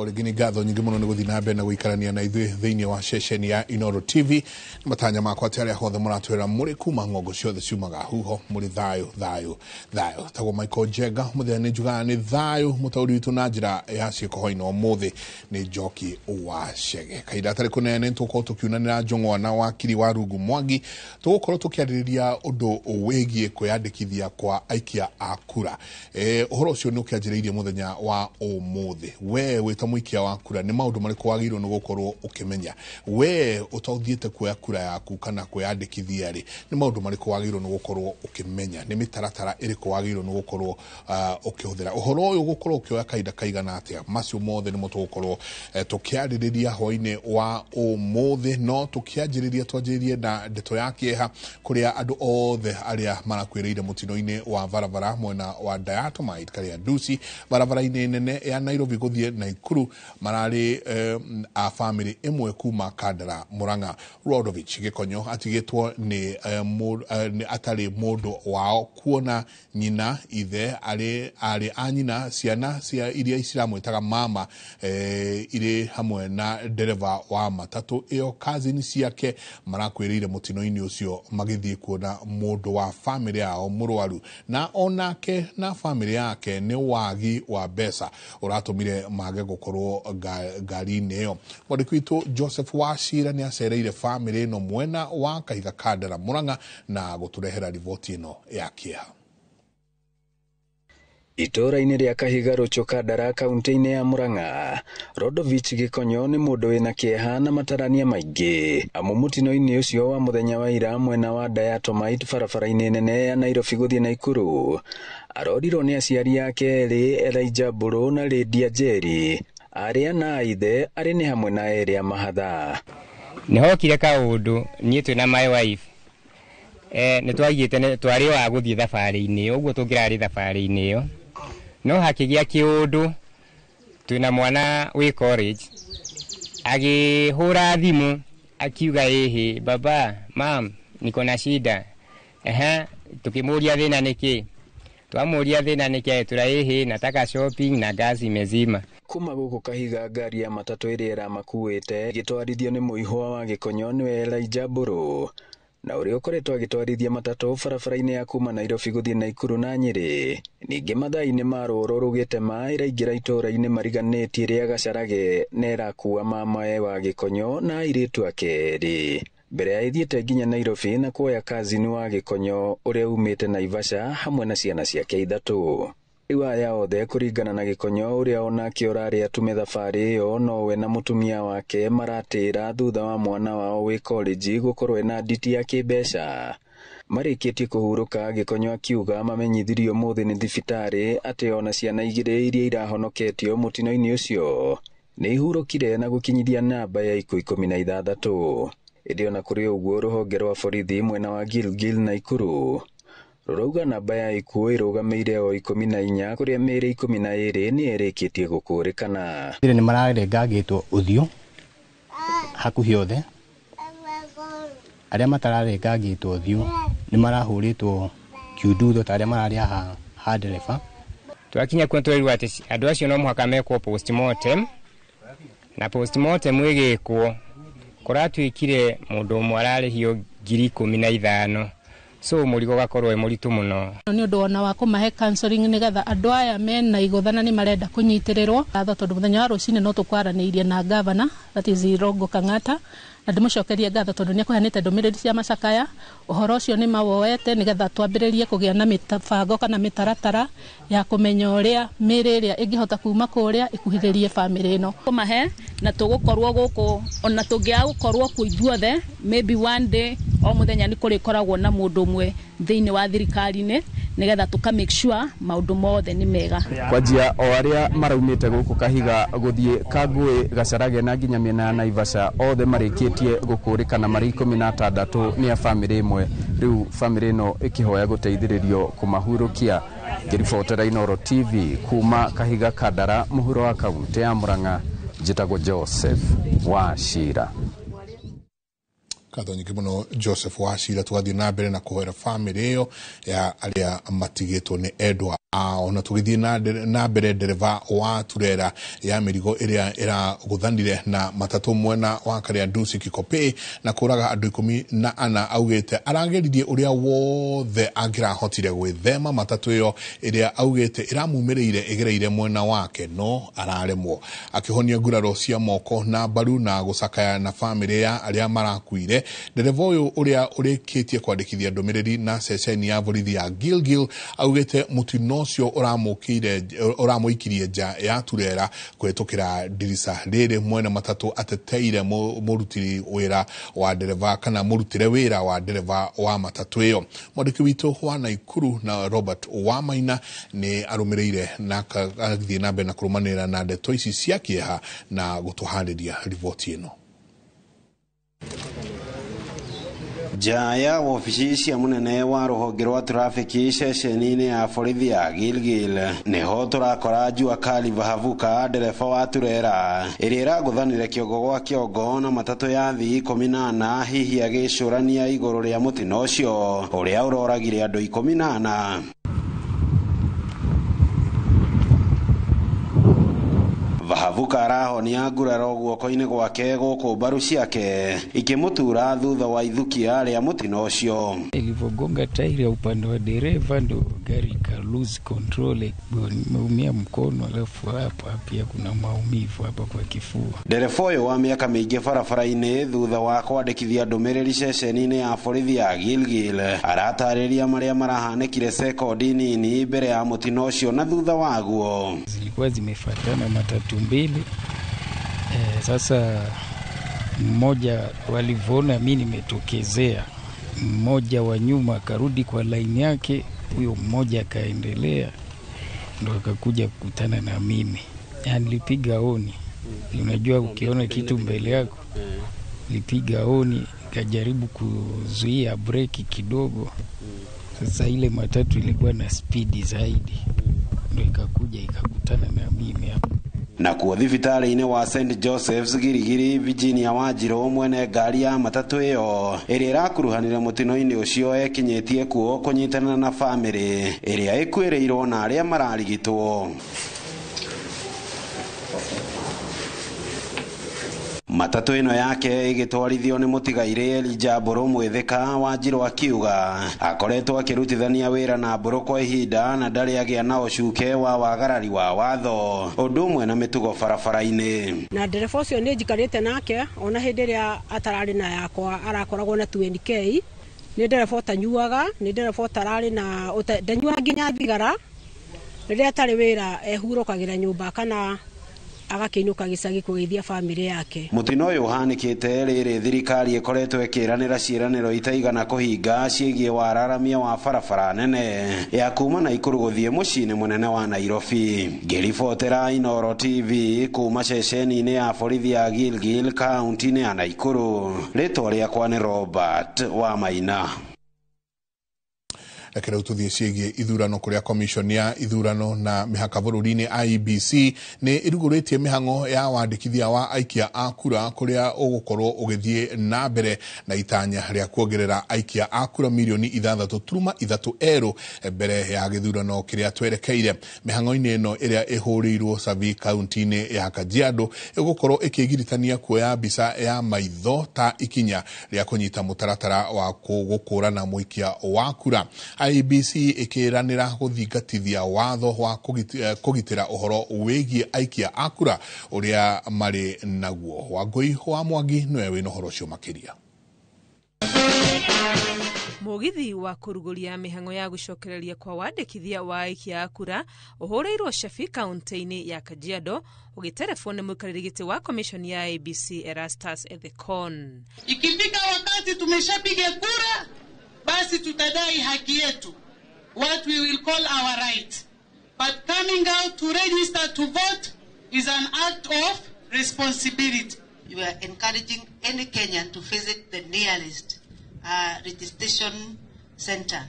Rĩngĩ nĩ ngatho nyingĩ mũno nĩ gũthiĩ na mbere na gũikarania na ithuĩ thĩinĩ wa ceceni ya Inoro TV. Nĩ matanya makwa atĩ arĩa othe mũratwĩra mũrĩ kuma ng'ongo ciothe ciumaga huho mũrĩ thayũ thayũ thayũ. Tagwo Michael Njenga mũthenya nĩ njugaga nĩ thayũ. Mũtaũri witũ na njĩra ya ciĩko hwaĩ-inĩ ũmũthĩ nĩ Njoki wa Chege. Kahinda gatarĩ kũnene nĩ tũgũkorwo tũkiunanĩra njũng'wa na wakiri wa Rungu Mwangi. Tũgũkorwo tũkĩarĩrĩria ũndũ wĩgiĩ kwĩyandĩkithia kwa aikia a kura. Ũhoro ũcio nĩ ũkĩanjĩrĩirie mũthenya wa ũmũthĩ. We wĩ ta mũikia wa kura nĩ maũndũ marĩkũ wagĩrĩirwo nĩ gũkorwo ũkĩmenya? We ũtathiĩte kuoya kura yaku kana kwĩyandĩkithia rĩ, nĩ maũndũ marĩkũ wagĩrĩirwo nĩ gũkorwo ũkĩmenya? Nĩ mĩtaratara ĩrĩkũ wagĩrĩirwo nĩ gũkorwo ũkĩhũthĩra? Ũhoro ũyũ gũkorwo ũkĩoya kahinda kaigana atĩa? Macio mothe nĩmo tũgũkorwo tũkĩarĩrĩria hwaĩ-inĩ wa ũmũthĩ. No tũkĩanjĩrĩria twanjĩrĩrie na ndeto ya kĩeha kũrĩa andũ othe arĩa marakuĩrĩire mũtino-inĩ wa barabara mwena wa Diatomite Karia Nduci barabara-inĩ nene ya Nairobi gũthiĩ Naikuru mararĩ a famĩlĩ ĩmwe kuma Kandara Murang'a. Rodovich Gĩkonyo atigĩtwo nĩ atarĩ mũndũ wao kuona nyina ithe arĩ arĩ a nyina ciana cia iria ciramwĩtaga mama irĩ hamwe na ndereba wa matatũ ĩyo cousin ciake marakwĩrĩire mũtino-inĩ ũcio magĩthiĩ kuona mũndũ wa famĩlĩ yao mũrwaru, na onake na famĩlĩ yake nĩ wagi wa mbeca ũratũmire mage gũkorwo ngari-inĩ ĩyo. Mwandĩki witũ Joseph Wachira nĩ acereire famĩlĩ ĩno mwena wa Kahiga Kandara Murang'a na gũtũrehera riboti ĩno ya kĩeha. Itũũra-inĩ rĩa Kahiga Rũchũ Kandara kaunti-inĩ ya Murang'a, Rodovich Gĩkonyo nĩ mũndũ wĩna kĩeha na matarania maingĩ amu mũtino-inĩ ũcio wa mũthenya wa ira mwena wa Diatomite barabara-inĩ nene ya Nairobi gũthiĩ Naikuru arorirwo nĩ aciari ake erĩ Elijah Mbũrũ na Lydia Njeri arĩa na ithe arĩ nĩ hamwe na erĩ a mahatha. Nĩhokire kaũndũ niĩ twĩna my wife nĩ twaigĩte twarĩ wa gũthiĩ thabarĩ-inĩ ũguo tũngĩrarĩ thabarĩ-inĩ ĩyo no hakĩgĩa kĩũndũ twĩna mwana wĩ college agĩhũra thimũ akiuga ĩhĩ baba mam niko na shida. Tukĩmũria thĩna nĩkĩ, twamũria thĩna nĩkĩ tũra ĩhĩ nataka shopping na gas imezima. Kuma gũkũ Kahiga ngari ya matatũ ĩrĩa ĩramakuĩte ĩgĩtwarithio nĩ mũihwa wa Gĩkonyo nĩwe Elijah Mbũrũ na ũrĩa ũkoretwo agĩtwarithia matatũ barabara-inĩ ya kuma Nairobi gũthiĩ Naikuru na Nyĩrĩ. Ningĩ mathaa-inĩ ma rũrũ rũgĩtema ĩraingĩra itũũra-inĩ mariganĩtie rĩa Gacarage na ĩrakua mamae wa Gĩkonyo na airĩtu ake erĩ mbere ya ĩthiĩte nginya Nairobi na kuoya kazini wa Gĩkonyo ũrĩa umĩte Naivasha hamwe na ciana ciake ithatũ. Rĩu aya othe kũringana na Gĩkonyo ũrĩa onake ũrarĩ atume thabarĩ ĩyo nowe na mũtumia wake maratĩra thutha wa mwana wao wĩ college gũkorwo ena nditi ya kĩmbeca. Marĩkĩtie kũhurũka Gĩkonyo akiuga mamenyithirio ũmũthĩ nĩ thibitarĩ atĩ ona ciana igĩrĩ iria irahonoketio mũtino-inĩ ũcio nĩ ihurũkire na gũkinyithia namba ya ikuũ 16. Ĩndĩ ona kũrĩ ũguo rũhonge rwa borithi mwena wa Gilgil Naikuru rũrauga namba ya ikuũ ĩrũgamĩire o 14 kũrĩa mĩĩrĩ 12 nĩ ĩrĩkĩtie gũkũrĩkana. Nĩ mararengangĩtwo ũthiũ hakuhĩ othe, arĩa matararengangĩtwo ũthiũ nĩ marahũrĩtwo kiundutho ta arĩa mararĩ ha ndereba. Twakinya kuo twerirwo atĩ andũ acio no mũhaka mekwo postmortem na postmortem ĩgĩkwo kũratuĩkire mũndũ ũmwe ararĩhio 15,000 so mũrigo ũgakorwo wĩ mũritũ mũno. Nĩ ũndũ ona wa kũmahe counseling nĩgetha andũ aya mena igũtha na nĩ marenda kũnyitĩrĩrwo ngatho tondũ mũthenya wa rũcinĩ no tũkwaranĩirie na governor that is Irungu Kang'ata na ndĩmũcokerie ngatho tondũ nĩ akũheanĩte ndũmĩrĩri cia macakaya ũhoro ũcio nĩ mawoete nĩgetha twambĩrĩrie kũgĩa na mĩbango kana mĩtaratara ya kũmenya ũrĩa mĩĩrĩ ĩrĩa ĩngĩhota kuma kũrĩa ĩkuhĩrĩrie famĩlĩ ĩno. Kũmahe na tũgũkorwo gũkũ ona tũngĩaga gũkorwo kuo ithuothe maybe one day o mũthenya nĩ kũrĩkoragwo na mũndũ ũmwe thĩinĩ wa thirikari-inĩ nĩgetha tũka make sure maũndũ mothe nĩ mega. Kwanjia o arĩa maraumĩte gũkũ Kahiga gũthiĩ Kangũĩ Gacarage na nginya mĩena ya Naivasha othe marĩkĩtie gũkũrĩkana marĩ 16 nĩ a famĩlĩ ĩmwe. Rĩu famĩlĩ ĩno ĩkĩhoya gũteithĩrĩrio kũmahurũkia. Ngĩribotera Inooro TV kuma Kahiga Kandara mũhuro wa kaunti ya Murang'a, njĩtagwo Joseph Wachira. Ngatho nyingĩ mũno Joseph Wachira. Tũgathiĩ na mbere na kũhoera famĩlĩ ĩyo ya arĩa matigĩtwo nĩ endwa ao. Na tũgĩthiĩ na mbere, ndereba wa turera ya mĩrigo ĩrĩa ĩragũthanire na matatũ mwena wa Karia Nduci Kikopey na kũraga andũ 14 augĩte arageririe ũrĩa wothe angĩrahotire gwĩthema matatũ ĩyo ĩrĩa augĩte ĩramumĩrĩire ĩgereire mwena wake no araremwo. Akĩhonia nguraro cia moko na mbaru na gũcakaya na famĩlĩ ya arĩa marakuire, yake. Ndereba ũyũ ũrĩa ũrĩkĩtie kwandĩkithia ndũmĩrĩri na ceceni ya borithi ya Gilgil augĩte mũtino ũcio ũramũikirie nja ya turera kũhĩtũkĩra ndirica rĩrĩ mwene matatũ ateteire mũruti wĩra wa ndereba kana mũrutĩre wĩra wa ndereba wa matatũ ĩyo. Mwandĩki witũ wa Naikuru na Robert Wamaina nĩ arũmĩrĩire na agathiĩ na mbere na kũrũmanĩrĩra na ndeto ici cia kĩeha na gũtũharĩria riboti ĩno. Nja ya wobici cia munene wa ruhonge rwa trafiki ceceni-inĩ ya borithi ya Gilgil niho turakora Jua Kali Vahavuka ndereba wa turera ĩrĩa ĩragũthanire kĩongo gwa kĩongo na matatũ ya thii 14 hihi agĩcũrania igũrũ rĩa mũtino ũcio ũrĩa ũroragire andũ 14. Vahavuka arahonia nguraro guoko-inĩ gwake gũkũ mbaru ciake ikĩmũtura thutha wa ithukia rĩa mũtino ũcio. Ilivyogonga tairi ya upande wa dereva ndo gari ika lose control, nimeumia mkono, alafu hapa pia kuna maumivu hapa kwa kifua. Ndereba ũyũ wa mĩaka mĩingĩ barabara-inĩ thutha wa kwandĩkithia ndũmĩrĩri ceceni-inĩ ya borithi ya Gilgil aratarĩria marĩa marahanĩkire sekondi nini mbere ya mũtino ũcio na thutha waguo. Zilikuwa zimefuatana matatu mbili. Sasa mmoja walivyoona mimi nimetokezea, mmoja wa nyuma akarudi kwa line yake, huyo mmoja akaendelea, ndo akakuja kukutana na mimi. Nilipiga honi. Unajua ukiona kitu mbele yako, nilipiga honi, nikajaribu kuzuia breki kidogo. Sasa ile matatu ilikuwa na spidi zaidi, ndo ikakuja ikakutana na mimi hapo. Nakuo thibitarĩ-inĩ wa St Joseph's Girigiri Virginia Wanjirũ mwene ngari ya matatũ ĩyo ĩrĩa ĩrakuruhanire mũtino-inĩ ũcio ekinyĩtie kuo kũnyitana na bamĩrĩ ĩrĩa ĩkuĩrĩirwo na arĩa mararigitwo. Matatũ ĩno yake ĩgĩtwarithio nĩ mũtigairĩ Elijah Mbũrũ Mwĩthĩka. Wanjirũ akiuga akoretwo akĩrutithania wĩra na Mbũrũ kwa ihinda na ndarĩ agĩa na ũcuke wa wagarari wa watho ũndũ ũmwe na mĩtugo barabara-inĩ. Na ndereba ũcio nĩ njikarĩte nake ona hĩndĩ ĩrĩa atararĩ na yakwa arakoragwo na 20k. Nĩ ndereba ũtanyuaga, nĩ ndereba ũtararĩ na ndanyuaga nginya thigara. Rĩrĩa atarĩ wĩra ehurũkagĩra nyũmba kana agakĩinũka gĩcagi kũgeithia bamĩrĩ yake. Mũtino ũyũ ũhanĩkĩte rĩrĩ thirikari ĩkoretwo ĩkĩranĩra ciĩranĩro itaigana kũhinga ciĩgiĩ wararamia wa barabara nene ya kuma Naikuru gũthiĩ mũciĩ-inĩ mũnene wa Nairobi. Ngĩribotera Inooro TV kuma ceceni-inĩ ya borithi ya Gilgil kaunti-inĩ ya Naikuru, rĩtwa rĩakwa nĩ Robert Wamaina. Reke rĩu tũthiĩ ciĩgiĩ ithurano kũrĩa commission ya ithurano na mĩhaka bũrũri-inĩ IEBC nĩ ĩrugũrĩtie mĩhang'o ya wandĩkithia wa aikia a kura kũrĩa ũgũkorwo ũgĩthiĩ na mbere na itanya rĩa kuongerera aikia a kura mirioni 6.3 erũ mbere ya gĩthurano kĩrĩa twerekeire. Mĩhang'o-inĩ ĩno ĩrĩa ĩhũrĩirwo Savi kaunti-inĩ ya Kajiado ĩgũkorwo ĩkĩgiritania kuoya mbica ya maitho ta ikinya rĩa kũnyita mũtaratara wa gũkũrana mũikia wa kura. IEBC ĩkĩranĩra gũthingatithia watho wa kũgitĩra ũhoro wĩgiĩ aikia a kura ũrĩa marĩ naguo. Wangũi wa Mwangi nĩwe wĩna ũhoro ũcio makĩria. Mũgithi wa kũrugũria mĩhang'o ya gũcokereria kwa wandĩkithia wa aikia a kura ũhũrĩirwo Shafi kaunti-inĩ ya Kajiado ũgĩterebwo nĩ mũikarĩri gĩtĩ wa commission ya IEBC Erastus Ethekon. Ikifika wakati tumeshapiga kura, basi tutadai haki yetu, what we will call our right. But coming out to register to vote is an act of responsibility. You are encouraging any Kenyan to visit the nearest registration center.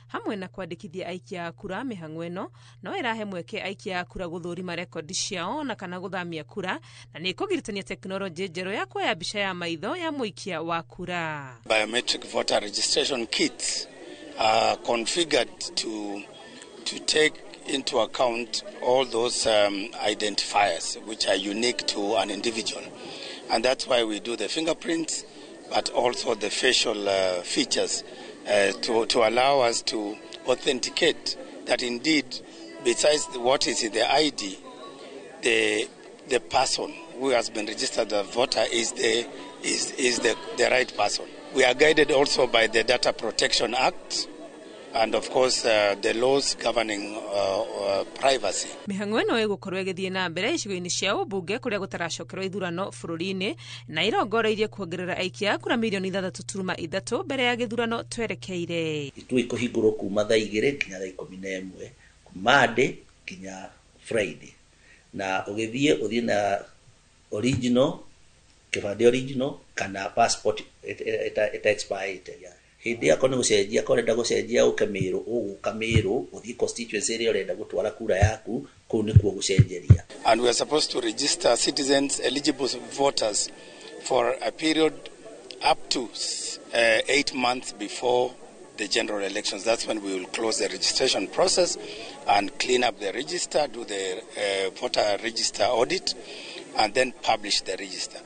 Hamwe na kwandĩkithia aikia a kura mĩhang'o ĩno no ĩrahe mweke aikia a kura gũthũrima rekondi ciao na kana gũthamia kura, na nĩ ĩkũgiritania tekinoronjĩ njerũ ya kuoya mbica ya maitho ya mũikia wa kura. Biometric voter registration kits are configured to take into account all those identifiers which are unique to an individual, and that's why we do the fingerprints but also the facial features to allow us to authenticate that indeed, besides what is in the ID, the person who has been registered as a voter is the is the right person. We are guided also by the Data Protection Act and of course the laws governing privacy. Mĩhang'o ĩno ĩgũkorwo ĩgĩthiĩ na mbere icigo-inĩ cia ũmbunge kũrĩa gũtaracokerwo ithurano bũrũri-inĩ na irongoreirie kuongerera aikia a kura mirioni 6.3 mbere ya gĩthurano twerekeire. Ituo ikũhingũrwo kuma thaa 2 nginya thaa 11 Monday nginya Friday, na ũgĩthiĩ ũthiĩ na original kĩbandĩ original kana passport ĩta expired. Hĩndĩ ĩyo akorwo nĩ gũcenjia, akorwo ũrenda gũcenjia ũke Mĩrũ, ũgũka Mĩrũ ũthiĩ constituency ĩrĩa ũrenda gũtwara kura yaku, kũu nĩkuo gũcenjeria. And we are supposed to register citizens, eligible voters for a period up to 8 months before the general elections. That's when we will close the registration process and clean up the register, do the voter register audit, and then publish the register.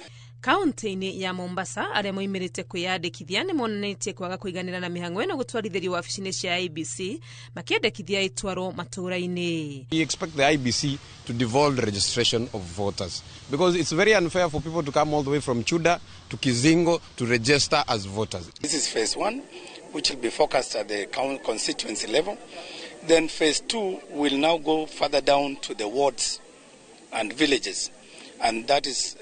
Kaunti-inĩ ya Mombasa arĩa moimĩrĩte kwĩyandĩkithia nĩ monanĩtie kwaga kũiganĩra na mĩhang'o ĩno gũtwarithĩrio wabici-inĩ cia IEBC makĩendekithia ĩtwarwo matũũra-inĩ. We expect the IEBC to devolve the registration of voters because it's very unfair for people to come all the way from Chuda to Kizingo to register as voters. This is phase one, which will be focused at the constituency level. Then phase two will now go further down to the wards and villages. And that is,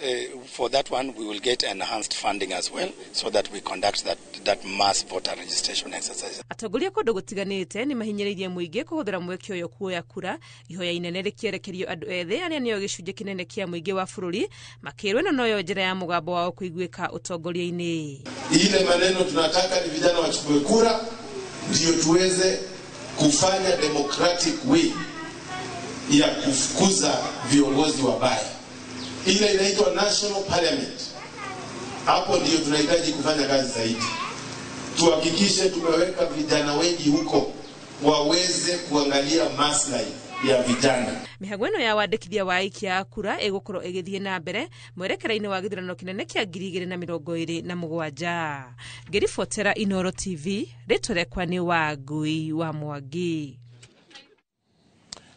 for that one, we will get enhanced funding as well, so that we conduct that mass voter registration exercise. Atongoria kũndũ gũtiganĩte nĩ mahinyĩrĩirie mũingĩ kũhũthĩra mweke ũyũ kuoya kura, ihoya inene rĩkĩerekerio andũ ethĩ arĩa nĩo gĩcunjĩ kĩnene kĩa mũingĩ wa bũrũri, makĩrwo ĩno noyo njĩra ya mũgambo wao kũiguĩka ũtongoria-inĩ. Ile maneno tunataka ni vijana wachukue kura ndio tuweze kufanya democratic way ya kufukuza viongozi wabaya. Ile inaitwa National Parliament. Hapo ndio tunahitaji kufanya kazi zaidi. Tuhakikishe tumeweka vijana wengi huko waweze kuangalia maslahi ya vijana. Mĩhang'o ĩno ya wandĩkithia wa aikia a kura ĩgũkorwo ĩgĩthiĩ na mbere mwerekera-inĩ wa gĩthurano kĩnene kĩa 2027. Ngĩribotera Inooro TV, rĩtwa rĩakwa nĩ Wangui wa Mwangi.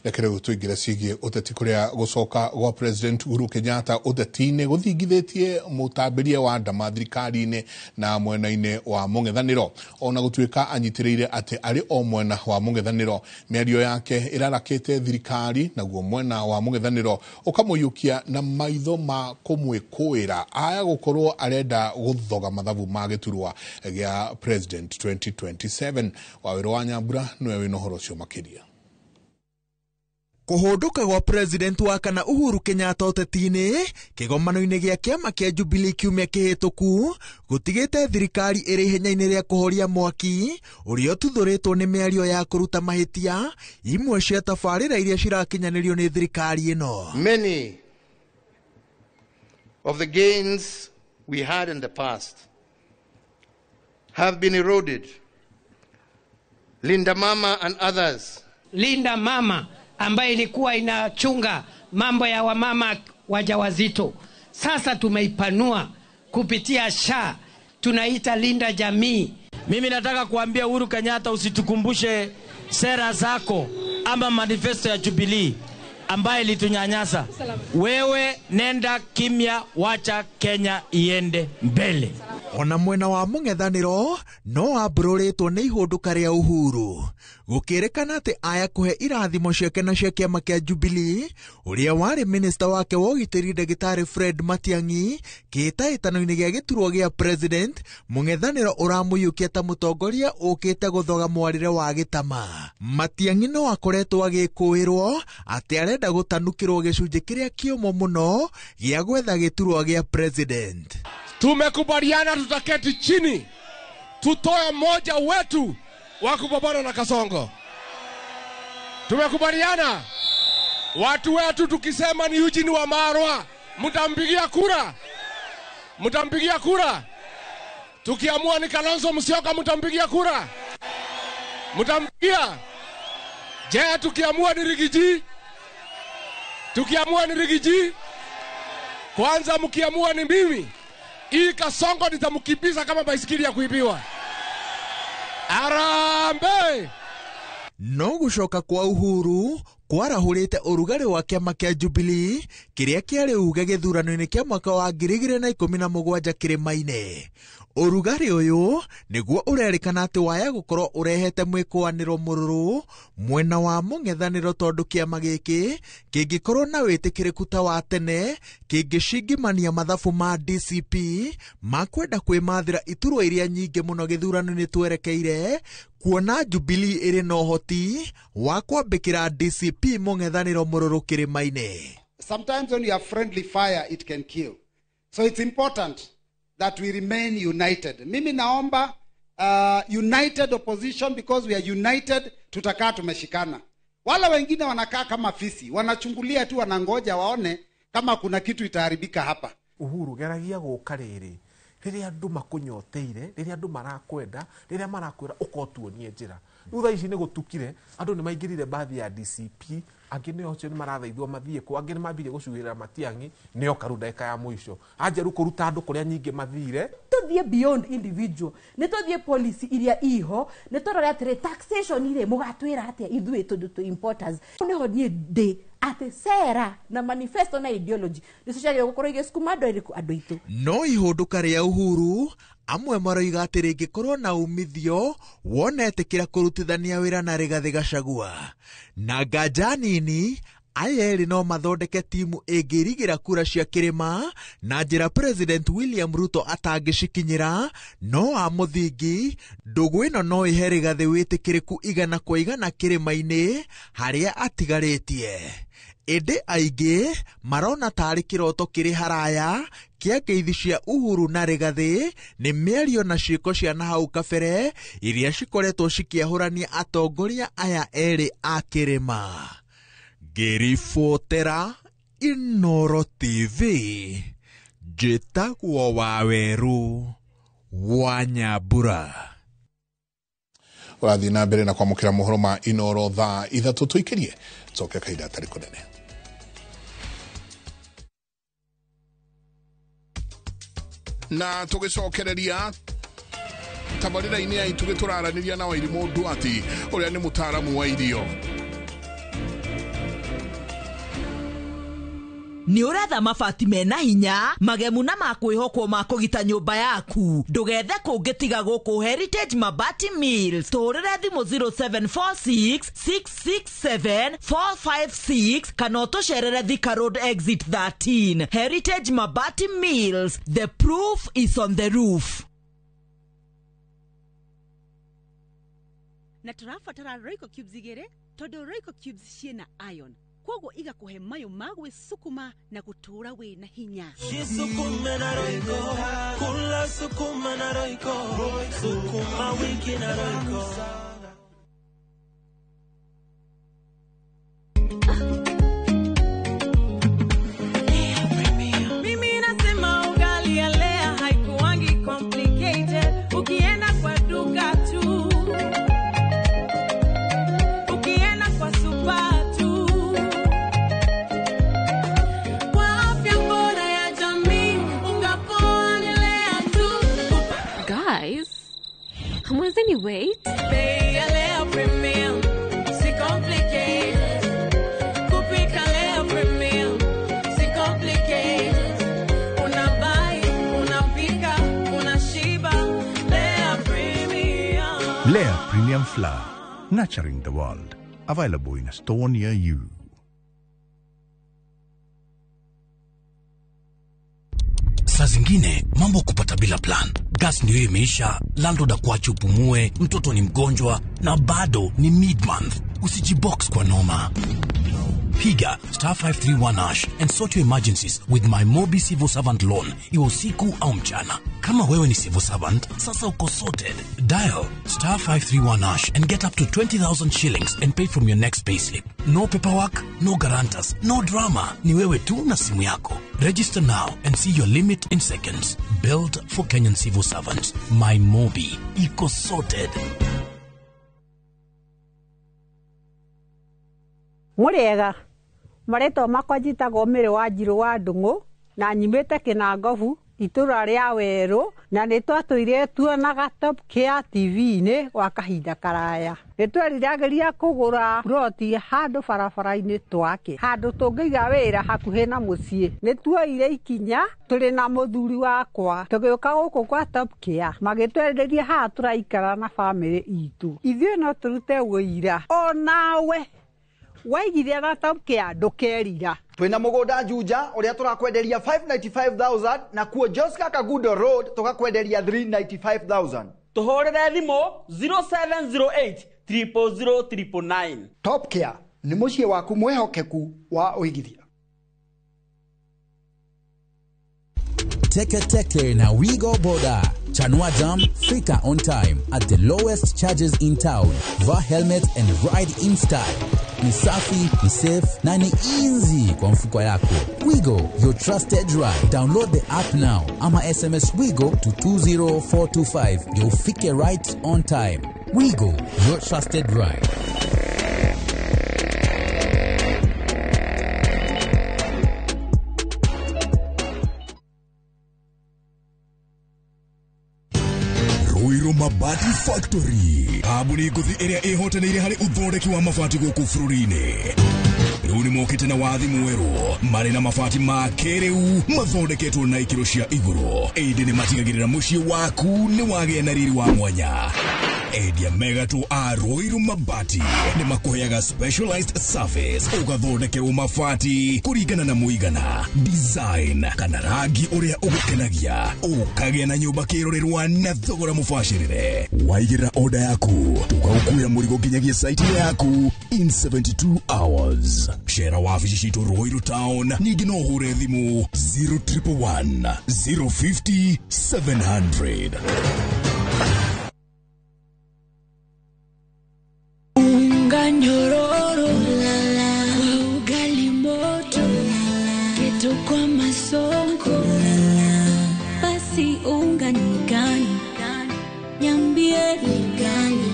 Reke rĩu tũingĩre ciĩgiĩ ũteti kũrĩa gũcoka gwa President Uhuru Kenyatta ũteti-inĩ gũthingithĩtie mũtambĩria wa ndama thirikari-inĩ na mwena-inĩ wa mũng'ethanĩro. Ona gũtuĩka anyitĩrĩire atĩ arĩ o mwena wa mũng'ethanĩro, mĩario yake ĩrarakĩte thirikari naguo mwena wa mũng'ethanĩro ũkamũiyũkia na maitho ma kũmwĩkũĩra aya gũkorwo arenda gũthoga mathabu ma gĩturwa gĩa President 2027. Wawĩra wa Nyambura nĩwe wĩna ũhoro ũcio makĩria. Kũhũndũka gwa President wa kana Uhuru Kenyatta ũteti-inĩ kĩgomano-inĩ gĩa kĩama kĩa Jubilee kiumia kĩhĩtũku gũtigĩte thirikari ĩrĩ ihenya-inĩ rĩa kũhoria mwaki ũrĩa ũtuthũrĩtwo nĩ mĩario ya kũruta mahĩtia imwe cia tabarĩra iria cirakinyanĩrio nĩ thirikari ĩno. Many of the gains we had in the past have been eroded. Linda Mama and others. Linda Mama ambaye ilikuwa inachunga mambo ya wamama wajawazito, sasa tumeipanua kupitia SHA, tunaita Linda Jamii. Mimi nataka kuambia Uhuru Kenyatta, usitukumbushe sera zako ama manifesto ya Jubilee ambaye ilitunyanyasa. Wewe nenda kimya, wacha Kenya iende mbele. Ona mwena wa mũng'ethanĩro no wambũrũrĩtwo nĩ ihũndũka rĩa Uhuru gũkĩrĩkana atĩ aya kũhe irathimo ciake na cia kĩama kĩa Jubilee ũrĩa warĩ minista wake wa ũgitĩri ndagĩtarĩ Fred Matiang'i kĩhĩtahĩtano-inĩ gĩa gĩturwa gĩa President, mũng'ethanĩro ũramũiyũkia ta mũtongoria ũkĩte gũthoga mwarĩre wa gĩtama. Matiang'i no akoretwo agĩkũĩrwo atĩ arenda gũtanukĩrwo gĩcunjĩ kĩrĩa kĩũmũ mũno gĩa gwetha gĩturwa gĩa President. Tumekubaliana tutaketi chini tutoe mmoja wetu wa kupambana na Kasongo. Tumekubaliana watu wetu, tukisema ni Eugene Wamalwa mtampigia kura, mtampigia kura. Tukiamua ni Kalonzo Musyoka mtampigia kura, mtampigia. Je, tukiamua ni Rigiji, tukiamua ni Rigiji, kwanza mkiamua ni mimi, hii Kasongo nitamkimbiza kama baisikeli ya kuibiwa. Arambe! No gũcoka kwa Uhuru Kwarahũrĩte ũrugarĩ wa kĩama kĩa Jubilee kĩrĩa kĩarĩ uge gĩthurano-inĩ kĩa mwaka wa 2017 kĩrĩma-inĩ. Ũrugarĩ ũyũ nĩguo ũrerĩkana atĩ waya gũkorwo ũrehete mwĩkũanĩro mũrũrũ mwena wa mũng'ethanĩro, tondũ kĩama gĩkĩ kĩngĩkorwo na wĩtĩkĩrĩku ta wa tene kĩngĩcingimania mathabu ma DCP ma kwenda kwĩmathĩra iturwa iria nyingĩ mũno gĩthurano-inĩ twerekeire, kuona Jubilee ĩrĩ na ũhoti wa kwambĩkĩra DCP mũng'ethanĩro mũrũrũ kĩrĩma-inĩ. Sometimes when you have friendly fire it can kill. So it's important that we remain united. Mimi naomba united opposition, because we are united, tutakaa tumeshikana. Wala wengine wanakaa kama fisi, wanachungulia tu, wanangoja waone kama kuna kitu itaharibika hapa. Uhuru geragia gũka rĩrĩ rĩrĩa andũ makũnyoteire, rĩrĩa andũ marakwenda, rĩrĩa marakwĩra ũkotuonie njĩra. Rĩu thaa ici nĩ gũtukire, andũ nĩ maingĩrire bathi ya DCP, angĩ nĩo acio nĩ marathaithwo mathiĩ kũ, angĩ nĩ mambirie gũcuhĩrĩra Matiang'i, nĩo karu ndagĩka ya mũico. Anjeru kũruta andũ kũrĩa nyingĩ mathire. Tũthiĩ beyond individual, nĩ tũthiĩ policy iria iho, nĩ tũrore atĩrĩ taxation irĩ mũgatwĩra atĩa ithuĩ tondũ tũ importers. Nĩho niĩ ndĩ atĩ sera na manifesto na ideology nĩcio ciagĩrĩirwo gũkorwo igĩcukuma andũ arĩkũ andũ aitũ. No ihũndũka rĩa Uhuru amwe maroiga atĩ rĩngĩkorwo na umithio wonetĩkĩra kũrutithania wĩra na Rigathĩ Gachagua na nganja nini, aya erĩ no mathondeke timu ĩngĩrigĩra kura cia kĩrĩma na njĩra President William Ruto atangĩcikinyĩra. No wa mũthingi ndũgũ ĩno no ĩhe Rigathĩ wĩtĩkĩrĩku 100% kĩrĩma-inĩ harĩa atigarĩtie. Ĩndĩ aingĩ marona tarĩ kĩroto kĩrĩ haraya kĩa ngeithi cia Uhuru na Rigathĩ nĩ mĩario na ciĩko cia nahau kabere iria cikoretwo cikĩahũrania atongoria aya erĩ a kĩrĩma. Ngĩribotera Inooro TV, njĩtagwo Waweru wa Nyambura. Ũrathiĩ na mbere na kwamũkĩra mohoro ma Inooro thaa 3 tũikĩrie coke kahinda atarĩ kũnene. Na tũgĩcokereria tabarĩra-inĩ ya itugĩ tũraranĩria na Wairimũ Nduati ũrĩa nĩ mũtaaramu wa irio. Nĩ ũretha mabati mena hinya magemu na makwĩhokwo ma kũgita nyũmba yaku, ndũgethe kũngĩ tiga gũkũ Heritage Mabati Mills. Tũhũrĩre thimũ 0746 667 456 kana ũtũcerere Thika Road exit 13. Heritage Mabati Mills, the proof is on the roof. Na tũrabatara Royco cubes 2 tondũ Royco cubes ciĩna iron, koguo igakuhe mayo ma gwĩcukuma na gũtũũra wĩna hinya. Jisukume na Royco, kula sukuma na Royco, sukuma wiki na Royco. Mimi nasema ugali ya Lea haikuangi complicated, ukienda kwa duka tu, ukienda kwa super. Guys, hamwezeni wait? Bei ya Lea Premium, si complicated. Kupika Lea Premium, si complicated. Unabuy, unapika, unashiba. Lea Premium. Lea Premium Flour, nurturing the world. Available in a store near you. Saa zingine mambo kupata bila plan. Gas ndio imeisha, landlord akuache upumue, mtoto ni mgonjwa na bado ni mid-month. Usijibox kwa noma. Piga *531# and sort your emergencies with my Mobi Civil Servant Loan, iwe usiku au mchana. Kama wewe ni civil servant, sasa uko sorted. Dial *531# and get up to 20,000 shillings and pay from your next payslip. No paperwork, no guarantors, no drama. Ni wewe tu na simu yako. Register now and see your limit in seconds. Built for Kenyan civil servants. My Mobi. Iko sorted. Mũrĩega, marĩtwa makwa njĩtagwo Mĩrĩ wa Njirũ wa Ndung'u na nyumĩte Kĩnangobu Itũra rĩa werũ na nĩ twatũire tuonaga Top Care TV-inĩ gwa kahinda karaya. Nĩ tweriragĩria kũgũra ploti handũ barabara-inĩ twake, handũ tũngĩiga wĩra hakuhĩ na mũciĩ. Nĩ tuoire ikinya tũrĩ na mũthuri wakwa tũgĩũka gũkũ kwa Top Care, magĩtwenderia haha tũraikara na bamĩrĩ itũ. Ithuĩ no tũrute ũira onawe waigithia na Top Care ndũkerira. Twina mugunda Juja uria turakwenderia 595,000 na kuo Joska Kagudo Road tukakwenderia 395,000. Tuhurire thimu 0708 000 999. Top Care ni muciĩ waku mwihokeku wa uigithia. Teke Teke na Wigo Boda. Chanua Jam, fika on time at the lowest charges in town. Vaa helmet and ride in style. Ni safi, ni safe na ni easy kwa mfuko yako. Wigo, your trusted ride. Download the app now ama SMS Wigo to 20425. You'll fike right on time. Wigo, your trusted ride. Ruiru Mabati Factory, kambuni ngũthi ĩrĩa ĩhotanĩire harĩ ũthondeki wa mabati gũkũ bũrũri-inĩ. Rĩu nĩ mokĩte na wathi mwerũ marĩ na mabati ma kĩrĩu mathondeketwo na ikĩro cia igũrũ, ĩndĩ nĩ matigagĩrĩra mũciĩ waku nĩ wagĩa na riri wa mwanya. Endia mega tu a Ruiru Mabati nĩ makũheaga specialized service, ũgathondekerwo mabati kũringana na mũigana, design kana rangi ũrĩa ũgũkenagia, ũkagĩa na nyũmba kĩrorerwa na thogora mũbacĩrĩre. Waigĩrĩra order yaku tũgagũkuĩra mũrigo nginyagia site yaku in 72 hours. Cera wabici citũ Ruiru Town, ningĩ no ũhũre thimũ 0111 050 700. Unga nyororo kwa ugali moto, keto kwa masonko, basi unga ni gani? Niambie ni gani?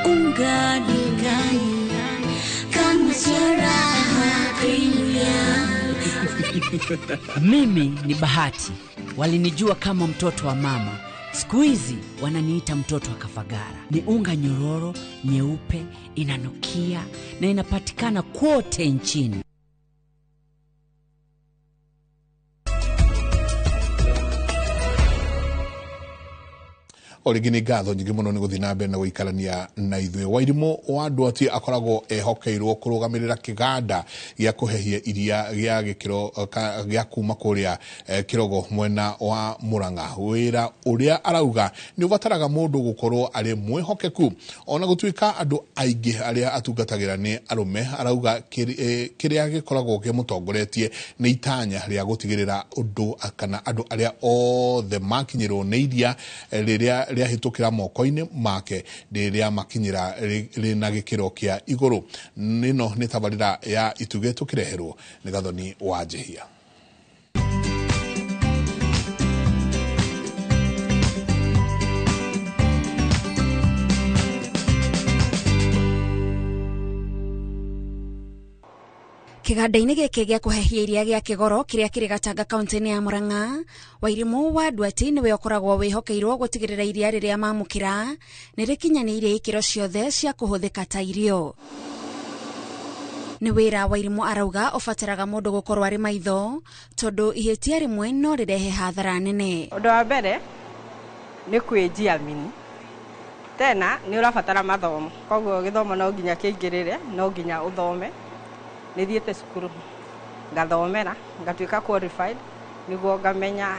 Unga ni gani? Kama charaha cream. Mimi ni Bahati, walinijua kama mtoto wa mama. Siku hizi wananiita mtoto wa Kafagara. Ni unga nyororo, nyeupe, inanukia na inapatikana kote nchini. O rĩngĩ nĩ ngatho nyingĩ mũno nĩ gũthiĩ na mbere na gũikarania na ithuĩ. Wairimũ wa Ndwati akoragwo ehokeirwo kũrũgamĩrĩra kĩganda gĩa kũhehia iria gĩa gĩkĩro gĩa kuma kũrĩa Kĩrogo mwena wa Murang'a. Wĩra ũrĩa arauga nĩ ũbataraga mũndũ gũkorwo arĩ mwĩhokeku, ona gũtuĩka andũ aingĩ arĩa atungatagĩra nĩ arũme. Arauga kĩrĩa gĩkoragwo kĩmũtongoretie nĩ itanya rĩa gũtigĩrĩra ũndũ kana andũ arĩa othe makinyĩrwo nĩ iria rĩrĩa rĩahĩtũkĩra moko-inĩ make rĩrĩa makinyĩra rĩna gĩkĩro kĩa igũrũ. Ĩno nĩ tabarĩra ya Itugĩ tũkĩreherwo nĩ Gathoni wa Njehia. Kĩganda-inĩ gĩkĩ gĩa kũhehia iria gĩa Kĩgoro kĩrĩa kĩrĩ Gatanga kaunti-inĩ ya Murang'a, Wairimũ wa Ndwati nĩwe ũkoragwo wĩhokeirwo gũtigĩrĩra iria rĩrĩa mamũkĩra nĩ rĩkinyanĩirie ikĩro ciothe cia kũhũthĩka ta irio. Nĩ wĩra Wairimũ arauga ũbataraga mũndũ gũkorwo arĩ maitho, tondũ ihĩtia rĩmwe no rĩrehe hathara nene. Ũndũ wa mbere nĩ kwĩjiamini, tena nĩ ũrabatara mathomo, koguo gĩthomo no nginya kĩingĩrĩre, no nginya ũthome. Nĩthiĩte cukuru ngathomera ngatuĩka qualified nĩguo ngamenya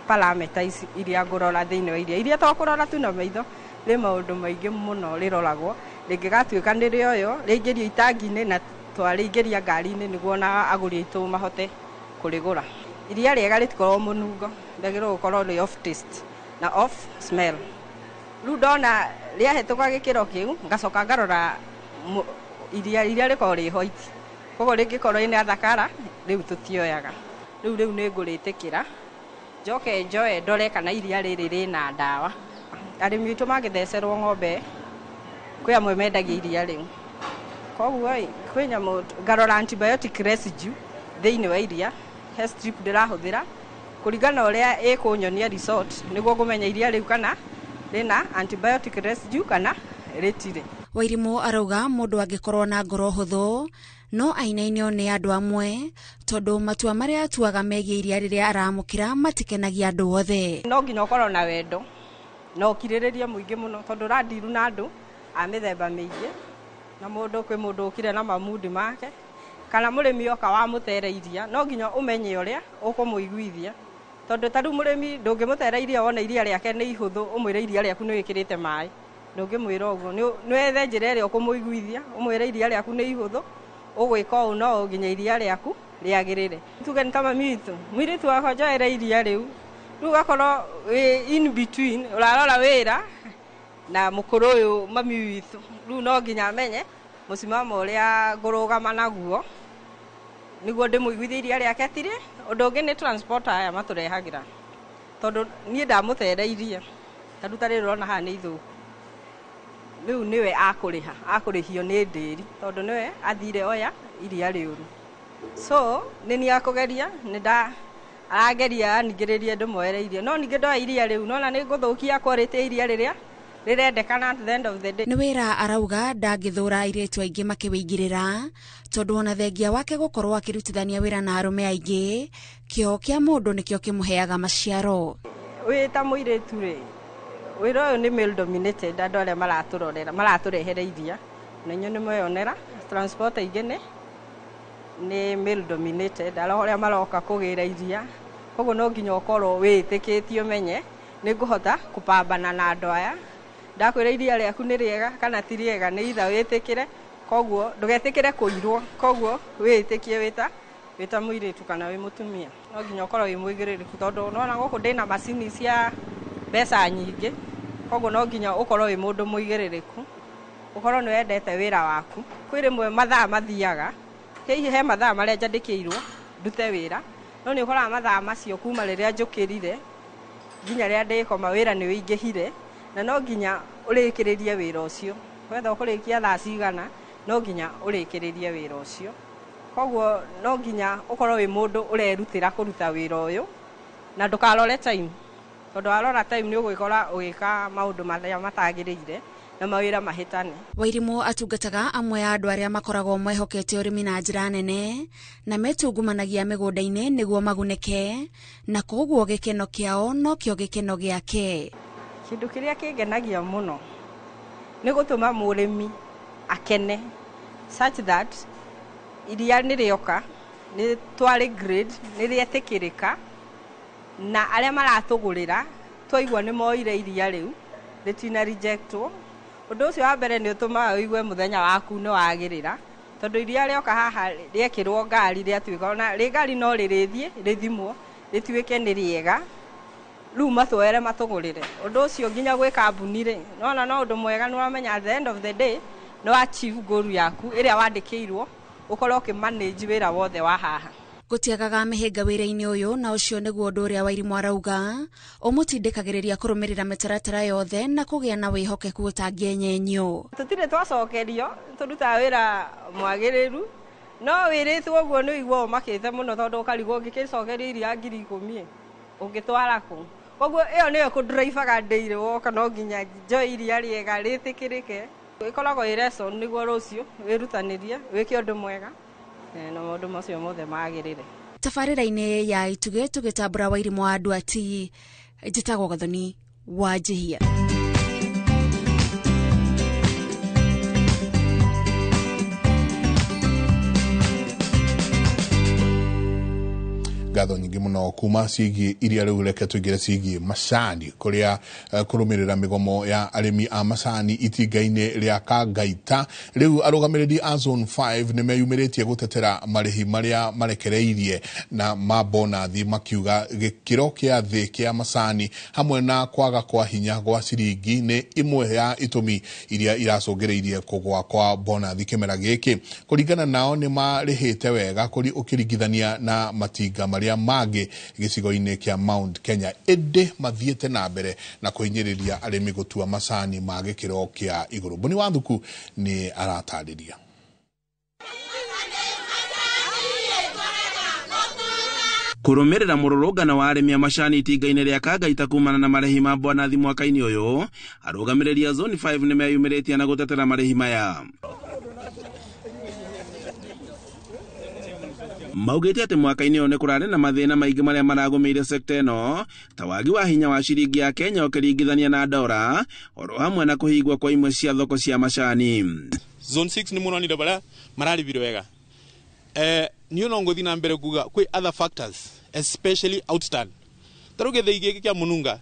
parameter ici iria ngũrora thĩinĩ wa iria iria to kũrora tu na maitho, rĩ maũndũ maingĩ mũno rĩroragwo, rĩngĩgatuĩka nĩ rĩoywo rĩingĩrio itangi-inĩ na twarĩingĩria ngari-inĩ nĩguo na agũri aitũ mahote kũrĩgũra. Iria rĩega rĩtikoragwo mũnungo, rĩagĩrĩirwo gũkorwo rĩ off taste na off smell. Rĩu ndona rĩahĩtũka gĩkĩro kĩu ngacoka ngarora iria iria rĩkoragwo rĩ white, koguo rĩngĩkorwo ĩna thakara rĩu tũtioyaga. Rĩu nĩ ngũrĩtĩkĩra njoke njoe ndore kana iria rĩrĩ rĩna ndawa. Arĩmi aitũ mangĩthecerwo ng'ombe kwĩ amwe mendagia iria rĩu, koguo ĩ kwĩ nyamũ ngarora antibiotic residue thĩinĩ wa iria, he strip ndĩrahũthĩra Kũringana ũrĩa ĩkũnyonia result nĩguo ngũmenya iria rĩu kana rĩna antibiotic residue kana rĩtirĩ. Wairimu arauga mũndũ angĩkorwo na ngoro hũthũ no ainainio nĩ andũ amwe tondũ matua marĩa atuaga megiĩ iria rĩrĩa aramũkĩra matikenagia andũ othe. No nginya ũkorwo na wendo na ũkirĩrĩria mũingĩ mũno tondũ ũrandiru na andũ a mĩthemba mĩingĩ na mũndũ kwĩ mũndũ ũkire na mamundi make kana mũrĩmi oka wamũtere iria no nginya ũmenye ũrĩa ũkũmũiguithia tondũ ta rĩu mũrĩmi ndũngĩmũtera iria wona iria rĩake nĩ ihũthũ ũmwĩre iria rĩaku nĩ wĩkĩrĩte maĩ, ndũngĩmwĩra ũguo. Nĩ wethe njĩra ĩrĩa ũkũmũiguithia ũmwĩre iria rĩaku nĩ ihũthũ ũgwĩka ũũ no nginya iria rĩaku rĩagĩrĩre. Tuge nĩ ta mami witũ, mũirĩtu wakwa njoere iria rĩu, rĩu ũgakorwo wĩ in between ũrarora wĩra na mũkũrũ ũyũ mami witũ, rĩu no nginya amenye mũsimamo ũrĩa ngũrũgama naguo nĩguo ndĩmũiguithie iria rĩake tirĩ. Ũndũ ũngĩ nĩ transporter aya matũrehagĩra tondũ niĩ ndamũtere iria ta rĩu ta rĩrĩ ũrona haha nĩ ithũku, rĩu nĩwe akũrĩha, akũrĩhio nĩ ndĩri tondũ nĩwe athire oya iria rĩũru. So nĩ niĩ akũgeria nĩ nda arageria aningĩrĩrie ndĩmuoere iria, no ningĩ ndoya iria rĩu nona nĩ ngũthũkia quality ya iria rĩrĩa rĩrendekana at the end of the day. Nĩ wĩra arauga ndangĩthũra airĩtu aingĩ makĩwĩingĩrĩra tondũ ona thengia wake gũkorwo akĩrutithania wĩra na arũme aingĩ, kĩo kĩa mũndũ nĩkĩo kĩmũheaga maciaro. Wĩ ta mũirĩtu rĩ, wĩra ũyũ nĩ male dominated, andũ arĩa maratũrorera maratũrehere iria na inyuĩ nĩ mweyonera transporter aingĩ nĩ male dominated, arĩa maroka kũgĩra iria, koguo no nginya ũkorwo wĩĩtĩkĩtie ũmenye nĩ ngũhota kũpambana na andũ aya. Ndakwĩra iria rĩaku nĩ rĩega kana ti rĩega nĩ itha wĩtĩkĩre, koguo ndũgetĩkĩre kũirwo, koguo wĩĩtĩkie wĩta mũirĩtu kana wĩ mũtumia. No nginya ũkorwo wĩ mũigĩrĩrĩku tondũ nĩwona gũkũ ndĩna macini cia mbeca nyingĩ, koguo no nginya ũkorwo wĩ mũndũ mũigĩrĩrĩku, ũkorwo nĩ wendete wĩra waku. Kwĩ rĩmwe mathaa mathiaga, hihi he mathaa marĩa njandĩkĩirwo ndute wĩra, no nĩ ũkoraga mathaa macio kuma rĩrĩa njũkĩrire nginya rĩrĩa ndĩkoma wĩra nĩ wĩingĩhire, na no nginya ũrĩkĩrĩrie wĩra ũcio. Wetha ũkũrĩkia thaa cigana no nginya ũrĩkĩrĩrie wĩra ũcio, koguo no nginya ũkorwo wĩ mũndũ ũrerutĩra kũruta wĩra ũyũ na ndũkarore time, tondũ warora time nĩ ũgwĩkora ũgĩka maũndũ marĩa matagĩrĩire na mawĩra mahĩtane. Wairimu atungataga amwe a andũ arĩa makoragwo mehokete ũrĩmi na njĩra nene na metungumanagia mĩgũnda-inĩ nĩguo magunĩke, na koguo gĩkeno kĩao nokĩo gĩkeno gĩake. Kĩndũ kĩrĩa kĩngenagia mũno nĩ gũtũma mũrĩmi akene such that iria nĩ rĩoka nĩ twarĩ grade nĩ rĩetĩkĩrĩka na arĩa maratũgũrĩra twaigua nĩ moire iria rĩu rĩtina rejectwo. Ũndũ ũcio wa mbere nĩ ũtũmaga ũigue mũthenya waku nĩ wagĩrĩra tondũ iria rĩoka haha rĩekĩrwo ngari rĩatuĩka ona rĩ ngari no rĩrĩthiĩ rĩthimwo rĩtuĩke nĩ rĩega rĩu matwere matũgũrĩre. Ũndũ ũcio nginya gwĩ kambuni rĩ, nona no ũndũ mwega, nĩ wamenya at the end of the day no achieve goal yaku ĩrĩa wandĩkĩirwo ũkorwo ũkĩmanage wĩra wothe wa haha. Gũtiagaga mĩhĩnga wĩra-inĩ ũyũ na ũcio nĩguo ũndũ ũrĩa Wairimu arauga ũmũtindĩkagĩrĩria kũrũmĩrĩra mĩtaratara yothe na kũgĩa na wĩhokeku ũtangĩenyenyio. Tũtirĩ twacokerio, tũrutaga wĩra mwagĩrĩru, no wĩrĩtwo ũguo nĩ ũiguaga ũmakĩte mũno tondũ ũkarigwo ũngĩkĩcokerio iria 10,000 ũngĩtwara kũ. Koguo ĩyo nĩyo ĩkũndrivaga daily woka no nginya njoe iria rĩega rĩtĩkĩrĩke. Ĩkoragwo ĩ lesson nĩguo rũciũ wĩrutanĩrie wĩke ũndũ mwega na maũndũ macio mothe magĩrĩre. Tabarĩra-inĩ ya Itugĩ tũgĩtambũra Wairimu wa Nduati, njĩtagwo Gathoni wa Njihia. Ngatho nyingĩ mũno kuma ciĩgiĩ iria rĩu reke tũingĩre ciĩgiĩ macani kũrĩa kũrũmĩrĩra mĩgomo ya arĩmi a macani itinga-inĩ rĩa Kangaita. Rĩu arũgamĩrĩri a Zone 5 nĩ meyumĩrĩtie gũtetera marĩhi marĩa marekereirie na ma bonathi makiuga gĩkĩro kĩa thĩ kĩa macani hamwe na kwaga kwa hinya gwa ciringi nĩ imwe ya itũmi iria iracũngĩrĩirie kũgũa kwa bonathi kĩmera gĩkĩ. Kũringana nao nĩ marĩhĩte wega ũkĩringithania na matinga marĩa mangĩ gĩcigo-inĩ kĩa Mount Kenya, ĩndĩ mathiĩte na mbere na kũhinyĩrĩria arĩmi gũtua macani ma gĩkĩro kĩa igũrũ. Mboni wa Thuku nĩ aratarĩria. Kũrũmĩrĩra mũrũrũngano wa arĩmi a macani itinga-inĩ rĩa Kangaita kumana na marĩhi ma bwanathi mwaka-inĩ ũyũ, arũgamĩrĩri a Zone 5 nĩmeyumĩrĩtie na gũtetera marĩhi maya. Maugĩte atĩ mwaka-inĩ ũyũ nĩ kũrarĩ na mathĩna maingĩ marĩa maragũmĩire sekta ĩno ta wagi wa hinya wa ciringi ya Kenya ũkĩringithania na ndora, oro hamwe na kũhingwo kwa imwe cia thoko cia macani. Zone 6 nĩ mũronire barĩa mararĩbire wega. Niĩ no ngũthiĩ na mbere kuga kwĩ other factors especially outturn. Ta rĩu gĩthĩi gĩkĩ kĩa Mũnunga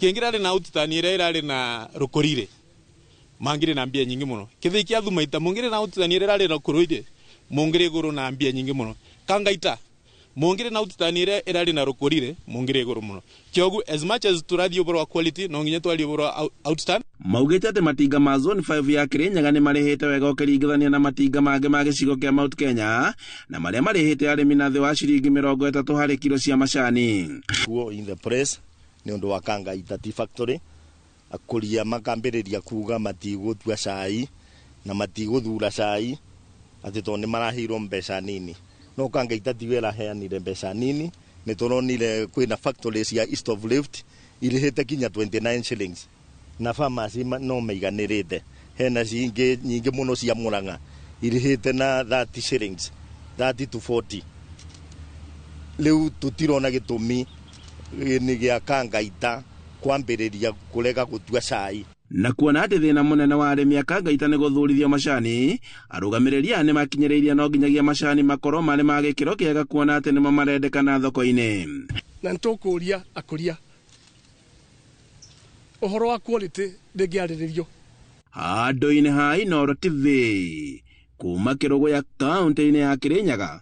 kĩngĩrarĩ na outturn ĩrĩa ĩrarĩ na Rũkũrire mangĩrĩ na mbia nyingĩ mũno. Gĩthĩi kĩa Thumaita mũngĩrĩ na outturn ĩrĩa ĩrarĩ na Rũkũrire mũngĩrĩ igũrũ na mbia nyingĩ mũno. Kangaita mũngĩrĩ na outturn ĩrĩa ĩrarĩ na Rũkũrire mũngĩrĩ igũrũ mũno. Kĩogu as much as tũrathiĩ ũhoro wa quality no nginya twarie ũhoro wa outturn. Maugĩte atĩ matinga ma Zone 5 ya Kirinyaga nĩ marĩhĩte wega ũkĩringithania na matinga mangĩ ma gĩcigo kĩa Mount Kenya na marĩa marĩhĩte arĩmi na thĩ wa ciringi 30 harĩ kiro cia macani. Kuo in the press nĩ ũndũ wa Kangaita Tea Factory akũria makambĩrĩria kuga matigũtua cai na matigũthura cai atĩ tondũ nĩ maraheirwo mbeca nini. No Kangaita tiwe ĩraheanire mbeca nini, nĩ tũronire kwĩna factory cia East of Rift irĩhĩte kinya 29 shillings na farmers no maiganĩrĩte. Hena cingĩ nyingĩ mũno cia Murang'a irĩhĩte na 30 shillings, 30 to 40. Rĩu tũtirona gĩtũmi nĩ gĩa Kangaita kwambĩrĩria kũrega gũtua cai. Na kuona atĩ thĩna mũnene wa arĩmi a Kangaita nĩ gũthurithio macani, arũgamĩrĩri aya nĩmakinyĩrĩirie no nginyagia macani makorwo marĩ ma gĩkĩro kĩega kuona atĩ nĩmo marendekana thoko-inĩ. Na nĩtũkũria akũria ũhoro wa quality ndĩngĩarĩrĩrio. Handũ-inĩ ha Inooro TV kuma Kĩrũgũya kaũntĩ-inĩ ya Kĩrĩnyaga,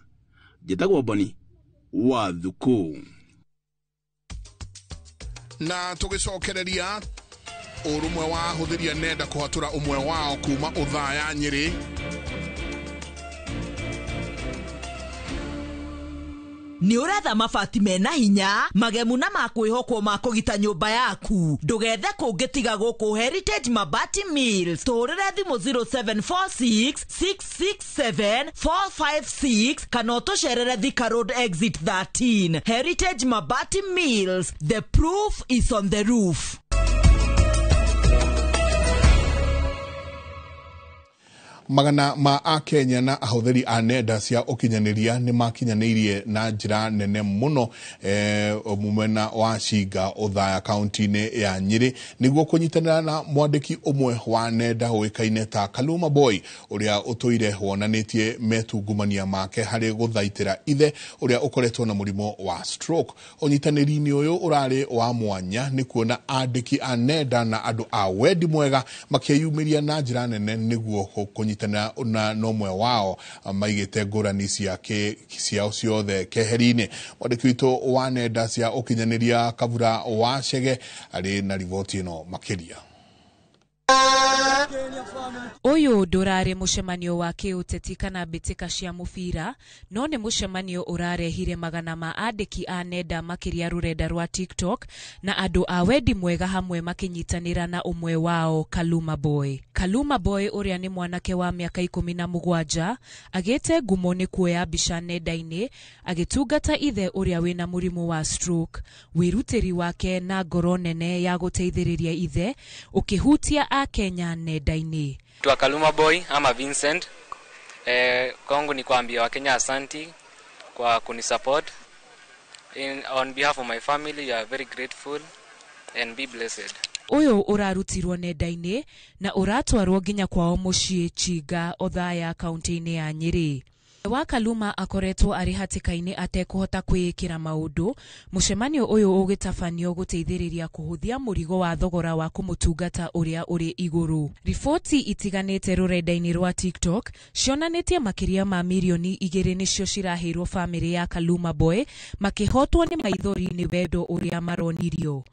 njĩtagwo Boni wa Thuku. Na tũgĩcokereria ũrũmwe wa ahũthĩri a nenda kũhatũra ũmwe wao kuma Othaya Nyĩrĩ. Nĩ ũretha mabati mena hinya magemu na ma kwĩhokwo ma kũgita nyũmba yaku, ndũgethe kũngĩ tiga gũkũ Heritage Mabati Mills. Tũhũrĩre thimũ 0746 667 456 kana ũtũcerere Thika Road Exit 13. Heritage Mabati Mills, the proof is on the roof. Magana ma akenya na ahũthĩri a nenda cia ũkinyanĩria nĩ makinyanĩirie na njĩra nene mũno mwena wa Cinga Othaya kaunti-inĩ ya Nyĩrĩ nĩguo kũnyitanĩra na mwandĩki ũmwe wa nenda ũĩkaine ta Kaluma Boy ũrĩa ũtũire wonanĩtie metungumania make harĩ gũthaitĩra ithe ũrĩa ũkoretwo na mũrimũ wa stroke. Ũnyitanĩri-inĩ ũyũ ũrarĩ wa mwanya nĩ kuona andĩki a nenda na andũ a wendi mwega makĩyumĩria na njĩra nene nĩguo kũnyitanĩra na nomwe wao maigĩte ngũrani ciao ciothe keheri-inĩ. Mwandĩki witũ wa nenda cia ũkinyanĩria Kabura wa Chege arĩ na riboti ĩno makĩria. Ũyũ ndũrarĩ mũcemanio wa kĩũteti kana mbĩtĩka cia mũbira, no nĩ mũcemanio ũrarehire magana ma andĩki a nenda makĩria rũrenda rwa TikTok na andũ a wendi mwega hamwe makĩnyitanĩra na ũmwe wao Kaluma Boy. Kaluma Boy ũrĩa nĩ mwanake wa mĩaka 17 agĩte ngumo nĩ kuoya mbica nenda-inĩ agĩtungata ithe ũrĩa wĩna mũrimũ wa stroke. Wĩrutĩri wake na ngoro nene ya gũteithĩrĩria ithe ũkĩhutia Akenya nenda-inĩ. Tua Kaluma Boy ama Vincent. Kwangu ni kuambia Wakenya asanti kwa kunisupport. On behalf of my family, you are very grateful and be blessed. Ũyũ ũrarutirwo nenda-inĩ na ũratwarwo nginya kwao mũciĩ Chinga Othaya kaunti-inĩ ya Nyĩrĩ. Wa Kaluma akoretwo arĩ hatĩka-inĩ atekũhota kwĩĩkĩra maũndũ, mũcemanio ũyũ ũgĩtabanio gũteithĩrĩria kũhũthia mũrigo wa thogora wa kũmũtungata ũrĩa ũrĩ igũrũ. Riboti itiganĩte rũrenda-inĩ rwa TikTok cionanĩtie makĩria ma mirioni 2 nĩcio ciraheirwo bamĩrĩ ya Kaluma Boy makĩhotwo nĩ maithori nĩ wendo ũrĩa maronirio.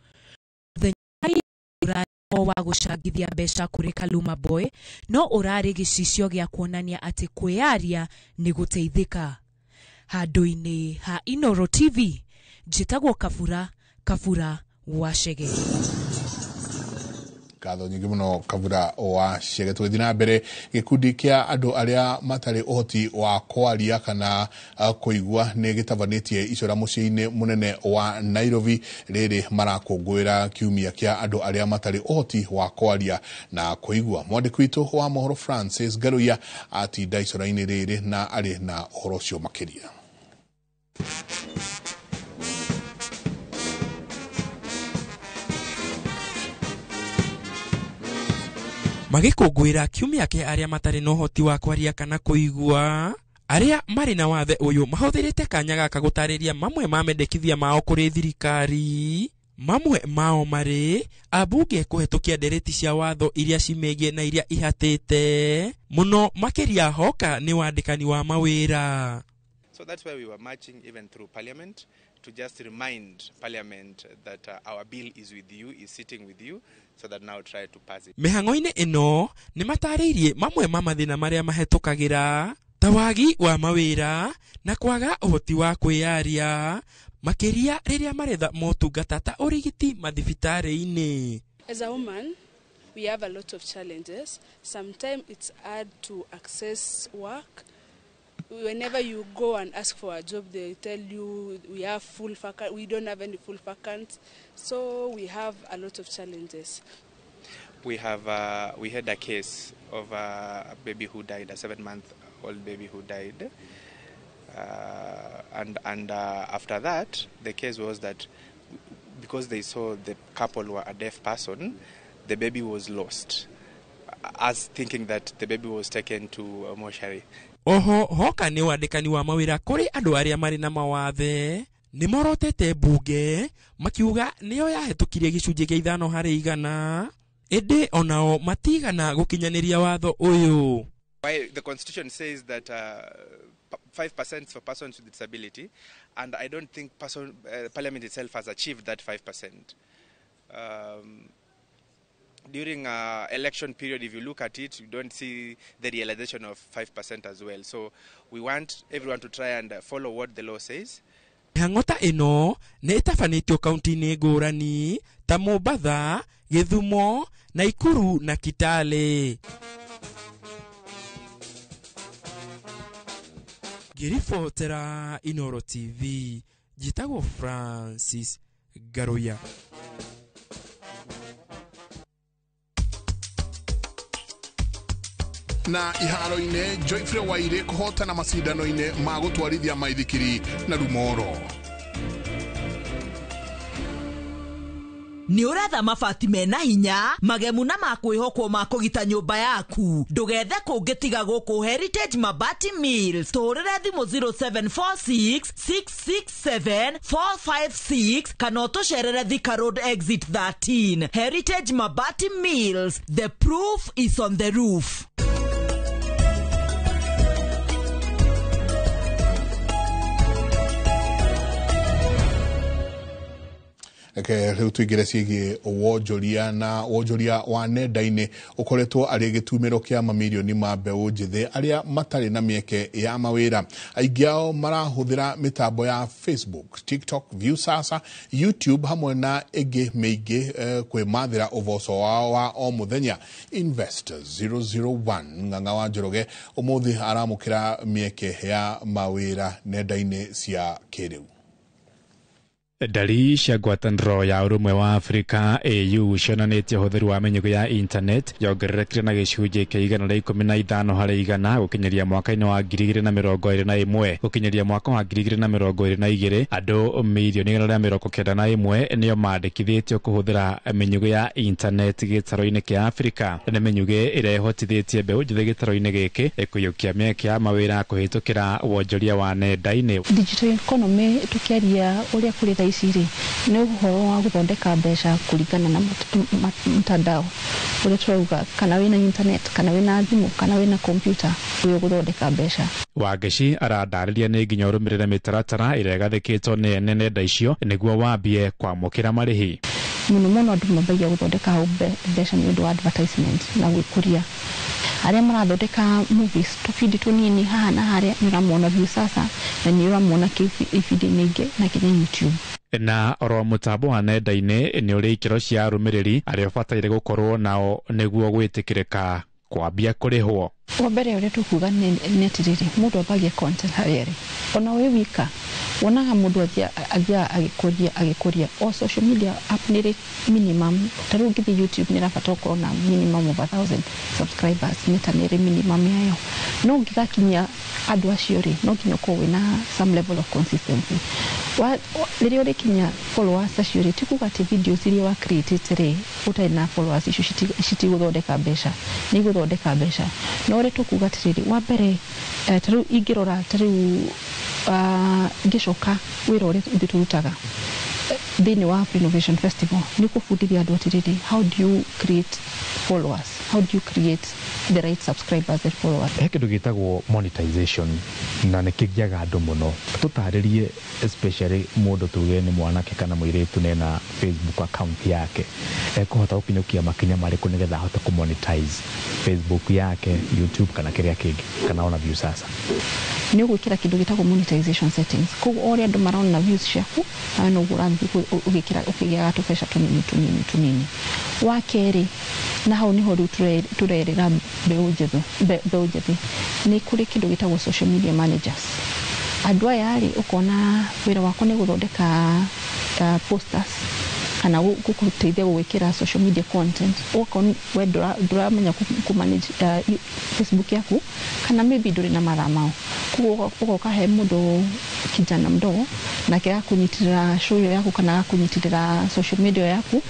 O wa gũcangithia mbeca kũrĩ Kaluma Boy no ũrarĩ gĩcicio gĩa kuonania atĩ kwĩyaria nĩ gũteithĩka. Handũ-inĩ ha Inooro TV njĩtagwo Kabura Kabura wa Chege. Ngatho nyingĩ mũno Kabura wa Chege. Tũgĩthiĩ na mbere, gĩkundi kĩa andũ arĩa matarĩ ũhoti wa kwaria kana kũigua nĩ gĩtabanĩtie icora mũciĩ-inĩ mũnene wa Nairobi rĩrĩ marakũngũĩra kiumia kĩa andũ arĩa matarĩ ũhoti wa kwaria na kũigua. Mwandĩki witũ wa mohoro Francis Ngaruiya atinda icora-inĩ rĩrĩ na arĩ na ũhoro ũcio makĩria. Magĩkũngũĩra kiumia kĩa arĩa matarĩ na ũhoti wa kwaria kana kũigua, arĩa marĩ na wathe ũyũ mahũthĩrĩte kanya gaka gũtarĩria mamwe ma mendekithia mao kũrĩ thirikari. Mamwe mao marĩ ambunge kũhetũkia ndereti cia watho iria cimĩgiĩ na iria ihatĩte mũno makĩria hoka nĩ wandĩkani wa mawĩra. So that's why we were marching even through Parliament to just remind Parliament that our bill is with you, is sitting with you, so that now try to pass it. Mĩhang'o-inĩ ĩno nĩ matarĩirie mamwe ma mathĩna marĩa mahetũkagĩra ta wagi wa mawĩra na kwaga ũhoti wa kwĩyaria makĩria rĩrĩa maretha motungata ta ũrigiti mathibitarĩ-inĩ. As a woman, we have a lot of challenges. Sometimes it's hard to access work. Whenever you go and ask for a job, they tell you we have full vacant, we don't have any full vacant. So we have a lot of challenges. We have we had a case of a baby who died, a 7-month-old baby who died, and after that, the case was that because they saw the couple were a deaf person, the baby was lost, as thinking that the baby was taken to a mortuary. Oho hoka nĩ wandĩkani wa mawĩra kũrĩ andũ arĩa marĩ na mawathe nĩ morotete mbunge makiuga nĩyo yahetũkirie gĩcunjĩ kĩa 5 harĩ 100, ĩndĩ onao matigana gũkinyanĩria watho ũyũ. Why the constitution says that 5% for persons with disability, and I don't think Parliament itself has achieved that 5%. During election period, if you look at it, you don't see the realization of 5% as well. So we want everyone to try and follow what the law says. Mĩhang'o ta ĩno nĩ ĩtabanĩtio kaunti-inĩ ngũrani ta Mombatha, Gĩthumo, Naikuru na Kitale. Ngĩribotera Inooro TV, njĩtagwo Francis Ngaruiya. Na iharo-inĩ Joyfrey Waire kũhotana macindano-inĩ ma gũtwarithia maithikiri na Rumoro. Nĩ ũretha mabati mena hinya magemu na ma kwĩhokwo ma kũgita nyũmba yaku, ndũgethe kũngĩ tiga gũkũ Heritage Mabati Mills. Tũhũrĩre thimũ 0746 667 456 kana ũtũcerere Thika Road Exit 13. Heritage Mabati Mills, the proof is on the roof. Reke rĩu tũingĩre ciĩgiĩ wonjoria na wonjoria wa nenda-inĩ ũkoretwo arĩ gĩtumĩro kĩa mamirioni ma mbeũ njĩthĩ arĩa matarĩ na mĩeke ya mawĩra. Aingĩ ao marahũthĩra mĩtambo ya Facebook, TikTok, Viusasa, YouTube hamwe na ĩngĩ mĩingĩ kwĩmathĩra ũboco wao wa o mũthenya. Investor 001 Ng'ang'a wa Njoroge ũmũthĩ aramũkĩra mĩeke ya mawĩra nenda-inĩ cia kĩrĩu. Ndari cia ngwatanĩro ya ũrũmwe wa Afrika AU cionanĩtie ũhũthĩri wa mĩnyugũ ya internet yongererekire na gĩcunjĩ kĩa 115 harĩ 100 gũkinyĩria mwaka-inĩ wa 2021. Gũkinyĩria mwaka wa 2022 andũ mirioni 191 nĩo mandĩkithĩtio kũhũthĩra mĩnyugũ ya internet gĩtarũ-inĩ kĩa Afrika. Nĩ mĩnyugĩ ĩrĩa ĩhotithĩtie mbeũ njĩthĩ gĩtarũ-inĩ gĩkĩ kũiyũkia mĩeke ya mawĩra kũhĩtũkĩra wonjoria wa nenda-inĩ. Digital economy tukiaria ũrĩa kũrĩ ici rĩ nĩ ũhoro wa gũthondeka mbeca kũringana na mtandao ũrĩa tũrauga, kana wĩna internet, kana wĩna thimũ, kana wĩna computer, ũyũ gũthondeka mbeca. Wangeci aradarĩria nĩ nginya ũrũmĩrĩre mĩtaratara ĩrĩa ĩgathĩkĩtwo nĩ ene nenda icio nĩguo wambie kwamũkĩra marĩhi. Mũno mũno andũ mambagia gũthondeka hau mbeca nĩ ũndũ wa advertisement na gwĩkũria. Arĩa marathondeka movies tũbindi tũnini haha na harĩa nĩ ũramona Viusasa na nĩ ũramona ibindi-inĩ ingĩ na nginya YouTube. Na oro mũtambo wa nenda-inĩ nĩ ũrĩ ikĩro cia arũmĩrĩri arĩa ũbataire gũkorwo nao nĩguo gwĩtĩkĩrĩka kwambia kũrĩhwo. Wa mbere ũrĩa tũkuga nĩ atĩrĩrĩ, mũndũ ambagia content harĩa arĩ ona wĩ wika, wonaga mũndũ athiaga agĩkũria o social media app nĩ rĩ minimum. Ta rĩu ũngĩthiĩ YouTube, nĩ ĩrabatara ũkorwo na minimum of 1,000 subscribers, nĩ ta nĩ ĩrĩ minimum yayo. No ũngĩgakinyia andũ acio rĩ, no nginya ũkorwo wĩna some level of consistency. Rĩrĩa ũrĩkinya followers acio rĩ, ti kuga atĩ videos iria wa create rĩ ũtarĩ na followers icio citigũthondeka mbeca, nĩ igũthondeka mbeca. No ũrĩa tũkuga atĩrĩrĩ, wa mbere, ta rĩu ingĩrora, ta rĩu ngĩcoka wĩra ũrĩa ithuĩ tũrutaga thĩinĩ wa Afro Innovation Festival nĩ kũbundithia andũ atĩrĩrĩ, how do you create followers, how do you create the right subscribers and followers. He kĩndũ gĩtagwo monetization na nĩ kĩgiaga andũ mũno. Tũtarĩrie, especially mũndũ tuge nĩ mwanake kana mũirĩtu nena Facebook account yake, ekũhota gũkinyũkia makinya marĩkũ nĩgetha ahote kũmonetize Facebook yake, YouTube kana kĩrĩa kĩngĩ, kana ona Viusasa? Nĩ ũgwĩkĩra kĩndũ gĩtagwo monetization settings. Koguo o ũrĩa andũ marona views ciaku, nawe noguo ũrathiĩ ũgĩkĩra ũkĩgĩaga tũbeca tũnini tũnini tũnini. Wa kerĩ, na hau niho rĩu tũrerĩra mbeũ njĩthĩ, nĩ kũrĩ kĩndũ gĩtagwo social media managers. Andũ aya rĩ, ũkona wĩra wakwa nĩ gũthondeka posters kana gũgũteithia gũgwĩkĩra social media content. Ũgakorwo we ndũramenya kũ manage Facebook yaku, kana maybe ndũrĩ na mathaa mao, koguo ũgoka he mũndũ kijana mdogo, nake agakũnyitĩrĩra show ĩyo yaku kana agakũnyitĩrĩra social media yaku,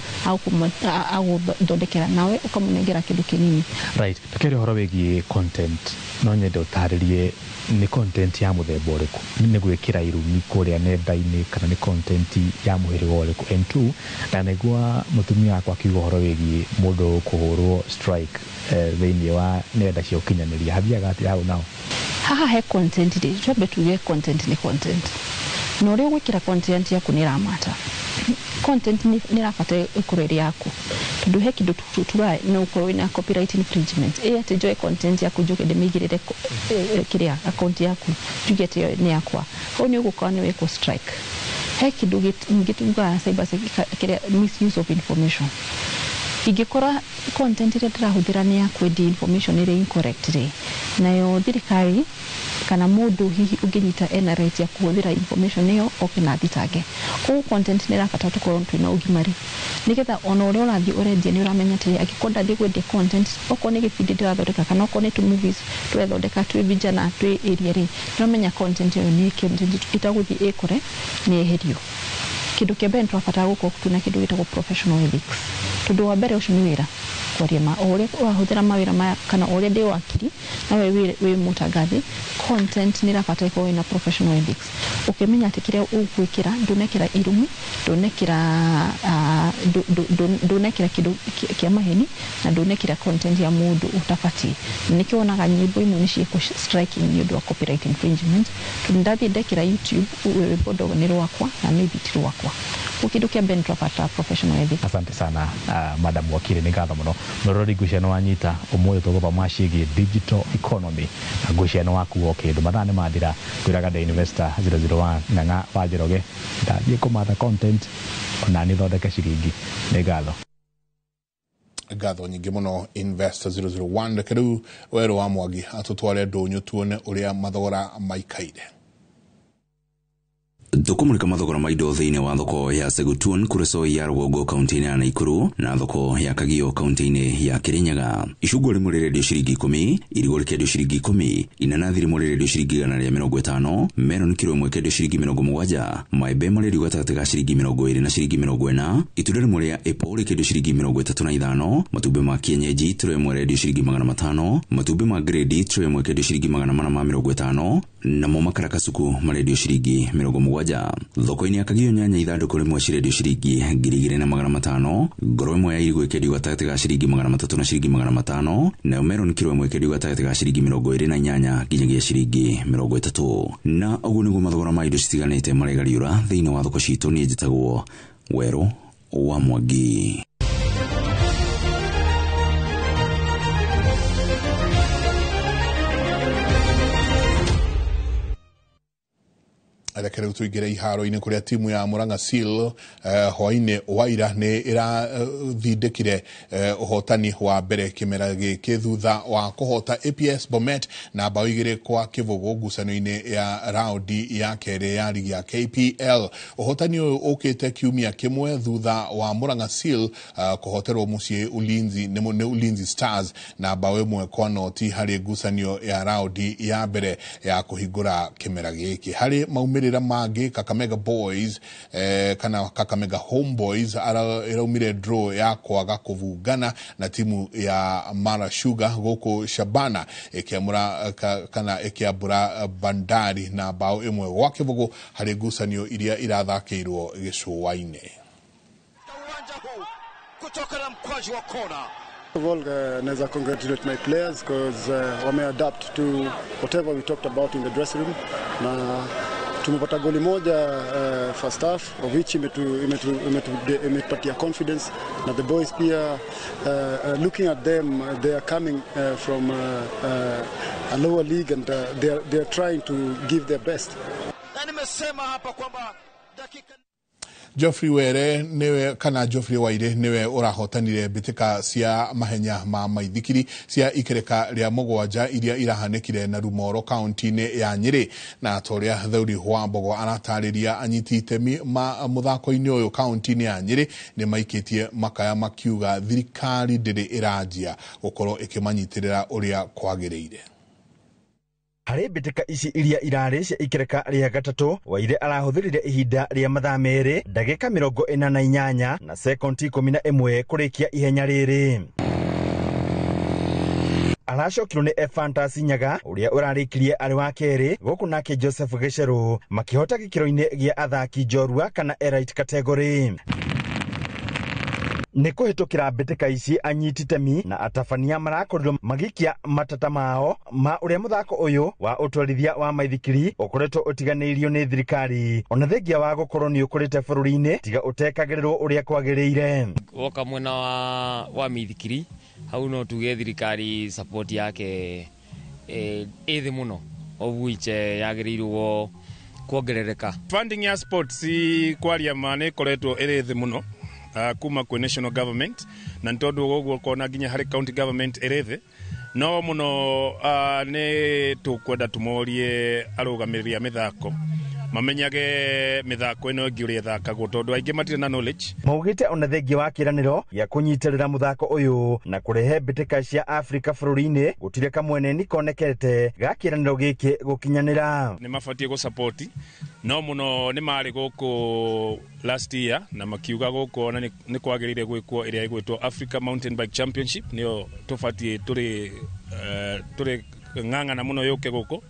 agũthondekera, nawe ũkamũnengera kĩndũ kĩnini. Right, tukĩaria ũhoro wĩgiĩ content, no nyende ũtarĩrie nĩ content ya mũthemba ũrĩkũ, nĩ gwĩkĩra irumi kũrĩa nenda-inĩ kana nĩ content ya mũhĩrĩga ũrĩkũ? And two, ndanaigua mũtumia wakwa akiuga ũhoro wĩgiĩ mũndũ kũhũrwo strike thĩinĩ wa nenda cia ũkinyanĩria. Hathiaga atĩa hau nao? Haha he content rĩ, twambe tuge content nĩ content, na ũrĩa ũgwĩkĩra content yaku nĩ ĩramata. Content nĩ ĩrabatara ĩkorwo ĩrĩ yaku, tondũ he kĩndũ tugaga no ũkorwo wĩna copyright infringement, ĩ atĩ njoe content yaku, njoke ndĩmĩigĩrĩre kĩrĩa account yaku, njuge atĩ ĩyo nĩ yakwa, hau nĩ ũgũkorwo nĩ wekwo strike. He kĩndũ ningĩ tugaga cyber kĩrĩa, misuse of information. Ingĩkora content ĩrĩa ndĩrahũthĩra nĩ ya kwendia information ĩrĩa incorrect rĩ, nayo thirikari kana mũndũ hihi ũngĩnyita ena right ya kũhũthĩra information ĩyo oke na thitange. Koguo content nĩ ĩrabatara tũkorwo twĩna ũgimari, nĩgetha ona ũrĩa ũrathiĩ ũrendia nĩ ũramenya atĩrĩ, angĩkorwo ndathiĩ kwendia content, okorwo nĩ gĩbindi ndĩrathondeka kana okorwo nĩ tũ movies tũrethondeka twĩ vijana twĩ area rĩ, nĩ ũramenya content ĩyo nĩ content ĩtagũthiĩ ĩkore nĩ yeherio. Kĩndũ kĩa mbere, nĩ tũrabatara gũkorwo twĩna kĩndũ gĩtagwo professional ethics, tondũ wa mbere ũcio nĩ wĩra. Kwaria ma, o ũrĩa ũrahũthĩra mawĩra maya kana o ũrĩa ndĩ wakiri nawe wĩ mũtangathi, content nĩ ĩrabatara ĩkorwo ĩna professional ethics, ũkĩmenya atĩ kĩrĩa ũgwĩkĩra ndũnekĩra irumi, ndũnekĩra kĩndũ kĩa maheni, na ndũnekĩra content ya mũndũ ũtabatiĩ. Nĩkĩo wonaga nyĩmbo imwe nĩ ciĩkwo striking nĩ ũndũ wa copyright infringement, tondũ ndathiĩ ndekĩra YouTube rwĩmbo ndogo nĩ rwakwa na maybe ti rwakwa. Koguo kĩndũ kĩa mbere, nĩ tũrabatara professional ethics. Asante sana, madam wakiri, nĩ ngatho mũno. Mũrori, ngwĩciria nĩ wanyita. Ũmũthĩ tũgũthoma ciĩgiĩ digital economy na ngwĩciria nĩ wakuo kĩndũ. Mathaa nĩ mathira, ngwĩraga the Investor 001 Ng'ang'a wa Njoroge, ndathiĩ kũmatha content ona nĩ thondeke ciringi. Nĩ ngatho. Ngatho nyingĩ mũno, Investor 001. Reke rĩu Werũ wa Mwangi atũtware ndũnyũ tuone ũrĩa mathogora maikaire. Tũkũmũrĩka mathogora ma indo thĩinĩ wa thoko ya Segutun kũrĩ Soi ya Rũgongo kaunti-inĩ ya Naikuru na thoko ya Kagio kaunti-inĩ ya Kirinyaga. Icungwa rĩmwe rĩrendio ciringi 10, irigũ rĩkendio ciringi 10, inanathi rĩmwe rĩrendio ciringi 150, melon kiro ĩmwe ĩkendio ciringi 70, maembe marendio gatagatĩ ga ciringi 20 na ciringi 40, itunda rĩmwe rĩa apple rĩkendio ciringi 35, matumbĩ ma kienyeji tray ĩmwe rendio ciringi 500, matumbĩ ma grade tray ĩmwe ĩkendio ciringi 450, namo makara kasuku marendio ciringi 70. Thoko-inĩ ya Kagio, nyanya ithandũkũ rĩmwe cirendio ciringi 2500, ngoro ĩmwe ya irigũ ĩkendio gatagatĩ ga ciringi 300 na ciringi 500, nayo melon kiro ĩmwe ĩkendio gatagatĩ ga ciringi 28 nginyagia ciringi 30. Na ũguo nĩguo mathogora ma indo citiganĩte maregariũra thĩinĩ wa thoko citũ. Niĩ njĩtagwo Werũ wa Mwangi. Reke Reke rĩu tũingĩre iharo-inĩ kũrĩa timu ya Murang'a Seal hwaĩ-inĩ wa ira nĩ ĩrathindĩkire ũhotani wa mbere kĩmera gĩkĩ thutha wa kũhota APS Bomet na bao 2-0 ngucanio-inĩ ya raundi ya kerĩ ya ligi ya KPL. Ũhotani ũyũ ũkĩte kiumia kĩmwe thutha wa Murang'a Seal kũhoterwo mũciĩ Ulinzi nĩ Ulinzi Stars na bao 1-0 harĩ ngucanio ya raundi ya mbere ya kũhingũra kĩmera gĩkĩ. Harĩ maumĩrĩra mangĩ, Kakamega Boys kana Kakamega Homeboys ĩraumire draw ya kwaga kũbungana na timu ya Mara Sugar gũkũ Shabana ĩkĩamũra kana ĩkĩambũra Bandari na bao 1-0 harĩ ngucanio iria irathakĩirwo gĩcũa-inĩ. Kutoka na mkwaju wa kona. First of all, naweza congratulate my players because wame adapt to whatever we talked about in the dressing room. Na tumepata goli moja first half, of which imetupatia confidence. Na the boys pia, looking at them, they are coming from a lower league and they are trying to give their best. Na nimesema hapa kwamba dakika Geoffrey Were niwe kana Geoffrey Waire niwe urahotanire mbitika cia mahenya ma maithikiri cia ikereka ria mugwanja iria irahanĩkire na Rumoro kaunti-inĩ ya Nyĩrĩ. Na toria Theuri wa Mbogo aratarĩria anyiti itemi ma mũthako-inĩ ũyũ kaunti-inĩ ya Nyĩrĩ nĩ maikĩtie makaya makiuga thirikari ndĩrĩ ĩranjia gũkorwo ĩkĩmanyitĩrĩra ũrĩa kwagĩrĩire. Harĩ mbĩtĩka ici iria irarĩ cia ikereka rĩa gatatũ, Waire arahũthĩrire ihinda rĩa mathaa 2 ndagĩka 48 na sekondi 11 kũrĩkia ihenya rĩrĩ. Aracokirwo nĩ Ephantus Nyaga ũrĩa ũrarĩkirie arĩ wa kerĩ, gũkũ nake Joseph Gĩcerũ makĩhota gĩkĩro-inĩ gĩa athaki njorua kana elite category. Nĩ kũhĩtũkĩra mbĩtĩka ici anyiti itemi na atabania marakorirwo magĩikia matata mao ma ũrĩa mũthako ũyũ wa ũtwarithia wa maithikiri ũkoretwo ũtiganĩirio nĩ thirikari, ona thengia wa gũkorwo nĩ ũkũrĩte bũrũri-inĩ tiga ũtekagĩrĩrwo ũrĩa kwagĩrĩire. Woka mwena wa mĩithikiri hau no tuge thirikari support yake ĩ thĩ mũno, of which yagĩrĩirwo kuongerereka. Funding ya sports kwaria ma nĩ ĩkoretwo ĩrĩ thĩ mũno kuma kwĩ national government, na nĩ tondũ ũguo kona nginya harĩ county government ĩrĩ thĩ no mũno. Nĩ tũkwenda tũmorie arũgamĩrĩri a mĩthako mamenyage mĩthako ĩno ĩngĩ ũrĩa ĩthakagwo tondũ aingĩ matirĩ na knowledge. Maugĩte ona thengia wa kĩĩranĩro gĩa kũnyitĩrĩra mũthako ũyũ na kũrehe mbĩtĩka cia Afrika bũrũri-inĩ, gũtirĩ kamweneni konekete ga kĩĩranĩro gĩkĩ gũkinyanĩra. Nĩ mabatiĩ gũsapoti no mũno nĩ marĩ gũkũ last year na makiuga gũkũ ona nĩ kwagĩrĩire gwĩkwo ĩrĩa ĩgwĩtwo Africa Mountain Bike Championship, nĩyo tũbatiĩ tũrĩ ng'ang'ana mũno yũke gũkũ.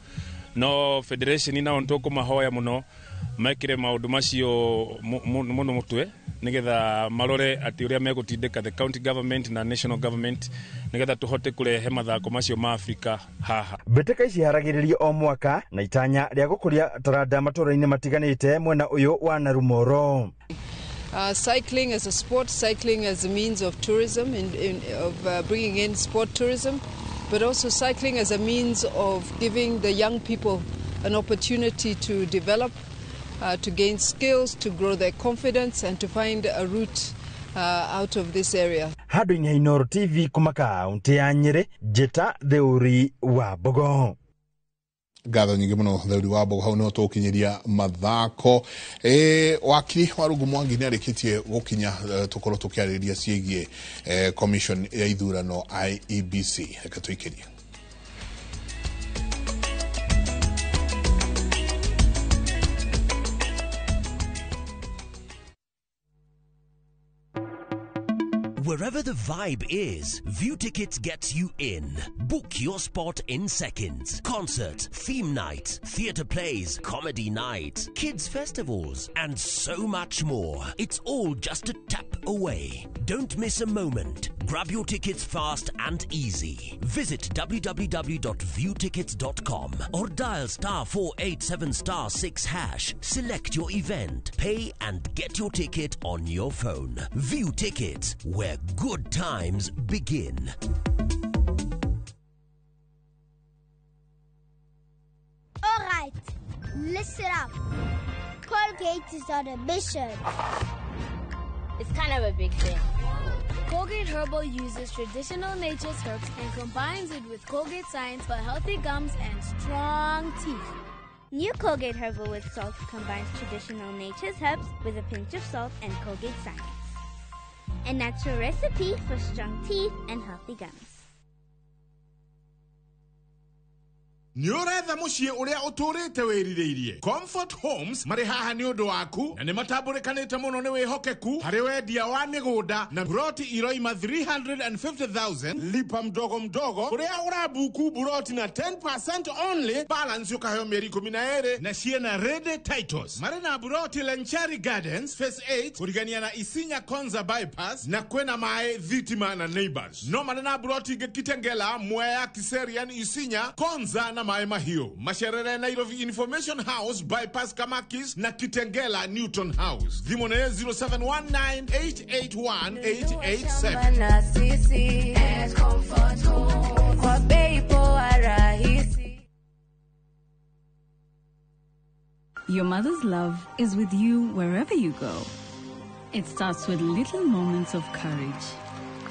No federation nao nĩtũkũmahoya mũno mekĩre maũndũ macio mũno mũtwe nĩgetha marore atĩ ũrĩa megũtindĩka the county government na national government nĩgetha tũhote kũrehe mathako macio ma Afrika haha. Mbĩtĩka ici iharagĩrĩrio o mwaka na itanya rĩa gũkũria taranda matũũra-inĩ matiganĩte mwena ũyũ wa Narumoro. Cycling as a sport, cycling as a means of tourism, of bringing in sport tourism, but also cycling as a means of giving the young people an opportunity to develop, to gain skills, to grow their confidence, and to find a route out of this area. Handũ-inĩ ha Inooro TV kuma kaunti ya Nyĩrĩ, Njĩta Theuri wa Mbogo. Ngatho nyingĩ mũno Theuri wa Mbogo. Hau nĩho tũgũkinyĩria mathako. Wakiri wa Rungu Mwangi nĩ arĩkĩtie gũkinya, tũkorwo tũkĩarĩrĩria ciĩgiĩ commission ya ithurano IEBC. Reke tũikĩrie. Wherever the vibe is, View Tickets gets you in. Book your spot in seconds. Concert, theme night, theatre plays, comedy night, kids festivals, and so much more. It's all just a tap away. Don't miss a moment. Grab your tickets fast and easy. Visit www.viewtickets.com or dial *487*6#. Select your event, pay and get your ticket on your phone. View Tickets, where good times begin. All right, listen up. Colgate is on a mission. It's kind of a big thing. Colgate Herbal uses traditional nature's herbs and combines it with Colgate science for healthy gums and strong teeth. New Colgate Herbal with Salt combines traditional nature's herbs with a pinch of salt and Colgate science. A natural recipe for strong teeth and healthy gums. Nĩ ũretha mũciĩ ũrĩa ũtũrĩte wĩrirĩirie. Comfort Homes marĩ haha nĩ ũndũ waku na nĩ matambũrĩkanĩte mũno nĩ wĩhokeku harĩ wendia wa mĩgũnda na buroti iroima 350,000 lipa mdogo mdogo ũrĩa ũrabuku buroti na 10% only balance ũkaheo mĩeri 12 na ciĩna ready titles. Marĩ na buroti Lenchari Gardens Phase 8 kũrigania na Isinya Konza Bypass na kwĩna maĩ thitima na neighbors. No marĩ na buroti ingĩ Kitengela, Mwea, Kiserian, Isinya, Konza na Maĩ Mahiũ. Macerere Nairobi Information House Bypass Kamakis na Kitengela Newton House. Thimũ nĩ 0719881887. Na sisi at Comfort Home kwa bei poa rahisi. Your mother's love is with you wherever you go. It starts with little moments of courage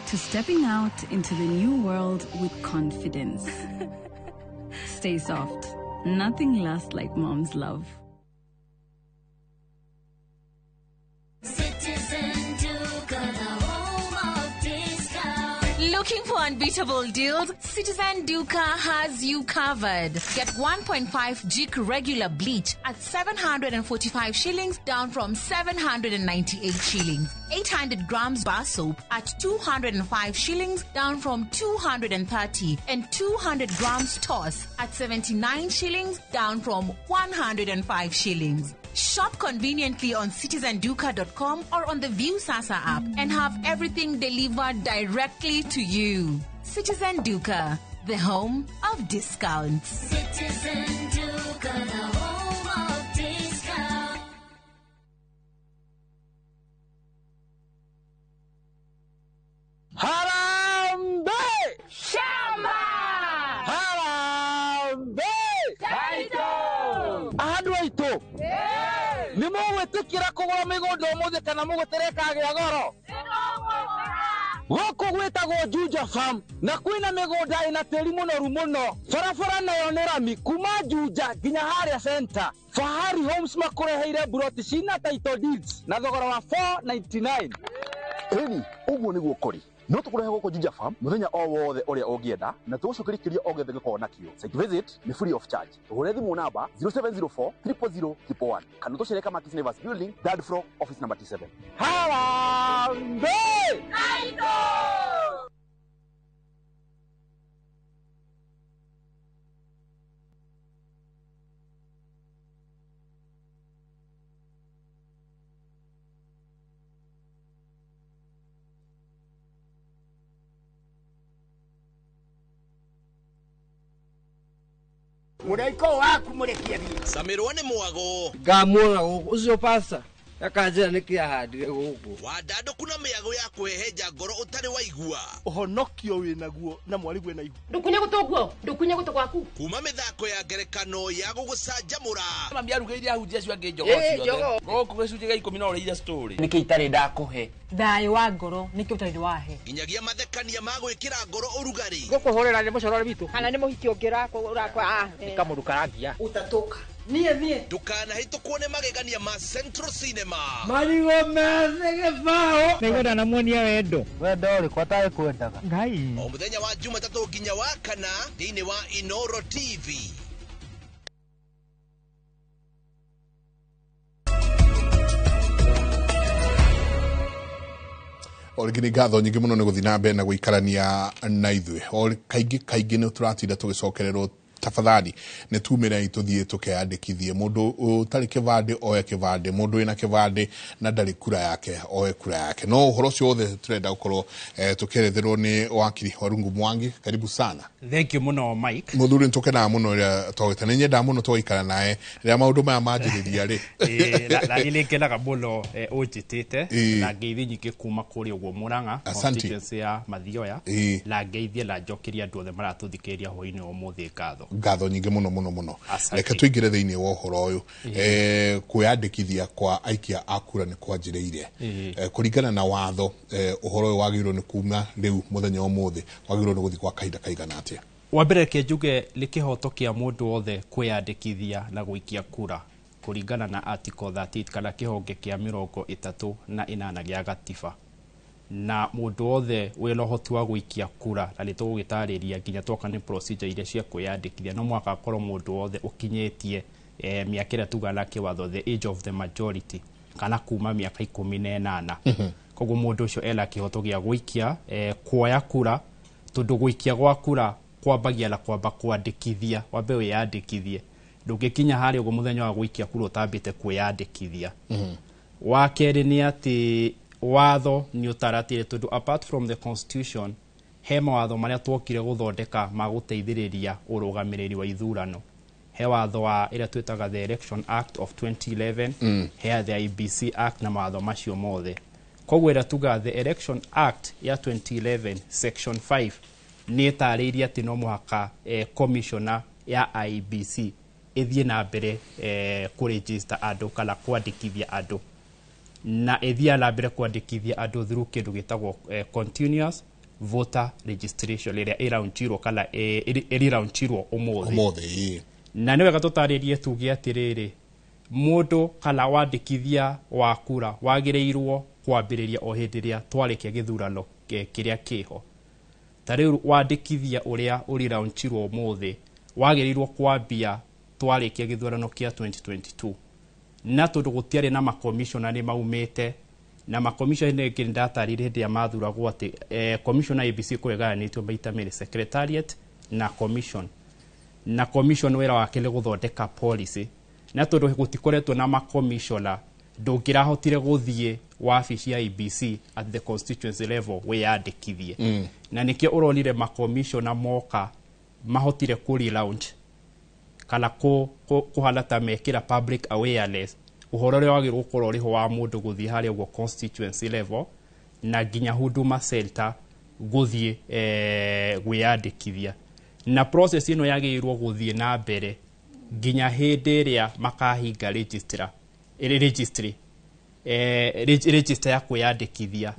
to stepping out into the new world with confidence. Stay soft. Nothing lasts like mom's love. Citizen Duka, the home of discount. Looking for unbeatable deals? Citizen Duka has you covered. Get 1.5 Jik regular bleach at 745 shillings, down from 798 shillings. 800 grams bar soap at 205 shillings, down from 230, and 200 grams toss at 79 shillings, down from 105 shillings. Shop conveniently on citizenduka.com or on the View Sasa app and have everything delivered directly to you. Citizen Duka, the home of discounts. Citizen Duka, the home of discounts. Harambee! Shamba! Harambee! Taito! Andũ aitũ nĩ mũgwĩtĩkĩra kũgũra mĩgũnda ũmũthĩ kana mũgũtere kagĩa goro? Gũkũ gwĩtagwo Juja Farm na kwĩna mĩgũnda ĩna tĩri mũnoru mũno. Barabara nayo nĩ rami kuma Juja nginya harĩa center. Fahari Homes makũreheire buroti cina title deeds na thogora wa 499. Ĩni, ũguo nĩguo kũrĩ. No tũkũrehe gũkũ Juja Farm mũthenya o wothe ũrĩa ũngĩenda na tũgũcokeria kĩrĩa o gĩothe gĩkoragwo nakĩo. Site visit nĩ free of charge. Tũhũre thimũ namba 0704 000 111 kana tũcere Kamakis Neighbors Building, third floor, office number T7. Harambee! Taito! Mũraiko waku mũrekie thiĩ. Camirwo nĩ mwago. Ngamuona gũkũ ũcio pasta akanjĩra nĩkĩ ahandire gũkũ. Wandandũku na mĩago ya kũhehenja ngoro ũtarĩ waigua. Ũhonokio wĩnaguo na mwarĩguo ena ihu. Ndũkunye gũtũ guo, ndũkunye gũtũ gwaku. Kuma mĩthako ya ngerekano ya gũgũcanjamũra. Mami arugĩire ahunjia acio angĩ njogoo ciothe. Gũkũ gĩcunjĩ gĩa 10 no ũrĩire story. Nĩkĩ itarĩ ndakũhe? Thayũ wa ngoro nĩkĩ ũtarĩ wahe? Nginyagia mathekania ma gwĩkĩra ngoro ũrugarĩ. Gũkũhũrĩra nĩ mũcorore witũ. Kana nĩ mũhiki ũngĩ ũrakwa. Nĩ kamũndũ karangia. Ũtatũka. Niĩ niĩ. Ndũkanahĩtũkwo nĩ magegania ma Central Cinema. Marigũ methĩ gĩbaũ. Nĩngwenda namuonia wendo. Wendo ũrĩkũ atarĩ kwendaga? Ngai. O mũthenya wa Jumatatũ nginya wa kana thĩinĩ wa Inoro TV. O rĩngĩ nĩ ngatho nyingĩ mũno nĩ gũthiĩ na mbere na gũikarania na ithuĩ. O kaingĩ kaingĩ nĩ tũratinda tũgĩcokererwo tafadhali nĩ tumĩrei tũthiĩ tũkeyandĩkithie. Mũndũ ũtarĩ kĩbandĩ oe kĩbandĩ, mũndũ wĩna kĩbandĩ na ndarĩ kura yake oe kura yake. No ũhoro ũcio wothe tũrenda gũkorwo tũkĩeretherwo nĩ wakiri Warungu Mwangi. Karibu sana. Thank you mũno Mike. Mũthuri nĩ tũkenaga mũno rĩrĩa twagwĩta. Nĩ nyendaga mũno tũgaikara nawe rĩrĩa maũndũ maya manjĩrĩria rĩ. Na niĩ nĩ ngenaga mũno ũnjĩtĩte na ngeithi nyingĩ kuma kũrĩa ũguo Murang'a constituency ya Mathioya, na ngeithie na njokerie andũ othe maratũthikĩrĩria hwaĩ-inĩ wa ũmũthĩ ngatho. Ngatho nyingĩ mũno mũno mũno. Reke tũingĩre thĩinĩ wa ũhoro ũyũ. Kwĩyandĩkithia kwa aikia a kura nĩ kwanjĩrĩirie. Kũringana na watho, ũhoro ũyũ wagĩrĩirwo nĩ kuma rĩu mũthenya wa ũmũthĩ, wagĩrĩirwo nĩ gũthiĩ kwa kahinda kaigana atĩa? Wa mbere reke njuge nĩ kĩhoto kĩa mũndũ wothe kwĩyandĩkithia na gũikia kura kũringana na article 38 kana kĩhonge kĩa 38 gĩa gatiba, na mũndũ wothe wĩna ũhoti wa gũikia kura, na nĩ tũgũgĩtarĩria nginya twoka nĩ procedure iria cia kwĩyandĩkithia, no mũhaka akorwo mũndũ wothe ũkinyĩtie mĩaka ĩrĩa tugaga na kĩwatho the age of the majority, kana kuma mĩaka 18. Koguo mũndũ ũcio ena kĩhoto gĩa gũikia, kuoya kura, tondũ gũikia gwa kura kwambagia na kwamba kwandĩkithia, wambe wĩyandĩkithie. Ndũngĩkinya harĩa ũguo mũthenya wa gũikia kura ũtambĩte kwĩyandĩkithia. Wa kerĩ nĩ atĩ watho nĩ ũtaratĩre, tondũ apart from the constitution he mawatho marĩa twokire gũthondeka ma gũteithĩrĩria ũrũgamĩrĩri wa ithurano. He watho wa ĩrĩa twĩtaga the Election Act of 2011, he the IBC Act na mawatho macio mothe. Koguo ĩrĩa tugaga the Election Act ya 2011 section 5 nĩ ĩtarĩirie atĩ no mũhaka commissioner ya IBC ĩthiĩ na mbere kũregister andũ kana kwandĩkithia andũ, na ĩthiĩ na mbere kwandĩkithia andũ through kĩndũ gĩtagwo continuous voter registration ĩrĩa ĩraunchirwo kana ĩriraunchirwo ũmũthĩ. Na nĩ wega tũtarĩrie tuge atĩrĩrĩ, mũndũ kana wandĩkithia wa kura wagĩrĩirwo kwambĩrĩria o hĩndĩ ĩrĩa twarĩkia gĩthurano kĩrĩa kĩho. Ta rĩu wandĩkithia ũrĩa ũriraunchirwo ũmũthĩ wagĩrĩirwo kwambia twarĩkia gĩthurano kĩa 2022, na tondũ gũtiarĩ na makomishona nĩ maumĩte, na makomishona nĩ ndatarĩirie hĩndĩ ĩrĩa mathuragwo atĩ commissioner ABC kũĩgayanĩtio maita merĩ, secretariat na commission, na commission wĩra wake nĩ gũthondeka policy, na tondũ gũtikoretwo na makomishona ndũngĩrahotire gũthiĩ wabici ya IBC at the constituency level wĩyandĩkithie. Na nĩkĩo ũronire makomishona moka mahotire kũ relaunch kana kũhana ta mekĩra public awareness ũhoro ũrĩa wagĩrĩirwo gũkorwo ũrĩho wa mũndũ gũthiĩ harĩa ũguo constituency level na nginya Huduma Center gũthiĩ gwĩyandĩkithia. Na process ĩno yagĩrĩirwo gũthiĩ na mbere nginya hĩndĩ ĩrĩa makahinga registry register ya kwĩyandĩkithia.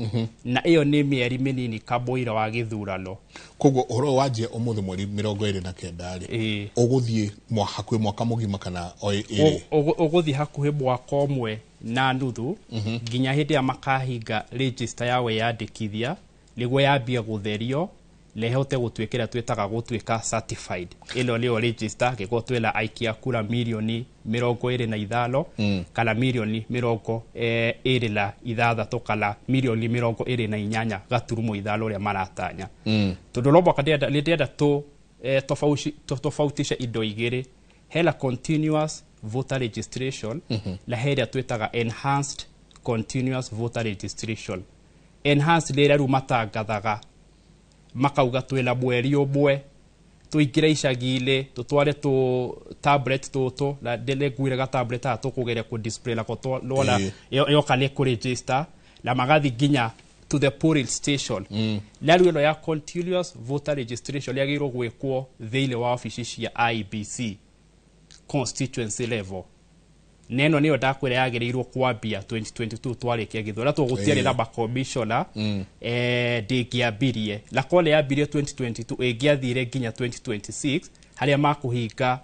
Na ĩyo nĩ mĩeri mĩnini kamũira wa gĩthurano. Koguo ũhoro wanjia ũmũthĩ mweri 29 rĩ, ũgũthiĩ hakuhĩ mwaka mũgima kana ũgũthiĩ hakuhĩ mwaka ũmwe na nuthu nginya hĩndĩ ĩrĩa makahinga register ya wĩyandĩkithia nĩguo yambie gũtherio na ĩhote gũtuĩka ĩrĩa twĩtaga gũtuĩka certified. Ĩno nĩyo register angĩkorwo twĩna aikia kura mirioni 25 kana mirioni 26 kana mirioni 28 gaturumo 5 ũrĩa maratanya. Tondũ no mũhaka ndĩrenda tofautishe indo igĩrĩ, hena continuous voter registration na he ĩrĩa twĩtaga enhanced continuous voter registration. Enhanced nĩ ĩrĩa rĩu matangathaga makauga twĩna mweri ũmwe tũingĩre icagi-inĩ tũtware tũ tablet tũtũ, na ndĩnguire ga tablet haha tũkũgeria kũ display nako wona yoka nĩ kũ register, na magathiĩ nginya to the polling station. Na rĩu ĩno ya continuous voter registration yagĩrĩirwo gwĩkwo thĩinĩ wa obici cia IBC constituency level. Na ĩno nĩyo ndakwĩra yagĩrĩirwo kwambia 2022 twarĩkia gĩthurano, tondũ gũtiarĩ na makomishona ndĩngĩambirie, na korwo yambirie 2022 ĩngĩathire nginya 2026 harĩa makũhinga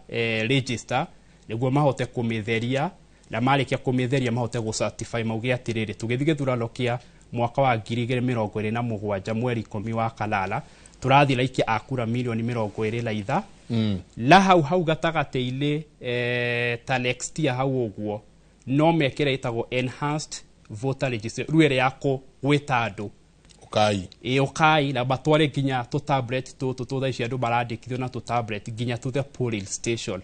register nĩguo mahote kũmĩtheria, na marĩkia kũmĩtheria mahote gũ-certify mauge atĩrĩrĩ tũgĩthiĩ gĩthurano kĩa mwaka wa 2027 mweri 10 wa kanana tũrathiĩ na aikia a kura mirioni 25. La hau hau gatagatĩ-inĩ ta next year hau ũguo no mekĩre ĩtagwo enhanced voter registration, rĩu ĩrĩa ya gwĩta andũ ũkai ũkai na matware nginya tũ tablet tũtũ tũ thaa ici andũ marandĩkithio na tũ tablet nginya to the polling station.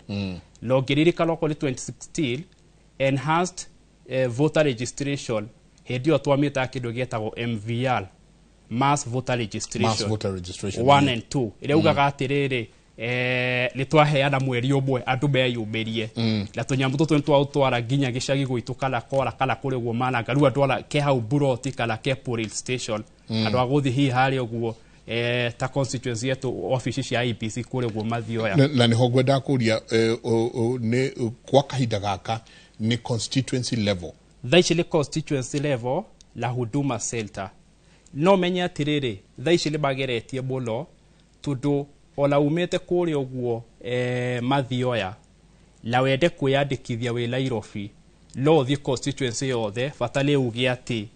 Na ũngĩririkana okorwo nĩ 2016 enhanced voter registration hĩndĩ ĩyo twamĩtaga kĩndũ gĩetagwo MVR, mass voter registration, mass voter registration 1 and 2 ĩrĩa ugaga atĩrĩrĩ nĩ twaheana mweri ũmwe andũ meyumĩrie na tũnyamũ tũtũ nĩ twaũtwara nginya gĩcagi gwitũ kana kora kana kũrĩ ũguo mananga rĩu andũ ara ke hau buroti kana ke polling station andũ a gũthiĩ hihi harĩa ũguo ta constituency yetu office cia IEBC kũrĩa ũguo Mathioya. Na nĩho ngwendaga kũria, nĩ kwa kahinda gaka nĩ constituency level? Thaa ici nĩ constituency level la Huduma Center. No menye atĩrĩrĩ, thaa ici nĩ mageretie mũno, tondũ ona umĩte kũrĩa ũguo Mathioya na wende kwĩyandĩkithia wĩ Nairobi, no ũthiĩ constituency yothe, bata nĩ uge atĩ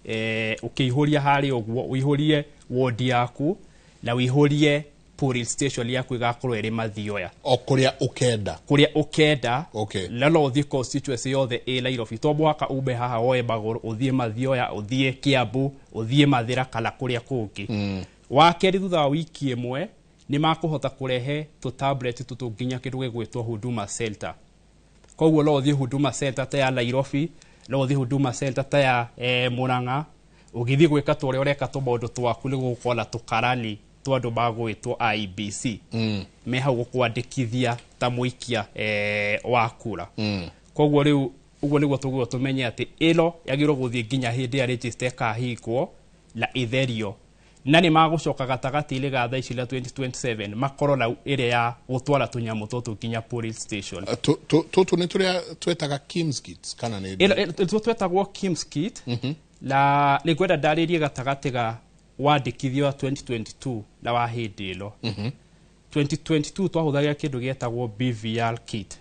ũkĩihũria harĩa ũguo ũihũrie ward yaku na ũihũrie polling station yaku ĩgakorwo ĩrĩ Mathioya. O kũrĩa ũkenda. Kũrĩa ũkenda. Na no ũthiĩ constituency yothe ĩ Nairobi, to mũhaka ume haha woe magũrũ ũthiĩ Mathioya, ũthiĩ Kiambu, ũthiĩ Mathĩra kana kũrĩa kũngĩ. Wa kerĩ, thutha wa wiki ĩmwe nĩ makũhota kũrehe tũ tablet tũtũ nginya kĩndũ gĩgwĩtwo Huduma Center. Koguo no ũthiĩ Huduma Center ta ya Nairobi, no ũthiĩ Huduma Center ta ya Murang'a, ũgĩthiĩ gwĩka ta ũrĩa ũreka tũmaũndũ twaku, nĩ gũgũkorwo na tũkarani twa andũ magwĩtwo IEBC me hau gũkwandĩkithia ta mũikia wa kura. Koguo rĩu ũguo nĩguo tũguo tũmenye atĩ ĩno yagĩrĩirwo gũthiĩ nginya hĩndĩ ya register ĩkahingwo na ĩtherio, na nĩ magũcoka gatagatĩ-inĩ ga thaa ici na 2027 makorwo na ĩrĩa ya gũtwara tũnyamũ tũtũ nginya polling station. Tũtũ nĩ tũrĩa twetaga KIEMS kits kana nĩ? Ĩno twetagwo KIEMS kit. Na nĩ ngwenda ndarĩrie gatagatĩ ga wandĩkithia wa 2022 na wa hĩndĩ ĩno. 2022 twahũthagĩra kĩndũ gĩetagwo BVR kit.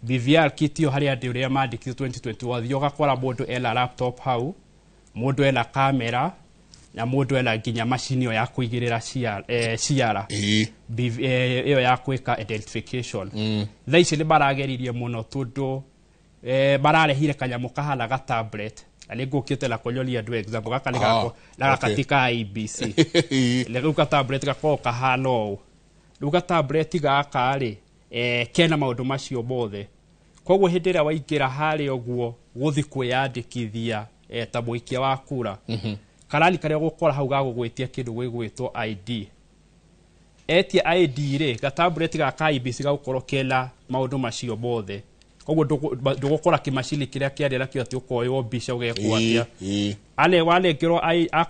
BVR kit ĩyo, harĩ andũ ũrĩa mandĩkithio 2021, wathiĩ ũgakora mũndũ ena laptop hau, mũndũ ena kamera na mũndũ ena nginya macini ĩyo ya kũigĩrĩra ciara ĩyo ya gwĩka identification. Thaa ici nĩ marageririe mũno, tondũ mararehire kanyamũ kahana ga tablet, na nĩ ngũkĩte na kũnyonia andũ example gaka nĩ gako na gaka ti ka IEBC. Rĩu ka tablet gakoragwo kahana ũũ. Rĩu ga tablet gaka rĩ, kena maũndũ macio mothe. Koguo hĩndĩ ĩrĩa waingĩra harĩa ũguo gũthiĩ kwĩyandĩkithia ta mũikia wa kura, karani karĩa ũgũkora hau gagũgwĩtia kĩndũ gĩgwĩtwo ID. Etia ID rĩ, ga tablet gaka IEBC gagũkorwo kena maũndũ macio mothe. Koguo ndũgũkora kĩmacini kĩrĩa kĩarĩ nakĩo atĩ ũkoywo mbica ũgekwo atĩa. Ane wanengerwo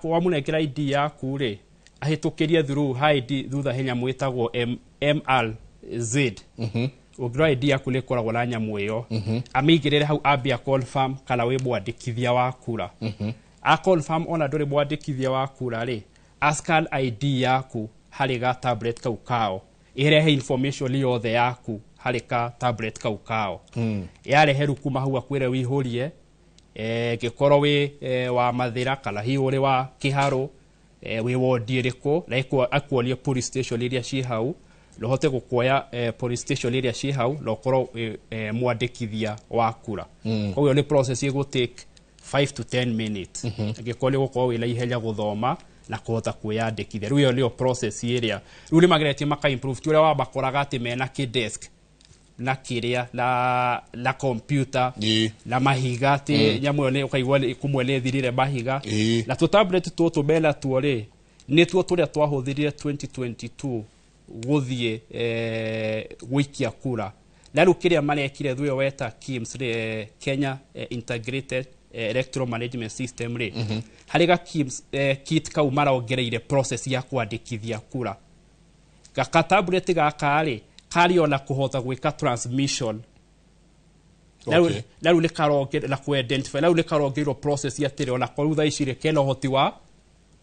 wamũnengera ID yaku rĩ, ahĩtũkĩrie through ID thutha he nyamũ ĩtagwo MRZ. Ũngĩrora ID yaku nĩ ĩkoragwo na nyamũ ĩyo, amĩigĩrĩre hau ambia confirm kana wĩ mwandĩkithia wa kura. A confirm ona ndũrĩ mwandĩkithia wa kura rĩ, a scan ID yaku harĩ ga tablet kau kao, ĩrehe information yothe yaku harĩ ka tablet kau kao. Yarehe rĩu kuma hau akwĩre wĩihũrie, ngĩkorwo wĩ wa Mathĩra kana hihi ũrĩ wa Kĩharũ, wĩ wondi ĩrĩkũ, na akuonie police station iria ciĩ hau, na ũhote gũkuoya police station iria ciĩ hau na ũkorwo mwandĩkithia wa kura. Koguo nĩ process ĩgũ take 5 to 10 minutes angĩkorwo nĩ ũgũkorwo wĩna ihenya gũthoma na kũhota kwĩyandĩkithia. Rĩu ĩyo nĩyo process ĩrĩa rĩu nĩ mageretie maka improve, ti ũrĩa wamakoraga atĩ mena kĩ-desk na kĩrĩa na computer na mahiga, atĩ nyamũ ĩyo nĩ ũkaigua kũmwe nĩ ĩthirire mahiga. Na tũ tablet tũtũ mena tuo rĩ, nĩtuo tũrĩa twahũthĩrire 2022 gũthiĩ gũikia kura. Na rĩu kĩrĩa marekire thutha weta KIEMS rĩ, Kenya Integrated Electoral Management System rĩ, harĩ ga KIEMS kit kau marongereire process ya kwandĩkithia kura. Gaka tablet gaka rĩ, karĩ ona kũhota gwĩka transmission na rĩu nĩ karongerera na kũ-identify, na rĩu nĩ karongereirwo process ya atĩrĩ ona korwo thaa ici rĩ, kena ũhoti wa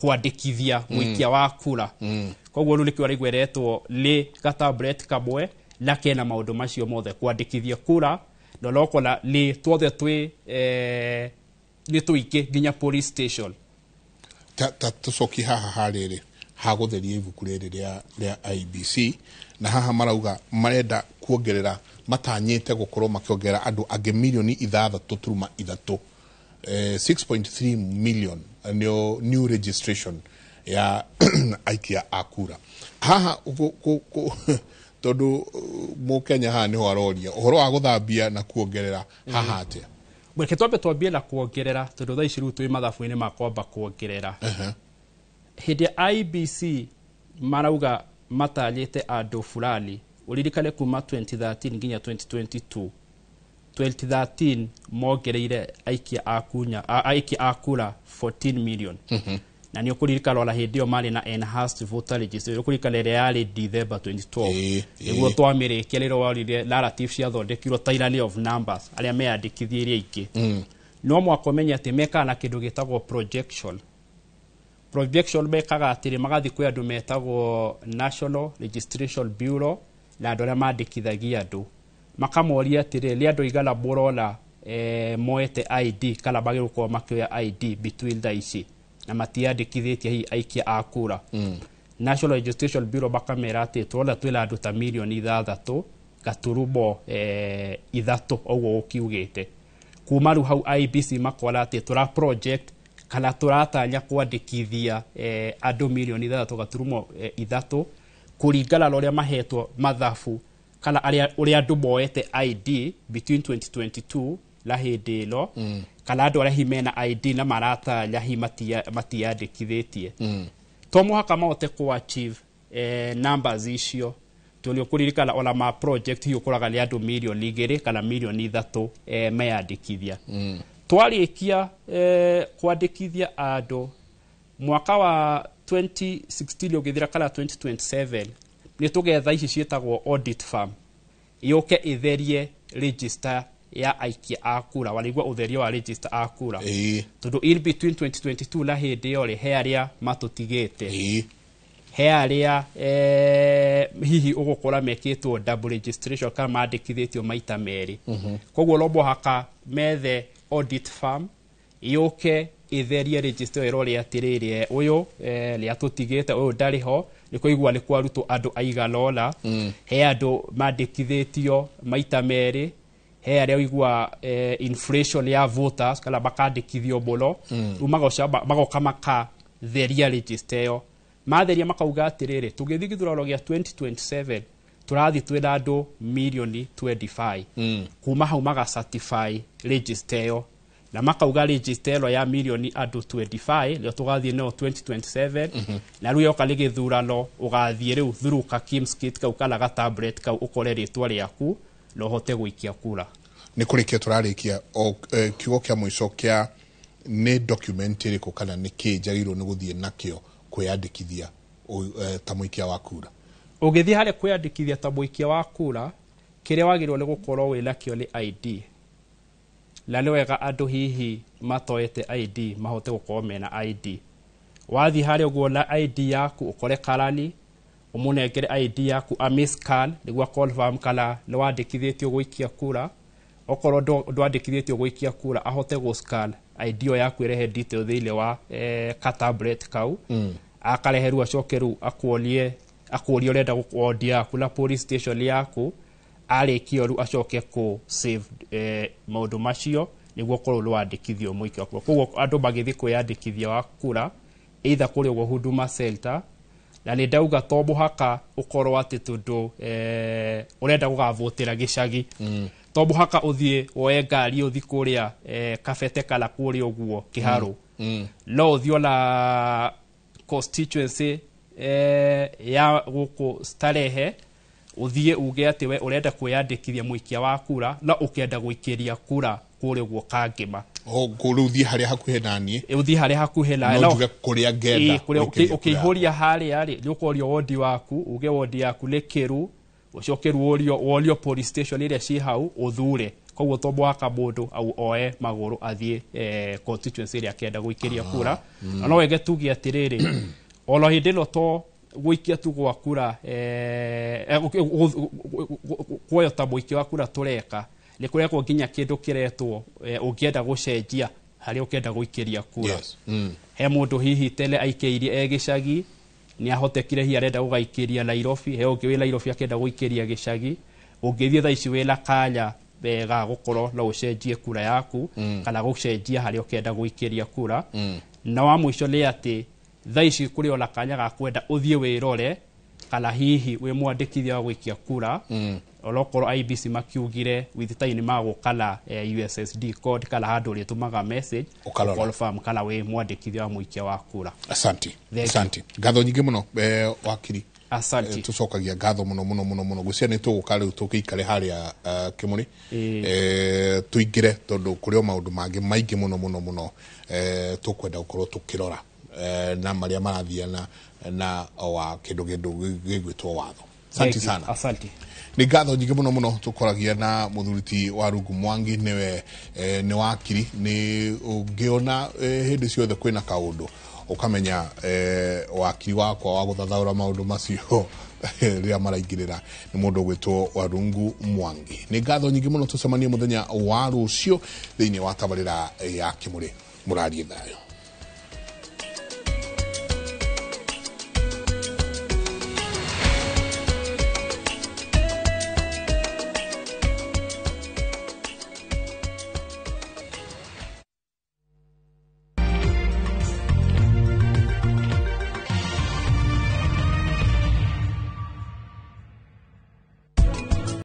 kwandĩkithia mũikia wa kura. Koguo rĩu nĩkĩo araigua ĩretwo nĩ ga tablet kamwe na kena maũndũ macio mothe, kwandĩkithia kura, na ũkona nĩ tuothe twĩ nĩ tũingĩ nginya police station. Ta tũcokie haha harĩrĩ ha gũtheria ibuku rĩrĩ rĩa IEBC, na haha marauga marenda kuongerera, matanyĩte gũkorwo makĩongerera andũ angĩ milioni 6.3, 6.3 million nĩo new registration ya aikia a kura haha, tondũ mũkenya haha nĩho aroria ũhoro wa gũthambia na kuongerera haha atĩa? Reke twambe twambie na kuongerera, tondũ thaa ici rĩu twĩ mathabu-inĩ ma kwamba kuongerera. Hĩndĩ ya IEBC marauga matanyĩte andũ fulani, ũririkane kuma 2013 nginya 2022, 2013 mongereire aikia a kura 14 million. Na nĩ ũkũririkana ona hĩndĩ ĩyo marĩ na enhanced voter registration, ũkũririkana ĩrĩa yarĩ December 2012 nĩguo twamĩrĩkia, rĩrĩa worire narrative ciathondekirwo tyranny of numbers, arĩa meyandĩkithirie aingĩ. No mwaka ũmenye atĩ mekaga na kĩndũ gĩtagwo projection. Projection mekaga atĩrĩ, magathiĩ kwĩ andũ metagwo National Registration Bureau na andũ arĩa mandĩkithagia andũ, makamoria atĩrĩ, nĩ andũ aigana mũrona moete ID kana magĩrĩirwo gũkorwo makĩoya ID between thaa ici na matiandĩkithĩtie hihi aikia a kura? National Registration Bureau makamera atĩ tũrona twĩna andũ ta 6.3 million ũguo ũkiugĩte. Kuma rĩu hau IEBC makora atĩ tũra project kana tũratanya kwandĩkithia andũ 6.3 million kũringana na ũrĩa mahetwo mathabu kana arĩa ũrĩa andũ moete ID between 2022 na hĩndĩ ĩno, kana andũ arĩa hihi mena ID na maratanya hihi matiandĩkithĩtie. To mũhaka mahote ku achieve numbers icio, tondũ ũkũririkana ona ma project hihi ũkoraga nĩ andũ 2 million kana 3 million meyandĩkithia. Twarĩkia kwandĩkithia andũ mwaka wa 2016 ũgĩthira kana 2027, nĩ tũgetha ici ciĩtagwo audit firm yũke ĩtherie register ya aikia a kura. Wanaigua ũtheria wa register a kura, tondũ in between 2022 na hĩndĩ ĩyo rĩ, he arĩa matũtigĩte, he arĩa hihi ũgũkora mekĩtwo double registration kana mandĩkithĩtio maita merĩ. Koguo no mũhaka methe audit firm yũke ĩtherie register ĩyo, ĩrore atĩrĩrĩ, ũyũ nĩ atũtigĩte, ũyũ ndarĩ ho, nĩ kũigua nĩ kwarutwo andũ aigana ũna. He andũ mandĩkithĩtio maita merĩ, he arĩa ũigua inflation ya voters kana makandĩkithio mũno. Rĩu magoka makatheria register ĩyo. Matheria makauga atĩrĩrĩ, tũgĩthiĩ gĩthurano gĩa 2027 tũrathiĩ twĩna andũ 25 million. Kuma hau maga certify register ĩyo na makauga register ĩno ya mirioni andũ 25 nĩyo tũgathiĩ nayo 2027. Na rĩu yoka nĩ gĩthurano, ũgathiĩ rĩu through ka KIEMS kit kau kana ga tablet kau, ũkore rĩtwa rĩaku na ũhote gũikia kura. Nĩ kũrĩkia tũrarĩkia o kiugo kĩa mũico kĩa nĩ document ĩrĩkũ kana nĩ kĩ njagĩrĩirwo nĩ gũthiĩ nakĩo kwĩyandĩkithia ta mũikia wa kura? Ũgĩthiĩ harĩa kwĩyandĩkithia ta mũikia wa kura, kĩrĩa wagĩrĩirwo nĩ gũkorwo wĩ nakĩo nĩ ID. Na nĩ wega andũ hihi matoete ID mahote gũkorwo mena ID. Wathiĩ harĩa ũguo na ID yaku, ũkore karani, ũmũnengere ID yaku amĩscan nĩguo confirm kana nĩ wandĩkithĩtio gũikia kura. Okorwo ndwandĩkithĩtio gũikia kura, ahote gũscan ID ĩyo yaku ĩrehe detail thĩinĩ wa ka tablet kau. Akarehe rĩu, acoke rĩu akuonie, akũrie ũrenda ward yaku na police station yaku. Arĩkia rĩu acoke kũ save maũndũ macio nĩguo ũkorwo nĩ wandĩkithio mũikia wa kura. Koguo andũ magĩthiĩ kwĩyandĩkithia wa kura either kũrĩa ũguo Huduma Center, na nĩ ndauga to mũhaka ũkorwo atĩ tondũ ũrenda gũgavotera gĩcagi, to mũhaka ũthiĩ woe ngari ũthiĩ kũrĩa Kabete kana kũrĩa ũguo Kĩharũ. No ũthiĩ ona constituency ya gũkũ Starehe, ũthiĩ uge atĩ we ũrenda kwĩyandĩkithia mũikia wa kura na ũkenda gũikĩria kura kũrĩa ũguo Kangĩma. Rĩu thiĩ harĩa hakuhĩ na niĩ. Ũthiĩ harĩa hakuhĩ na no njuge kũrĩa ngenda Ĩĩ, kũrĩa gũikĩria kura. Ũkĩihũria harĩa rĩ, nĩ ũkorio wondi waku, uge wondi yaku nĩ Kĩru, ũcoke rĩu worio police station ĩrĩa ciĩ hau ũthure. Koguo to mũhaka mũndũ au oe magũrũ athiĩ constituency ĩrĩa akenda gũikĩria kura. Na no wege tuge atĩrĩrĩ, ona hĩndĩ ĩno to gũikia tu gwa kura kuoyo ta mũikia wa kura tũreka, nĩ kũrekwo nginya kĩndũ kĩretwo ũngĩenda gũcenjia harĩa ũkenda gũikĩria kura. He mũndũ hihi tene aikĩirie e gĩcagi, nĩ ahotekire hihi arenda gũgaikĩria Nairobi. He ũngĩ wĩ Nairobi akenda gũikĩria gĩcagi. Ũngĩthiĩ thaa ici wĩna kanya ga gũkorwo no ũcenjie kura yaku kana gũcenjia harĩa ũkenda gũikĩria kura. Na wa mũico nĩ atĩ thaa ici kũrĩ ona kanya ga kwenda ũthiĩ wĩrore kana hihi wĩ mwandĩkithia wa gũikia kura. Onokorwo IEBC makiugire with time nĩ magũka na USSD code kana handũ ũrĩtũmaga message Ũkarora. confirm kana wĩ mwandĩkithia wa mũikia wa kura. Asante. Thank you. Asante, ngatho nyingĩ mũno, wakiri. Asante. Tũcokagia ngatho mũno mũno mũno mũno. Gwĩciria nĩ tũgũka rĩu tũgĩikare harĩa Kĩmũrĩ, tũingĩre tondũ kũrĩ o maũndũ mangĩ maingĩ mũno mũno mũno tũkwenda gũkorwo tũkĩrora. na marĩa marathiana na wa kĩndũ gĩgwĩtwo watho. Asante sana. Asante. Nĩ ngatho nyingĩ mũno mũno tũkoragia na mũthuri ti Warungu Mwangi, nĩwe nĩ wakiri. Nĩ ũngĩona hĩndĩ ciothe kwĩna kaũndũ ũkamenya wakiri wakwa wa gũthathaũra maũndũ macio rĩrĩa maraingĩrĩra nĩ mũndũ ũgwĩtwo Warungu Mwangi. Nĩ ngatho nyingĩ mũno, tũcemanie mũthenya wa rũciũ thĩinĩ wa tabarĩra ya Kĩmũrĩ. Mũrarie thayũ.